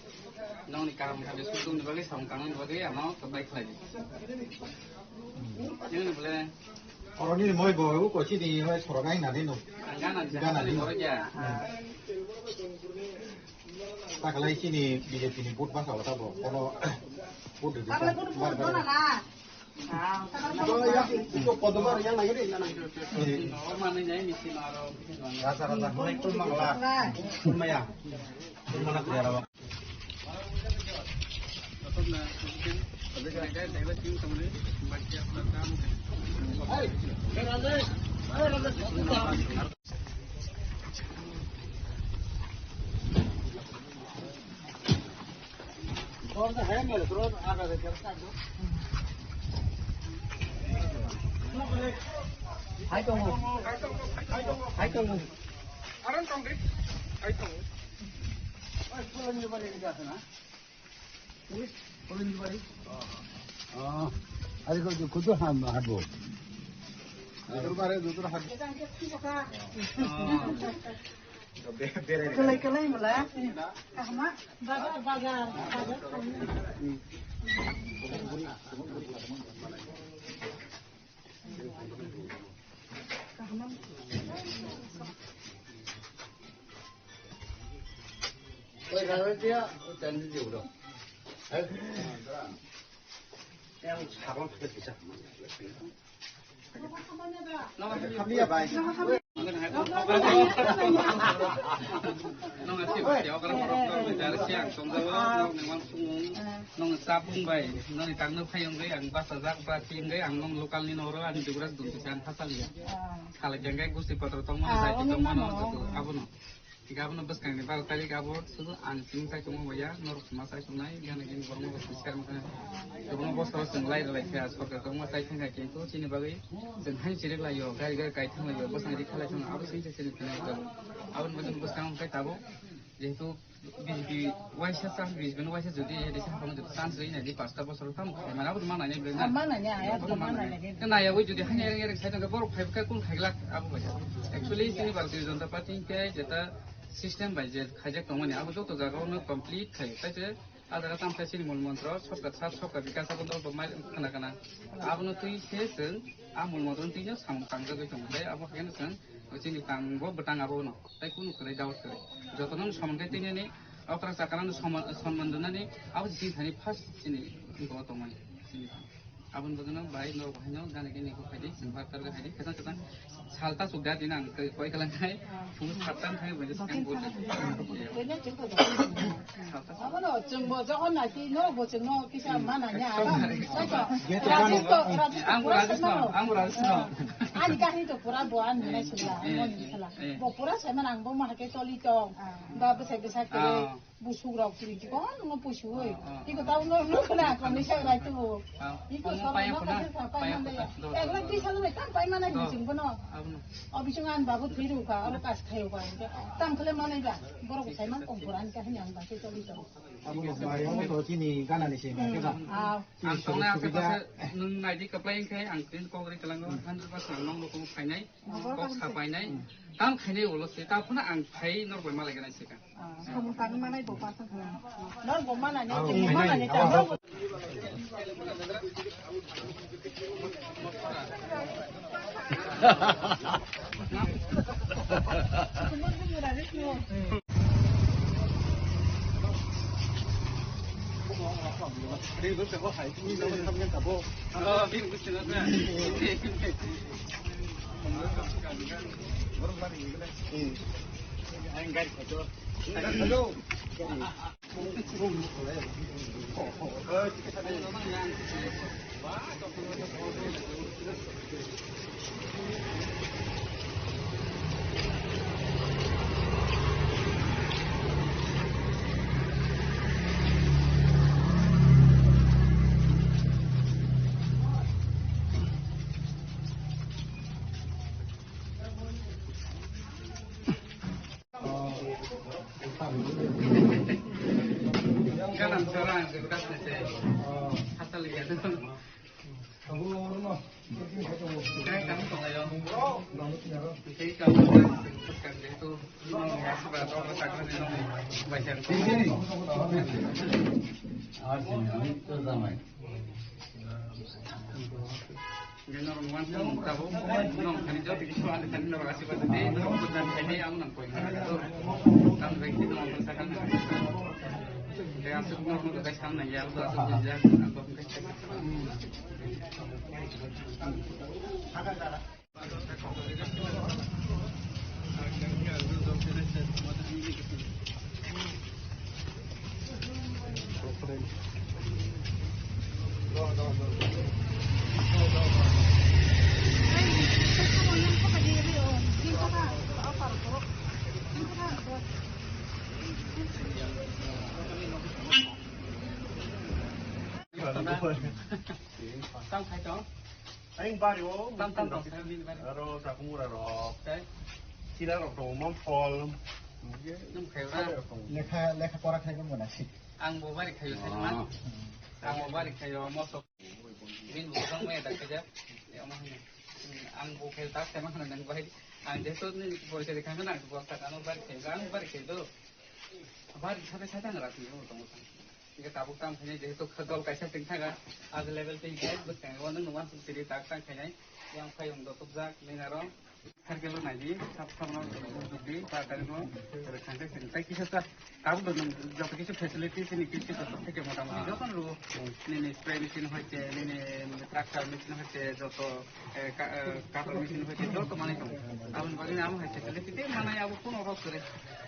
nokni kaham khamya sujokni bagwi, samung tangnani bagwi ano kwplai khlai di. Nini bole? Oro nini moi bo, u ko chini hoi sorok ai na dino. Gana di, gana di. Sorok ya. Hmm. Takalai chini B J P ni vote basa wata bo. Kono vote di. Takalai vote bar bar. Dona na. Ah, takalai vote. Ko kodo bar yang lagi di, na na. Normal ni jai misi maro. Rasa rasa mulai tu mangla. Maya. Mana tu ya rawa. Hai tongo. Hai tongo. Hai tongo. Hai tongo. Oi, pulangni bari ni gasa na? Pulangni bari? Oh. Ari ko kudu ham habo. Dudur bare, dudur ham. Kalai, kalai mula. Kahma. Bazar, bazar, bazar. Oi, rara dia, oi, tadi dia udah. Eh, yang sabang sudah bisa. Kami ya, baik. Nong asli pasti okra borok nong ni jar siang tongjago, nong ni wansukmung, nong ni chapung bai, nong ni tangno phai wngwi ang bachajak, basi wngwi ang nong local ni noro ani dugras dun kisa ang thasaliya. Salai jangkai gusti patro tongmano, jati tongmano, abono. Hinkhe abono bwskangni baro tarik abo sudu ang chini chaichungma bai ya, norok sima chaichungnai, gana gini borokno bo siskar mokhe. Kwbangma bosoro chwng lai rwlai kha, sorkar kwbangma chai thangkha, kintu chini bagwi chwng haino chiriklaio, gari gari kai thanglaio, bwskang ri khalai thangno, abo chini chini thangwi tongo. Aboni bagwi bwskang wngkhe tabuk, jehetu B J P waisa chance, B J P ni waisa jodi A D C haphangno jodi chance rwi nai di, pasta bosoro tamo khai mane, abo manai nai belai na. Ah, manai nai, abo manai nai. Nai abo jodi haino ereng ereng sai tongkhe borok phaibai khe kung khaiglak abo bai. Actually, chini Bharatiya Janata Party hinkhe jeta system bai je khaijak tongmani, abo joto jagao no complete khai. Tai se ah jaga tamo khe chini mul montro, sabka sath, sabka vikas, abo dol bo mai khna khna. Abono twi se chwng ah mul montro twi no samung tangjagwi tongo. Tai abo haino chwng chini tangbo bwtang abono. Tai kunu kwrwi doubt kwrwi. Jotono no samung khe twi nani, okra chakra no soma-, sonman rwnani, abo chini thani first chini bo tongmani. Chini. Aboni bagwino bai norok haino gana gini kok khaidi, chwng bar target khaidi, kwchang kwchang sal ta chukda dina ang koi kalang khai, phung sat ta khai bai swkang bo. Abono chwngbo jokhon naidi, norokbo chwngno kisa mana ya. Rajesh to, Rajesh to, ang pura Rajesh no, ang pura Rajesh no. Ani kahini to pura bo ani nai sula, eh, ani sula. Eh. Bo pura sai mana ang bo ma hake toli tong. Ba bwsai bwsai khe. Busuk rok chini chikon no pusu oi. Ah, ah. Iko tau no no khna kami sa rai tu. Ah, iko omo solo paya no khuna, kami sa pai paya mande. Khuna, do, do, ek lakh do. Bis hajar tam pai mana do. Ni sing bono. Abono. Obising an babu thiru ka, aro kas thayu ka. Tam khle manai ba. Borok sai man kong puran ka hini ang ba se choli to. Abono mari abo to chini gana ni sing ka ba. Ah. Ang tongnai aswk subida. Nung naidi kwplai wngkhe ang tin kok ri kwlango hundred percent ang nong bo kung phainai. Kok sa painai. Tam khainai ulo se. Ta phuna ang phai nor bai malai gana se ka. Samung tangwi manai bo pasang kha. Nor bo manani, bo manani ta. Galang sarang se bekas nese. Asal ya. Kai kamu tong ayo. Kai kamu kan se bekas kan itu. Nong ya sudah tahu tak kan nong. Baca. Asal itu damai. Ang khai tong. Ang bari o. Tam tam tong, tam bini bari. Aro takumura rok. Tei? Sira rok tong, mom phol. Nung khai ura. Lekha, lekha pora khai mona si. Ang bo bari khayo sai man. Ah. Ang bo bari khayo, mosok. Min bo tong me da khaja. Ya ma hanya. Ang bo khai ta sai man nang bai. Ang jeto ni bo sai khai man ang bo ta ano bari khai, ang bari khai do. Bari sabe sai tang ra ti mo tong. Hingke tabuk tamo khainai, jehetu dol kaisa chwng thaga, as level tei khe bwskango nwng uansuk siri tak tang khainai, yang phai wng dotokjak nini aro. Circle o naidi, sab samno dukdi, ba tarikno rwkha khe chwng tai kisa ta, tabuk do nwng joto kisu facility chini kisu joto theke motamuti joto rwo, nini spray machine hoite, nini tractor machine hoite, joto eh, ka-, eh, kator machine hoite joto manwi tongo. Aboni bagwi amo hai se tele tite manai abo kuno rok kwrwi.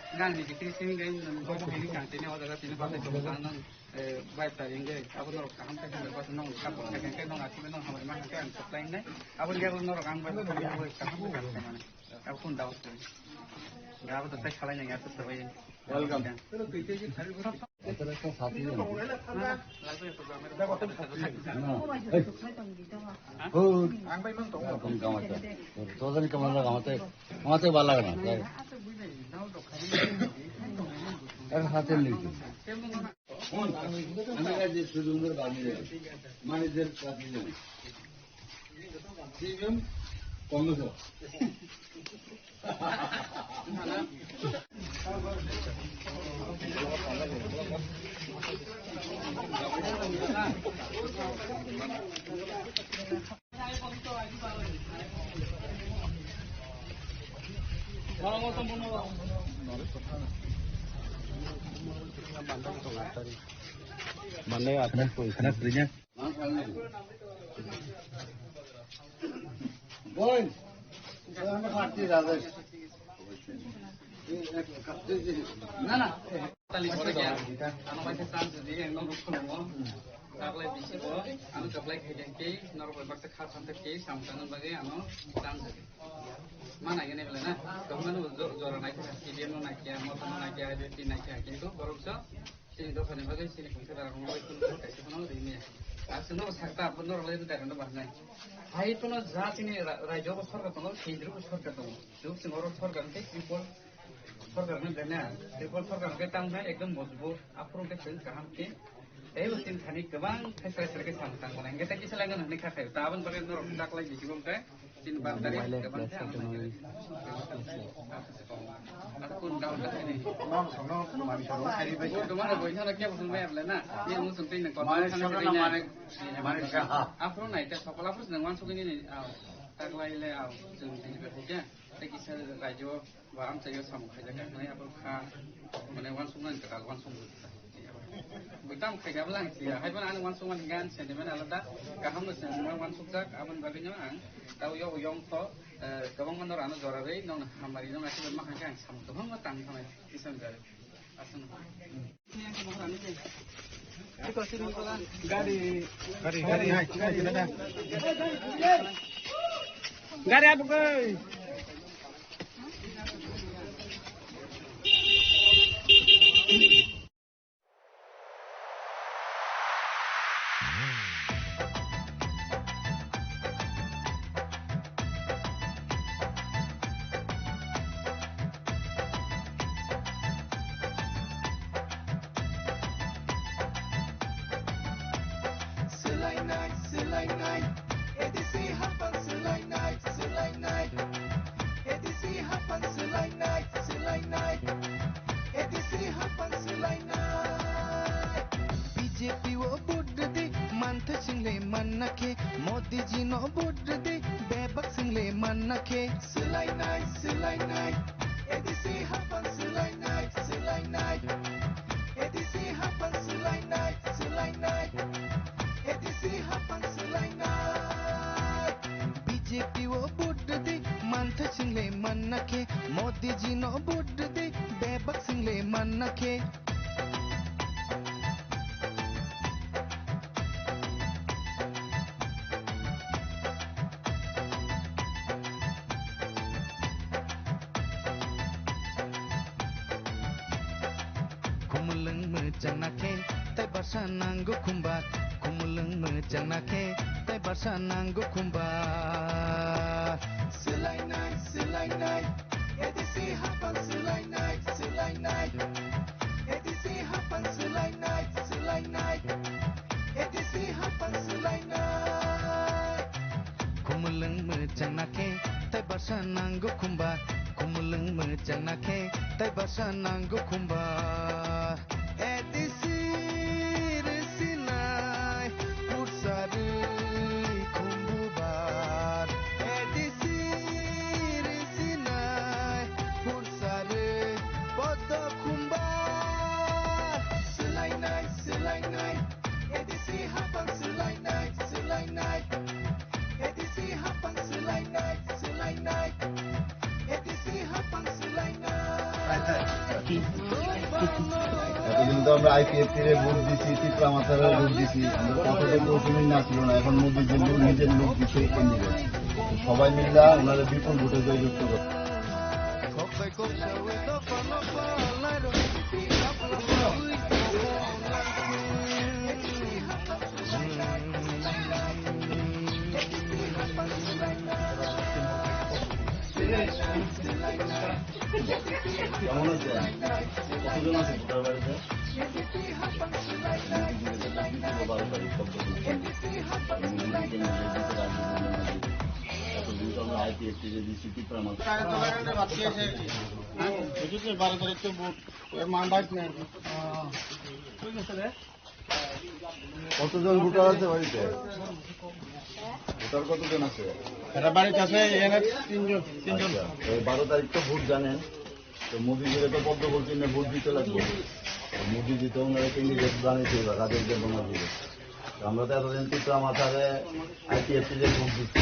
Nang ni bikri simi gai nang bobo hini kang tini o jaga tini bwsai tongo kang nang, eh, bai ta ring gai abo norok kaham khe hwnwi bwsai nang support khe khe nang aswk nang hamari ma khe ang supply nai. Aboni abo norok ang bai kaham khe kang mani. Abo kun dao kwrwi. Abo to tai khalai nang ya to sabai. Welcome. Atara ekta sati jan. Na, ei. Hur. Ekdom kamate. Tozani kamala kamate. Kamate bala kana. Ek hate lei. Hur. Ami ka je sujumder bani de. Mani der sati jan. Sijum. Kongso. Mane atna koi khana srinya. Boy, na na. Tali pore kya? Ano bai se chance di, ang nong rukho nongo. Taklai bisi bo, ano taklai khai den ki, norok bai baksa kha than ki, sam tang bagwi ano chance di. Mana gini bela na? Kamu kan jora naik, stadium no naik ya, motor no naik ya, D T naik ya, kintu borok so Chini dophani bagwi chini kungsa dara rwngwi kunu kaisa phano rini. Aswkno sakta abo norok lai da rwngno bahnai. Hai phano ja chini ra-, rajyo bo sorkar tongo, kendro bo sorkar tongo. Jok chwng oro sorkar hwnkhe Tripura sorkar hwnwi belai na. Tripura sorkar hwnkhe tamo hai ekdom mojbut. Aphuru hwnkhe chwng kaham khe. Tei bo chini thani kwbang khe srai srai khe samung tang mano. Hwnkhe tei kisa lai gana hwnwi kha khaio. Ta aboni bagwi norok dak lai bisingo hwnkhe Chini bandari, bandari. Aku kun daun dah ini. Mang sono mani sono sari bai. Oh, kemana boy sana kya bosan bai apla na? Ini musim tu ini kalau mana sana mani mani saha. Apa naik tak sekolah pun sedang masuk ini ni. Taklai le au, sedang di berhijrah. Tapi kisah rajo. Ba amchaio samung khaijak kha hwnwi abo kha, mane uansuknani kwtal uansukmung. Bwtang khaijak bwla ang siya, hai phano ani uansukmani gan sentiment alada, kahamno se uansukjak, aboni bagwino ang tao yong yong tho, eh, kwbangma norok ano jora rwi, nokno hamari, nokno aswk ma kha khe ang samung kwbangma tang thanai, kisa wngkha. Gari, gari, gari, gari apa kau? Swlainai, swlainai, A D C haphang swlainai, swlainai, A D C haphang swlainai, swlainai, A D C haphang swlainai. B J P o vote rwdi, manthai swngle manna khe, Modi ji no vote rwdi, bebak swngle manna khe. Swlainai, swlainai, A D C haphang swlainai, swlainai, A D C haphang swlainai, swlainai, A D C haphang swlainai. B J P o vote rwdi, manthai swngle manna khe, Modi ji no vote rwdi, bebak swngle manna khe. Khumulwng mwchangna khe, tai basa nango khumba. Khumulwng mwchangna khe, Tei basa nango khumba. Swlainai, swlainai, A D C hapang swlainai, swlainai. A D C hapang swlainai, swlainai. A D C hapang swlainai. Khumulwng mwchang na khe, tei basa nango khumba. Khumulwng mwchang na khe, tei basa nango khumba. A D C rwsinai, pursarwi khumbubar. A D C rwsinai, pursarwi podo khumbar. Swlainai, swlainai, A D C hapang swlainai, swlainai. A D C hapang swlainai, swlainai. A D C hapang swlainai. এতদিন তো আমরা আইপিএফটি রে ভোট দিছি, তিপ্রা মাথারে ভোট দিছি, আমরা কথা তো কেউ শুনি না ছিল না, এখন মোদিজির লোক, নিজের লোক দিছে ক্যান্ডিডেট। সবাই মিল্লা ওনারা বিপুল ভোটে জয়যুক্ত করে। কেমন আছেন? কতজন আছে ভোটার বাড়িতে? এতদিন তো আমরা আইপিএফটি রে দিছি, তিপ্রা মাথা। বারো তারিখ তো ভোট, এর মা বাইক নেই। কতজন ভোটার আছে বাড়িতে? ভোটার কতজন আছে? এরা বাড়িতে আছে এখানে তিনজন, তিনজন। আচ্ছা, তো বারো তারিখ তো ভোট জানেন, তো মোদিজিরে তো পদ্ম চিহ্নে ভোট দিতে লাগবে। তো মোদিজি তো ওনারা ক্যান্ডিডেট বানিয়েছে এবার, রাজেশ দেববর্মা দিবে। তো আমরা তো এতদিন তিপ্রা মাথারে আইপিএফটি রে ভোট দিচ্ছি।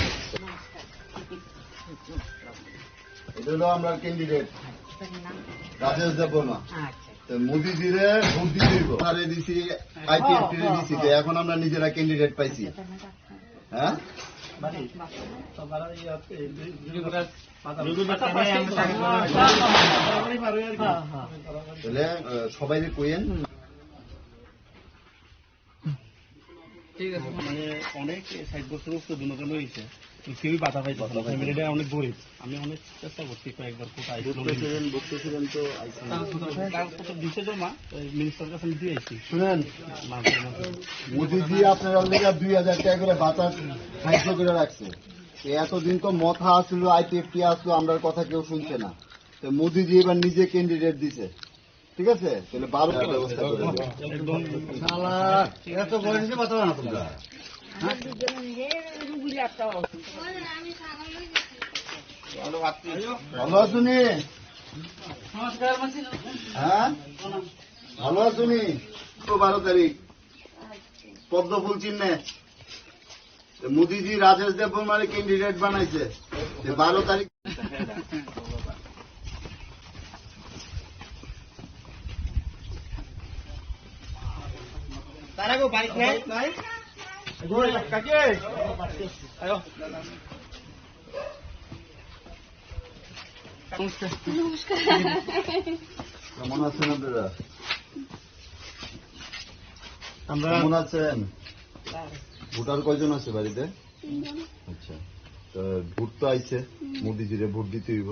এটা হলো আমরা ক্যান্ডিডেট রাজেশ দেববর্মা। তো মোদিজিরে ভোট দিতে হইব। আরে দিছি, আইপিএফটি রে দিছি, তো এখন আমরা নিজেরা ক্যান্ডিডেট পাইছি। হ্যাঁ? তাহলে, আহ, সবাই যে কইয়েন। ঠিক আছে। মানে অনেক ষাট বছর উপরে দুর্নীতি হয়েছে, তো কেউই বাধা পাইতেছে না। ফ্যামিলিটা অনেক গরিব। আমি অনেক চেষ্টা করছি কয়েকবার কোর্ট আইসি। ভুক্তভোগী ছিলেন, ভুক্তভোগী ছিলেন তো আইসি। কাগজপত্র দিছে জমা, ওই মিনিস্টার কাছে আমি দিয়ে আইছি। শুনেন, মাঝে মাঝে। মোদিজি আপনার লেগে দুই হাজার টাকা করে বাতাস সাহায্য করে রাখছে। তো এতদিন তো মথা আসলো, আইপিএফটি আসলো, আমরার কথা কেউ শুনছে না। তো মোদিজি এবার নিজে ক্যান্ডিডেট দিছে, ঠিক আছে? তাহলে বারো ব্যবস্থা করে দেবো। শালা, এরা তো বয়স হয়েছে, কথা না তোমরা। ভালো আছো নি? হ্যাঁ, ভালো আছো নি? তো বারো তারিখ পদ্ম ফুল চিহ্নে তো মোদিজি রাজেশ দেববর্মারে ক্যান্ডিডেট বানাইছে। তো বারো তারিখ। তারা গো বাইক নাই? নাই? গো, কাকি। আয়ো। নমস্কার। নমস্কার। কেমন আছেন আপনারা? আমরা কেমন আছেন? ভোটার কয়জন আছে বাড়িতে? তিনজন। আচ্ছা, তো ভোট তো আইছে, হুম। মোদিজিরে ভোট দিতে হইব।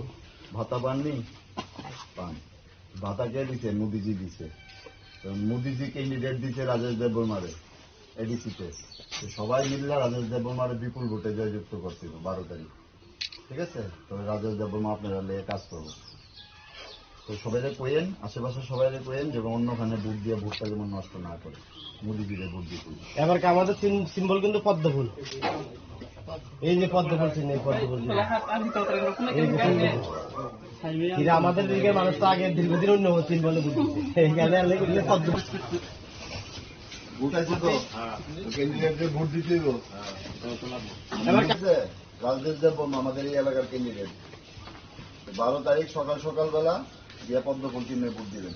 ভাতা পাননি? পান। ভাতা কে দিছে? মোদিজি দিছে। তো মোদিজি ক্যান্ডিডেট দিছে রাজেশ দেববর্মারে, এডিসিতে। তো সবাই মিললে রাজেশ দেববর্মারে বিপুল ভোটে জয়যুক্ত করতে হবে বারো তারিখ। ঠিক আছে? তো রাজেশ দেববর্মা আপনারা লিয়ে কাজ করবো। তো সবাইরে কইয়েন, আশেপাশে সবাইরে কইয়েন, যেমন অন্যখানে ভোট দিয়ে ভোটটা যেমন নষ্ট না করে, মোদিজিরে ভোট দিয়ে দিন। এবার কি আমাদের সিম-, সিম্বল কিন্তু পদ্ম ফুল। এই যে পদ্ম ফুল চিহ্ন, এই পদ্ম ফুল চিহ্ন। এই যে পদ্ম ফুল। কিন্তু আমাদের দিকে মানুষ তো আগে দীর্ঘদিন অন্য সিম্বলে ভোট দিচ্ছে। এইখানে আর লেগে দিলে পদ্ম ফুল। ভোট আছে তো? ক্যান্ডিডেটকে ভোট দিতে হইব। এবার ঠিক আছে? রাজেশ দেববর্মা আমাদের এই এলাকার ক্যান্ডিডেট। বারো তারিখ সকাল সকালবেলা গিয়ে পদ্ম ফুল চিহ্নে ভোট দিবেন।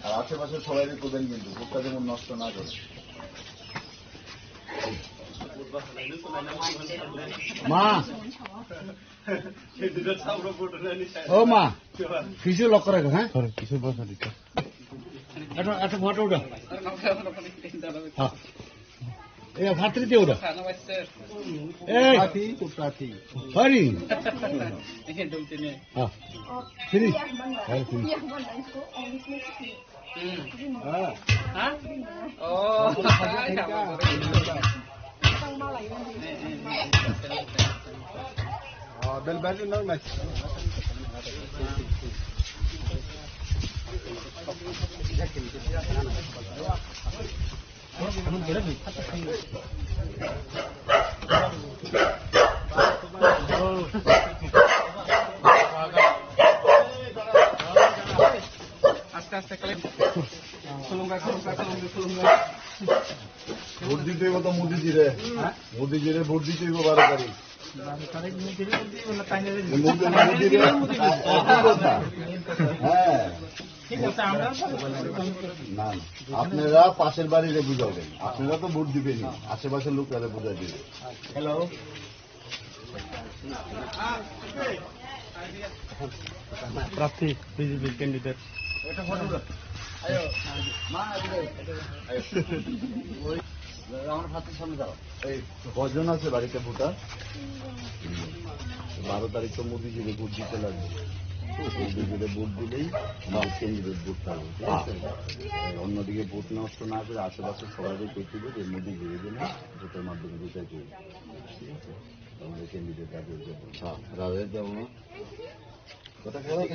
আর আশেপাশে সবাই করবেন কিন্তু, ভোটটা যেমন নষ্ট না করে। মা, ও মা, কিছু লক্ষ্য রাখো, হ্যাঁ? কিছু বসা দিতে। একটা, একটা ফটো উঠাও। হ্যাঁ। Eh, phatri teo da. Eh, Prathi to Prathi. Hari. Ah, finish. Hari finish. Ah. Ha? Oh. Ah, bel bel nang na. আস্তে আস্তে কালেক্ট। খুলুঙ্গা, খুলুঙ্গা, খুলুঙ্গা, খুলুঙ্গা। ভোট দিতে হইব তো মোদিজিরে। হ্যাঁ? মোদিজিরে ভোট দিতে হইব বারো তারিখ। মোদি, মোদিরে, একই কথা। হ্যাঁ। না, না। আপনারা পাশের বাড়িরে বুঝাবেন। আপনারা তো ভোট দিবেনই। আশেপাশের লোকরা বুঝাই দিবে। হ্যালো। প্রার্থী বিজেপির ক্যান্ডিডেট। আমার ভাতের সামনে দাঁড়াও। এই কজন আছে বাড়িতে ভোটার? বারো তারিখ তো মোদিজিরে ভোট দিতে লাগবে। মোদিজিরে ভোট দিলেই ক্যান্ডিডেট ভোট পাবে, ঠিক আছে? এই অন্যদিকে ভোট নষ্ট না করে আশেপাশে সবাইকে করতে হবে যে মোদিজিরে যেন ভোটের মাধ্যমে জিতাই দেবে, ঠিক আছে? আমাদের ক্যান্ডিডেট রাজেশ দেব। হ্যাঁ, রাজেশ দেব। কথা খারাপ।